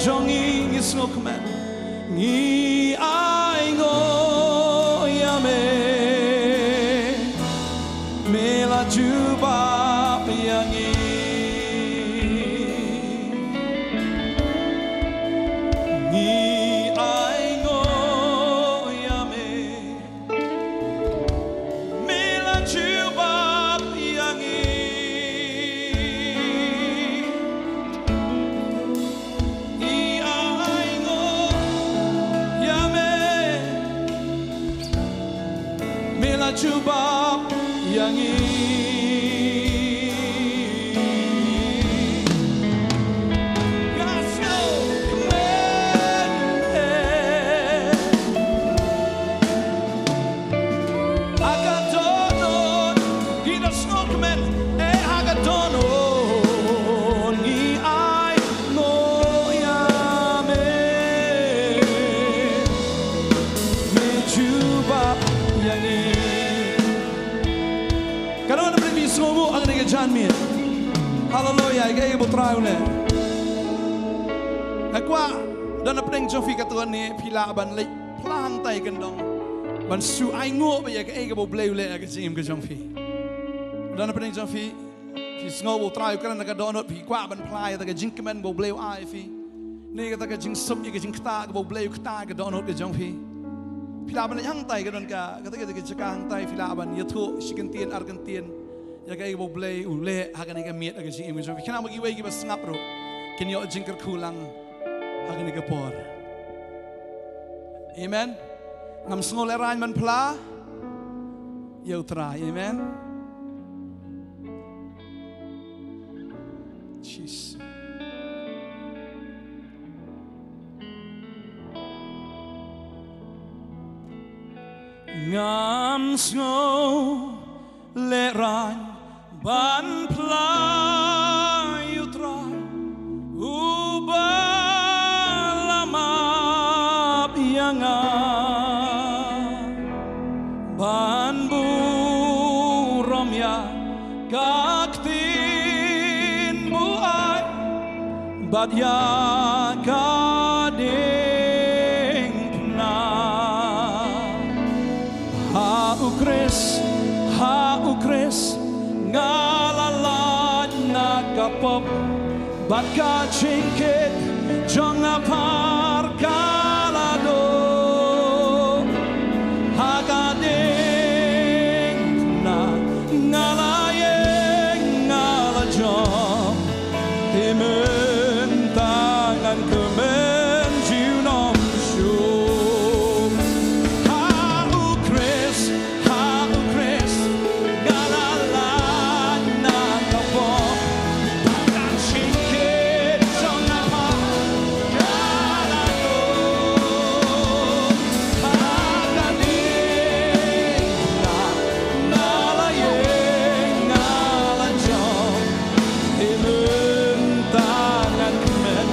jong ngi, ngi sngewkmen. Ngi ainguh ïa me, me la jubab ïa ngi. Ngi ainguh ïa me, me la jubab ïa ngi. Ngi ainguh ïa me, me la jubab ïa ngi. Yes, yo. Amen. Ha ka dohnud, ngi da sngewkmen, eh, ha ka dohnud, ngi ainguh ïa me, me jubab ïa ngi. Ka don na pdeng ngi sngewbha ha kane ka janmiet. Haleluia, ïa kaei kaba U Trai u leh. Nga kwah, don na pdeng jong phi katto katne, phi lah ban leit phla hangtai kyndong, ban shu ainguh beit ïa kaei kaba U Blei u leh ha ka jingim ka jong phi. Don na pdeng jong phi, phi sngew ba U Trai u kren ha ka dohnud, phi kwah ban phla ïa ka jingkmen ba U Blei u ai ïa phi, ne kata ka jingsuk ïa ka jingktah kaba U Blei u ktah ha ka dohnud ka jong phi. Phi lah ban leit hangtai, ka don ka, kata ka, ka jaka hangtai, phi lah ban ïathuh shi kyntien ar kyntien ïa kaei kaba U Blei u leh ha kane ka miet ha ka jingim ka jong phi. Khnang ba kiwei kiba sngap ruh kin ïoh jingkyrkhu lang ha kane ka por. Amen. Ngam sngewlehraiñ ban phla ïa U Trai. Amen. Jeez. Ngam sngewlehraiñ ban phla ïa U Trai, uba la map ïa nga, ban burom ïa ka ktien ba u ai, bad ïa ka diengphna. Ha U Khrist, ha U Khrist, nga la lait na ka pop, bad ka jingkit jong nga phar ka la duh. Ha ka diengphna nga la ïeng, nga la jop, te mynta ngan kmen junom shuh. Ha U Khrist, ha U Khrist, nga la lait na ka pop, bad ka jingkit jong nga phar ka la duh. Ha ka diengphna nga la ïeng, nga la jop, te mynta ngan kmen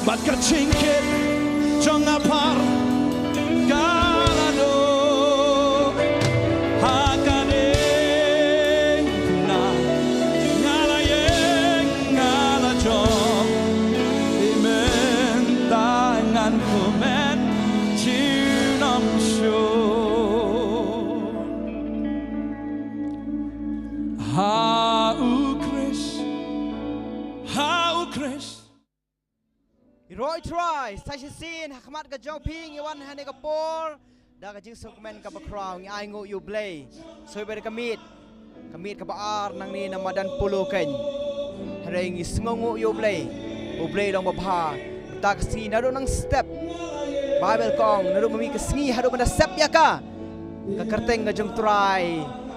Bad ka jingkit jong nga phar ka la duk ha ka ding na nga la ïeng nga la jop. Ïa mynta ngan kmen junom shuh ha u Khrist, ha u Khrist. Ïaroh ïa u Trai sa shisien ha khmat ka jong phi ngi wan ha kane ka por da ka jingsngewkmen kaba khraw ngi ainguh ïa u Blei. Soi bad ka miet, ka miet kaba ar nangne na madan Polo keiñ. Hynrei ngi sngewnguh ïa u Blei, u Blei long babha. Mynta ka sngi naduh nang step Baibl ka ong naduh mynmiet ka sngi haduh ban da sep ïa ka, ka kyrteng ka jong u Trai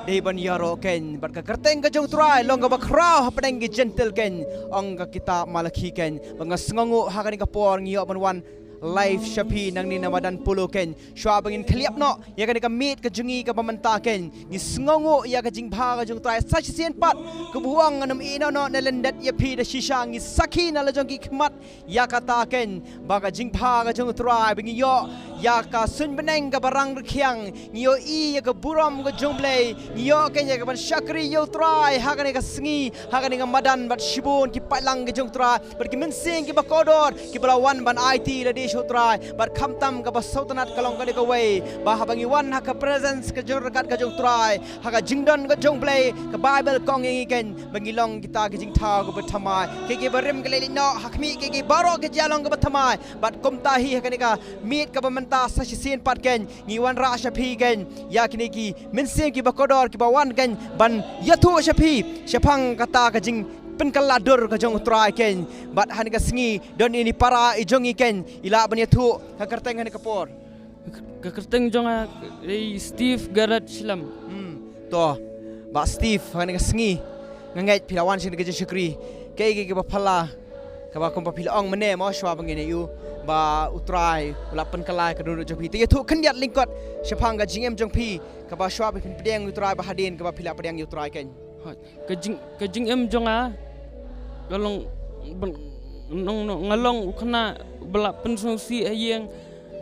dei ban ïaroh keiñ. Bad ka kyrteng ka jong u Trai long kaba khraw hapdeng ki Jentil keiñ, ong ka kitab Malakhi keiñ. Bad nga sngewnguh ha kane ka por ngi ïoh ban wan live sha phi nangne na madan Polo keiñ. Shuwa ba ngin khlieh noh ïa kane ka miet ka jong ngi kaba mynta keiñ, ngi sngewnguh ïa ka jingbha ka jong u Trai sa shisien pat. Kaba u ong, ngan ym ïehnoh noh ne lyndet ïa phi da shisha, ngi sakhi na la jong ki khmat ïa kata keiñ, ba ka jingbha ka jong u Trai ba ngi ïoh ïa ka suiñ bneng kaba rang rkhiang, ngi ïohi ïa ka burom ka jong u Blei, ngi ïoh keiñ ïa ka ban shakri ïa u Trai ha kane ka sngi, ha kane ka madan bad shibun ki paidlang ka jong u Trai bad ki mynsiem kiba kordor kiba la wan ban aiti lade sha u Trai. Bad khamtam kaba sngewtynnat ka long kane kawei, ba haba ngi wan ha ka presence ka jong u, ryngkat ka jong u Trai, ha ka jingdon ka jong u Blei, ka Baibl ka ong ïa ngi keiñ ba ngi long kita ki jingthaw kaba thymmai. Kiei kiei ba rim ki leit leit noh ha khmih, kiei kiei baroh ki jia long kaba thymmai. Bad kumta hi ha kane ka miet kaba mynta sa shisien pat keiñ ngi wanrah sha phi keiñ ïa kine ki mynsiem kiba kordor kiba wan keiñ ban ïathuh sha phi shaphang kata ka jingpynkylla dur ka jong u Trai keiñ. Bad ha kane ka sngi don ine i para i jong ngi keiñ i lah ban ïathuh ka kyrteng ha kane ka por. Ka kyrteng jong nga, eh, Steve Garrett Shilem. Hmm. To, Bah Steve, ha kane ka sngi nga ngeit phi la wan sha kane ka jingshakri. Kaei kaei kaba phylla, kaba kumba phi la ong mynne mo, shuwa ba ngin ïa u, ba u Trai u la pynkylla ïa ka dohnud jong phi. Te ïathuh khyndiat lyngkot shaphang ka jingim jong phi, kaba shuwa ba phin pdiang ïa u Trai, ba hadien kaba phi la pdiang ïa u Trai keiñ. Hooid. Ka jing, ka jingim jong nga ka long ban, nong, nong, nga long u khynnah ba la pynsngewsih ha ïing.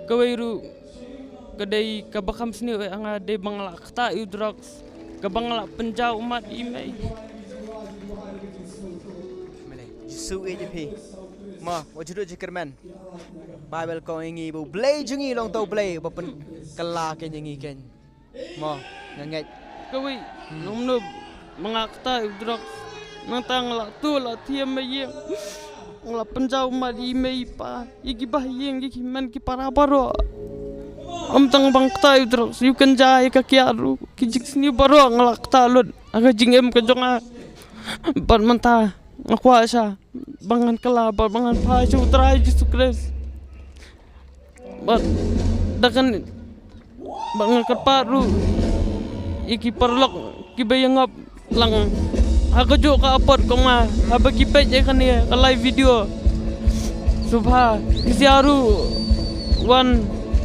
Kawei ruh ka dei kaba kham sniew ïa nga dei ba nga la ktah ïa u drugs, kaba nga la pynjaw ummat i mei. Jisu ïeit ïa phi. Ma, wat ju duh jingkyrmen. Baibl ka ong ïa ngi ba U Blei jong ngi long uta U Blei uba pynkylla keiñ ïa ngi keiñ. Mo, nga ngeit. Kawei, hmm, nong mano ba nga ktah ïa u drugs. Nangta nga la tuh la thiah ha ïing. Nga la pynjaw ummat i mei i pa, ïa ki bahaïing, ïa ki hynmen ki para baroh. Ym tang ba nga ktah ïa u drugs, ïa u kynja, ïa ka kiad ruh, ki jingsniew baroh nga la ktah lut ha ka jingim ka jong nga. Bad mynta nga kwah sha ba ngan kylla bad ba ngan phai sha U Trai Jisu Khrist. Bad da kane, bad nga kyrpad ruh ïa ki paralok kiba ïa ngop lang ha kajuh ka apot kum nga, haba ki peit ïa kane ka live video. Sngewbha ki sngewbha ruh wan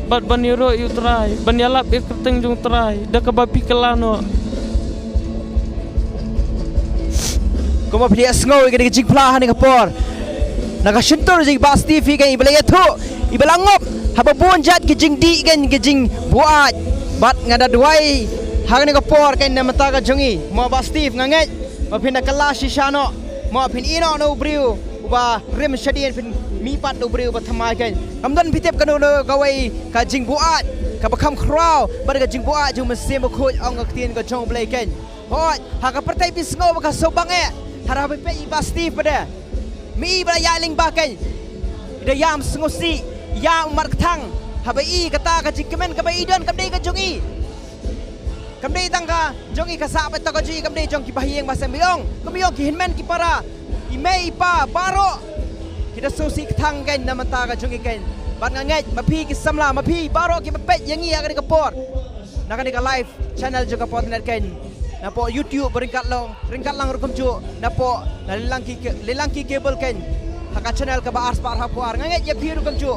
bad ban ïaroh ïa U Trai, ban ïalap ïa ka kyrteng jong U Trai da kaba phi kylla noh. Kumba phi ïa sngew ïa kane ka jingphla ha kane ka por, na ka shyntur jong i Bah Steve hi keiñ, iba la ïathuh, iba la ngop ha ba bun jait ki jingdih keiñ, ki jingbuaid. Bad nga da duwai ha kane ka por keiñ na ka bynta ka jong i. Mo Bah Steve, nga ngeit ba phin da kylla shisha noh, mo phin ïehnoh na u briew uba rim shadien, phin mih pat na u briew uba thymmai keiñ. Kam don, phi tip, kano kano kawei ka jingbuaid kaba kham khraw bad ka jingbuaid jong u Mynsiem Bakhuid, ong ka ktien ka jong U Blei keiñ. Hooid, ha ka pyrthei phi sngew ba ka sngewbang eh. Hynrei haba phi peit ïa i Bah Steve pat de, mih i ba la ïaid lyngba keiñ, i da ïam sngewsih, ïam ummat kthang. Haba i kata ka jingkmen kaba i don kam dei ka jong i. Kam dei tang ka jong i, ka sah pat ïa ka jong i, kam dei jong ki bahaïing bahasem, i ong. Kum i ong, ki hynmen ki para, i mei i pa baroh ki da sngewsih kthang keiñ na ka bynta ka jong i keiñ. Bad nga ngeit ma phi ki samla, ma phi baroh kiba peit ïa ngi ha kane ka por na kane ka live channel jong ka Potnet keiñ, napoh YouTube ba ryngkat lang, ryngkat lang ruh kumjuh, napoh na Lilang Ki, Lilang Ki Cable keiñ, ha ka channel kaba ar spah arphew ar. Nga ngeit ïa phi ruh kumjuh,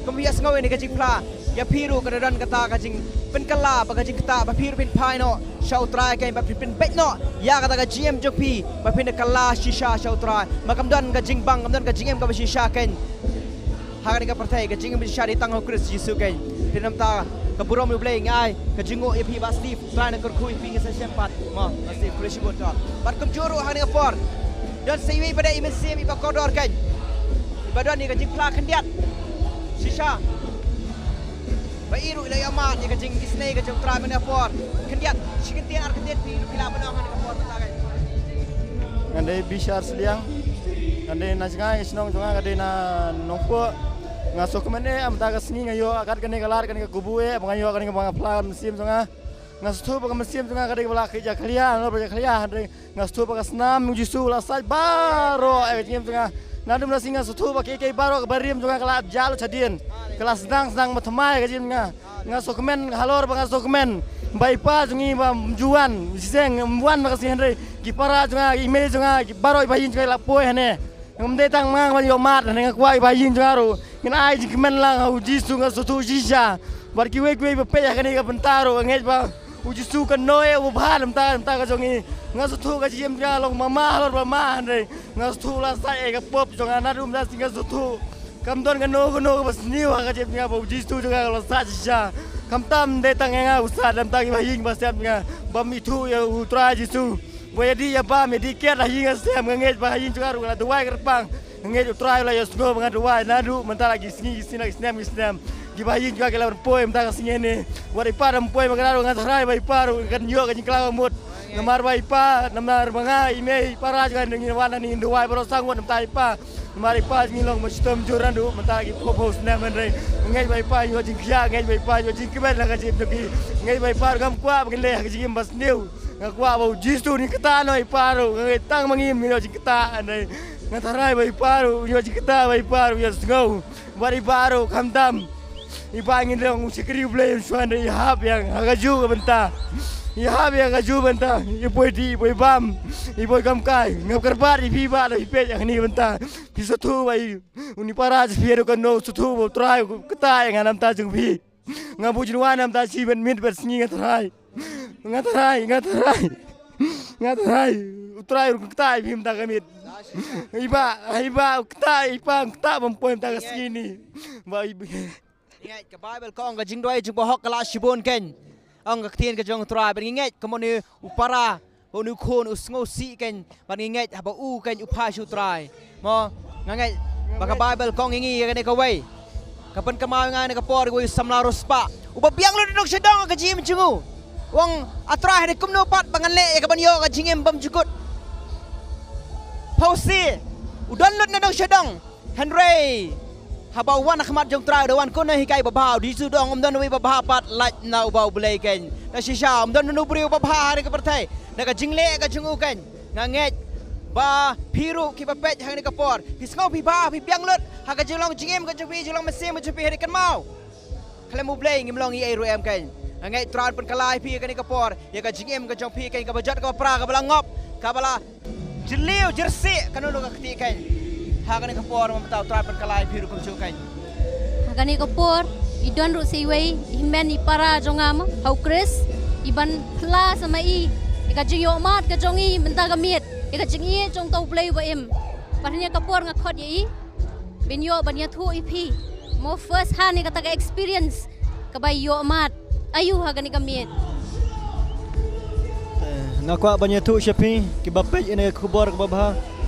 kum phi ïa sngew ïa kane ka jingphla, ïa phi ruh ka da don kata ka jingpynkylla bad ka jingktah ba phi ruh phin phai noh sha U Trai kein, ba phin pynbeit noh ïa kata ka jingim jong phi, ba phin da kylla shisha sha U Trai. Ma kam don ka jingbang, kam don ka jingim kaba shisha kein ha kane ka pyrthei. Ka jingim shisha dei tang ha U Khrist Jisu kein. Te namar kata ka burom U Blei, nga ai ka jingnguh ïa phi Bah Steve, Trai un kyrkhu ïa phi, ngin sa ïashem pat. Mo Bah Steve, khublei shibun. Bad kumjuh ruh ha kane ka por, don sa iwei pat de i mynsiem iba kordor kein, iba don ïa ka jingphla khyndiat shisha, ba i ruh i la ïohmad ïa ka jingisynei ka jong U Trai mynne ka por. Khyndiat, shi kyntien ar kyntien, phi ruh phi lah ban ong ha kane ka por mynta kein. Nga dei Bishar Sliang. Nga dei na jngai, ka shnong jong nga ka dei na Nongpoh. Nga sngewkmen eh mynta ka sngi nga ïoh kat kane ka lad, kane ka kabu eh, ba nga ïoh kane kaba nga phla mynsiem jong nga. Nga sngewthuh ba ka mynsiem jong nga ka dei kaba la khie jakhlia, nalor ba jakhlia, hynrei nga sngewthuh ba ka snam U Jisu u la sait baroh ïa ka jingim jong nga. Naduh mynta ka sngi nga sngewthuh ba kiei kiei baroh kaba rim jong nga ka la jah lut shadien, ka la sdang sdang ba thymmai ïa ka jingim jong nga. Nga sngewkmen halor ba nga sngewkmen ba i pa jong ngi ba Mjuwan, shisha Mjuwan ba ka sngi, hynrei ki para jong nga, i mei jong nga, ki baroh i bahaïing jong nga i la poi hangne. Ngam dei tang ma nga ban ïohmad, hynrei nga kwah i bahaïing jong nga ruh ngin ai jingkmen lang ha U Jisu. Nga sngewthuh shisha bad kiwei kiwei ba peit ha kane ka bynta ruh, nga ngeit ba U Jisu kano eh u bha na bynta, na bynta ka jong ngi. Nga sngewthuh ka jingim jong nga long mama halor ba ma, hynrei nga sngewthuh u la sait ïa ka pop jong nga. Naduh mynta ka sngi nga sngewthuh kam don kano kano kaba sniew ha ka jingim jong nga ba U Jisu jong nga u la sait shisha. Khamtam dei tang ïa nga u sait, na bynta ki bahaïing bahasem jong nga bym ithuh ïa U Trai Jisu. Ba ïa dih ïa bam, ïa dih kiad ha ïing ha sem, nga ngeit ba ha ïing jong nga ruh la duwai kyrpang. Nga ngeit U Trai u la ïohsngew ba nga duwai naduh mynta la ki sngi ki snem, la ki snem ki snem. Ki bahaïing jong nga ki la poi mynta ka sngi ne. Wat i pa da poi ma nga ruh, nga tharai ba i pa ruh kan ïoh ka jingkylla ka mut. Namar ba i pa, namar ba nga, i mei, i para jong nga ngin wan hangne ngin duwai baroh saw ngut na bynta i pa. Namar i pa jong ngi long ba shitom jur naduh mynta ki phew phew snem, hynrei nga ngeit ba i pa ïoh jingkhiah, nga ngeit ba i pa ïoh jingkmen ha ka jingim jong ki. Nga ngeit ba i pa ruh ngam kwah ba kin leh ha ka jingim ba sniew. Nga kwah ba U Jisu un ktah noh i pa ruh, nga ngeit tang ma ngi ngin ïoh jingktah, hynrei nga tharai ba i pa ruh un ïoh jingktah, ba i pa ruh un ïohsngew. Bad i pa ruh khamtam, i pa ngin long u shakri U Blei, un shuwa hynrei i hap ïa nga ha kajuh ka bynta. I hap ïa nga ha kajuh ka bynta, i poi dih, i poi bam, i poi kam kai. Ngam kyrpad ïa phi bah, lada phi peit ïa kane ka bynta, phi sngewthuh ba i, une u para jong phi ruh kano u sngewthuh ba U Trai u ktah ïa nga na bynta jong phi. Nga buh jingrwai na bynta shi bad miet bad sngi, nga tharai. Nga tharai, nga tharai. Nga tharai U Trai u ktah ïa phi mynta ka miet. I bah, i bah, u ktah, i pa, u ktah bym poi mynta ka sngi ne. Ba i, ngi ngeit ka Baibl ka ong ka jingduwai jingbahok ka lah shibun kein. Ong ka ktien ka jong U Trai, bad ngi ngeit kumno une u para, une u khun u sngewsih kein, bad ngi ngeit haba u kein u phai sha U Trai. Mo, nga ngeit ba ka Baibl ka ong ïa ngi ïa kane kawei, ka pynkynmaw ïa nga ha kane ka por, kawei u samla riewspah uba biang lut na dong sha dong ha ka jingim jong u. U ong, A Trai, ha dei kumno pat ba ngan leh ïa kaban ïoh ka jingim bymjukut? Phewse u don lut na dong sha dong, hynrei haba u wan ha khmat jong U Trai u da wan kum u nonghikai babha. U Jisu u ong, ym don uwei uba bha pat lait na uba U Blei kein. Te shisha ym don uno u briew uba bha ha kane ka pyrthei na ka jingleh ka jong u kein. Nga ngeit ba phi ruh kiba peit ha kane ka por, phi sngew phi bha, phi biang lut ha ka jinglong jingim ka jong phi, jinglong mynsiem ka jong phi, hynrei kynmaw, khlem U Blei ngim long ei ei ruh em kein. Nga ngeit U Trai un pynkylla ïa phi ha kane ka por ïa ka jingim ka jong phi kein, kaba jot kaba pra, kaba la ngop, kaba la jylliew jyrsieh kano kano ka kti kein. Ha kane ka por mynta U Trai un pynkylla ïa phi ruh kumjuh kein. Ha kane ka por i don ruh sa iwei i hynmen i para jong nga mo ha U Khrist, iban pynkylla sa ma i ïa ka jingïohmad ka jong i mynta ka miet, ïa ka jingïeit jong uta U Blei uba im. Bad ha kane ka por nga khot ïa i ban ïoh ban ïathuh ïa phi mo first hand ïa kata ka experience kaba i ïohmad aïu ha kane ka miet. Te nga kwah ban ïathuh sha phi kiba peit ïa kane ka khubor kaba bha,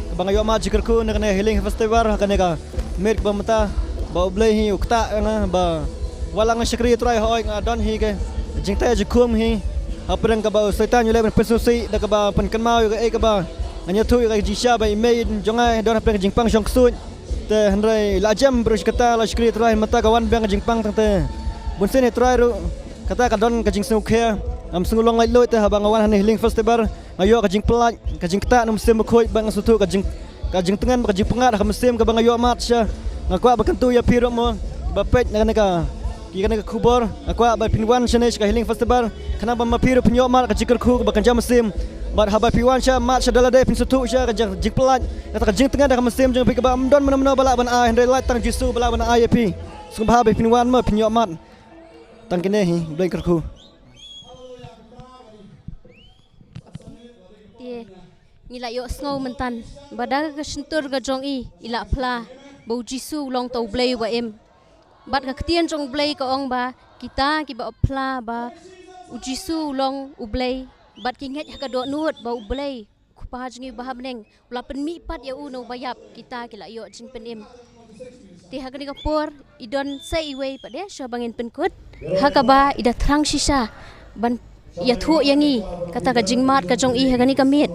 kaba nga ïohmad jingkyrkhu na kane ka Healing Festival ha kane ka miet kaba mynta, ba U Blei hi u ktah ïa nga ba wat la nga shakri U Trai, hooid nga don hi ka jingteh jingkhum hi hapdeng kaba u Soitan u leh ban pynsngewsih da kaba pynkynmaw ïa kaei kaba ngan ïathuh ïa ka jingshisha ba i mei jong nga don hapdeng ka jingpang shongksuid. Te hynrei la jem briew shi katta, la shakri U Trai, mynta ka wan biang ka jingpang tang te. Bunsien U Trai ruh kata ka don ka jingsngewkhia. Ngam sngewlong laitluid te haba nga wan hangne Healing Festival nga ïoh ka jingpyllait, ka jingktah na u Mynsiem Bakhuid, ba nga sngewthuh ka jing, ka jingtngen, ka jingpyngngad ha ka mynsiem kaba nga ïohmad shisha. Nga kwah ba kyntu ïa phi ruh mo ba peit na kane ka, ïa kane ka khubor. Nga kwah ba phin wan shane sha ka Healing Festival khnang ba ma phi ruh phin ïohmad ka jingkyrkhu kaba kynja mynsiem. Bad haba phi wan sha, mad sha da lade, phin sngewthuh shisha ka jing, jingpyllait, kata ka jingtngen ha ka mynsiem jong phi kaba ym don mano mano ba lah ban ai, hynrei lait tang U Jisu ba lah ban ai ïa phi. Sngewbha ba phin wan mo, phin ïohmad. Tang kine hi, U Blei un kyrkhu. Ngi la ïohsngew myntan ba da ka shyntur ka jong i, i la phla ba u Jisu u long uta u Blei uba im. Bad ka ktien jong u Blei ka ong ba kita kiba phla ba u Jisu u long u Blei, bad ki ngeit ha ka dohnud ba u Blei, u Kpa jong ngi uba ha bneng, u la pynmih pat ïa u na uba ïap, kita ki la ïoh jingpynim. Te ha kane ka por i don sa iwei pat de shuwa ba ngin pynkut, ha kaba i da thrang shisha ban ïathuh ïa ngi kata ka jingmad ka jong i ha kane ka miet.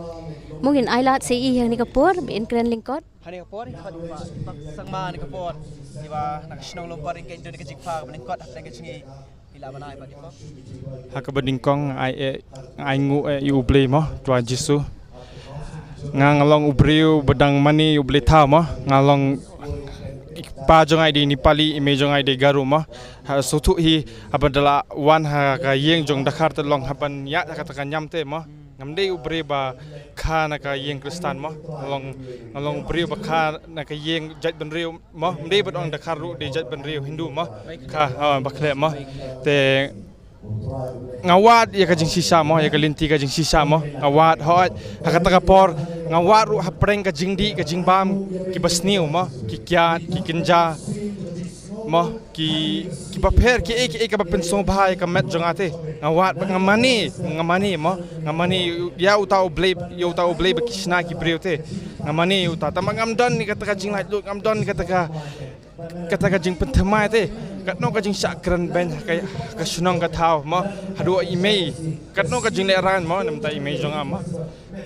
Mo, ngin ai lad sa i ha kane ka por ba in kren lyngkot. Ha kane ka por i khot i Bah Sangma, ha kane ka por i Bah na ka shnong Lombor, i don ka jingpha ba lyngkot ha ka jingïalap. Ha kaba nyngkong nga ai, eh, nga ainguh, eh, ïa u Blei mo, Tuan Jisu. Nga, nga long u briew ba dang mane ïa u Blei thaw mo. Nga long i kpa jong nga i dei Nepali, i mei jong nga i dei Garo mo. Ha sngewthuh hi haba da la wan ha ka ïing jong Dkhar te long haba ïaid ha kata ka niam te mo. Ngam dei u briew ba kha na ka ïing Khristan mo. Nga long, nga long u briew ba kha na ka ïing jaitbynriew mo. Ngam dei ba ong Dkhar ruh dei jaitbynriew Hindu mo. Kha, ha, ba khleh mo. Te nga wad ïa ka jingshisha mo, ïa ka lynti ka jingshisha mo. Nga wad hooid ha kata ka por, nga wad ruh hapdeng ka jingdih ka jingbam, kiba sniew mo, ki kiad, ki kynja mo, ki, kiba pher, kiei kiei kaba pynsngewbha ïa ka met jong nga te. Nga wad, nga mane, nga mane mo, nga mane ïa uta u Blei, ïa uta u Blei ba ki shna ki briew te. Nga mane ïa uta, tangba ngam don ïa kata ka jinglaitluid, ngam don ïa kata ka, kata ka jingpynthymmai te. Katno ka jingshah kren beiñ ha ka, ka shnong ka thaw mo, haduh i mei. Katno ka jinglehrain mo na bynta i mei jong nga mo.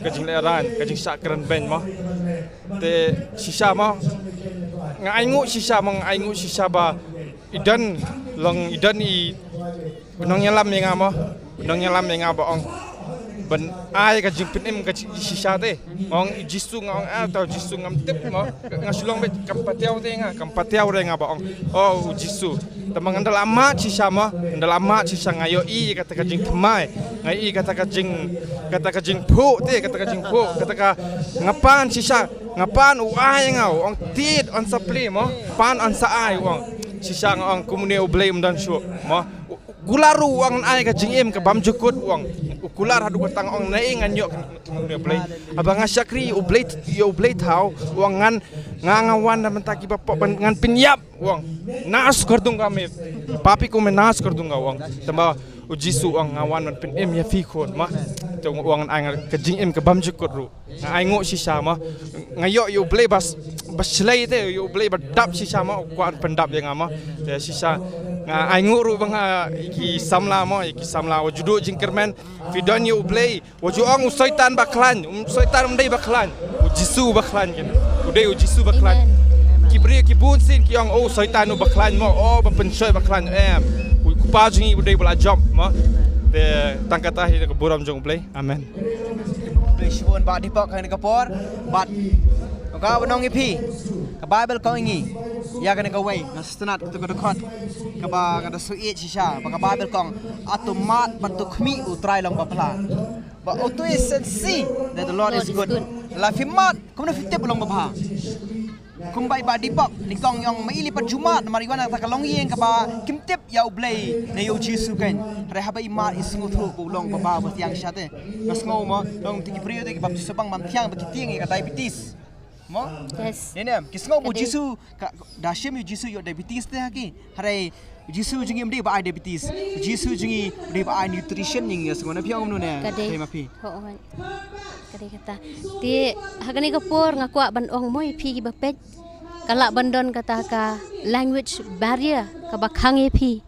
Ka jinglehrain, ka jingshah kren beiñ mo. Te shisha mo, nga ainguh shisha mo, nga ainguh shisha ba i don, long i don i nongïalam ïa nga mo. Nongïalam ïa nga ba ong ban ai ka jingpynim ka jingshisha te. Nga ong i Jisu, nga ong, ah, uta u Jisu ngam tip mo. Nga shu long beit, kam pat ïoh te nga, kam pat ïoh re nga ba ong, oh, u Jisu. Tangba nga da la mad shisha mo, nga da la mad shisha, nga ïohi kata ka jingthymmai, nga ïohi kata ka jing, kata ka jingphuh te, kata ka jingphuh, kata ka, nga pan shisha, nga pan u ai nga, u ong tied yn sa plie mo, pan yn sa ai, u ong. Shisha nga ong kumne u Blei um don shuh mo. U, u kular ruh u ong yn ai ka jingim ka bymjukut, u ong. U kular haduh katta, nga ong naei ngan ïoh kumne u Blei. Haba nga shakri u Blei, ïa u Blei thaw, u ong ngan, nga, nga wan na bynta kiba pop, ngan pynïap, u ong. Naas kar dunga main, papi ko main naas kar dunga, u ong. Tangba u Jisu u ong nga wan ban pynim ïa phi khun mo. Te u ong ai nga ka jingim ka bymjukut ruh. Nga ainguh shisha mo. Nga ïoh ïa u Blei ba, ba shlei te, ïa u Blei ba dap shisha mo, u kwah pyndap ïa nga mo. Te shisha nga ainguh ruh ba nga ïa ki samla mo, ïa ki samla wat ju duh jingkyrmen. Phi don ïa u Blei, wat ju ong u Soitan ba khlaiñ, u Soitan um dei ba khlaiñ. U Jisu ba khlaiñ kin. U dei u Jisu ba khlaiñ. Ki briew ki bun sien ki ong, oh, u Soitan u ba khlaiñ mo, oh, ba pynshoi ba khlaiñ, em. U Kpa jong ngi u dei ba la jop mo. Te tang kata hi ka burom jong u Blei. Amen. Blei shibun Bah Deepak ha kane ka por. Bad ka ban ong ïa phi, ka Baibl ka ong ïa ngi ïa kane kawei, nga sngewtynnat kata ka dkhot kaba nga da shu ïeit shisha, ba ka Baibl ka ong, "Atu mad bad tu khmih, U Trai long ba phla." Ba utu i sngewsih that the Lord is good. La phi mad, kumno phi tip u long ba bha? Kumba i Bah Deepak nyngkong i ong, ma i lei pat ju mad namar i wan na kata ka longïing kaba kim tip ïa u Blei ne ïa u Jisu kein. Hynrei haba i mad i sngewthuh ba u long ba bha ba thiang shisha te. Nga sngew mo, long te ki briew te ki baptisma bang bam thiang ba ki tieng ïa ka diabetes. Mo? Yes. Ne ne, ki sngew ba u Jisu, ka, da shim ïa u Jisu ïoh diabetes te ha ki. Hynrei u Jisu jong ngi um dei ba ai diabetes. U Jisu jong ngi um dei ba ai nutrition, ïa ngi ïa sngewna phi ong kumno ne? Ka dei. Te ma phi. Ho, ho. Ka dei kata. Te ha kane ka por nga kwah ban ong mo ïa phi kiba peit, ka lah ban don kata ka language barrier kaba khang ïa phi.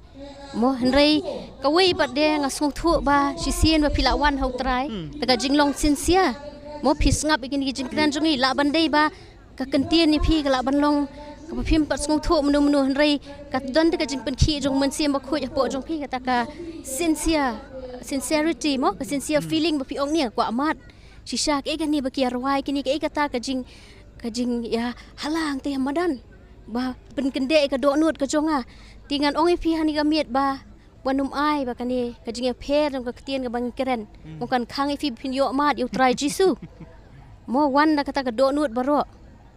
Mo, hynrei kawei pat de nga sngewthuh ba shisien ba phi la wan ha U Trai, te ka jinglong sincere. Mo, phi sngap ïa kine ki jingkren jong ngi, lah ban dei ba ka kyntien ïa phi ka lah ban long kaba phim pat sngewthuh mynno mynno, hynrei ka don te ka jingpynkhih jong u Mynsiem Bakhuid hapoh jong phi, kata ka sincere, sincerity mo, ka sincere feeling ba phi ong ne kwah mad shisha, kaei kane ba ki ïa rwai kine, kaei kata ka jing, ka jingïahala hangtei ha madan ba pynkyndeh ïa ka dohnud ka jong nga. Te ngan ong ïa phi ha kane ka miet ba wan ym ai ba kane ka jingïapher jong ka ktien kaba ngi kren. Hmm. Mo, kan khang ïa phi ba phin ïoh mad ïa U Trai Jisu. Mo, wan da kata ka dohnud baroh.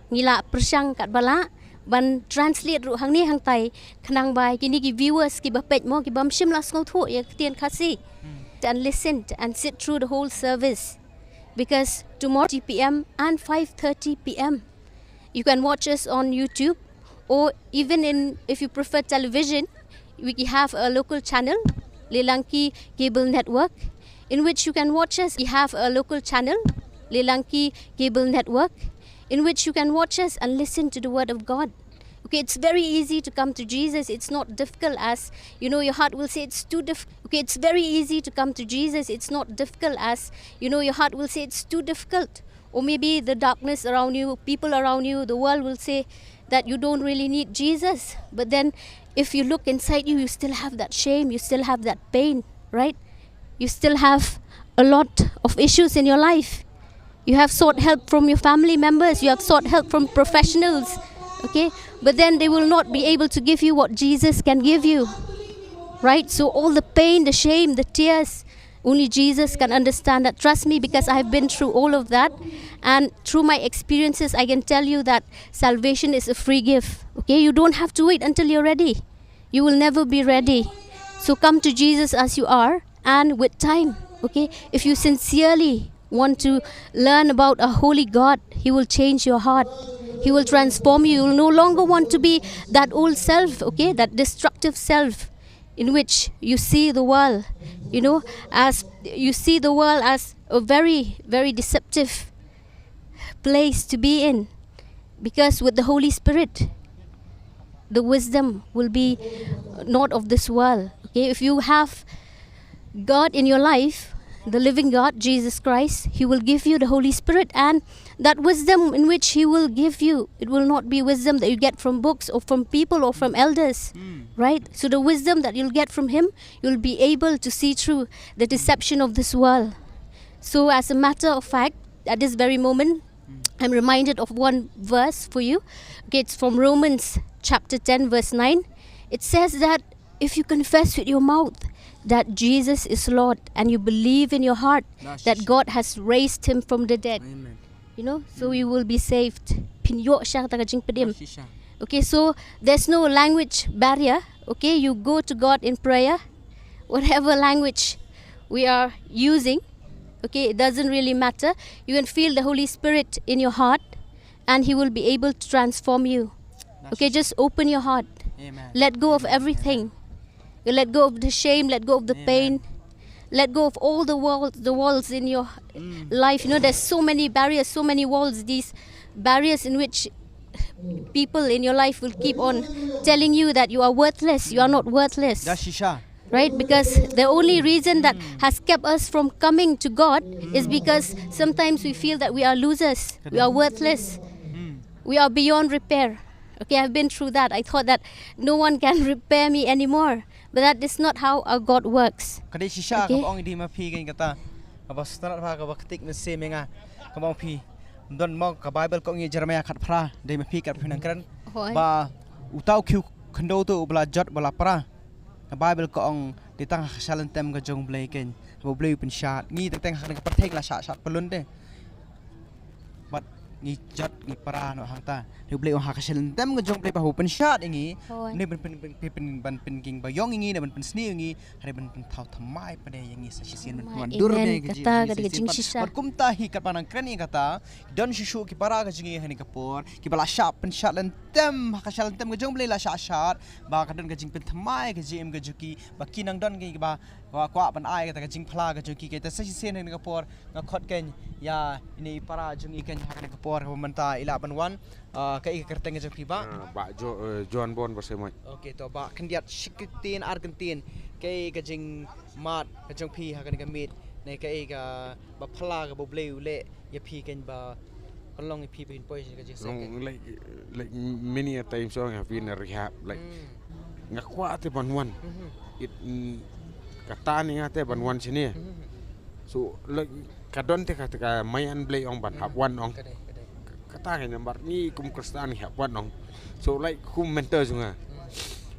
Ngi la pyrshang katba lah ban translate ruh hangne hangtai, khnang ba kine ki viewers kiba peit mo, ki bym shym la sngewthuh ïa ka ktien Khasi, hmm, can listen and sit through the whole service. Because tomorrow, p.m. and five thirty p.m., you can watch us on YouTube, or even in, if you prefer television, we have a local channel, Leelanki Cable Network, in which you can watch us. We have a local channel, Leelanki Cable Network, in which you can watch us and listen to the word of God. Okay, it's very easy to come to Jesus. It's not difficult, as, you know, your heart will say it's too diff-, okay, it's very easy to come to Jesus. It's not difficult, as, you know, your heart will say it's too difficult. Or maybe the darkness around you, people around you, the world will say that you don't really need Jesus. But then, if you look inside you, you still have that shame, you still have that pain, right? You still have a lot of issues in your life. You have sought help from your family members, you have sought help from professionals, okay? But then they will not be able to give you what Jesus can give you, right? So all the pain, the shame, the tears, only Jesus can understand that. Trust me, because I have been through all of that. And through my experiences, I can tell you that salvation is a free gift, okay? You don't have to wait until you're ready. You will never be ready. So come to Jesus as you are and with time, okay? If you sincerely want to learn about a holy God, He will change your heart. He will transform you. You will no longer want to be that old self, okay? That destructive self in which you see the world, you know, as you see the world as a very, very deceptive place to be in. Because with the Holy Spirit, the wisdom will be not of this world. Okay, if you have God in your life, the living God, Jesus Christ, He will give you the Holy Spirit, and that wisdom in which He will give you, it will not be wisdom that you get from books or from people or from elders, right? So the wisdom that you'll get from Him, you'll be able to see through the deception of this world. So, as a matter of fact, at this very moment, I'm reminded of one verse for you. Okay, it's from Romans chapter ten, verse nine. It says that if you confess with your mouth that Jesus is Lord and you believe in your heart that God has raised Him from the dead, you know, so you will be saved. Phin ïoh sha kata ka jingpynim. Okay, so there's no language barrier. Okay, you go to God in prayer, whatever language we are using. Okay, it doesn't really matter. You can feel the Holy Spirit in your heart, and He will be able to transform you. Okay, just open your heart. Let go of everything. You let go of the shame, let go of the pain, let go of all the walls, the walls in your life. You know, there's so many barriers, so many walls, these barriers in which people in your life will keep on telling you that you are worthless, you are not worthless. Right? Because the only reason that has kept us from coming to God is because sometimes we feel that we are losers, we are worthless, we are beyond repair. Okay, I've been through that. I thought that no one can repair me anymore. But that is not how our God works. Ka dei shisha kaba ong i dei ma phi kane kata. Kaba start pha kaba ktik mynsiem ïa nga. Kaba ong phi. Don mo ka Bible ka ong ïa Jeremiah khatphra, dei ma phi kat phi nang kren. Ba uta u khiew khyndew te u ba la jot ba la pra. Ka Bible ka ong dei tang ha ka shalyntem ka jong U Blei kein ba U Blei u pynshad. Ngi teng teng ha kane ka pyrthei la shah shad pyllun te. Bad ngi jot ngi pra noh hangta. Dei U Blei u ha ka shalyntem ka jong U Blei ba u pynshad ïa ngi. Ne ban pyn, pyn, pyn, pyn, ban pynking ba ïong ïa ngi, ne ban pynsniew ïa ngi, hynrei ban pynthaw thymmai pat ïa ngi sa shisien, ban pynwandur ïa ngi. Kata ka dei ka jingshisha. Bad kumta hi katba nang kren ïa kata, don shuh shuh ki para ka jong ngi ha kane ka por kiba la shah pynshad lyntem ha ka shalyntem ka jong U Blei, la shah shad ba ka don ka jingpynthymmai ka jingim ka jong ki, ba ki nang don kiba kwah, kwah ban ai kata ka jingphla ka jong ki. Kata sa shisien ha kane ka por nga khot kein ïa ine i para jong ngi kein ha kane ka por ba mynta i lah ban wan. Ah, kaei ka kyrteng ka jong phi, Bah? Ah, Bah Jo-, eh, John Bon Basemoi. Okay, to Bah, khyndiat shi kyntien ar kyntien, kaei ka jingmad ka jong phi ha kane ka miet, ne kaei kaba phylla kaba U Blei u leh ïa phi kein ba kan long ïa phi ba phin poi sha ka jingseng kein? Long, like, like many a times I have been in rehab, like, nga kwah te ban wan. It, mm, ka tan ïa nga te ban wan shane. So, like, ka don te ka, te ka maïan Blei ong ban hap wan ong. Ka dei, ka dei. Kata ka namar ngi kum Khristan ngi hap wan ong. So, like, kum mentor jong nga,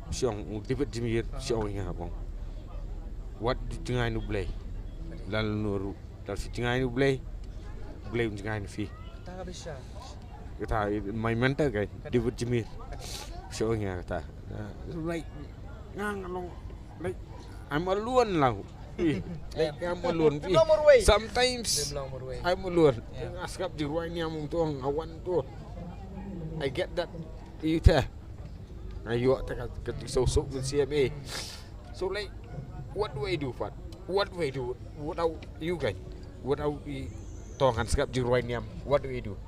u shu ong, u David Jemir, u shu ong ïa nga, ong, wat ju jngai na U Blei. Lano ruh, lada phi jngai na U Blei, U Blei un jngai na phi. Kata ka bishar. Kata, my mentor ka, David Jemir, u shu ong ïa nga kata. Uh, like, nga, nga long, like, I'm alone now. Like, I'm alone. Sometimes I'm alone. Nga sngap jingrwai niam, ong to, nga wan to. I get that. Ïa te nga ïoh te ka, ka jingsuk mynsiem. So, like, what do I do, Pat? What do I do without you guys? Without i to, ngan sngap jingrwai niam. What do I do?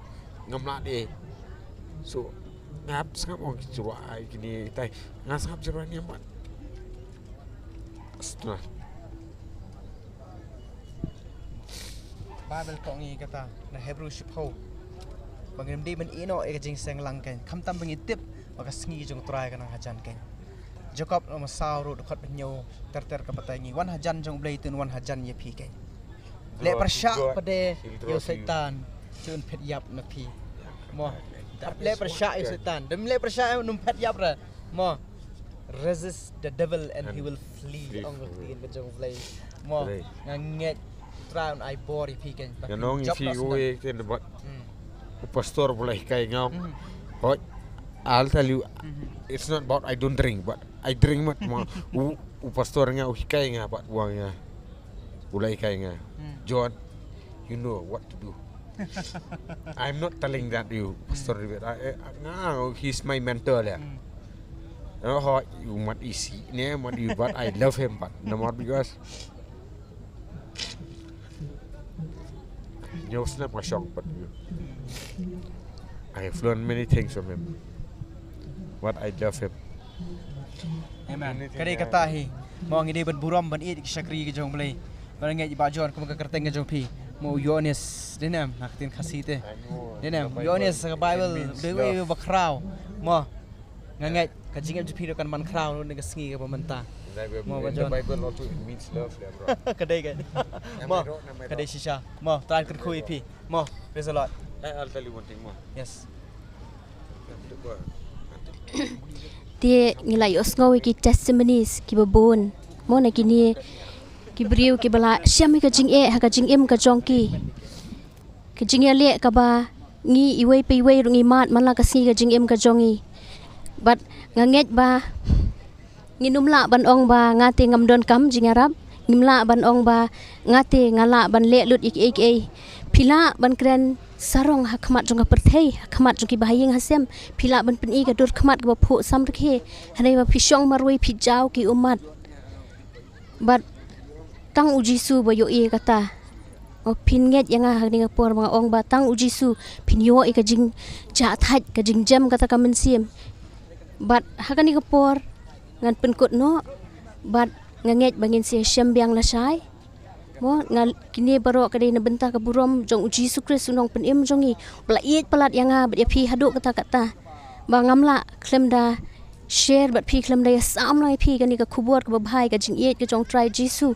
Ngam lah de. So nga sngap, ong jingrwai kine tai. Nga sngap jingrwai niam, Pat. Stop. Baibl ka ong ïa kata na Hebru shiphew ba ngim dei ban ïehnoh ïa ka jingseng lang keiñ, khamtam ba ngi tip ba ka sngi jong U Trai ka nang hajan keiñ. Jakob lynnong saw, dkhot ba hynñiew, ter ter ka batai, ngi wan hajan jong U Blei te un wan hajan ïa phi keiñ. Leh pyrshah pat de ïa u Soitan, te un phet ïap na phi. Mo. Leh pyrshah ïa u Soitan. Dang leh pyrshah, un ym phet ïap re. Mo. Resist the devil and he will flee, ong ka ktien ka jong U Blei. Mo, nga ngeit U Trai un ai bor ïa phi keiñ. Nga ong ïa phi, uwei keiñ, bad u pastor ba la hikai nga. Hooid, I'll tell you, it's not about I don't drink, but I drink, but mo, u, u pastor nga u hikai nga, bad u ong nga, u la hikai nga, John, you know what to do. I'm not telling that you, Pastor David. I, I, no, he's my mentor, yeah. No, ho, you might easy, ne, might you, but I love him, but no more because you snap a shock, but you, I have learned many things from him. But I love him. Amen. Ka dei kata hi. Mo, ngi dei ban burom ban ïeit ki shakri ki jong U Blei. Ba ngeit ba John kum ka kyrteng ka jong phi. Mo, Ïoannis, dei ne em ha ka ktien Khasi te? Dei ne em, Ïoannis ha ka Baibl dei uwei ba khraw. Mo, nga ngeit ka jingim jong phi ruh kan man khraw ne ka sngi kaba mynta. Mo, ba John. Bible also, it means love, bro. Ka dei ka. Mo, ka dei shisha. Mo, Trai kyrkhu ïa phi. Mo, praise the Lord. I'll tell you one thing more. Yes. Te ngi la ïohsngew ïa ki testimonies kiba bun. Mo, na kine ki briew kiba la shem ïa ka jingeh ha ka jingim ka jong ki. Ka jingïaleh kaba ngi iwei pa iwei ruh ngi mad man la ka sngi ka jingim ka jong ngi. Bad nga ngeit ba ngin ym lah ban ong ba nga te ngam don kam jingïarap. Ngim lah ban ong ba nga te nga lah ban leh lut ïa kiei kiei. Phi lah ban kren sarong ha khmat jong ka pyrthei, ha khmat jong kiba ha ïing ha sem. Phi lah ban pyni ka dur khmat kaba phuh samrkhie. Hynrei ba phi shong marwei, phi jaw ki ummat. Bad tang U Jisu ba ïohi ïa kata. Mo, phin ngeit ïa nga ha kane ka por ba nga ong ba tang U Jisu phin ïoh ïa ka jingjahthait, ka jingjem kata ka mynsiem. Bad ha kane ka por ngan pynkut noh, bad nga ngeit ba ngin sa shem biang lashai. Mo, nga, kine baroh ka dei na bynta ka burom jong U Jisu Khrist U Nongpynim jong ngi, uba la ïeit palat ïa nga bad ïa phi haduh katta katta. Ba ngam lah khlem da share bad phi, khlem da ïasam lang ïa phi kane ka khubor kaba bha ïa ka jingïeit ka jong U Trai Jisu.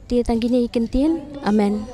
Te tang kine ki ktien. Amen.